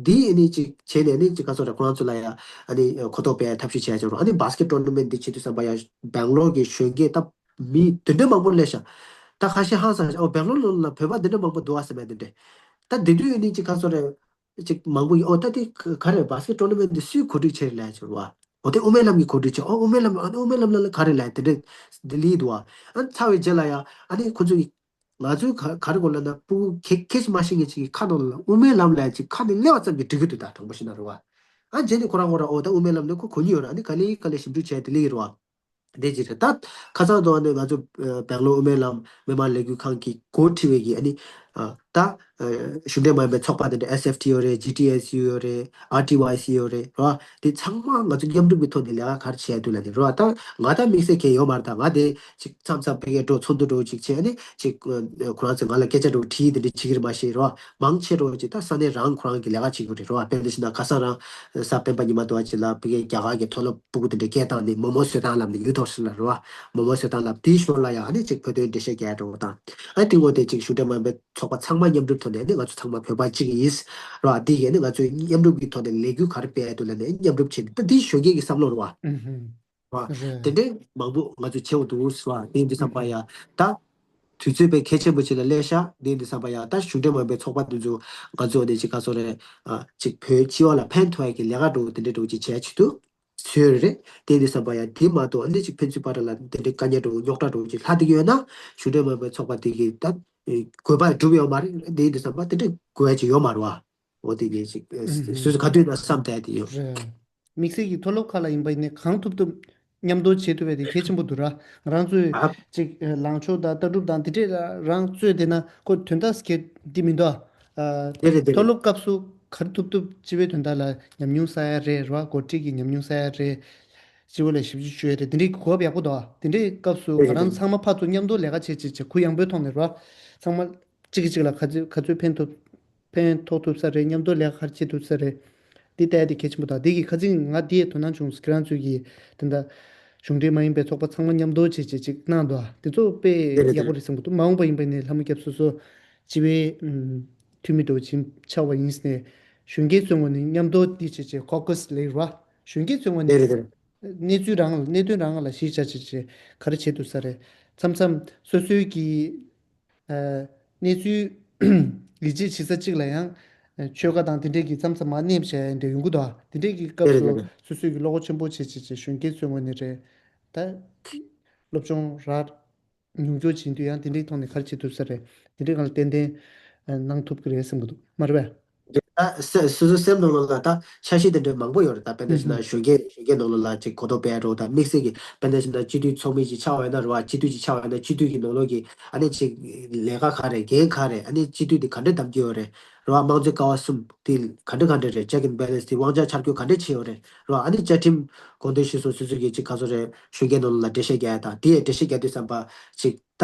འདི་ཨ་ནི་ཅིག་བྱས་ནས་ཨ་ནི་ཅིག་ག་ཚོད་རེད། ཁོ་རང་ཚོ་ལ་ཡ་ཨ་ནི་གོ་རྟོགས་སྤེལ་ཐབས་ཤེས་བྱས་ཀྱང་རུང་། ཨ་ནི་བྷ་སི་ཀེ་ཊི་ཊོར་ན་མེན་ཊི་འདི་བྱེད་དུས་ཙམ་པ་ཡ་སྦེང་ལོར་གྱི་གཞོན་སྐྱེས་ད་མི་དེ་འདྲ་མང་པོ་སླེབས་ཤག་ད་ཁ་ཤས་ཧང་སངས་ཤག་ཨོ་སྦེང་ལོར་ལ་བོད་པ་འདི་འདྲ་མང་པོ་འདུག་ཨ་ཟེར་མཁན་དེ་འདྲ། ད་དེ་དུས་ཨ་ནི་ཅིག་ག་ཚོད་རེད། ཅིག་མང་པོ་ཡིན། ཨོ་ད་དེ་ག་རེ་བྷ་སི་ཀེ་ཊི་ཊོར་ན་མེན་ཊི་འདི་སུས་གོ་སྒྲིག་བྱས་རེད་ལབ་ཀྱང་རུང་བ། ཨོ་དེ་དབུ་མའི་ལམ་གྱིས་གོ་སྒྲིག་བྱས། ཨོ་དབུ་མའི་ལམ་ཨ་ནི་དབུ་མའི་ལམ་ལ་ལ་ག་རེ་ལབ་དེ་འདྲ་འདི་ལི་འདུག་བ། ཨ་ནི་ཚར་བའི་རྗེས་ལ་ཡ་ཨ་ནི་ཁོ་ཚོ་གི་ང་ཚོའི་ག་ག་རེ་གོ་ལབ་ན་སྤུ་གུ་ཁེ་ཁེ་ཞིག་མ་ཤེས་མཁན་ཅིག་གི་ཁ་ནང་ལ་དབུ་མའི་ལམ་ལབ་ཅིག་ཁ་ནས་སླེབས་པ་ཙམ་གྱིས་འགྲིག་གི་འདུག་ད་དྲང་པོ་བཤད་ན་རེད་བ། ཨ་རྗེས་ནས་ཁོ་རང་ཁོ་རང་ཨོ་ད་དབུ་མའི་ལམ་ནས་ཁོ་གོ་མྱོང་ཡོད་རེད། ཨ་ནི་ག་ལེ་ག་ལེ་ཞིབ་འཇུག་བྱས་དེ་ལེགས་རེད་བ། དེ་ཅིག་རེད། ད་ཁ་སང་དུ་ཨ་ནི་ང་ཚོ་ཨ་སྦེང་ལོར་དབུ་མའི་ལམ་མི་མང་ལས་འགུལ་ཁང་གི་འགོ་ཁྲིད་པའི་གི་ཨ་ནི་ཨ་ད་ཨ་གཞུང་འབྲེལ་མ་ཡིན་པའི་ཚོགས་པ་དེ་འདྲ་ཨེས་ཨེཕ་ཊི་ཡོད་རེད། ཇི་ཊི་ཨེས་ཡུ་ཡོད་རེད། ཨར་ཊི་ཝའི་སི་ཡོད་རེད། རེད་བ། དེ་ཚང་མ་ང་ཚོ་མཉམ་རུབ་ཀྱི་ཐོག་ནས་ལས་ཀ་ག་རེ་བྱས་འདུག་ལབ་ནས་རེད་བ། ད་ང་ད་དམིགས་བསལ་གང་ཡང་ཡོད་མ་རེད། ད་ང་དེ་ཅིག་མཚམས་མཚམས་ཕ་གིར་འགྲོ་ཚོགས་འདུ་འདྲ་བོ་ཅིག་བྱས་ནས་ཅིག་ཨ་ཁོ་རང་ཚོས་ང་ལ་སྐད་ཆ་འདྲ་བོ་དྲིས་དེ་འདྲ་བྱེད་ཀྱི་རེད་མ་གཞི་རེད་བ། མང་ཆེ་འདྲ་བོ་ཅིག་ད་ས་གནས་རང་ཁོ་རང་གི་ལས་ཀ་བྱེད་ཀྱི་རེད་བ། དཔེར་ན་བྱས་ན་ཁ་སང་རང་གཟའ་སྤེན་པ་ཉི་མ་དུ་བ་ཅིག་ལ་ཕ་གིའི་རྒྱ་གར་གྱི་མཐོ་སློབ་སྤུ་གུ་དེ་འདྲ་སྐད་བཏང་ནས་མོག་མོག་བཟོ་སྟངས་ལབ་ནས་ཡུལ་ཐོག་ཞིག་ལ་རེད་བ། མོག་མོག་བཟོ་སྟངས་ལབ་དེའི་ཞོར་ལ་ཡང་ཨ་ནི་ཅིག་བོད་དོན་འགྲེལ་བཤད་རྒྱག་འདྲ་བོ་དང་། ཨ་དེ་འོ་དེ་ཅིག་གཞུང་འབྲེལ་མ་ཡིན་པའི་ཚོགས་པ་ཚང་མ་མཉམ་རུབ་ཐོག་ནས་ཨ་ནི་ང་ཚོ་ཚང་མ་བོད་པ་གཅིག་ཡིན་རེད་བ། དེ་ཡིན་ནི་ང་ཚོས་མཉམ་རུབ་ཀྱི་ཐོག་ནས་ལས་འགུལ་ག་རེ་སྤེལ་ཡ་འདུག་ལབ་ནས་མཉམ་རུབ་བྱས་ནས་ད་དེ་གཞོན་སྐྱེས་ཀྱི་བསམ་བློ་རེད་བ། ཨུ་ཧུམ། རེད། དེ་འདྲའི་མང་པོ་ང་ཚོས་བྱེད་དགོས་འདུག་ཟེར་བ་དེ་འདི་བསམ་པ་ཡ། ད་དུས་ཚོད་དཔེ་གལ་ཆེན་པོ་ཅིག་ལ་སླེབས་ཤག་དེ་འདི་བསམ་པ་ཡ། ད་གཞུང་འབྲེལ་མ་ཡིན་པའི་ཚོགས་པ་འདི་ཚོ་ང་ཚོ་ནས་ཅིག་ག་ཚོད་རེད། ཨ་ཅིག་བོད་སྤྱི་པ་ལ་ཕན་ཐོགས་ཡ་གི་ལས་ཀ་འདྲ་བོ་དེ་འདྲའི་འདྲ་བོ་ཅིག་བྱས་ཆེད་དུ་ཚོད་རེད། དེ་འདི་བསམ་པ་ཡ། དེ་མ་གཏོགས་འདི་ཅིག་ཕན་ཚུན་བར་ལ་དེ་འདྲའི་དཀའ་ངལ་འདྲ་བོ་རྙོག་དྲ་འདྲ་བོ་ཅིག་ལྷག་བསྡད་ཀྱི་ཡོད་ན་གཞུང་འབྲེལ་མ་ཡིན་པའི་ཚོགས་པ་དེ་གི་ད་དགོས་པ་འགྲུབ་ཡོད་མ་རེད། དེ་འདི་བསམ་པ་དེ་འདྲའི་དགོས་ཡ་ཅིག་ཡོད་མ་རེད་བ། འོ་དེ་གས་ཅིག་ཨ་སོ་སོ་ག་དུས་ན་བསམ་བསྡད་དེ་ཡོད། རེད། དམིགས་བསལ་གྱི་མཐོ་སློབ་ཁག་ལ་ཡིན་པ་ཡིན་ནའི་གང་ཐུབ་ཐུབ་མཉམ་དུ་བྱེད་ཐུབ་པ་དེ་གལ་ཆེན་པོ་འདུག་ར། ང་རང་ཚོས་ཨ་ཅིག་ལངས་ཕྱོགས་དང་ལྟ་གྲུབ་དང་དེ་འདྲས་ལ་རང་རྩོད་བསྡད་ན་ཁོ་དོན་དག་སྐད་འདི་མི་འདུག་ཨ། དེ་རེད་དེ་མཐོ་རེད། སློབ་སྐབས་སུ་ག་རེ་ཐུབ་ཐུབ་སྤྱི་པའི་དོན་དག་ལ་ཉམས་མྱོང་བསགས་ཡ་རེད་ར། འགོ་ཁྲིད་ཀྱི་ཉམས་མྱོང་བསགས་ཡ་རེད། སྤྱི་པ་ལ་ཞབས་ཕྱི་ཞུ་ཡ་རེད། དེ་འདྲས་གོ་སྐབས་ཡག་པོ་འདུག་ཨ། དེ་འདྲས་སྐབས་སུ་དེ་ང་རེད་རང་དེ་རེད། ཚང་མ་ཕར་ཚུར་མཉམ་དུ་ལས་ཀ་བྱེད་བྱེད་བྱེད་གུ་ཡངས་པོའི་ཐོག་ནས་ར། ཚང་མ་གཅིག་གིས་གཅིག་ལ་ག་ཚོད་ག་ཚོད་ཕན་ཐོགས་ཕན་ཐོགས་ཐུབ་ས་རེད། མཉམ་དུ་ལས་ཀ་ག་རེ་བྱེད་ཐུབ་ས་རེད། འདི་ལྟ་ཡ་དེ་གལ་ཆེན་པོ་དང་། འདི་གི་ཁ་ཚིག་ང་འདི་ཡའི་དོ་སྣང་བྱུང་སོང་། ཁྱེད་རང་ཚོས་ཀྱིས་དེ་འདྲ་གཞུང་འབྲེལ་མ་ཡིན་པའི་ཚོགས་པ་ཚང་མ་མཉམ་དུ་བྱེད་བྱེད་ཅིག་གནང་འདུག་ཨ། དེ་ཚོ་དཔེ་དེ་རེད་དེ་ཡག་པོ་རེད། རེད་བསམ་གྱི་འདུག་མ་འོངས་པ་ཡིན་པ་ནས་ལྷ་མོ་སྐྱབས་སོ་སོ་སྤྱི་པའི་ཨུམ་འཐུས་མི་འདྲ་བོ་ཅིག་ཆགས་པ་ཡིན་ནས་གཞོན་སྐྱེས་ཚོའི་ངོས་ནས་མཉམ་དུ་འདི་བྱེད་བྱེད་ཀོ་ཀ་སི་ལབ་ར། གཞོན་སྐྱེས་ཚོའི་ངོས་དེ་རེད་དེ་ནས་རེད། གནས་ཚུལ་རང་གནད་དོན་རང་ལ་གཞི་བཞག་བྱེད་བྱེད་ག་རེ་བྱེད་ཐུབ་ས་རེད། མཚམས་མཚམས་སོ་སོའི་གི་ཨ་གནས་ཚུལ་ཡིད་ཆེས་བྱེད་ས་གཅིག་ལ་ཡང་ཨ་ཆོལ་ཁ་དང་དེ་འདྲས་ཀྱི་མཚམས་མཚམས་མར་གནས་བྱས་འདྲ་ཡོང་གི་འདུག་དེ་འདྲས་ཀྱི་སྐབས་སུ་དེ་རེད་དེ་རེད། སོ་སོའི་གི་བློ་ཁོག་ཆེན་པོ་བྱེད་བྱེད་བྱེད་གཞོན་སྐྱེས་ཚོའི་ངོས་ནས་རེད། ད་སློབ་སྦྱོང་རག་ཉུང་སྐྱོ་བྱེད་དུས་ཡང་དེ་འདྲས་ཐོག་ནས་ག་རེ་བྱེད་ཐུབ་ས་རེད། དེ་འདྲས་སྒང་ལ་ཏན་ཏན་ཨ་གནང་ཐུབ་ཀྱི་རེད་བསམ་གྱི་འདུག་མ་རེད་པས། ད་སེ་སོ་སོ་སེམས་ནང་ལ་ད་འཆར་གཞི་དེ་འདྲ་མང་པོ་ཡོད་རེད། ད་དཔེར་ན་ཞུ་ན་གཞོན་སྐྱེས་གཞོན་སྐྱེས་ནང་ལོགས་ལ་ཅིག་གོ་རྟོགས་སྤེལ་རོགས། ད་དམིགས་བསལ་གྱི་དཔེར་ན་ཞུ་ན་སྤྱི་འཐུས་ཚོགས་མི་ཅིག་ཆགས་པ་ཡིན་ན་རེད་བ། སྤྱི་འཐུས་ཅིག་ཆགས་པ་ཡིན་ན་སྤྱི་འཐུས་ཀྱི་ནང་ལོགས་ཀྱི་ཨ་ནི་ཅིག་ལས་ཀ་ག་རེ་འགན་ག་རེ། ཨ་ནི་སྤྱི་འཐུས་དེ་ག་འདྲ་གདམ་རྒྱུ་ཡོད་རེད། རེད་བ། དམངས་གཙོའི་ཀ་བ་གསུམ་དེ་ག་འདྲ་ག་འདྲ་རེད། check and balance དེ་དབང་ཆ་ཆ་རྒྱུས་ག་འདྲ་བྱས་ཡོད་རེད། རེད་བ། ཨ་ནི་བཅའ་ཁྲིམས་དགོངས་དོན་གཞིར་བཟུང་སོ་སོ་གི་ཅིག་ག་ཚོད་རེད། གཞོན་སྐྱེས་ནང་ལ་འགྲེལ་བཤད་རྒྱག་ཡ་དང་། དེ་ཡི་འགྲེལ་བཤད་རྒྱག་དུས་ཙམ་པ་ཅིག་ད་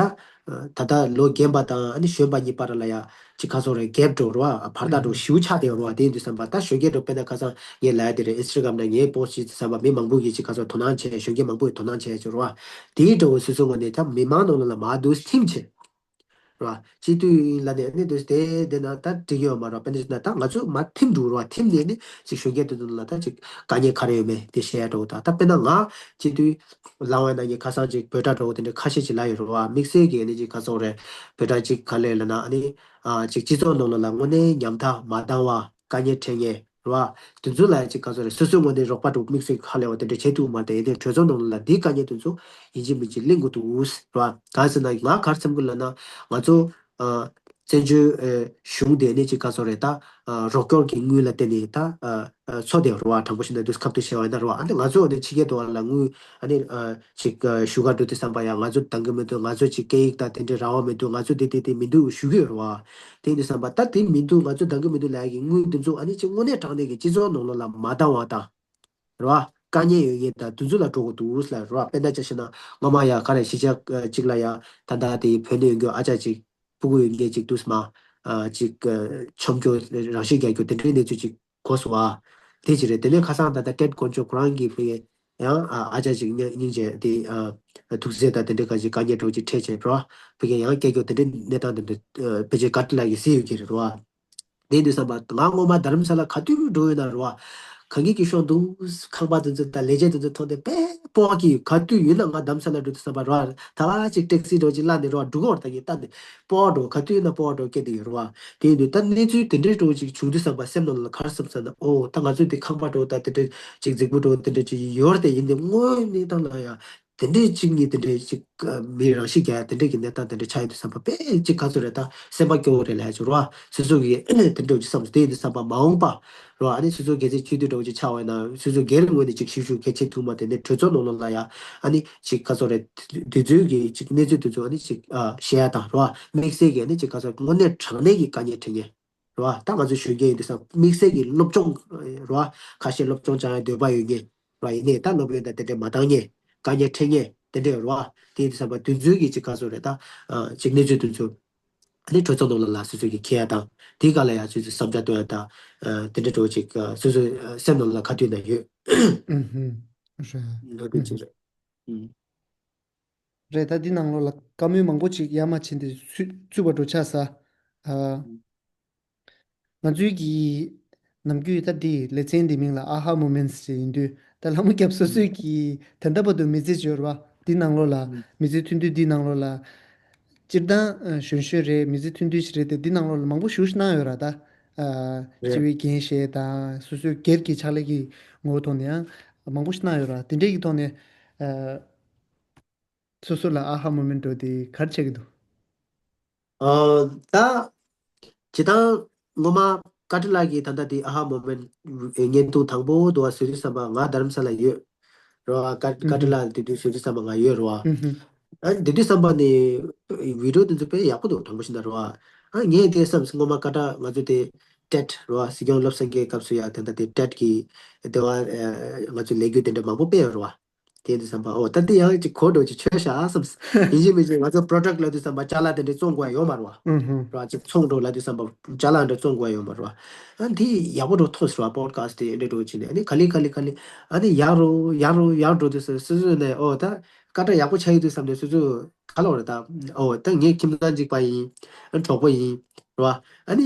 ད་ལྟ་ལོ་རྒན་པ་དང་ཨ་ནི་གཞོན་པ་གཉིས་བར་ལ་ཡ་ཅིག་ག་ཚོད་རེད། gap འགྲོ་རེད་བ། བར་ཐག་འགྲོ་ཞེ་པོ་ཆགས་བསྡད་ཡོད་རེད་བ། དེ་ཡིན་དུས་ཙམ་པ་ད་གཞོན་སྐྱེས་འགྲོ་དཔེར་ན་ཁ་སང་ངས་ལབ་ཡ་དེ་རེད། Instagram ནང་ངའི་post བྱེད་དུས་ཙམ་པ་མི་མང་པོ་གིས་ཅིག་ག་ཚོད་དོ་སྣང་བྱས། གཞོན་སྐྱེས་མང་པོ་གིས་དོ་སྣང་བྱས་ཡོད་རེད་བ། དེའི་འགྲོ་སོ་སོ་ངོས་ནས་ད་མི་མང་ནང་ལ་མར་འདུག་ཐིམ་བྱས། རེད་བ། སྤྱི་འཐུས་ཡིན་ལབ་ནས་ཨ་ནི་འདུག་དེ་དེ་ན་ད་འགྲིག་ཡོད་མ་རེད། དཔེར་ན་ད་ང་ཚོ་མར་ཐིམ་འགྲོ་རེད་བ། ཐིམ་ནས་ནི་ཅིག་གཞོན་སྐྱེས་དེ་ཚོ་ལ་ད་ཅིག་དཀའ་ངལ་ག་རེ་ཡོད་མེད་དེ་བཤད་ཡ་འགྲོ་གི། ད་ད་དཔེར་ན་ང་སྤྱི་འཐུས་ལངས་པའི་ནང་ངས་ཁ་སང་ཅིག་འབོད་སྒྲ་འགྲོ་གི་དེ་འདྲ་ཁ་ཤས་ཅིག་ལབ་ཡོད་རེད་བ། དམིགས་བསལ་གྱི་ཨ་ནི་ཅིག་ག་ཚོད་རེད། འབོད་སྒྲ་ཅིག་ག་རེ་ལབ་ན་ཨ་ནི་ཨ་ཅིག་སྤྱི་ཚོགས་ནང་ལོགས་ལ་དངོས་གནས་ཉམ་ཐག་མ་འདང་བ། དཀའ་ངལ་འཕྲད་མཁན་རེད་བ། དེ་ཚོ་ལ་ཅིག་ག་ཚོད་རེད། སོ་སོའི་ངོས་ནས་རོགས་པ་འགྲོ་དམིགས་བསལ་ཧ་ལས་པ་དེ་འདྲ་བྱེད་ཐུབ་མ་རེད། དེ་ཡིན་དུས་གྲོས་ཚོགས་ནང་ལ་འདིའི་དཀའ་ངལ་དེ་ཚོ་ཡིན་གཅིག་མིན་གཅིག་གླེང་དགོས་འདུག་རེད་བ། གང་ཟེར་ན་ང་ག་རེ་བསམ་གི་ལབ་ན་ང་ཚོ་ཨ་བཙན་བྱོལ་ཨ་གཞུང་དེ་ནི་ཅིག་ག་ཚོད་རེད། ད་ཨ་རོགས་སྐྱོར་གྱི་དངུལ་ལ་བརྟེན་ནས་ད་ཨ་ཨ་འཚོ་བསྡད་ཡོད་རེད་བ། དྲང་པོ་བཤད་ན་འདུག་ཁ་ཐུག་བཤད་པ་ཡིན་ན་རེད་བ། ཨ་ནི་ང་ཚོ་ཨ་ནི་ཕྱི་རྒྱལ་དུ་བ་ལ་དངུལ་ཨ་ནི་ཨ་ཅིག་ཨ་བཞུགས་གར་འགྲོ་དུས་ཙམ་པ་ཡང་ང་ཚོ་འདང་གི་མི་འདུག་ང་ཚོ་ཅིག་སྐད་ཡིག་དང་དེ་འདྲའི་རང་དབང་མི་འདུག་ང་ཚོ་དེ་དེ་དེ་མི་འདུག་ཞུ་གི་ཡོད་རེད་བ། དེ་ཡིན་དུས་ཙམ་པ་ད་དེ་མི་འདུག་ང་ཚོ་འདང་གི་མི་འདུག་ལབ་ཡ་གི་དངུལ་དེ་ཚོ་ཨ་ནི་ཅིག་དངོས་གནས་དྲང་གནས་ཀྱི་སྤྱི་ཚོགས་ནང་ལོགས་ལ་མ་འདང་བ་དང་། རེད་བ། དཀའ་ངལ་ཡོད་མཁན་དང་དེ་ཚོ་ལ་འགྲོ་དགོས་འདུག་ལབ་རེད་བ། དཔེར་ན་ཆ་བཞག་ན་སྔོན་མ་ཡ་ག་རེ་གཞིས་ཆགས་ཨ་གཅིག་ལ་ཡ་ད་ལྟ་དེ་བོད་ནས་ཡོང་རྒྱུ་ཨ་ཅག་ཅིག་སྤུ་གུ་ཡོད་མཁན་ཅིག་འདུག་སེ་མར་ཨ་ཅིག་ཨ་མཆོང་རྒྱུ་རང་ཤི་རྒྱག་རྒྱུ་དེ་འདྲའི་གནས་ཚུལ་ཅིག་གོ་སོང་བ། དེ་ཅི་རེད། དེ་ནས་ཁ་སང་ད་ལྟ་ཏེད་དཀོན་མཆོག་ཁོ་རང་གི་ཕ་གི་ཡང་ཨ་ཨ་ཅག་ཅིག་སྙིང་སྙིང་རྗེ་དེ་ཨ་ཐུག་ཚད་དང་དེ་འདྲའི་ཁ་ཅིག་དཀའ་ངལ་འདྲ་བོ་ཅིག་འཕྲད་བྱས་རེད་བ། ཕ་གི་ཡང་སྐྱེ་རྒྱུ་དེ་འདྲའི་གནས་སྟངས་དེ་འདྲ་ཨ་ཕལ་ཆེར་ག་ཏི་ལ་གི་གཟིགས་ཡོད་ཀྱི་རེད་བ། དེ་དུས་ཙམ་པ་ང་སྔོན་མ་རྡ་རམ་ས་ལ་ག་དུས་འགྲོ་ཡོད་ན་རེད་བ། གངས་ཀྱི་ཤོག་འདུག་ཁང་པ་དེ་ཚོ་དང་ལས་བྱེད་དེ་ཚོ་མཐོང་དེ་དཔེ་སྤོ་གི་ག་དུས་ཡོད་ན་ང་རྡ་རམ་ས་ལ་འགྲོ་དུས་ཙམ་པ་རེད་བ། ད་ག་ཅིག་ཊེག་སི་འདྲ་བོ་ཅིག་བླངས་ནས་རེད་བ། འགྲོ་གི་ཡོད་རེད། ད་གི་ལྟ་ནས་སྤོ་འགྲོ་ག་དུས་ཡོད་ན་སྤོ་འགྲོ་སྐད་དེ་ཡོད་རེད་བ། དེ་ཡིན་དུས་ད་གནས་ཚུལ་དེ་འདྲའི་འདྲ་བོ་ཅིག་བྱུང་དུས་ཙམ་པ་སེམས་ནང་ལ་ག་རེ་བསམ་ཟེར་ན། ཨོ་ད་ང་ཚོ་དེ་ཁང་པ་འདྲ་བོ་དང་དེ་འདྲ་ཅིག་རྫིག་པོ་འདྲ་བོ་དེ་འདྲ་ཅིག་ཡོད་རེད་དེ། ཡིན་དེ་དངོས་གནས་སྟངས་ལ་ཡ་དེ་འདྲའི་ཅིག་ཨ་མི་རང་ཤི་རྒྱག་ཡ་དེ་འདྲའི་གི་གནས་སྟངས་དེ་འདྲ་ཆགས་ཡོད་དུས་ཙམ་པ་དཔེ་ཅིག་ག་ཚོད་རེད། ད་སེམས་པ་སྐྱོ་བོ་རེད་ལབ་ཡ་ཅིག་རེད་བ། སོ་སོ་གི་དེ་འདྲ་བོ་ཅིག་བསམ་སོང་། དེ་ཡིན་དུས་ཙམ་པ་མ་འོངས་པ་རེད་བ། ཨ་ནི་སོ་སོ་སྒེར་རྩེ་སྤྱི་འཐུས་འདྲ་བོ་ཅིག་ཆགས་པ་ཡིན་ན་སོ་སོ་སྒེར་ངོས་ནས་ཅིག་ཞུ་ཞུ་གལ་ཆེ་ཐུབ་མ། དེ་ནས་གྲོས་ཚོགས་ནང་ལོགས་ལ་ཡ་ཨ་ནི་ཅིག་ག་ཚོད་རེད། དུས་ཚོད་ཀྱི་ཅིག་གནས་ཚུལ་དེ་ཚོ་ཨ་ནི་ཅིག་ཨ་བཤད་ཡ་དང་རེད་བ། དམིགས་བསལ་གྱི་ཨ་ནི་ཅིག་ག་ཚོད་དངོས་གནས་དྲང་གནས་ཀྱི་དཀའ་ངལ་འཕྲད་མཁན་རེད་བ། ད་ང་ཚོ་གཞོན་སྐྱེས་ཡིན་དུས་ཙམ་དམིགས་བསལ་གྱི་སློབ་སྦྱོང་རེད་བ། ཁ་ཤས་སློབ་སྦྱོང་སྦྱང་ཡ་འདོད་པ་ཡོད་མཁན་རེད་བ། ཡིན་ནའི་ད་སློབ་ཡོན་དང་དེ་འདྲས་མ་འདང་མཁན། དཀའ་ངལ་འཕྲད་མཁན་དེ་འདྲས་རེད་བ། དེ་ཡིན་དུས་ཙམ་པ་དེ་ཚོའི་གི་ཅིག་ག་ཚོད་རེད། ད་ཨ་ཅིག་གནས་ཚུལ་དེ་ཚོ་ཨ་ནི་གྲོས་ཚོགས་ནང་ལ་ལ་སོ་སོ་གི་འཁྱེར་ཡ་དང་། དེའི་སྒང་ལ་ཡ་སོ་སོའི་བསམ་འཆར་བཏོན་ཡ་དང་། ཨ་དེ་འདྲ་འདྲ་བོ་ཅིག་ཨ་སོ་སོའི་ཨ་སེམས་ནང་ལ་ག་དུས་ན་ཡོད། ཨུ་ཧུམ། རེད། ལོ་དེ་ཅིག་རེད། ཨུམ། རེད། ད་འདི་ནང་ལོགས་ལ་བཀའ་མོལ་མང་པོ་ཅིག་ཡར་མར་ཕྱིན་ཏེ་ཚུད་ཚུད་པ་འགྲོ་ཆགས་ས། ཨ་ང་ཚོའི་གི་ནམ་རྒྱུན་ད་འདི་ལེ་ཚན་འདི་མིང་ལ་ཨ་ཧ་མོ་མེན་ཊི་ཟེར་ཡིན་དུས། ད་ལྷ་མོ་སྐྱབས་སོ་སོའི་གི་ད་ལྟ་བར་དུ་མི་ཚེ་འབྱོར་བ་འདི་ནང་ལོགས་ལ། མི་ཚེ་ཐུང་དུས་འདི་ནང་ལོགས་ལ། སྤྱིར་བཏང་ཨ་གཞོན་གཞོན་རེད། མི་ཚེ་ཐུང་དུས་ཤིག་རེད་དེ། འདི་ནང་ལོགས་ལ་མང་པོ་ཞེ་པོ་ཞིག་གནང་ཡོད་ར། ད་ཨ་སྤྱི་བའི་འགན་བཞེས་དང་སོ་སོའི་སྒེར་གྱི་ཕྱག་ལས་ཀྱི་ངོ་བོ་ཐོག་ནས་ཡང་མང་པོ་ཞིག་གནང་ཡོད་ར། དེ་འདྲའི་གི་ཐོག་ནས་ཨ་སོ་སོ་ལ་ཨ་ཧ་མོ་མེན་ཊི་འདྲ་བོ་དེ་ག་རེ་ཆགས་ཀྱི་འདུག་ཨ་ད་སྤྱིར་བཏང་ངོ་མ་ཀ་ཏི་ལགས་ཀྱི་ད་ལྟ་དེ་ཨ་ཧ་མོ་མེན་ཊི་བརྙན་ཐུང་དང་པོ་དུ་བ་བཟོ་དུས་ཙམ་པ་ང་རྡ་རམ་ས་ལ་ཡོད་རེད་བ། ཀ་ཀ་ཏི་ལགས་དེ་དུས་བཟོ་དུས་ཙམ་པ་ང་ཡོད་རེད་བ། ཨ་དེ་དུས་ཙམ་པ་ནས་བི་ཌི་ཡོ་དེ་ཚོ་དཔེ་ཡག་པོ་འདུག་དྲང་པོ་བཤད་ན་རེད་བ། ཨ་ངས་དེ་བསམ་སོང་། ངོ་མ་ཀ་ཏི་ང་ཚོ་དེ་ཊེཊ་རེད་བ། སྲིད་སྐྱོང་བློ་བཟང་སེང་གེའི་སྐབས་སུ་ཡ་དེ་འདྲ་དེ་ཊེཊ་གི་དེ་བ་ང་ཚོ་ལས་འགུལ་དེ་འདྲ་མང་པོ་སྤེལ་ཡོད་རེད་བ། དེ་དུས་ཙམ་པ་ཨོ་ད་དེ་ཡང་ཅིག་གོ་འགྲོ་ཅིག་ཆོད་ཤག་བསམ། ཡིན་གཅིག་མིན་གཅིག་ང་ཚོ་པོ་རོ་ཌག་ལབ་དུས་ཙམ་པ་ཅ་ལག་དེ་འདྲ་བཙོང་དགོས་ཡ་ཡོད་མ་རེད་བ། རེད་བ། ཅིག་ཚོང་འགྲོ་ལབ་དུས་ཙམ་པ་ཅ་ལག་འདྲ་བཙོང་དགོས་ཡ་ཡོད་མ་རེད་བ། ཨ་འདི་ཡག་པོ་འགྲོ་ཐུབ་ཟེར་བ། པོ་ཌི་ཁ་སི་ཊི་དེ་འདྲ་འགྲོ་བྱས་ནས་ཨ་ནི་ག་ལེ་ག་ལེ་ག་ལེ་ཨ་ནི་ཡག་རུ་ཡག་རུ་ཡག་འགྲོ་དུས་སོ་སོ་ནས་ཨོ་ད་ཀ་ཏི་ཡག་པོ་ཆགས་ཡོད་དུས་བསམ་ནས་སོ་སོ་ག་ལབ་རེད་ད། ཨོ་ད་ངའི་ཁྱིམ་ཚང་གཅིག་པ་ཡིན། ཨ་གྲོགས་པོ་ཡིན། རེད་བ། ཨ་ནི་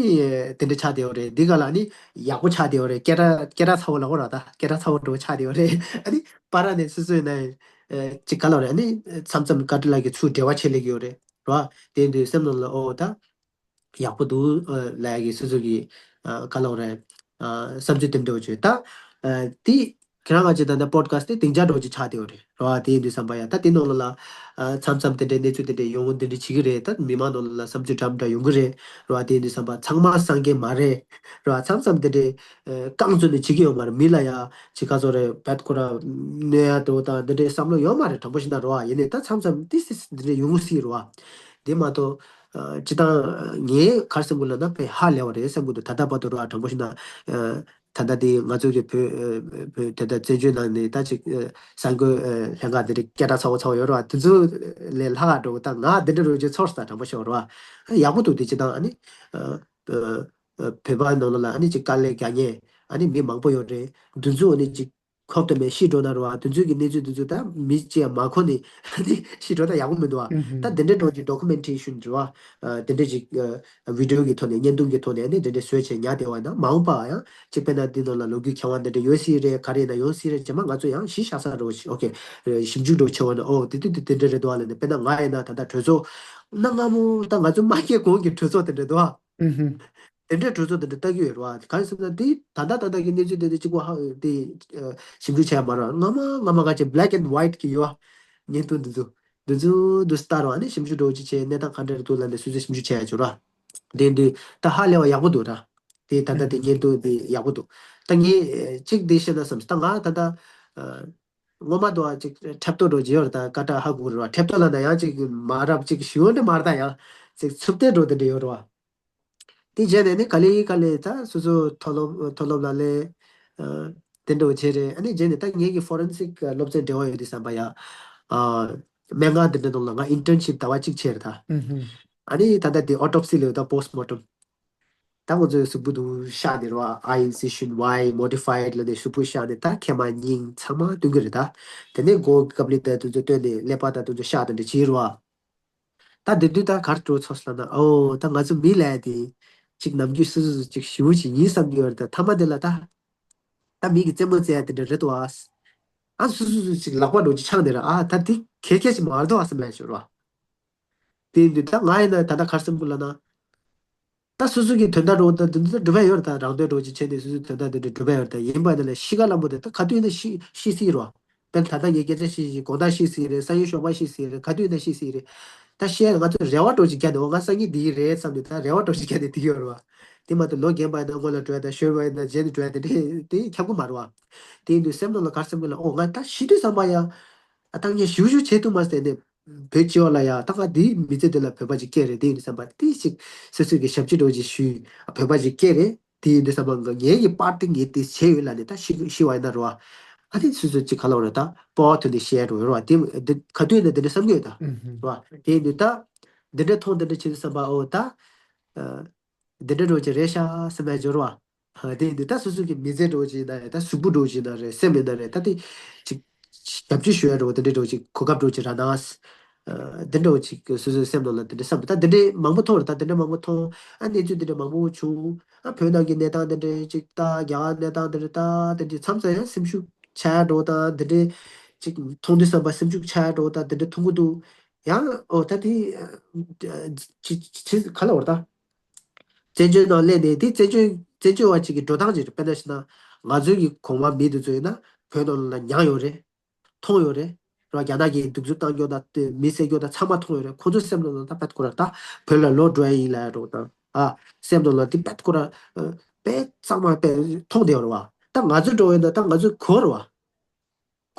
དེ་འདྲ་ཆགས་བསྡད་ཡོད་རེད། འདི་ག་ལ་ཨ་ནི་ཡག་པོ་ཆགས་བསྡད་ཡོད་རེད། སྐད་གྲགས་སྐད་གྲགས་ཚ་བོ་ལབ་དགོས་རེད་ད། སྐད་གྲགས་ཚ་བོ་འདྲ་བོ་ཆགས་བསྡད་ཡོད་རེད། ཨ་ནི་བར་ནས་སོ་སོའི་ནས་ཅིག་ག་ལབ་རེད། ཨ་ནི་མཚམས་མཚམས་ཀ་ཏི་ལགས་ཀྱིས་ཚུར་འབྲེལ་བ་བྱེད་ལེ་གི་ཡོད་རེད། རེད་བ། དེ་དུས་སེམས་ནང་ལ་ཨོ་ད་ཡག་པོ་འདུག་ལབ་ཡ་གི་སོ་སོ་གི་ག་ལབ་རེད། བསམ་ཚུལ་དེ་འདྲ་བོ་བྱོས་ད། དེ་ཁྱེད་རང་ང་ཅིག་ད་ལྟ་པོ་ཌི་ཁ་སི་ཊི་དེ་སྡིངས་ཆ་འདྲ་བོ་ཅིག་ཆགས་བསྡད་ཡོད་རེད། རེད་བ། དེ་ཡིན་དུས་ཙམ་པ་ཡ་ད་དེ་ནང་ལོགས་ལ་མཚམས་མཚམས་དེ་འདྲའི་གནས་ཚུལ་དེ་འདྲའི་ཡོང་དེ་འདྲ་བྱེད་ཀྱི་རེད། ད་མི་མང་ནང་ལོགས་ལ་བསམ་ཚུལ་འདྲ་མི་འདྲ་ཡོང་གི་རེད། རེད་བ། དེ་ཡིན་དུས་ཙམ་པ་ཚང་མ་བསམ་གྱི་མ་རེད། རེད་བ། མཚམས་མཚམས་དེ་འདྲའི་རྐང་བཙུགས་ནས་བྱེད་ཀྱི་ཡོད་མ་རེད། མི་ལ་ཡ་ཅིག་ག་ཚོད་རེད། བད་ཁོ་ར་གནོད་ཡ་འདྲ་བོ་དང་དེ་འདྲའི་བསམ་བློ་ཡོད་མ་རེད། དྲང་པོ་བཤད་ན་རེད་བ། ཡིན་ནའི་ད་མཚམས་མཚམས་ཏིས་ཏིས་དེ་འདྲའི་ཡོང་སྲིད་རེད་བ། དེ་མ་གཏོགས་ ཨ་སྤྱིར་བཏང་ངའི་ག་རེ་བསམ་གྱི་ལབ་ན་དཔེ་ཧ་ལས་པ་རེད་བསམ་གྱི་འདུག་ད་ལྟ་བར་དུ་ར་དྲང་པོ་བཤད་ན། ཨ་ད་ལྟ་དེ་ང་ཚོ་གི་བོད་ཨ་བོད་དེ་ལྟར་བཙན་བྱོལ་ནང་ནས་ད་ཅིག་ཨ་གསར་འགོད་ཨ་ལྷན་ཁང་དེ་འདྲ་སྐད་གྲགས་ཚ་བོ་ཚ་བོ་ཡོད་རེད་བ། དེ་ཚོ་ལས་ལྷག་ག་འགྲོ་གི། ད་ང་འདི་འདྲ་རུ་ཅིག་ཚོར་སོང་། ད་དྲང་པོ་བཤད་པ་རེད་བ། ཡག་པོ་འདུག་དེ་སྤྱིར་བཏང་ཨ་ནི་ཨ་ཨ་བོད་པ་ནང་ལོགས་ལ་ཨ་ནི་ཅིག་དཀའ་ལས་རྒྱག་མཁན་ཨ་ནི་མི་མང་པོ་ཡོད་རེད། དེ་ཚོ་ཨ་ནི་ཅིག་ཁོག་ཏུ་མེད་ཤི་འགྲོ་ན་རེད་བ། དེ་ཚོའི་གི་གནས་ཚུལ་དེ་ཚོ་ད་མི་གཅིག་ཡང་མ་གོ་ནས་ཤི་འགྲོ་ད་ཡག་པོ་མི་འདུག་བ། ད་དེ་འདྲའི་འགྲོ་གི་ཌོ་ཀུ་མེན་ཊེ་ཤན་རེད་བ། དེ་འདྲའི་ཅིག་བི་ཌི་ཡོ་གི་ཐོག་ནས་བརྙན་ཐུང་གི་ཐོག་ནས་ནི་དེ་འདྲའི་བཟོས་བྱས་ཉར་བསྡད་པ་ཡིན་ན་མ་འོངས་པ་ཡང་ཅིག་དཔེར་ན་འདི་ནང་ལ་ལོ་རྒྱུས་མཁས་དབང་འདི་འདྲ་ཡོད་སྲིད་རེད། ག་རེ་ཡིན་ན་ཡོང་སྲིད་རེད། རྗེས་མ་ང་ཚོ་ཡང་གཞི་བཞག་ས་རེད་བ། ཨོ་ཁེ། ཞིབ་འཇུག་འགྲོ་བྱེད་པ་ན་ཨོ་དེ་དུས་དེ་དེ་འདྲ་རེད་འདུག་བ་ལབ་ནས། དཔེར་ན་ང་ཡིན་ན་ད་ལྟ་གྲོས་ཚོགས་གནའ་སྔ་མོ་ད་ང་ཚོ་མ་སྐྱེས་གོང་གི་གྲོས་ཚོགས་དེ་འདྲ་འདུག་བ། དེ་འདྲའི་གྲོས་ཚོགས་དེ་འདྲ་ལྟ་གི་ཡོད་རེད་བ། གང་ཡིན་ཟེར་ན་དེ་ད་ལྟ་ད་ལྟ་གི་གནས་ཚུལ་དེ་འདྲ་གཅིག་པོ་ཧ་དེ་ཞིབ་འཇུག་བྱས་མ་རེད། སྔ་མ་སྔ་མ་ག་ཅིག་black and white གི་ཡོད་བ། བརྙན་ཐུང་འདི་ཚོ་འདི་ཚོ་འདི་ལྟ་རོགས། ཨ་ནི་ཞིབ་འཇུག་འདྲ་བོ་ཅིག་བྱས་གནས་སྟངས་ག་འདྲ་རེད་འདུག་ལབ་ནས་སོ་སོས་ཞིབ་འཇུག་བྱས་ཡ་ཅིག་རེད་བ། དེ་འདི་ད་ཧ་ལས་པ་ཡག་པོ་འདུག་ར། དེ་ད་ལྟ་དེ་བརྙན་ཐུང་དེ་ཡག་པོ་འདུག་ད་ངས་གཅིག་དེ་བཤད་ན་བསམ། ད་ང་ད་ལྟ་སྔོན་མ་དུ་ཅིག་འཁྲབ་སྟོན་འདྲ་བོ་ཅིག་ཡོད་རེད། ད་ཀ་ཊ་ཧ་གོ་རེད་བ། འཁྲབ་སྟོན་ལབ་ན་ཡང་ཅིག་མ་རབས་ཅིག་ཞུ་འདྲ་མ་རེད། ད་ཡང་ཅིག་ཚུབ་ཏེ་འགྲོ་དེ་འདྲ་ཡོད་རེད་བ། དེ་རྗེས་ནས་ནི་ག་ལེ་ག་ལེ་ད་སོ་སོ་མཐོ་སློབ་མཐོ་སློབ་ལ་ལས་དེ་འདྲ་བྱས་རེད། ཨ་ནི་རྗེས་ནས་ད་ངེད་ཀྱི་ཕོ་རེན་སིག་སློབ་ཚན་འབྲེལ་བ་ཡོད་དུས་ཙམ་པ་ཡ། སྨན་ཁང་དེ་འདྲ་ནང་ལ་ང་ཨིན་ཊརན་ཤིབ་ཟླ་བ་གཅིག་བྱས་རེད་ད། ཨ་ནི་ད་ལྟ་དེ་ཨོ་ཊོབ་སི་ལབ་ད་པོ་སི་ཊི་མོར་ཊམ། ད་ང་ཚོའི་གཟུགས་པོ་དེ་བཤགས་ནས་རེད་བ། ཨའི་ཨིན་སི་ཤན་ཝའི་མོ་ཌི་ཕའི་ཌི་ལབ་ནས་གཟུགས་པོ་བཤགས་ནས་ད་མཁལ་མ་སྙིང་ཚང་མ་སྟོན་གྱི་རེད་ད། དེ་ནས་མགོ་གི་ཀབ་ལི་ད་དེ་ཚོ་བཏོན་ནས་ཀླད་པ་ད་དེ་ཚོ་བཤགས་དེ་འདྲ་བྱས་རེད་བ། ད་དེ་དུས་ད་གར་འགྲོ་ཚོགས་ལ་ན་ཨོ་ད་ང་ཚོ་མི་ལ་དེ་ཅིག་ནམ་རྒྱུན་སོ་སོ་སོ་ཅིག་ཞུ་ཅིག་ཡིན་བསམ་གྱི་ཡོད་རེད། ད་མཐའ་མ་དེ་ལ་ད་ད་མི་གི་རྩེད་མོ་རྩེ་ཡ་དེ་འདྲ་རེད་དོ་ཨ། ཨ་སོ་སོ་སོ་ཅིག་ལག་པ་འགྲོ་ཅིག་ཆག་ནས་ར་ཨ་ད་དེ་གལ་གལ་ཅིག་མ་རེད་དོ་ཨ་བསམ་ཡ་ཞོར་བ། དེ་ཡིན་དུས་ད་ང་ཡིན་ན་ད་ད་གར་སེམས་ཁུ་ལ་ན། ད་སོ་སོ་གི་དོན་དག་འགྲོ་ད་དུ་འདི་འགྲུབ་པ་ཡོད་རེད། ད་རང་དོན་འགྲོ་ཅིག་བྱས་ནས་སོ་སོའི་དོན་དག་འདི་འདྲ་འགྲུབ་པ་ཡོད་རེད། ད་ཡིན་པ་འདི་ལ་ཤི་ཁ་ལམ་པོ་དེ་ད་ག་དུས་ཡིན་ན་ཤི་ཤི་སྲིད་རོ། དཔེར་ན་ད་ལྟ་ངས་སྐད་ཆ་བཤད་བཞིན་དགོང་དག་ཤི་སྲིད་རེད། སང་ཉིན་ཞོགས་པ་ཤི་སྲིད་རེད། ག་དུས་ཡིན་ན་ཤི་སྲིད་རེད། ད་ཤི་ཡ་ང་ཚོ་རེ་བ་འགྲོ་ཅིག་བརྒྱབ་ནས་འོ་ང་སང་ཉིན་འདི་ཡིན་རེད་བསམ་ནས་ད་རེ་བ་འགྲོ་ཅིག་བརྒྱབ་ནས་འདི་ཡོད་རེད་བ། དེ་མ་གཏོགས་ལོ་རྒན་པ་ཡིན་ན་སྔོན་ལ་འགྲོ་ཡ་ད་ཤོར་བ་ཡིན་ན་རྗེས་ནས་འགྲོ་ཡ་དེ་འདྲས་དེ་ཁྱབ་གི་མ་རེད་བ། དེ་ཡིན་དུས་སེམས་ནང་ལ་ག་རེ་སེམས་ཀྱི་ལ་ཨོ་ང་ད་ཤི་དུས་བསམ་པ་ཡ། ཨ་ད་ངས་ཞུ་ཞུ་བྱེད་ཐུབ་མ་ཟེར་ནས། བོད་སྤྱི་བ་ལ་ཡ་ད་ག་འདིའི་མི་ཚེ་འདི་ལ་བོད་པ་ཅིག་སྐྱེས་རེད། དེ་ཡིན་དུས་བསམ་པ་དེ་ཅིག་སོ་སོ་གི་ཞབས་ཕྱི་འདྲ་བོ་ཅིག་ཞུས། བོད་པ་ཅིག་སྐྱེས་རེད། དེ་ཡིན་དུས་བསམ་པ་ང་ངའི་གི་པར་ཏི་ངས་དེ་བྱས་ཡོད་ལབ་ནས་ད་ཤི་ཤི་བ་ཡིན་ན་རེད་བ། ཨ་ནི་སོ་སོ་ཅིག་ག་ལ་བ་རེད་ད་སྤོབས་པ་ཐོན་ནས་བཤད་འགྲོ་ཡོད་རེད་བ། དེ་དེ་ག་དུས་ཡིན་ན་དེ་འདྲ་བསམ་གྱི་ཡོད་ད་རེད་བ། དེ་ཡིན་དུས་ད་འདི་འདྲ་མཐོང་འདི་འདྲ་བྱེད་དུས་བསམ་པ་ཨོ་ད། འདི་འདྲ་འགྲོ་གི་རེད་ཤག་སེམས་ལ་འབྱོར་བ། དེ་འདི་ད་སོ་སོ་གི་མི་ཚེ་འགྲོ་གི་ན་རེད། ད་གཟུགས་པོ་འགྲོ་གི་ན་རེད། སེམས་ཡིན་ན་རེད། ད་དེ་ཅིག་ཞབས་ཕྱི་ཞུ་ཡ་འགྲོ་དེ་འདྲ་འགྲོ་ཅིག་གོ་སྐབས་འགྲོ་ཅིག་རག་ན། འདི་འགྲོ་ཅིག་སོ་སོའི་སེམས་ནང་ལ་དེ་འདྲ་བསམ་ད་དེ་འདྲ་མང་པོ་མཐོང་རེད། ད་དེ་འདྲ་མང་པོ་མཐོང་ཨ་གནས་ཚུལ་དེ་འདྲ་མང་པོ་བྱུང་ཨ་བོད་ནང་གི་གནས་སྟངས་དེ་འདྲ་ཅིག་ད་རྒྱ་གར་གནས་སྟངས་དེ་འདྲ་ད་དེ་འདྲ་མཚམས་མཚམས་ཡང་སེམས་ཤུགས་ཆག་ཡ་འགྲོ་ད་དེ་འདྲ་ཅིག་མཐོང་དུས་བསམ་པ་སེམས་ཤུགས་ཆག་ཡ་འགྲོ་ད་དེ་འདྲ་མཐོང་གི་འདུག་ཡང་ཨོ་ད་དེ་ཅི་ཅི་ག་ལ་བར་ད། བཙན་བྱོལ་ནང་སླེབས་ནས་དེ་བཙན་བྱོལ་བཙན་བྱོལ་བ་ཅིག་གི་འགྲོ་སྟངས་ཅིག་རེད། དཔེར་ན་བཤད་ན་ང་ཚོའི་གི་གོང་མ་མི་དེ་ཚོ་ཡིན་ན་བོད་ནང་ལ་མྱངས་ཡོད་རེད། མཐོང་ཡོད་རེད། ར་རྒྱ་ནག་གིས་གདུག་རྩུབ་བཏང་རྒྱུ་དང་དེ་མི་བསད་རྒྱུ་དང་ཚང་མ་མཐོང་ཡོད་རེད། ཁོང་ཚོའི་སེམས་ནང་ལ་ད་བེད་ཁོ་ར་ད་བོད་ལ་ལོག་འགྲོ་ཡ་ཡིན་ལབ་ཡ་འགྲོ་དང་ཨ་སེམས་ནང་ལ་དེ་བེད་ཁོ་ར་དཔེ་གཙང་མ་དཔེ་མཐོང་བསྡད་ཡོད་རེད་བ། ད་ང་ཚོ་འགྲོ་ཡོད་ན་ད་ང་ཚོ་གོ་རེད་བ།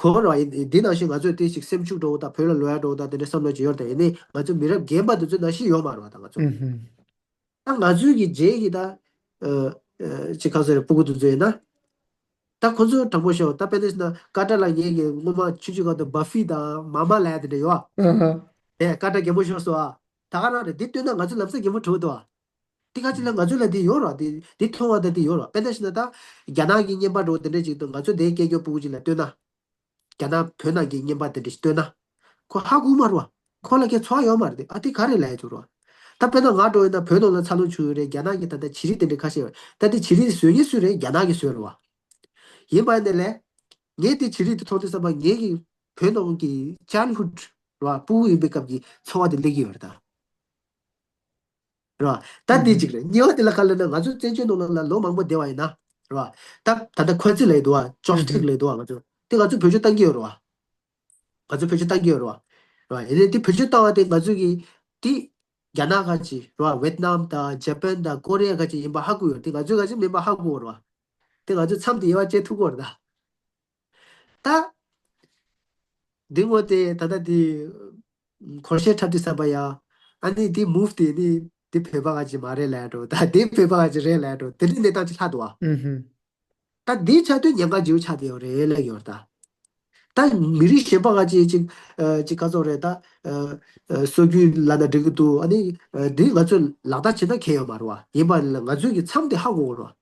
གོ་རེད་བ། འདི་ནང་བཞིན་ང་ཚོས་དེ་ཞིག་སེམས་ཤུགས་འགྲོ་བ་དང་བོད་ལ་ལོག་ཡ་འགྲོ་བ་དང་དེ་འདྲ་བསམ་བློ་ཅིག་ཡོད་རེད། ད་ཡིན་ནའི་ང་ཚོ་མི་རབས་རྒན་པ་དེ་ཚོ་ནང་བཞིན་ཡོད་མ་རེད་བ། ད་ང་ཚོ། ད་ང་ཚོའི་གི་རྗེས་ཀྱི་ད། ཨ་ཅི་ག་ཟེར་རེད། སྤུ་གུ་དེ་ཚོ་ཡིན་ན། ད་ཁོ་ཚོ་དྲང་པོ་ཤོད་ད་དཔེ་འདི་ན་ཀ་ཏྲ་ལ་ངས་ཀྱི་སྔོན་མ་ཆུང་ཆུང་སྒང་དུ་བ་ཧྥི་དང་མ་མ་ལབ་ཡ་དེ་འདྲ་ཡོད་ཨ། ཨེ་ཀ་ཏྲ་རྒན་པོ་ཤོར་སོང་ཨ། ད་ག་རང་རེད། འདི་ལྟོས་ན་ང་ཚོ་ལམ་སང་རྒན་པོ་གྲུབ་འདུག་ཨ། འདི་ག་ཅི་ལ་ང་ཚོ་ལ་འདི་ཡོད་ར། འདི་འདི་མཐོང་བ་ད་འདི་ཡོད་ར། དཔེ་འདི་ན་ད་རྒྱ་ནག་གི་བརྙན་པར་འགྲོ་དེ་འདྲ་ཅིག་འདུག་ང་ཚོ་དེའི་སྐད་སྐྱོ་སྤུ་གུ་ཅིག་ལ་ལྟོས་ན། རྒྱ་ནག་བོད་ནང་གི་བརྙན་པར་དེ་འདྲ་ཞིག་ལྟོས་ན། ཁོ་ཧ་གོ་མ་རེད་བ། ཁོ་ལ་ཁྱད་ཚོར་ཡོད་མ་རེད་དེ། ཨ་དེ་ག་རེ་ལབ་ཡ་ཅིག་རེད་བ། ད་དཔེར་ན་ང་འགྲོ་ཡིན་ན་བོད་ནང་ལ་འཚར་ལོངས་བྱུང་ཡོད་རེད། རྒྱ་ནག་གི་ད་ལྟ་བྱི་རིལ་དེ་འདྲ་ཁ་ཤས་ཡོད་རེད། ད་དེ་བྱི་རིལ་བཟོ་མཁན་སུ་རེད། རྒྱ་ནག་གིས་བཟོས་རེད་བ། ཡིན་པ་ཡིན་ནའི་ལས། ངས་དེ་བྱི་རིལ་དེ་མཐོང་དུས་བསམ་པ་ངེད་ཀྱི་བོད་ནང་གི་childhood་རེད་བ། སྤུ་གུ་ཡིན་པའི་སྐབས་ཀྱི་ཚོར་བ་དེ་སླེབས་ཀྱི་ཡོད་རེད་ད། རེད་བ། ད་འདི་གཅིག་རེད། གཉིས་པ་དེ་ལ་ག་ལབ་ན་ང་ཚོ་བཙན་བྱོལ་ནང་ལ་ལོ་མང་པོ་བསྡད་པ་ཡིན་ན། རེད་བ། ད་ད་ལྟ་ཁོ་ཚིག་ལབ་ཡི་འདུག་བ། ཅོབ་སི་ཊིག་ལབ་ཡི་འདུག་བ། ང་ཚོ་དེ་ང་ཚོ་བེད་སྤྱོད་བཏང་གི་ཡོད་རེད་བ། ང་ཚོ་བེད་སྤྱོད་བཏང་གི་ཡོད་རེད་བ། རེད་བ། ཡིན་ནའི་དེ་བེད་སྤྱོད་བཏང་བ་དེ་ང་ཚོ་གི་དེ་རྒྱ་ནག་ག་ཅིག་རེད་བ། ཝེད་ནམ་དང་ཇ་པན་དང་ཀོ་རི་ཡ་ག་ཅིག་ཡིན་པ་ཧ་གོ་ཡོད། དེ་ང་ཚོ་ག་ཅིག་མིན་པ་ཧ་གོ་རེད་བ། དེ་ང་ཚོ་མཚམས་དེ་དབྱེ་བ་འབྱེད་ཐུབ་ཀྱི་ཡོད་རེད་ད། ད། འདི་ངོ་དེ་ད་ལྟ་དེ། འཁོར་ཤས་འཁྲབ་དུས་ཙམ་པ་ཡ། ཨ་ནི་དེ་move དེ་ནི་དེ་བོད་པ་ག་ཅིག་མ་རེད་ལབ་འགྲོ། ད་དེ་བོད་པ་ག་ཅིག་རེད་ལབ་འགྲོ། དེ་འདྲའི་གནས་སྟངས་ཅིག་ལྷག་འདུག་བ། ཨུ་ཧུམ། ད་དེ་ཆགས་དུས་ཉེན་ཁ་ལྗིད་པོ་ཆགས་བསྡད་ཡོད་རེད་ལབ་ཡོད་ད། ད་མི་རིགས་གཞན་པ་ག་ཅིག་ཅིག་ཨ་ཅིག་ག་ཚོད་རེད་ད། ཨ་ཨ་སྲོལ་རྒྱུན་ལབ་ན་འགྲིག་གི་འདུག། ཨ་ནི་ཨ་དེ་ང་ཚོས་ལག་བསྟར་བྱེད་ན་ཁྱད་ཡོད་མ་རེད་བ། ཡིན་པ་ལ་ང་ཚོས་ཀྱི་མཚམས་དེ་ཧ་གོ་དགོས་རེད་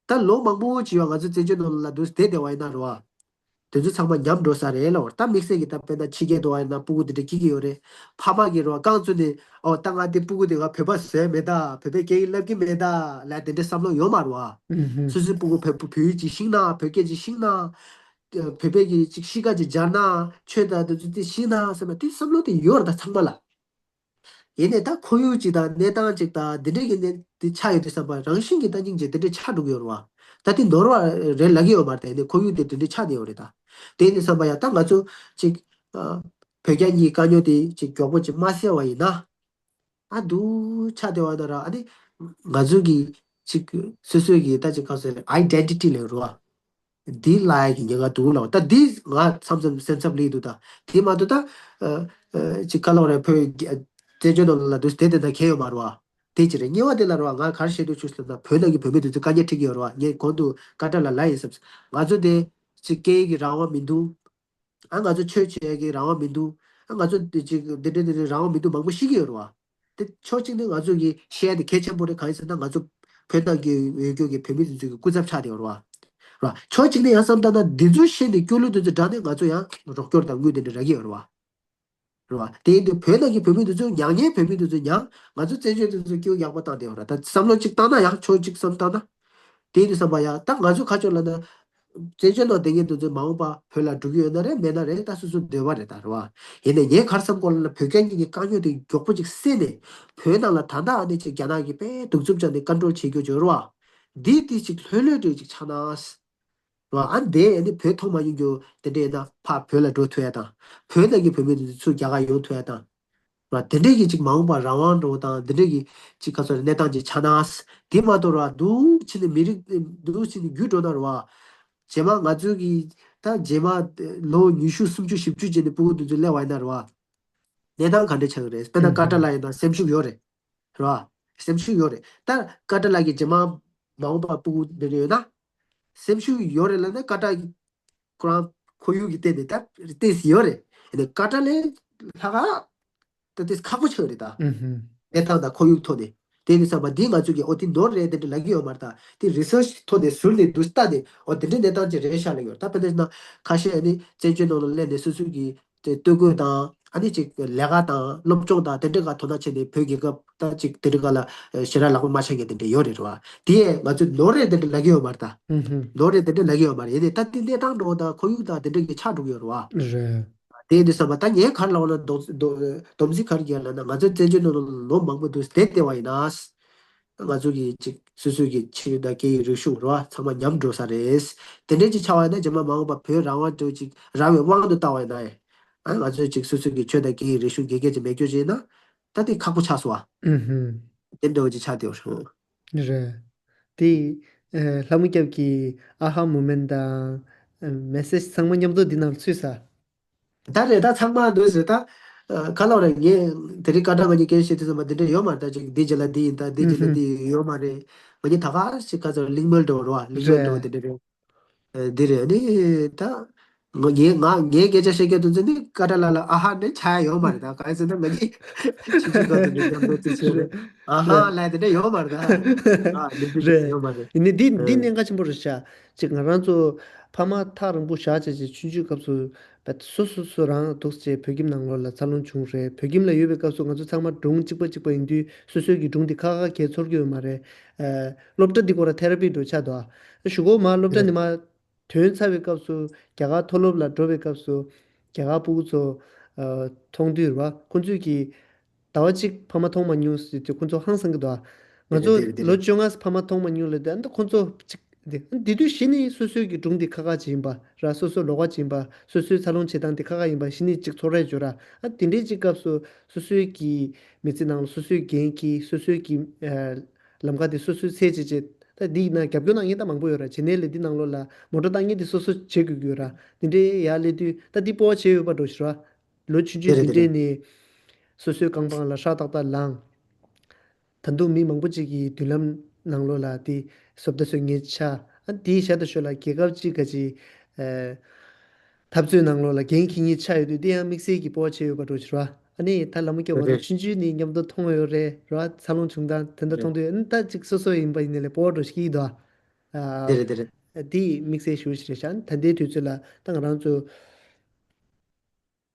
བ། ད་ལོ་མང་པོ་ཅིག་ཡོད་ང་ཚོ་བཙན་བྱོལ་ནང་ལ་འདུག་བསྡད་བསྡད་པ་ཡིན་ན་རེད་བ། དེ་ཚོ་ཚང་མ་ཉམས་འགྲོ་ས་རེད་ལབ། ད་དམིགས་བསལ་གྱི་ད་དཔེར་ན་ཕྱི་རྒྱལ་དུ་བ་ཡིན་ན་སྤུ་གུ་དེ་འདྲ་སྐྱེ་གི་ཡོད་རེད། ཕ་མ་གིས་རེད་བ་རྐང་བཙུགས་ནས་ཨོ་ད་ང་དེ་སྤུ་གུ་དེ་ང་བོད་པ་བཟོས་མེད་ད། བོད་པའི་སྐད་ཡིག་བསླབ་ཀྱི་མེད་ད་ལབ་དེ་འདྲའི་བསམ་བློ་ཡོད་མ་རེད་བ། ཨུ་ཧུམ། སོ་སོའི་སྤུ་གུ་བོད་བོད་ཡིག་ཅིག་ཤེས་ན་བོད་སྐད་ཅིག་ཤེས་ན། བོད་པའི་གི་ཅིག་གཤིས་ཀ་ཅིག་སྦྱར་ན་ཆོས་དང་དེ་ཚོ་དེ་ཤེས་ན་བསམ་པ་དེ་བསམ་བློ་དེ་ཡོད་རེད་ད་ཚང་མ་ལ། ཡིན་ནའི་ད་ཁོར་ཡུག་ཅིག་དང་གནས་སྟངས་ཅིག་དང་འདི་འདྲའི་གི་གནས་དེ་ཆགས་ཡོད་དུས་ཙམ་པ་རང་བཞིན་གྱིས་ད་སྙིང་རྗེ་དེ་འདྲའི་ཆགས་འགྲོ་གི་ཡོད་རེད་བ། ད་དེ་ནོར་བ་རེད་ལབ་ཀྱི་ཡོད་མ་རེད། དེ་ནི་ཁོར་ཡུག་དེ་དེ་འདྲའི་ཆགས་བསྡད་ཡོད་རེད་ད། དེ་ཡིན་དུས་ཙམ་པ་ཡང་ད་ང་ཚོ་ཅིག་ཨ་བོད་རྒྱ་གཉིས་དཀའ་རྙོག་དེ་ཅིག་མགྱོགས་པོ་ཅིག་མ་སེལ་བ་ཡིན་ན། ཨ་འདུག་ཆགས་བསྡད་པ་ན་ར་ཨ་ནི་ང་ཚོ་གི་ཅིག་སོ་སོའི་གི་ད་ཅིག་ག་ཟེར་ཨའི་ཌེན་ཊི་ཊི་ལབ་རེད་བ། འདི་ལ་ཡ་གི་ཉེན་ཁ་འདུག་ལབ། ད་འདི་ང་མཚམས་མཚམས་སེམས་འཚབ་སླེབས་འདུག་ད། དེ་མ་གཏོགས་ད་ཨ་ཨ་ཅིག་ག་ལབ་རེད། བོད་རྒྱ་བཙན་བྱོལ་ནང་ལ་འདུག་བསྡད་བསྡད་ན་གལ་ཡོད་མ་རེད་བ། དེ་ཅི་རེད། གཉིས་པ་དེ་ལ་རེད་བ། ང་ག་རེ་བཤད་འདོད་བྱུང་ཟེར་ན་བོད་ནང་གི་བོད་མི་དེ་ཚོ་དཀའ་ངལ་འཕྲད་ཀྱི་ཡོད་རེད་བ། ངས་གོང་དུ་ཀ་ཏྲ་ལ་ལབ་ཡིན་བསམ། ང་ཚོ་དེ་ཅིག་སྐད་ཡིག་གི་རང་དབང་མི་འདུག། ཨ་ང་ཚོ་ཆོས་བྱེད་ཡག་གི་རང་དབང་མི་འདུག། ཨ་ང་ཚོ་འདི་ཅིག་འདི་འདྲ་འདི་འདྲ་རང་དབང་མི་འདུག་མང་པོ་ཤེས་ཀྱི་ཡོད་རེད་བ། དེ་ཕྱོགས་གཅིག་ནས་ང་ཚོ་གི་བཤད་ཡ་དེ་གལ་ཆེན་པོ་རེད། གང་ཡིན་ཟེར་ན་ང་ཚོ་བོད་ནང་གི་ཡོད་རྒྱུ་གི་བོད་མི་དེ་ཚོ་གི་སྐུ་ཚབ་ཆགས་བསྡད་ཡོད་རེད་བ། རེད་བ། ཕྱོགས་གཅིག་ནས་ཡང་བསམ་བཏང་ན་འདི་ཚོ་བཤད་ནས་སྐྱོ་གླུ་དེ་ཚོ་བསྒྲགས་ནས་ང་ཚོ་ཡང་རོགས་སྐྱོར་དང་དངུལ་དེ་འདྲ་རག་གི་ཡོད་རེད་བ། རེད་བ། དེ་ཡིན་དུས་བོད་ནང་གི་བོད་མི་དེ་ཚོ་མྱ་ངན་བོད་མི་དེ་ཚོ་མྱངས། ང་ཚོ་བཙན་བྱོལ་དེ་ཚོ་སྐྱོ་ཡག་པོ་བཏང་བསྡད་ཡོད་རེད། ད་བསམ་བློ་གཅིག་བཏང་ན་ཡང་ཕྱོགས་གཅིག་བསམ་བཏང་ན། དེ་ཡིན་དུས་བསམ་པ་ཡ་ད་ང་ཚོ་ཁ་ཕྱོགས་ལ་ན། བཙན་བྱོལ་ནང་བསྡད་མཁན་དེ་ཚོ་མ་འོངས་པ་བོད་ལ་འགྲོ་གི་ཡོད་ན་རེད་མེད་ན་རེད། ད་སོ་སོའི་འདོད་པ་རེད་ད། རེད་བ། ཡིན་ནའི་ངས་ག་རེ་བསམ་གོ་ལབ་ན་བོད་རྒྱ་གཉིས་ཀྱི་དཀའ་རྙོག་དེ་མགྱོགས་པོ་ཅིག་སེལ་ནས། བོད་ནང་ལ་ད་ལྟ་ཨ་ནི་ཅིག་རྒྱ་ནག་གིས་དཔེ་གདུག་རྩུབ་བྱས་ནས་ཀོན་ཊོལ་བྱེད་རྒྱུ་ཅིག་ཡོད་རེད་བ། འདི་དེ་ཅིག་ལྷོད་ལྷོད་འདྲ་ཅིག་ཆགས་ན། རེད་བ། ཨ་འདི་ཨ་ནི་བོད་མཐོང་མ་མྱོང་རྒྱུ་དེ་འདྲ་ཡིན་ན་ཕར་བོད་ལ་འགྲོ་ཐུབ་ཡ་དང་། བོད་ནང་གི་བོད་མི་དེ་ཚོ་ཚུར་རྒྱ་གར་ཡོང་ཐུབ་ཡ་དང་། ར་དེ་འདྲས་ཀྱི་ཅིག་མ་འོངས་པར་རང་དབང་འགྲོ་དང་དེ་འདྲས་ཀྱི་ཅིག་ག་ཚོད་གནས་སྟངས་ཅིག་ཆགས་ན། དེ་མ་གཏོགས་ར་འདུག་ཕྱིན་ནས་མི་རིགས་འདུག་ཕྱིན་ནས་རྒྱུད་འགྲོ་ན་ར་བ། རྗེས་མ་ང་ཚོའི་གི་ད་རྗེས་མ་ལོ་ཉི་ཤུ་སུམ་ཅུ་བཞི་བཅུ་རྗེས་ནས་སྤུ་གུ་འདི་ཚོ་སླེབས་པ་ཡིན་ན་ར་བ། གནས་སྟངས་ག་འདྲས་ཆགས་ཀྱི་རེད། དཔེར་ན་ཀ་ཏྲ་ལ་ཡིན་ན་སེམས་ཤུགས་ཡོད་རེད། ར་བ། སེམས་ཤུགས་ཡོད་རེད། ད་ཀ་ཏྲ་ལ་གི་རྗེས་མ་མ་འོངས་པ་སྤུ་གུ་འདི་འདྲ་ཡོད་ན། སེམས་ཤུགས་ཡོད་རེད་ལབ་ན་ཀ་ཏྲ་གི་ཁོ་རང་ཁོར་ཡུག་གི་སྟེང་ནས་ད་ཏོག་ཙམ་ཡོད་རེད། ཡིན་ནའི་ཀ་ཏྲ་ལས་ལྷག་ག་ད་ཏོག་ཙམ་ཁག་པོ་ཆགས་རེད་ད། ཨུ་ཧུམ། གནས་སྟངས་དང་ཁོར་ཡུག་ཐོག་ནས། དེ་ནི་བསམ་པ་འདི་ང་ཚོ་གི་ཨོ་དེ་ནོར་རེད་དེ་འདྲ་ལབ་ཀྱི་ཡོད་མ་རེད་ད། དེ་རི་སར་ཆི་ཐོག་ནས་ཟུར་ནས་འདུག་ལྟ་ནས་ཨོ་དེ་འདྲའི་གནས་སྟངས་ཅིག་རེད་ཤག་ལབ་ཡོད། ད་དཔེར་ན་ཁ་ཤས་ཨ་ནི་བཙན་བྱོལ་ནང་ལ་སླེབས་ནས་སོ་སོའི་གི་དེ་སྟོད་གོས་དང་ཨ་ནི་ཅིག་ལས་ཀ་དང་སློབ་སྦྱོང་དང་དེ་འདྲའི་ཁ་དོ་སྣང་བྱས་ནས་བོད་རྒྱལ་ཁབ་ད་ཅིག་དེ་འདྲའི་ཁ་ལ་ཞེ་དྲག་ལག་པ་མ་འཆང་མཁན་དེ་འདྲ་ཡོད་རེད་ར་བ། དེ་ཡས་ང་ཚོས་ནོར་རེད་དེ་འདྲ་ལབ་ཀྱི་ཡོད་མ་རེད་ད། ཨུ་ཧུམ། ནོར་རེད་དེ་འདྲ་ལབ་ཀྱི་ཡོད་མ་རེད། ཡིན་ནའི་ད་དེ་གནས་སྟངས་འགྲོ་དང་ཁོར་ཡུག་དང་དེ་འདྲ་གི་ཆགས་འགྲོ་གི་ཡོད་རེད་བ། རེད། དེ་ཡིན་དུས་བསམ་པ་ད་ངས་ག་རེ་ལབ་པ་ན་སྡོམ་སྡོམ་སྡོམ་རྩིས་ག་རེ་རྒྱག་ལབ་ན་ང་ཚོ་བཙན་བྱོལ་ནང་ལ་ལོ་མང་པོ་འདུག་བསྡད་བསྡད་པ་ཡིན་ན། ང་ཚོ་གི་ཅིག་སོ་སོའི་གི་ཆོས་དང་སྐད་ཡིག་རིག་གཞུང་རེད་བ་ཚང་མ་ཉམས་འགྲོ་ས་རེད། དེ་འདྲ་ཅིག་ཆགས་པ་ཡིན་ན་རྗེས་མ་མ་འོངས་པ་བོད་རང་དབང་འདྲ་ཅིག་རག་པའི་དབང་དུ་བཏང་བ་ཡིན་ན། ཨ་ང་ཚོས་ཅིག་སོ་སོ་གི་ཆོས་དང་སྐད་ཡིག་རིག་གཞུང་དགེ་རྒན་ཅིག་མེད་རྒྱུ་ཅིག་ཡིན་ན། ད་དེ་ཁག་པོ་ཆགས་སོང་བ། ཨུ་ཧུམ། དེ་འདྲ་བོ་ཅིག་ཆགས་བསྡད་ཡོད་རེད། རེད། དེ་ཨ་ལྷ་མོ་སྐྱབས་ཀྱི་ཨ་ཧ་མོ་མེན་ཊི་དང་ཨ་མེ་སེ་ཇི་ཚང་མ་མཉམ་དུ་འདི་ནང་ཚུད་ས། ད་རེད་ད་ཚང་མ་འདུག་ཟེར་ད། ཨ་ག་ལབ་རེད། ངས་དེ་རིང་སྐད་གྲགས་ང་གཉིས་སྐད་བཤད་དུས་ཙམ་པ་འདི་འདྲ་ཡོད་མ་རེད། ད་ཅིག་འདི་རྗེས་ལ་འདི་ཡིན་ད་འདི་རྗེས་ལ་འདི་ཡོད་མ་རེད། ང་གཉིས་ད་ག་ཞིག་ག་ཚོད་གླེང་མོལ་འདྲ་བོ་རེད་བ། གླེང་མོལ་འདྲ་བོ་རེད། འདི་རེད་འདི་རེད། ཨ་འདི་རེད་ཨ་ནི་ད། ང་ངས་ང་ངས་སྐད་ཆ་བཤད་སྐད་དུས་ཚོད་འདི་ཀ་ཏྲ་ལ་ལ་ཨ་ཧ་འདྲ་ཆགས་ཡ་ཡོད་མ་རེད། ད་ག་རེ་ཟེར་ན་ང་གཉིས་ཆུང་ཆུང་སྐབས་དུ་འདི་མཉམ་དུ་ཅིག་བྱས་རེད། ཨ་ཧ་ལབ་དེ་འདྲ་ཡོད་མ་རེད་ད། ཨ་འདི་འདྲ་རེད། ཡོད་མ་རེད། ཡིན་ནའི་འདི་འདི་ཨ་གནད་འགག་ཆེན་པོ་རེད་ཤག་ཅིག་ང་རང་ཚོ་ཕ་མ་ཐག་རིང་པོ་བཞག་བྱས་བྱས་ཆུང་ཆུང་སྐབས་སུ། སོ་སོ་སོ་རང་འདུག་སེ་བོད་ཁྱིམ་ནང་ལོགས་ལ་འཚར་ལོངས་བྱུང་རེད། བོད་ཁྱིམ་ལ་ཡོད་པའི་སྐབས་སུ་ང་ཚོ་ཚང་མ་སྒྲུང་གཅིག་པ་གཅིག་པ་ཡིན་དུས་སོ་སོའི་གི་སྒྲུང་དེ་ཁ་ཁ་གས་ཚོར་གྱི་ཡོད་མ་རེད། ཨ་སློབ་གྲྭ་འདི་སྐོར་ལ་ཐེ་ར་པི་འགྲོ་ཆགས་འདུག་ཨ། གཞུག་གུ་མར་སློབ་གྲྭ་ནས་མར་ཐོན་ཚར་བའི་སྐབས་སུ་རྒྱ་གར་མཐོ་སློབ་ལ་འགྲོ་བའི་སྐབས་སུ་རྒྱ་གར་སྤུ་གུ་ཚོ་ཨ་མཐོང་དུས་རེད་བ། ཁོང་ཚོས་ཀྱི་ཟླ་བ་གཅིག་ཕ་མ་མཐོང་མ་མྱོང་ཟེར་དུས་ཁོང་ཚོ་ཧང་སང་གི་འདུག་ཨ། ང་ཚོ་ལོ་བཅོ་ལྔ་ཕ་མ་མཐོང་མ་མྱོང་ལབ་དུས་ཨ་ནི་ཁོང་ཚོ་གཅིག་དེ་དེ་དུས་གཞི་ནས་སོ་སོའི་གི་སྒྲུང་དེ་ཁ་ཁ་ཅིག་ཡིན་པ་ར། སོ་སོ་ལོགས་ཀ་ཅིག་ཡིན་པ། སོ་སོའི་འཚར་ལོངས་བྱེད་སྟངས་དེ་ཁ་ཁ་ཡིན་པ་གཞི་ནས་ཅིག་ཚོར་ཡ་ཡོད་ར། ཨ་དེ་འདྲའི་ཅིག་སྐབས་སུ་སོ་སོའི་གི་མི་ཚེ་ནང་ལ་སོ་སོའི་འགན་འཁྱེར། སོ་སོའི་གི་ཨ་ལམ་ཁ་དེ་སོ་སོས་འཚོལ་བྱེད་བྱེད། ད་འདི་ཡིན་ན་རྒྱབ་སྐྱོར་གནང་མཁན་ད་མང་པོ་ཡོད་ར། བྱེད་གནས་ལས་འདི་ནང་ལོགས་ལ་མོ་ཊ་བཏང་མཁན་དེ་སོ་སོ་བྱེད་དགོས་ཀྱི་ཡོད་ར། དེ་འདྲའི་ཡར་སླེབས་དུས་ད་འདི་སྤོབས་པ་བྱེད་འོས་པ་འགྲོ་ཞིག་ར། ལོ་ཆུང་ཆུང་དེ་འདྲའི་ནས། སོ་སོའི་རྐང་པ་ལ་ཧྲག་ཏག་ཏག་ལངས། ད་དུང་མི་མང་པོ་ཅིག་གིས་མདུན་ལམ་ནང་ལོགས་ལ་དེ་བཟོ་ལྟ་བཟོ་མཁན་ཆགས། ཨ་དེའི་ཞར་དང་ཞོར་ལ་རྒྱལ་ཁབ་ཅིག་ག་ཅིག་ཨ་འཐབ་རྩོད་ནང་ལོགས་ལ་འགན་འཁྱེར་མཁན་ཆགས་ཡོད་དུས། དེ་ཡང་དམིགས་བསལ་གྱི་སྤོབས་པ་བྱས་ཡོད་པ་འདྲ་ཞིག་རེད་བ། ཨ་ནི་ད་ལ་མོ་སྐྱབས་ང་ཚོ་རེད། ཆུང་ཆུང་ནས་མཉམ་དུ་མཐོང་ཡོད་རེད་རེད་བ། འཚར་ལོངས་བྱུང་སྟངས་དེ་འདྲ་མཐོང་དུས། ཨ་ནི་ད་ཅིག་སོ་སོ་ཡིན་པ་ཡིན་ནའི་ལས་སྤོབས་པ་འདྲ་ཞིག་སྐྱེ་གི་འདུག་ཨ། དེ་རེད་དེ་རེད། ཨ་དེ་དམིགས་བསལ་ཞེ་པོ་ཞིག་རེད་ཤག་ད་ལྟའི་དུས་ཚོད་ལ་ད་ང་རང་ཚོ་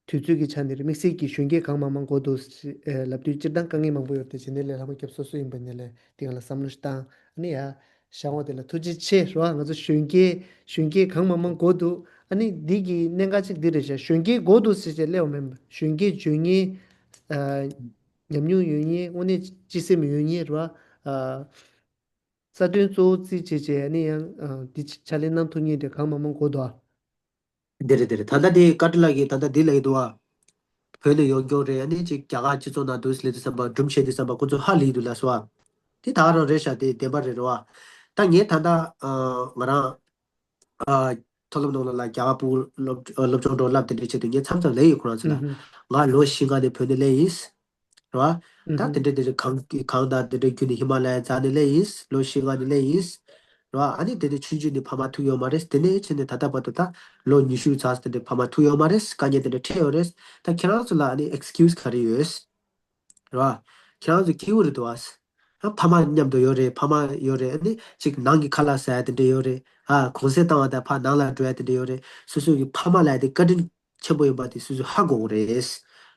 དུས་ཚོད་ཀྱི་ཆ་ནས་རེད། དམིགས་བསལ་གྱི་གཞོན་སྐྱེས་གང་མང་མང་དགོས་འདུག་ཟེར་ལབ་དུས། སྤྱིར་བཏང་དཀའ་ངལ་མང་པོ་ཡོད་རེད་དེ། བྱས་ནའི་ལས་ལ་མོ་སྐྱབས་སོ་སོ་ཡིན་པ་ཡིན་ནའི་ལས་དེ་ག་ལ་བསམ་བློ་ཞིག་བཏང་། ཨ་ནི་ཡ་བཞག་འོ་དེ་ལ་ཐུགས་རྗེ་ཆེ་རེད་བ། ང་ཚོ་གཞོན་སྐྱེས་གཞོན་སྐྱེས་གང་མང་མང་དགོས་འདུག་ཨ་ནི་འདི་གི་གནད་འགག་ཅིག་འདི་རེད་ཤག་གཞོན་སྐྱེས་དགོས་འདུག་ཟེར་བྱས་སླེབས་པ་མིན་པ། གཞོན་སྐྱེས་འཇོན་མཁན། ཨ་ཉམས་མྱོང་ཡོད་མཁན། དངོས་གནས་སྤྱི་སེམས་ཡོད་མཁན་རེད་བ། ཨ་རྩ་དོན་གཙོ་བོ་རྩིས་བྱས་བྱས། ཨ་ནི་ཡང་ཨ་འདི་ཕྱག་ལས་གནང་ཐུབ་མཁན་དེ་གང་མང་མང་དགོས་འདུག་ཨ། འདི་རེད་འདི་རེད། ད་ལྟ་དེ་བཀའ་དྲིན་ལགས་ཀྱིས་ད་ལྟ་འདི་ལབ་ཀྱི་འདུག་བ། བོད་ནས་ཡོང་མཁན་རེད། ཨ་ནི་ཅིག་རྒྱ་གར་སྤྱི་ཚོགས་ནང་འདུག་སླེབས་དུས་ཙམ་པ། སྒྲུང་བཤད་དུས་ཙམ་པ་ཁོ་ཚོ་ཧ་ལས་འདུག་ལབ་སོང་བ། དེ་ད་ག་རང་རེད་ཤག་དེ་བདེན་པ་རེད་རེད་བ། ད་ངས་ད་ལྟ་ཨ་ང་རང་ཨ་མཐོ་སློབ་ནང་ལོགས་ལ་རྒྱ་གར་ཕྲུ་གུ་སློབ་སློབ་སྦྱོང་འགྲོ་ལབ་དེ་འདྲའི་ཆེད་དུ་ངས་མཚམས་མཚམས་ལབ་ཡོད་ཁོ་རང་ཚོ་ལ། ཨུ་ཧུ། ང་ལོ་བཞི་ལྔ་ནས་བོད་ནས་སླེབས་ཡིན། རེད་བ། ད་དེ་འདྲ་དེ་འདྲ་གངས་གངས་དང་དེ་འདྲ་བརྒྱུད་ནས་ཧི་མ་ལ་ཡ་འཛེགས་ནས་སླེབས་ཡིན། ལོ་བཞི་ལྔ་ནས་སླེབས་ཡིན། རེད་བ། ཨ་ནི་དེ་འདྲ་ཆུང་ཆུང་ནས་ཕ་མ་ཐུག་ཡོད་མ་རེད། དེ་ནས་ཕྱིན་ནས་ད་ལྟ་བར་དུ་ད་ལོ་ཉི་ཤུ་ཙམ་དེ་འདྲ་ཕ་མ་ཐུག་ཡོད་མ་རེད། དཀའ་ངལ་དེ་འདྲ་འཕྲད་ཡོད་རེད། ད་ཁྱེད་རང་ཚོ་ལ་ཨ་ནི་ཨེགས་ཀིའུ་སི་ག་རེ་ཡོད། རེད་བ། ཁྱེད་རང་ཚོ་སྐྱིད་པོ་རེད་འདུག་བ། ཨ་ཕ་མ་མཉམ་དུ་ཡོད་རེད། ཕ་མ་ཡོད་རེད། ཨ་ནི་ཅིག་ནང་གི་ཁ་ལག་ཟ་ཡ་དེ་འདྲ་ཡོད་རེད། ཨ་གུང་སེང་བཏང་བ་དང་ཕར་ནང་ལ་འགྲོ་ཡ་དེ་འདྲ་ཡོད་རེད། སོ་སོ་གི་ཕ་མ་ལབ་ཡ་དེ་བཀའ་དྲིན་ཆེན་པོ་ཡིན་པ་དེ་སོ་སོས་ཧ་གོ་དགོས་རེད།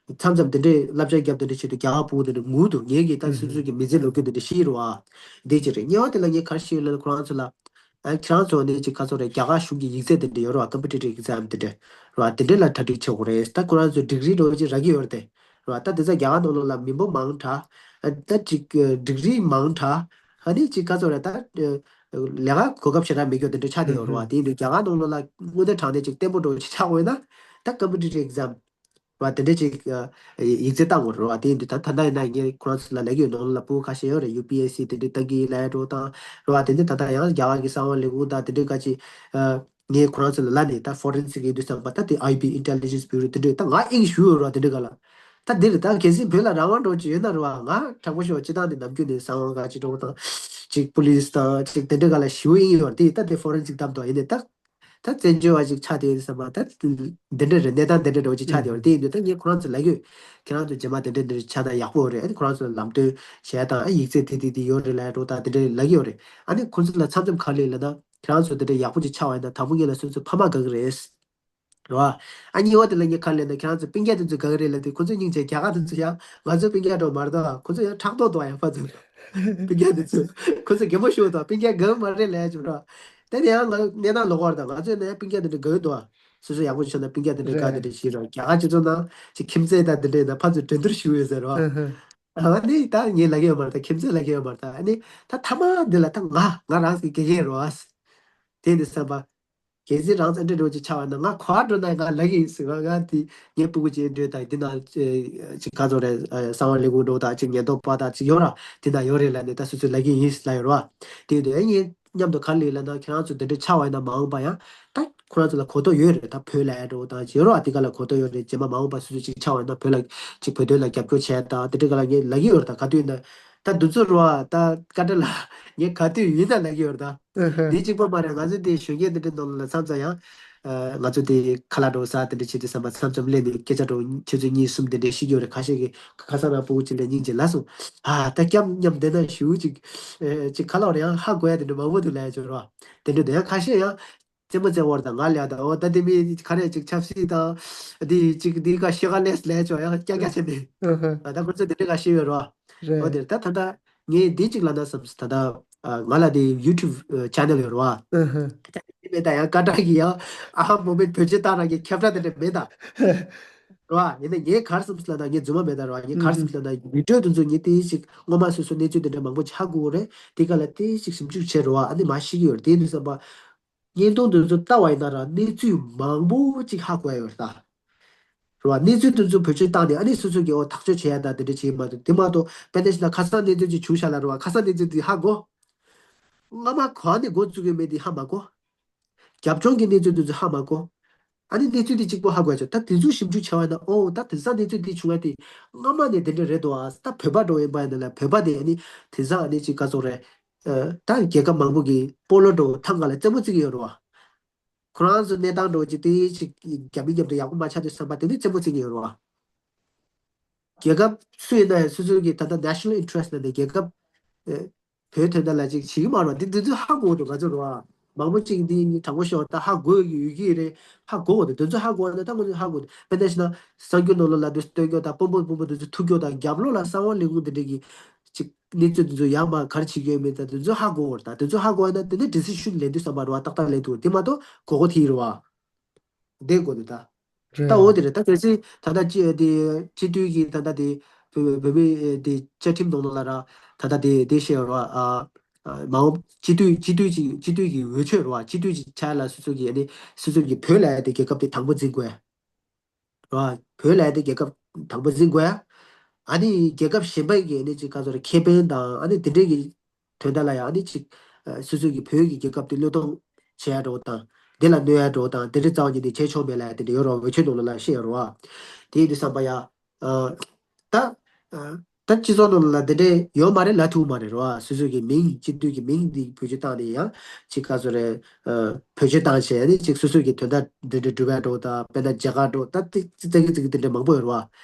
མཚམས་མཚམས་དེ་འདྲའི་བསླབ་བྱ་རྒྱབ་དེ་འདྲ་བྱེད་དུས་རྒྱ་གར་ཕྲུ་གུ་དེ་འདྲ་ངུ་འདུག་ངེད་ཀྱིས་ད་སོ་སོ་གི་མི་ཚེ་ལོ་རྒྱུས་དེ་འདྲ་ཤེས་རེད་བ། འདི་ཅིག་རེད། ཉེ་བ་དེ་ལ་ངས་ག་རེ་ཞུ་ཡོད་ལབ་ན། ཁོ་རང་ཚོ་ལ། ཨ་ཁྱེད་རང་ཚོ་ནི་ཅིག་ག་ཚོད་རེད། རྒྱ་གར་གཞུང་གི་ཡིག་ཚད་དེ་འདྲ་ཡོད་རེད་བ། ཀམ་པི་ཊི་ཊིབ་ཨེག་ཛམ་དེ་འདྲ་རེད་བ། དེ་འདྲ་ལ་གྲ་སྒྲིག་བྱེད་དགོས་རེད། ད་ཁོ་རང་ཚོ་ཌིག་རི་འདྲ་བོ་ཅིག་རག་གི་ཡོད་རེད་དེ། རེད་བ། ད་དེ་ཚོ་རྒྱ་གར་ནང་ལོགས་ལ་མི་འབོར་མང་དྲགས། ཨ་ད་ཅིག་ཌིག་རི་མང་དྲགས། ཨ་ནི་ཅིག་ག་ཚོད་རེད། ད་ལས་ཀ་གོ་སྐབས་ཞེ་དྲག་མེད་རྒྱུ་དེ་འདྲ་ཆགས་བསྡད་ཡོད་རེད་བ། དེ་ཡིན་དུས་རྒྱ་གར་ནང་ལོགས་ལ་དངོས་གནས་དྲང་གནས་ཅིག་བརྟན་པོ་འདྲ་བོ་ཅིག་ཆགས་དགོས་ན། ད་ཀམ་པི་ཊི་ཊིབ་ཨེག་ཛམ་རེད་བ། དེ་འདྲ་ཅིག་ཨ་ཡིག་ཚད་བཏང་དགོས་རེད་བ། དེ་ཡིན་དུས་ད་ད་ལྟ་ཡིན་ན་ངས་ཁོ་རང་ཚོ་ལ་ལབ་ཀྱི་ཡོད། ནང་ལ་ཕྲུ་གུ་ཁ་ཤས་ཡོད་རེད། ཡུ་པི་ཨེས་སི་དེ་འདྲ་བཏང་གི་ལབ་ཡ་འདྲ་བོ་དང་། རེད་བ། དེ་འདྲ་ད་ལྟ་ཡང་རྒྱ་གར་གྱི་གསང་བ་ལས་ཁུངས་དང་དེ་འདྲ་ག་ཅིག་ཨ་ངས་ཁོ་རང་ཚོ་ལ་ལབ་ནས། ད་ཕོ་རེན་སིག་ཡིན་དུས་ཙམ་པ། ད་དེ་ཨའི་བི་ཨིན་ཊེ་ལི་ཇེན་སི་བྷུ་རོ་དེ་འདྲ། ད་ང་ཨིང་ལིཤ་ཞུ་ཡོད་རེད་བ། དེ་འདྲ་ག་ལ། ད་འདི་རེད། ད་གལ་སྲིད་བོད་ལ་རང་དབང་འདྲ་བོ་ཅིག་ཡོད་ན་རེད་བ། ང་དྲང་པོ་ཤོད། སྤྱིར་བཏང་དེ་ནམ་རྒྱུན་ནས་གསང་བ་ག་ཅིག་འདྲ་བོ་དང་། ཅིག་པུ་ལིས་དང་ཅིག་དེ་འདྲ་ག་ལ་ཞུ་ཨིང་ཡོད་རེད། དེ་ད་དེ་ཕོ་རེན་སིག་བཏང་འདུག་ཡིན་ནའི་ད། ད་བཙན་བྱོལ་བ་ཅིག་ཆགས་བསྡད་ཡོད་བསམ་པ། ད་འདི་འདྲ་རེད། གནས་སྟངས་འདི་འདྲ་འདྲ་བོ་ཅིག་ཆགས་བསྡད་ཡོད་རེད། དེ་ཡིན་དུས་ད་ངས་ཁོ་རང་ཚོ་ལབ་ཀྱི་ཡོད། ཁྱེད་རང་ཚོ་རྗེས་མ་དེ་འདྲ་འདི་འདྲ་ཆགས་ན་ཡག་པོ་རེད། ཨ་ནི་ཁོ་རང་ཚོ་ལ་ལམ་སྟོན་བྱས་དང་། ཨ་ཡིག་ཚད་དེ་དེ་དེ་ཡོད་རེད་ལབ་འགྲོ་དང་། དེ་འདྲ་ལབ་ཀྱི་ཡོད་རེད། ཨ་ནི་ཁོ་ཚོ་ལ་མཚམས་མཚམས་ག་རེ་ལབ་ན། ཁྱེད་རང་ཚོ་དེ་འདྲ་ཡག་པོ་ཅིག་ཆགས་པ་ཡིན་ན། དང་པོ་ཉིད་ལ་སོ་སོའི་ཕ་མ་དགའ་གི་རེད། རེད་བ། ཨ་གཉིས་པ་དེ་ལ་ངས་ག་རེ་ལབ་ན། ཁྱེད་རང་ཚོ་སྤུན་ཀྱག་དེ་ཚོ་དགའ་གི་རེད་ལབ་དུས། ཁོ་ཚོ་སྙིང་རྗེ། རྒྱ་གར་དེ་ཚོ་ཡང་ང་ཚོའི་སྤུན་ཀྱག་འདྲ་བོ་མ་རེད་དོ། ཁོ་ཚོ་ཡང་ཕྲག་དོག་འདུག་ཡང་ཕར་ཚུར། སྤུན་ཀྱག་དེ་ཚོ། ཁོ་ཚོ་གད་མོ་ཤོར་དང་། སྤུན་ཀྱག་དགའ་གི་མ་རེད་ལབ་ཡ་ཅིག་རེད། དེ་ནས་ཡང་ང་གནས་སྟངས་ལོག་པ་རེད་ད། ང་ཚོའི་ནང་སྤུན་ཀྱག་དེ་འདྲ་དགའ་གི་འདུག་ཨ། སོ་སོ་ཡག་པོ་བྱུང་ན་སྤུན་ཀྱག་དེ་འདྲ་དགའ། དེ་འདྲ་ཞིག་རེད། རྒྱ་གར་སྤྱི་ཚོགས་ནང་ཅིག་ཁྱིམ་མཚེས་དང་དེ་འདྲ་ཡིན་ན་ཕར་ཚུར་འགྲན་བསྡུར་ཞུ་ཡོད་ཟེར་རོ། ཨ་ནི་ད་ངས་ལབ་ཀྱི་ཡོད་མ་རེད་ད། ཁྱིམ་མཚེས་ལབ་ཀྱི་ཡོད་མ་རེད་ད། ཨ་ནི་ད་མཐའ་མ་འདི་ལ་ད་ང་ང་རང་གི་དགེ་རྒན་རེད་བ། དེ་འདི་བསམ་པ། གལ་སྲིད་རང་ཚོ་འདྲ་འདྲ་བོ་ཅིག་ཆགས་པ་ན། ང་ག་པར་འགྲོ་ན་ང་ལབ་ཀྱི་ཡིན་ཟེར་བ། ང་དེ་ངའི་སྤུ་གུ་ཅིག་འགྲོ་དང་། འདི་ན་ཅིག་ག་ཚོད་རེད། གསང་བ་ལས་ཁུངས་འགྲོ་དང་། ཅིག་ཉེན་རྟོག་པ་དང་ཅིག་ཡོད་ར། འདི་ན་ཡོད་རེད་ལབ་ནས་ད་སོ་སོས་ལབ་ཀྱི་ཡིན་ལབ་ཡོད་ར་བ། དེ་ཡིན་དུས་ཨ་ངས་མཉམ་དུ་ག་རེ་ལབ་ན། ཁྱེད་རང་ཚོ་འདི་འདྲ་ཆགས་པ་ཡིན་ན་མ་འོངས་པ་ཡང་ད་ཁོ་རང་ཚོ་ལ་གོ་རྟོགས་ཡོད་རེད། ད་བོད་ལ་ཡ་འགྲོ་དང་ཅིག་ཡོད་ར་བ། འདི་ག་ལ་གོ་རྟོགས་ཡོད་རེད། རྗེས་མ་མ་འོངས་པ་སོ་སོ་ཅིག་ཆགས་པ་ཡིན་ན་བོད་ལ་ཅིག་བོད་དོན་ལ་རྒྱབ་སྐྱོར་བྱས་དང་དེ་འདྲ་ག་ལ་ངས་ལབ་ཀྱི་ཡོད་རེད། ད་ག་དུས་ཡིན་ན། ད་འདི་ཚོ་རེད་བ། ད་བཀའ་དྲིན་ལ་ངས་ག་དུས་ཡིན་ན་ལབ་ཀྱི་ཡོད་རེད་ད། ཨ་ཧ། འདི་གཅིག་པོ་མ་རེད། ང་ཚོ་དེ་གཞོན་སྐྱེས་དེ་འདྲ་ནང་ལ་མཚམས་མཚམས་ཡང་ཨ་ང་ཚོ་དེ་ཁ་ལག་འདྲ་བོ་ཟ་དེ་འདྲ་བྱེད་དུས་ཙམ་པ་མཚམས་མཚམས་སླེབས་ནས་སྐད་ཆ་འདྲ་བོ་ཆུ་ཚོད་གཉིས་གསུམ་དེ་འདྲ་བཤད་ཀྱི་ཡོད་རེད། ཁ་ཤས་ཀྱིས་ཁ་སང་རང་སྤུ་གུ་ཅིག་ལ་སྙིང་རྗེ་ལབ་སོང་། ཨ་ད་སྐྱབས་མཉམ་བསྡད་ན་ཞུ་ཅིག་ཨེ་ཅིག་ཁ་ལག་རེ་ཡང་ཧ་གོ་ཡ་དེ་འདྲ་མང་པོ་འདུག་ལབ་ཡ་ཅིག་རེད་བ། དེ་འདྲ་འདུག་ཡང་ཁ་ཤས་ཡང་རྩེད་མོ་རྩེ་བར་དང་ང་ལ་ཡ་ད། འོ་ད་དེ་མི་ག་རེ་ཅིག་ཆབ་སྲིད་དང་དེ་ཅིག་དེ་ག་ཤེས་ག་ལས་ལས་ཅོ་ཡང་སྐྱག་སྐྱག་བྱས་ནས། ཨ་ཧ། ད་ཁོ་ཚོ་དེ་འདྲ་ག་ཤེས་ཡོད་རེད་བ། འོ་རེད། དེར་ད་ད་ད་ངས་འདི་གཅིག་ལབ་ན་བསམ་སོང་། ད་ད་ཨ་ང་ལ་དེ་ཡུ་ཊུབ་ཨ་ཆེ་ནལ་ཡོད་རེད་བ། ཨ་ཧ། ད་དེ་མེད་ད་ཡང་སྐད་གྲགས་ཀྱི་ཡང་ཨ་ཧ་མོ་མེད་བོད་ཆས་བཏགས་རང་གི་ཁྱབ་བསྒྲགས་དེ་འདྲ་མེད་ད། རེད་བ། ཡིན་ན་ངས་ག་རེ་བསམ་སོང་ལབ་ན། ངས་རྫུན་མ་མེད་ད། རེད་བ། ངས་ག་རེ་བསམ་སོང་ལབ་ན། བི་ཌིའོ་དེ་ཚོ་ངས་དེ་ཞིག་སྔོན་མ་སོ་སོ་གནས་ཚུལ་དེ་འདྲ་མང་པོ་ཆགས་དགོས་རེད། དེ་ག་ལ་དེ་ཞིག་ཞིབ་འཇུག་བྱས་རེད་བ། ཨ་ནི་མ་ཤེས་ཀྱི་ཡོད་རེད། དེ་ཡིན་དུས་ཙམ་པ། བརྙན་ཐུང་དེ་ཚོ་ལྟ་བ་ཡིན་ན་ར་གནས་ཚུལ་མང་པོ་ཅིག་ཧ་གོ་ཡ་ཡོད་རེད་ད། རེད་བ། གནས་ཚུལ་དེ་ཚོ་བེད་སྤྱོད་བཏང་ནས་ཨ་ནི་སོ་སོ་གིས་འོ་ཐག་གཅོད་བྱེད་ཡ་ད་དེ་འདྲ་བྱེད་ཡ་མ་གཏོགས། དེ་མ་གཏོགས་དཔེར་ན་ཞིག་ན་ཁ་སང་གནས་ཚུལ་ཅིག་བྱུང་ཤག་ལབ་རེད་བ། ཁ་སང་གནས་ཚུལ་དེ་ཧ་གོ། སྔ་མ་གོང་ནས་འགོ་བཙུགས་ཡོད་མེད་དེ་ཧ་མ་གོ། རྒྱབ་ལྗོངས་ཀྱི་གནས་ཚུལ་དེ་ཚོ་ཧ་མ་གོ། ཨ་ནི་གནས་ཚུལ་དེ་གཅིག་པོ་ཧ་གོ་ཡ་ཆོག་ད་དེ་ཚོ་ཞིབ་འཇུག་བྱས་པ་ཡིན་ན། ཨོ་ད་དེང་སང་གནས་ཚུལ་དེ་བྱུང་བ་དེ་སྔ་མ་ནས་དེ་འདྲ་རེད་འདུག་ཨ། ད་བོད་པ་འགྲོ་ཡིན་པ་ཡིན་ན་ལ། བོད་པ་དེ་ཨ་ནི་དེང་སང་ཨ་ནི་ཅིག་ག་ཚོད་རེད། ཨ། ད་རྒྱལ་ཁབ་མང་པོ་གི་སྤོ་ལོ་འགྲོ་ཐང་ག་ལ་རྩེད་མོ་རྩེ་གི་ཡོད་རེད་བ། ཁོ་རང་ཚོ་གནས་སྟངས་འགྲོ་ཅིག་དེ་ཅིག་རྒྱ་མི་མཉམ་དུ་ཡག་པོ་མ་ཆགས་དུས་བསམ་པ་དེ་ནི་རྩེད་མོ་རྩེ་གི་ཡོད་རེད་བ། རྒྱལ་ཁབ་སུ་ཡིན་ན་ཡང་སོ་སོ་གི་ད་ལྟ་national interest ནང་ནས་རྒྱལ་ཁབ་ཨེ་བོད་དོན་དག་ལ་ཅིག་བྱེད་ཀྱི་མ་རེད་བ། འདི་འདི་ཚོ་ཧ་གོ་འདུག་ང་ཚོ་རེད་བ། མང་པོ་ཅིག་འདི་དྲང་པོ་ཤོད་ད་ཧ་གོ་ཡོད་ཀྱི་རེད། ཧ་གོ་འདུག་དེ་ཚོ་ཧ་གོ་ན་ད་ང་ཚོ་ཧ་གོ་འདུག་དཔེར་ན་བྱས་ན་གསར་འགྱུར་ནང་ལོགས་ལ་འདི་སྟོན་རྒྱུ་དང་དཔོན་པོ་དཔོན་པོ་འདི་ཚོ་ཐུག་རྒྱུ་དང་རྒྱབ་ལོགས་ལ་གསང་བ་ལས་ཁུངས་འདི་འདྲ་གི་ཅིག་གནས་ཚུལ་འདི་ཚོ་ཡང་མ་ག་རེ་བྱེད་ཀྱི་ཡོད་མེད་ད་འདི་ཚོ་ཧ་གོ་བར་ད་དེ་ཚོ་ཧ་གོ་བ་ན་དེ་ནས་decision ལེན་དུས་བསམ་པ་རེད་བ། ཏག་ཏག་ལེན་ཐུབ་དེ་མ་གཏོགས་གོ་གོ་དེ་ཡིན་རེད་བ། འདི་དགོས་འདུག་ད། ད་འོ་རེད། དེ་རེད་ད། གལ་སྲིད་ད་ལྟ་སྤྱི་དེ་སྤྱི་འཐུས་ཀྱི་ད་ལྟ་དེ་བོད་བོད་མི་དེ་བཅའ་ཁྲིམས་ནང་ལ་ར་ད་ལྟ་དེ་དེ་བཤད་ར་ཨ་མ་འོངས་སྤྱི་འཐུས་སྤྱི་འཐུས་ཀྱི་སྤྱི་འཐུས་ཀྱི་འོས་ཆོས་ར་སྤྱི་འཐུས་ཀྱི་ཆ་ལ་སོ་སོ་གི་ཨ་ནི་སོ་སོ་གི་བོད་ལ་དེ་རྒྱལ་ཁབ་དེ་དང་པོ་འཛིན་དགོས། ར། བོད་ལ་དེ་རྒྱལ་ཁབ་དང་པོ་འཛིན་དགོས། ཨ་ནི་རྒྱལ་ཁབ་གཞན་པ་གི་ཨ་ནི་ཅིག་ག་ཚོད་རེད་ཁེ་ཕན་དང་ཨ་ནི་དེ་འདྲའི་གི་དོན་དག་ལ་ཡང་ཨ་ནི་ཅིག་ཨ་སོ་སོ་གི་བོད་ཀྱི་རྒྱལ་ཁབ་དེ་བློས་གཏོང་བྱེད་ཡ་འགྲོ་དང་དེ་ལ་གནོད་ཡ་འགྲོ་དང་དེ་འདྲའི་རྩ་བ་ཉིད་ནས་བྱེད་ཆོག་མེད་ལ་ཡ་དེ་འདྲ་ཡོད་རོགས་འོས་ཆོས་ནང་ལ་ལ་བཤད་ཡོད་རོགས། དེ་ཡིན་དུས་བསམ་པ་ཡ། ཨ། ད། ཨ། ད་སྤྱི་ཚོགས་ནང་ལ་འདི་འདྲས་ཡོད་མ་རེད་ལབ་ཐུབ་མ་རེད་རོ། སོ་སོ་གི་མིང་སྤྱི་འཐུས་ཀྱི་མིང་འདི་བེད་སྤྱོད་བཏང་ནས་ཡང་ཅིག་ག་ཚོད་རེད། ཨ། བེད་སྤྱོད་བཏང་བྱས་ནས་ཅིག་སོ་སོ་གི་དོན་དག་འདི་འདྲས་སྒྲུབ་ཡ་འགྲོ་དང་དཔེར་ན་མཇལ་ཁ་འགྲོ་ད་ཏིག་ཙི་ཙི་ཙི་འདི་འདྲས་མང་པོ་ཡོད་རོ།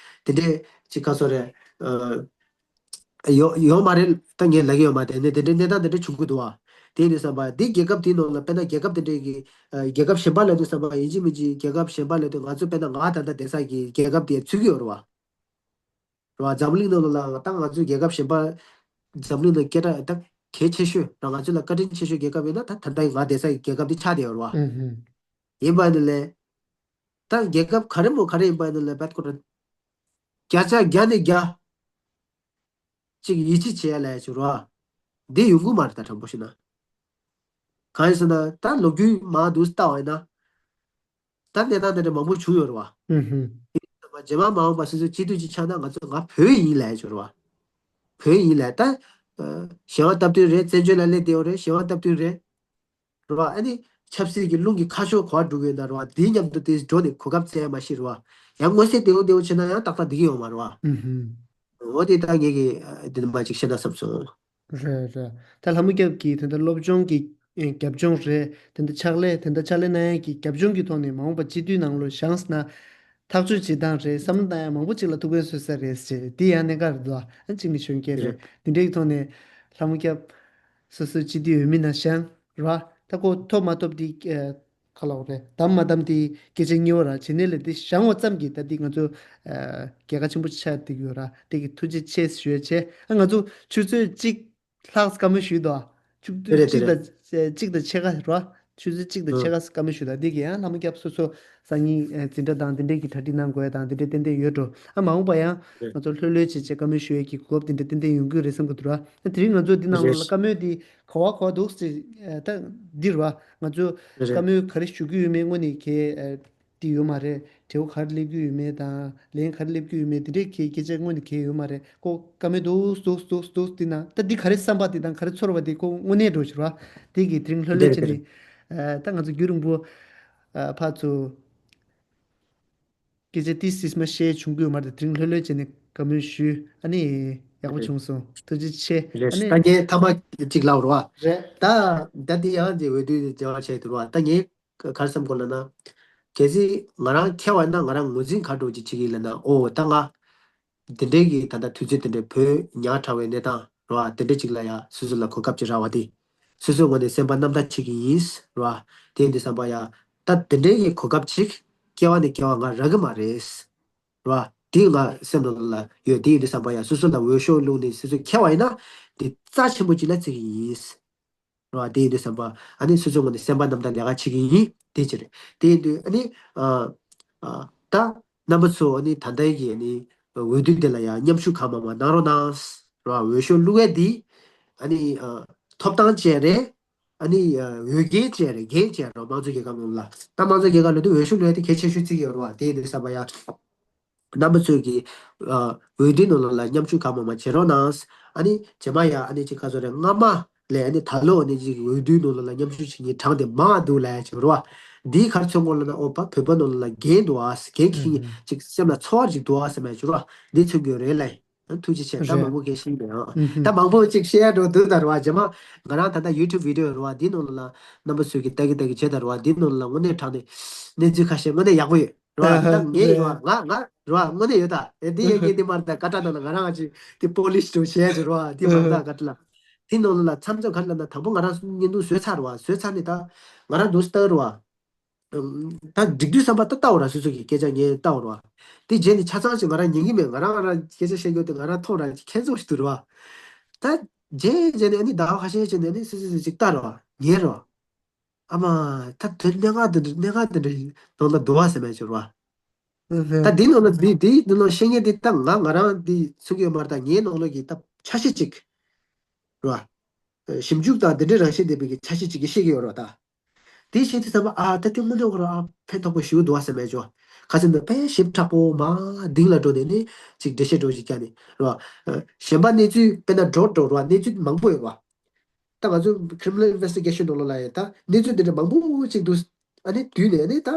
འདི་འདྲས་ཅིག་ག་ཚོད་རེད། ཨ། ཡོད་ཡོད་མ་རེད་ད་ངས་ལབ་ཀྱི་ཡོད་མ་རེད་ནས་འདི་འདྲས་གནས་སྟངས་འདི་འདྲས་བྱུང་གི་འདུག་བ། དེ་ཡིན་དུས་བསམ་པ་འདི་རྒྱལ་ཁབ་དེའི་ནང་ལ་དཔེར་ན་རྒྱལ་ཁབ་དེ་འདྲས་ཀྱི་ཨ། རྒྱལ་ཁབ་གཞན་པ་ལབ་དུས་བསམ་པ་ཡིན་གཅིག་མིན་གཅིག་རྒྱལ་ཁབ་གཞན་པ་ལབ་དུས་ང་ཚོ་དཔེར་ན་ང་ད་ལྟ་བསྡད་ས་གི་རྒྱལ་ཁབ་དེ་ཚུད་ཀྱི་ཡོད་རེད་བ། རེད་བ། འཛམ་གླིང་ནང་ལ་ད་ང་ཚོའི་རྒྱལ་ཁབ་གཞན་པ་འཛམ་གླིང་ནང་སྐད་གྲགས་ད་གལ་ཆེ་ཤོས་ར་ང་ཚོ་ལ་བཀའ་དྲིན་ཆེ་ཤོས་རྒྱལ་ཁབ་ཡིན་ན་ད་ད་ལྟ་ང་བསྡད་ས་ཡི་རྒྱལ་ཁབ་དེ་ཆགས་བསྡད་ཡོད་རེད་བ། ཨུ་ཧུ། ཡིན་པ་ནི་ལས། ད་རྒྱལ་ཁབ་ག་རེ་མོ་ག་རེ་ཡིན་པ་ནི་ལས་བད་ཁོ་ད། བརྒྱ་ཆ་བརྒྱ་ནས་བརྒྱ། ཅིག་ཡིད་ཆེས་བྱེད་ཡ་ལ་ཡ་ཅིག་རེད་བ། འདི་ཡོང་གི་མ་རེད་ད་དྲང་པོ་བཤད་ན། གང་ཡིན་ཟེར་ན་ད་ལོ་རྒྱུས་མང་དུ་ལྟ་བ་ཡིན་ན། ད་གནས་སྟངས་དེ་འདྲ་མང་པོ་བྱུང་ཡོད་རེད་བ། ཨུ་ཧུ། རྗེས་མ་མ་འོངས་པ་སོ་སོའི་སྤྱི་འཐུས་ཅིག་ཆགས་ན་ང་ཚོ་ང་བོད་ཡིན་ལབ་ཡ་ཅིག་རེད་བ། བོད་ཡིན་ལབ་ད། ཨ། གཞན་པ་སྟབས་བསྟུན་རེད། བཙན་བྱོལ་ལ་སླེབས་བསྡད་ཡོད་རེད། གཞན་པ་སྟབས་བསྟུན་རེད། རེད་བ། ཨ་ནི་ཆབ་སྲིད་ཀྱི་རླུང་གི་ཁ་ཕྱོགས་ག་པར་འགྲོ་གི་ཡོད་ན་རེད་བ། དེའི་མཉམ་དུ་དེ་འགྲོ་ནས་གོ་སྐབས་བཙལ་ཡ་མ་ཤེས་རེད་བ། ཡང་མངོན་གསལ་དོད་པོ་དོད་པོ་བྱས་ན་ཡང་ཏག་ཏག་འགྲིག་གི་ཡོད་མ་རེད་བ། ཨུ་ཧུ། འོ་དེ་ད་ངེད་ཀྱིས་ཨ། དེ་འདྲ་མ་ཅིག་བཤད་ན་བསམ་སོང་། རེད་རེད། ད་ལྷ་མོ་སྐྱབས་ཀྱིས་དེ་འདྲ་སློབ་སྦྱོང་གི་ཨེ། རྒྱབ་ལྗོངས་རེད། དེ་འདྲ་ཕྱག་ལས་དེ་འདྲ་ཕྱག་ལས་གནང་ཡག་གི་རྒྱབ་ལྗོངས་ཀྱི་ཐོག་ནས་མ་འོངས་པ་སྤྱི་འཐུས་ནང་ལོགས་བཞེངས་ན་ཐག་གཅོད་བྱེད་སྟངས་རེད། བསམ་བློ་བཏང་ཡག་མང་པོ་ཅིག་ལ་ཐུགས་ཕན་གསོས་ས་རེད་ཟེར། དེ་ཡང་གནད་འགག་རེད་འདུག་ཨ། གཅིག་ནས་གཞོན་སྐྱེས་རེད། རེད། དེ་འདྲའི་ཐོག་ནས་ལྷ་མོ་སྐྱབས་སོ་སོའི་སྤྱི་འཐུས་འོས་མི་ནང་བཞེངས་ར། ད་ཁོ་ཐོབ་མ་ཐོབ་དེ་ཨེ། ག་ལབ་དགོས་རེད། བདམས་མ་བདམས་དེ་སྐད་ཆ་གཉིས་པ་ར། བྱས་ནས་ལས་དེ་བཞེངས་པ་ཙམ་གྱིས་ད་དེ་ང་ཚོ་ཨ། རྒྱལ་ཁ་ཆེན་པོ་ཆགས་བསྡད་ཡོད་ར། དེ་གི་ཐུགས་རྗེ་ཆེ་ཞུ་ཡ་བྱས། ཨ། ང་ཚོ་ཆུ་ཚོད་གཅིག་ལྷག་བཀའ་མོལ་ཞུས་འདུག་ཆུ་ཚོད་རེད་རེད་གཅིག་རེད། དང་གཅིག་དང་ཕྱེད་ཀ་ར། ཆུ་ཚོད་གཅིག་དང་ཕྱེད་ཀ་བཀའ་མོལ་ཞུས་འདུག་འདི་གི་ཡང་ལྷ་མོ་སྐྱབས་སོ་སོ་སང་ཉིན་འཛིན་གྲྭ་དང་འདི་འདྲས་ཀྱི་གྲ་སྒྲིག་གནང་དགོས་དང་འདི་འདྲས་ཏན་ཏན་ཡོད་འགྲོ། ཨ། མ་འོངས་པ་ཡང་ང་ཚོ་ལྷོད་ལྷོད་བྱས་བྱས་བཀའ་མོལ་ཞུ་ཡས་ཀྱི་གོ་སྐབས་འདི་འདྲ་ཏན་ཏན་ཡོང་གི་རེད་བསམ་གྱི་འདུག་ར། ཨ། དེ་རིང་ང་ཚོ་འདི་ནང་ལོགས་ལ་བཀའ་མོལ་འདི་ག་བ་ག་བ་འདུག་ཟེར། ཨ། ད་འདི་ར་ང་ཚོ་བཀའ་མོལ་ག་རེ་ཞུ་གི་ཡོད་མེད་དངོས་གནས་གལ་འདི་ཡོད་མ་རེད། བྲེལ་བ་ག་རེ་སླེབས་ཀྱི་ཡོད་མེད་དང་ལན་ག་རེ་སླེབས་ཀྱི་ཡོད་མེད་འདི་འདྲའི་གི་སྐད་ཆ་དངོས་གནས་གལ་ཡོད་མ་རེད། ཁོ་བཀའ་མོལ་འདུག་འདུག་འདུག་འདུག་འདི་ན་ད་འདི་ག་རེ་བསམ་པ་འདི་དང་ག་རེ་ཚོར་བ་འདི་ཁོ་དངོས་གནས་འགྲོ་ཞུ་ར། འདི་གི་དེ་རིང་ལྷོད་ལྷོད་བྱས་ནས། ཨ། ད་ང་ཚོ་རྒྱུན་རིང་པོ་ཨ། ཕར་ཚུར་སྐད་ཆ་ཏིས་ཏིས་མ་བཤད་བྱུང་གི་ཡོད་མ་རེད། དེ་རིང་ལྷོད་ལྷོད་བྱས་ནས་བཀའ་མོལ་ཞུས། ཨ་ནི་ཡག་པོ་བྱུང་སོང་། ཐུགས་རྗེ་ཆེ། རེད། ཨ་ནི་ད་ངས་ཐ་མ་གཅིག་ལབ་རོགས་ཨ། རེད། ད་ད་འདི་ཡང་འདི་འོས་བསྡུ་འདི་འབྲེལ་བ་བྱས་འདུག་རོགས་ཨ། ད་ངས་ག་རེ་བསམ་གོ་ལབ་ན། གལ་སྲིད་ང་རང་འཁྱེར་བ་ན་ང་རང་ངོས་འཛིན་ག་འདྲ་ཅིག་བྱེད་ཀྱི་ལབ་ན། ཨོ་ད་ང་འདི་འདྲའི་གི་ད་ལྟ་དུས་ཚོད་འདི་འདྲའི་བོད་ཉག་ཕྲ་བའི་གནས་སྟངས་རོགས་ཨ། འདི་འདྲའི་ཅིག་ལ་ཡ་སོ་སོ་ལ་གོ་སྐབས་ཅིག་རག་པ་དེ། སོ་སོའི་ངོས་ནས་སེམས་པ་རྣམ་དག་བྱེད་ཀྱི་ཡིན་རོགས་ཨ། དེ་ཡིན་དུས་བསམ་པ་ཡ། ད་འདི་འདྲའི་གི་གོ་སྐབས་ཅིག་སྐྱེ་བ་ནས་སྐྱེ་བ་ང་རག་གི་མ་རེད། རོགས་ཨ། དེ་ང་སེམས་ནང་ལ་ཡོད། དེ་ཡིན་དུས་བསམ་པ་ཡ་སོ་སོ་ལ་འོས་ཤོག་བླུགས་ནས་སོ་སོ་འཁྱེར་བ་ཡིན་ན་དེ་རྩ་ཆེན་པོ་ཅིག་ལ་བརྩི་གི་ཡིན། རོགས་ཨ། དེ་ཡིན་དུས་བསམ་པ་ཨ་ནི་སོ་སོའི་ངོས་ནས་སེམས་པ་རྣམ་དག་ལས་ཀ་བྱེད་ཀྱི་ཡིན། དེ་ཅི་རེད། དེ་ཡིན་དུས་ཨ་ནི་ཨ་ཨ་ད་རྣམ་པ་ཚོ་ཨ་ནི་ད་ལྟའི་གི་ཨ་ནི་འོས་བསྡུ་དེ་ལ་ཡང་མཉམ་ཞུགས་གང་མང་མང་གནང་རོགས་གནང་། རོགས་ཨ། འོས་ཤོག་བླུགས་ཡས་འདི་ཨ་ནི་ཨ་ཐོབ་ཐང་ཅིག་རེད། ཨ་ནི་ཨ་འོས་འགན་ཅིག་རེད། འགན་ཅིག་རེད། དམངས་གཙོ་རྒྱལ་ཁབ་ནང་ལ་ད་དམངས་གཙོ་རྒྱལ་ཁབ་ལ་དུ་འོས་ཤོག་བླུགས་ཡས་དེ་གལ་ཆེ་ཤོས་བརྩི་གི་ཡོད་རེད་བ། དེ་ཡིན་དུས་བསམ་པ་ཡ། རྣམ་པ་ཚོས་ཀྱི་ཨ་འོས་བསྡུའི་ནང་ལོགས་ལ་མཉམ་ཞུགས་གང་མང་མང་བྱེད་རོགས་གནང་། ཨ་ནི་རྗེས་མ་ཡ་ཨ་ནི་ཅིག་ག་ཚོད་རེད། སྔ་མ་ལས་ཨ་ནི་ད་ལོ་ཨ་ནི་ཅིག་འོས་བསྡུའི་ནང་ལོགས་ལ་མཉམ་ཞུགས་བྱེད་མཁན་གྲངས་དེ་མང་འདུག་ལབ་ཡ་ཅིག་རེད་བ། འདིའི་གར་མཚོན་གོ་ལ་ན་ཨོ་པ་བོད་པ་ནང་ལ་རྒན་འདུག་ཨ་རྒན་ཁྱི་ཅིག་སེམས་ལ་ཚོར་བ་ཅིག་འདུག་ཨ་ཟེར་མ་བྱུར་བ་འདི་མཚོན་གྱི་རེད་ལ། ཐུགས་རྗེ་ཆེ། ད་མང་པོ་སྐད་ཤེས་མེད་ཨ། ད་མང་པོ་ཅིག་བཤད་ཡ་འགྲོ་འདུག་ད་རེད་བ་རྗེས་མ་ང་རང་ད་ལྟ་YouTube video་རེད་བ་འདི་ནང་ལ་ན་རྣམ་པ་ཚོས་ཀྱི་ལྟ་གི་ལྟ་གི་བྱེད་ད་རེད་བ་འདི་ནང་ལ་དངོས་གནས་དྲང་ནས་གནས་ཚུལ་ཁ་ཤས་དངོས་གནས་ཡག་པོ་ཡོད་རེད་བ། ད་ངས་ཡོད་བ་ང་ང་རེད་བ་དངོས་གནས་ཡོད་ད་ཨེ་འདི་ཡན་གྱི་འདི་མར་ད་ཀ་ཏྲ་ནང་ལ་ང་རང་ཅིག་འདི་པོ་ལིཤ་དུ་བྱས་ཅིག་རེད་བ་འདི་མར་ད་ཀ་ཏྲ་ལ་འདི་ནང་ལ་མཚམས་མཚམས་ག་ལ་ན་དང་པོ་ང་རང་བརྙན་ཐུང་བཟོས་ཚར་རེད་བ་བཟོས་ཚར་ནས་ད་ང་རང་འདུག་སྟག་རེད་བ། ད་འགྲིག་དུས་བསམ་པ་ད་ལྟ་བ་ར་སོ་སོ་གི་སྐད་ཆ་ངས་ལྟ་བ་ར། དེ་རྗེས་ནས་ཆ་ཚང་ཞིག་ང་རང་ཉན་གི་མེད་ང་རང་ང་རང་སྐད་ཆ་བཤད་རྒྱུ་དེ་ང་རང་མཐོང་ར་ཁྱད་མཚར་ཞིག་འདུག་ར། ད་རྗེས་རྗེས་ནས་ཨ་ནི་ཟླ་བ་ཁ་ཤས་རྗེས་ནས་ཨ་ནི་སོ་སོ་སོ་ཅིག་ལྟ་ར་ཉན་ར། ཨ་མ་ད་དོན་གནད་འགག་དེ་འདྲ་གནད་འགག་དེ་འདྲ་ནང་ལ་འདུག་བ་ཟེར་མེད་ཅོར་བ། ད་འདི་ནང་ལ་འདི་འདི་འདི་ནང་བཤད་ངེས་འདི་ད་ང་ང་རང་འདི་ཚུགས་ཡོད་མ་རེད་ད་ངའི་ནང་ལོགས་ཀྱི་ད་ཆ་ཤས་ཅིག་ར། ཞིབ་འཇུག་དང་འདི་འདྲའི་རང་བཞིན་ལྡན་པའི་གི་ཆ་ཤས་ཅིག་གིས་བཤད་ཀྱི་ཡོད་ར་ད། དེ་བྱེད་དུས་ཙམ་པ་ཨ་ད་དེ་དངོས་གནས་ཁོ་རང་ཨ་ཕན་ཐོགས་པོ་ཞིག་འདུག་བ་ཟེར་མེད་ཅོ། ཁ་སང་ནི་དཔེ་ཞིབ་ཕྲ་པོ་མ་གཏིང་ལ་འགྲོ་ནས་ནི་ཅིག་འགྲེལ་བཤད་འགྲོ་ཞིག་བརྒྱབ་ནས་རེད་བ། གཞན་པ་གནས་ཚུལ་དཔེར་ན་འགྲོ་འགྲོ་རེད་བ་གནས་ཚུལ་མང་པོ་ཡོད་བ། ད་ང་ཚོ་criminal investigation་ནང་ལོགས་ལ་ཡང་ད་གནས་ཚུལ་འདི་འདྲ་མང་པོ་ཅིག་འདུག་ཨ་ནི་དུས་ནས་ནི་ད་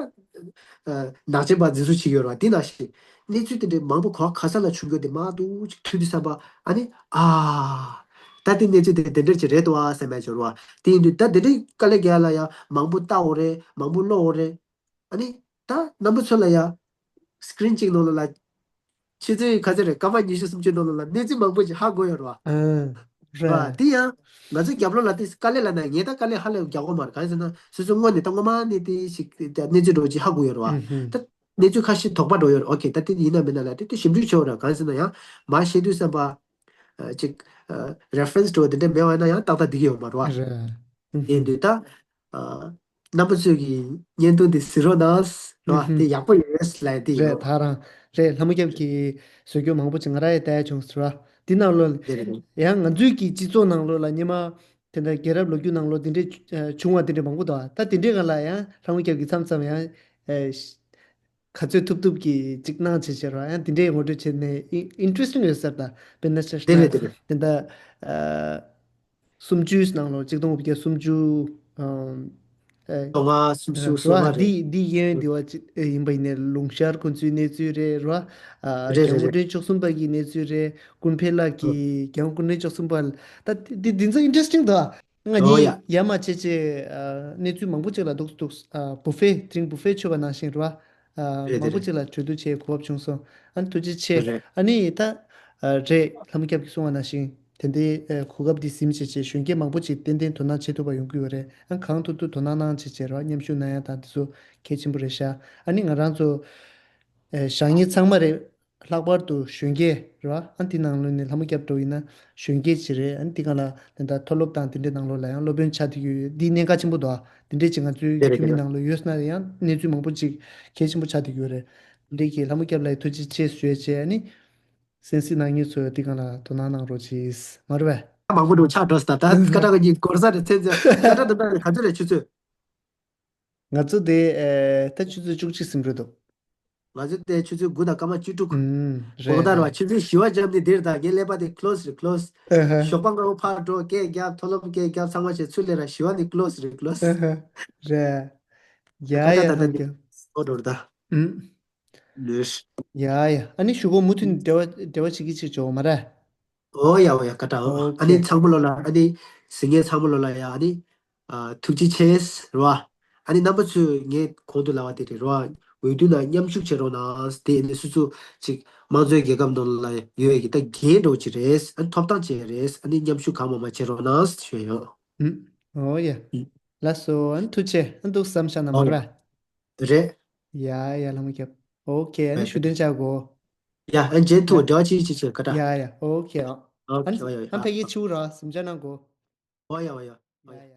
ནག་ཅན་པ་འཛིན་བཟུང་བྱེད་ཀྱི་ཡོད་རེད་བ་འདི་ནང་བཞིན་གནས་ཚུལ་དེ་འདྲའི་མང་པོ་གོ་ཁ་ས་ལ་བྱུང་རྒྱུ་དེ་མང་འདུག་ཅིག་ཐོས་དུས་ཙམ་པ་ཨ་ནི་ཨ། ད་དེ་གནས་ཚུལ་དེ་དེ་འདྲ་ཅིག་རེད་འདུག་ཨ་ཟེར་མེད་ཅོར་བ་དེ་ཡིན་དུས་ད་དེ་འདྲའི་དཀའ་ལས་རྒྱག་ལ་ཡང་མང་པོ་ལྟ་འོ་རེད་མང་པོ་ཀློག་འོ་རེད། ཨ་ནི་ད་རྣམ་པ་ཚོ་ལ་ཡང་screen་གཅིག་ནང་ལ་ལ་ཆུ་ཚོད་ག་ཚོད་རེད་སྐར་མ་ཉི་ཤུ་སུམ་ཅུ་ནང་ལ་ལ་གནས་ཚུལ་མང་པོ་ཅིག་ཧ་གོ་ཡོད་རེད་བ། ཨ་རེད། བ་དེ་ཡང་ང་ཚོ་རྒྱབ་ལོགས་ལ་དེ་དཀའ་ལས་ལ་ན་ངས་ད་དཀའ་ལས་ཧ་ལས་རྒྱག་གོ་མ་རེད་གང་ཡིན་ཟེར་ན་སོ་སོ་དངོས་ནས་ད་སྔོན་མ་ནས་དེ་ཞིག་གནས་ཚུལ་འགྲོ་ཅིག་ཧ་གོ་ཡོད་རེད་བ། ད་གནས་ཚུལ་ཁ་ཤས་དོགས་པ་འགྲོ་ཡོད་རེད་ཨོ་ཁེ་ད་དེ་ཡིན་ན་མིན་ན་ལ་དེ་དེ་ཞིབ་འཇུག་བྱེད་འོ་རེད་གང་ཡིན་ཟེར་ན་ཡང་མ་ཤེས་དུས་བསམ་པ་ཅིག་reference་འགྲོ་དེ་འདྲ་མེད་བ་ན་ཡང་ཏག་ཏག་འགྲིག་གི་ཡོད་མ་རེད་བ། རེད། ཡིན་དུས་ད། རྣམ་པ་ཚོས་ཀྱི་བརྙན་ཐུང་འདི་གཟིགས་རོགས་གནང་། རོ་དེ་ཡག་པོ་ཡོད་ལབ་དེ་རེད་ཡོད། ད་རང་རེད་ལྷ་མོ་སྐྱབས་ཀྱིས་བཟོ་རྒྱུ་མང་པོ་ཅིག་ང་རང་ཡང་བལྟས་བྱུང་ཟེར་བ། འདི་ནང་ལོ་དེ་རེད། ཡང་ང་ཚོའི་གི་སྤྱི་ཚོགས་ནང་ལོ་ལ་སྔོན་མ་དེ་འདྲ་རྒྱལ་རབས་ལོ་རྒྱུས་ནང་ལོ་དེ་འདྲའི་བྱུང་བ་དེ་འདྲའི་མང་པོ་འདུག་ད་དེ་འདྲའི་སྒང་ལ་ཡང་ལྷ་མོ་སྐྱབས་ཀྱིས་མཚམས་མཚམས་ཡང་ག་ཚོད་ཐུབ་ཐུབ་ཀྱིས་ཅིག་གནང་བྱེད་བྱེད་རོགས་ཡང་དེ་འདྲའི་ངོ་སྤྲོད་བྱེད་ནས་ཨིན་ཊི་རེ་སི་ཊིང་ཡོད་ཟེར་ད་དཔེར་ན་ཆ་བཞག་ན་དེ་འདྲ། སུམ་ཅུའི་ནང་ལོ་གཅིག་སྟོང་དགུ་བརྒྱ་སུམ་ཅུ། ཨམ། ཨེ། ལྔ་སུམ་ཅུ་སོ་ལྔ་རེད། འདི་འདི་ཡན་འདི་བ་ཅི་ཨེ་ཡིན་པ་ཡིན་ནའི་ལུང་ཤར་ཁོ་ཚོའི་གནས་ཚུལ་རེད་རོ། ཨ། རེད་རྒྱལ་རེད་དབང་རེད། སྐུ་ཕྲེང་བཅུ་གསུམ་པ་གི་གནས་ཚུལ་རེད། ཀུན་ཕེ་ལགས་ཀྱི་རྒྱལ་དབང་སྐུ་ཕྲེང་བཅུ་གསུམ་པ་ལ་ད་འདི་འདི་ཚོ་ཨིན་ཊི་རེ་སི་ཊིང་འདུག་ང་ཨོ་ཡ། གཉིས་ཡ་མ་བྱེད་ཅེས་ཨ། གནས་ཚུལ་མང་པོ་ཅིག་ལ་འདུག་འདུག་ཨ། བུ་ཕེ་དེ་རིང་བུ་ཕེ་མཆོད་པ་ནང་བཞིན་རོ། ཨ། རེད་མང་པོ་རེད། ཅིག་ལ་གྲོས་བསྡུར་བྱེད་གོ་སྐབས་བྱུང་སོང་། ཨ་ནི་ཐུགས་རྗེ་ཆེ། རེད་རེད། ཨ་ནི་ད། ཨ། རེད་ལྷ་མོ་སྐྱབས་ཀྱིས་གསུངས་པ་ནང་བཞིན་དེ་འདྲའི་ཨ། གོ་སྐབས་འདི་ཟིན་བྱས་བྱས་གཞོན་སྐྱེས་མང་པོ་ཅིག་ཏན་ཏན་དོ་སྣང་བྱེད་ཐུབ་པ་ཡོང་གི་ཡོད་རེད། ཨ། གང་ཐུབ་ཐུབ་དོ་སྣང་གནང་བྱས་བྱས་རོགས་མཉམ་ཞུགས་གནང་ཡ་དང་དེ་ཚོ་གལ་ཆེན་པོ་རེད་ཤག་ཨ་ནི་ང་རང་ཚོ་ཨ། བཞག་མཁན་ཚང་མ་རེད། ལྷག་པར་དུ་གཞོན་སྐྱེས་རེད་བ། ཨ་འདི་ནང་ལོགས་ནས་ལྷ་མོ་སྐྱབས་འགྲོ་ཡིན་ན་གཞོན་སྐྱེས་ཅིག་རེད། ཨ་འདི་ག་ལ་དེ་འདྲ་མཐོ་སློབ་དང་དེ་འདྲའི་ནང་ལོགས་ལ་ཡང་སློབ་དཔོན་ཆགས་བསྡད་ཀྱི་ཡོད། འདི་གནད་འགག་ཆེན་པོ་འདུག་ཨ་དེ་འདྲས་ཅིག་ང་ཚོའི་རེད་རེད་ཁྱིམ་མི་རེད། ནང་ལོགས་ཡོད་ན་ཡང་གནས་ཚུལ་མང་པོ་ཅིག་གལ་ཆེན་པོ་ཆགས་བསྡད་ཀྱི་ཡོད་རེད། འདི་གི་ལྷ་མོ་སྐྱབས་ལགས་ཐུགས་རྗེ་ཆེ་ཞུ་ཡ་བྱས། ཨ་ནི་གསན་གཟིགས་གནང་མཁན་ཚོ་འདི་ག་ལ་དོ་སྣང་གནང་རོགས་གྱིས། མ་རེད་པས། མང་པོ་འདུག་ཆགས་འགྲོ་ས་ད་ད་སྐད་གྲགས་གཉིས་འགོར་ས་རེད་ཚེ་ཚེ་སྐད་གྲགས་དེ་འདྲ་ག་ཚོད་རེད་ཆུ་ཚོད། ང་ཚོ་དེ་ཨེ་ད་ཆུ་ཚོད་བཅུ་གཅིག་ཟིན་འགྲོ་འདུག་ང་ཚོ་དེ་ཆུ་ཚོད་དགུ་དང་སྐར་མ་བཅུ་དྲུག་ཨུམ། རེད་གོང་ལྟར་བ་རེད། ཆུ་ཚོད་བཞི་བ་འཇབ་ནི་འདིར་དང་ངའི་ཀླད་པ་དེ་ཁི་ལོ་སི་རེད་ཁི་ལོ་སི། ཨ་ཧ། ཞོགས་པ་སྔ་པོ་ཕར་འགྲོ་སྐད་རྒྱབ་མཐོ་སློབ་སྐད་རྒྱབ་ཚང་མ་བྱས་ཚུར་སླེབས་ར་བཞི་བ་ནི་ཁི་ལོ་སི་རེད་ཁི་ལོ་སི། ཨ་ཧ། རེད། ཡ་ད་ཡ་ད་ད་ལྷམ་འདི་རྒྱབ། ཨོ་འགྲོ་ར་ད། ཨུམ། ལོས། ཡ་ཡ་ཨ་ནི་གཞུག་གུ་མུ་མཐུད་འབྲེལ་བ་འབྲེལ་བ་བྱེད་ཀྱི་ཅིག་བྱོས་མ་རེད། ཨོ་ཡ་ཨོ་ཡ་ཀ་ཏ་ཨོ། ཨོ་ཨ་ནི་ཁེ། ཚང་མ་ལོ་ལ་ཨ་ནི་གཟིགས་མཁན་ཚང་མ་ལོ་ལ་ཡ་ཨ་ནི་ཨ་ཐུགས་རྗེ་ཆེ་རེད་བ། ཨ་ནི་རྣམ་པ་ཚོས་ངས་གོང་དུ་ལབ་པ་དེ་རེད་རེད་བ། འོས་བསྡུ་ནང་མཉམ་ཞུགས་བྱེད་རོགས་གནང་། དེ་ཨ་ནི་སོ་སོ་ཅིག་དམངས་གཙོའི་རྒྱལ་ཁབ་ནང་ལ་ཡོད་ཡ་གི་ད་འགན་འདྲ་བོ་ཅིག་རེད། ཨ་ནི་ཐོབ་ཐང་ཅིག་རེད། ཨ་ནི་མཉམ་ཞུགས་གང་མང་མང་བྱེད་རོགས་གནང་ཞུ་ཡ་ཡོད། ཨུམ། ཨོ་ཡ། ཨུམ། ལགས་སོ་ཨ་ནི་ཐུགས་རྗེ་ཆེ་ཨ་ནི་འདུག་བསམ་བཞག་ན་མ་ཨོ་རེད། རེད། ཡ་ཡ་ལྷ་མོ་སྐྱབས། ཨོ་ཁེ་ཨ་ནི་ཞུ་དོན་བྱ་དགོས། ཡ་ཨ་ནི་རྗེས་ཐུག་འབྲེལ་བ་ཅིག་ཅིག་བྱེད་ཀ་ཏ། ཡ་ཡ་ཨོ་ཁེ་ཨ། ཨོ་ཨ་ནི་ཁེ་ཨོ་ཡ་ཨ་ནི་ཕ་གི་ཆུ་ར་སེམས་ཆ་གནང་དགོས། ཨོ་ཡ་ཨོ་ཡ། ཡ་ཡ།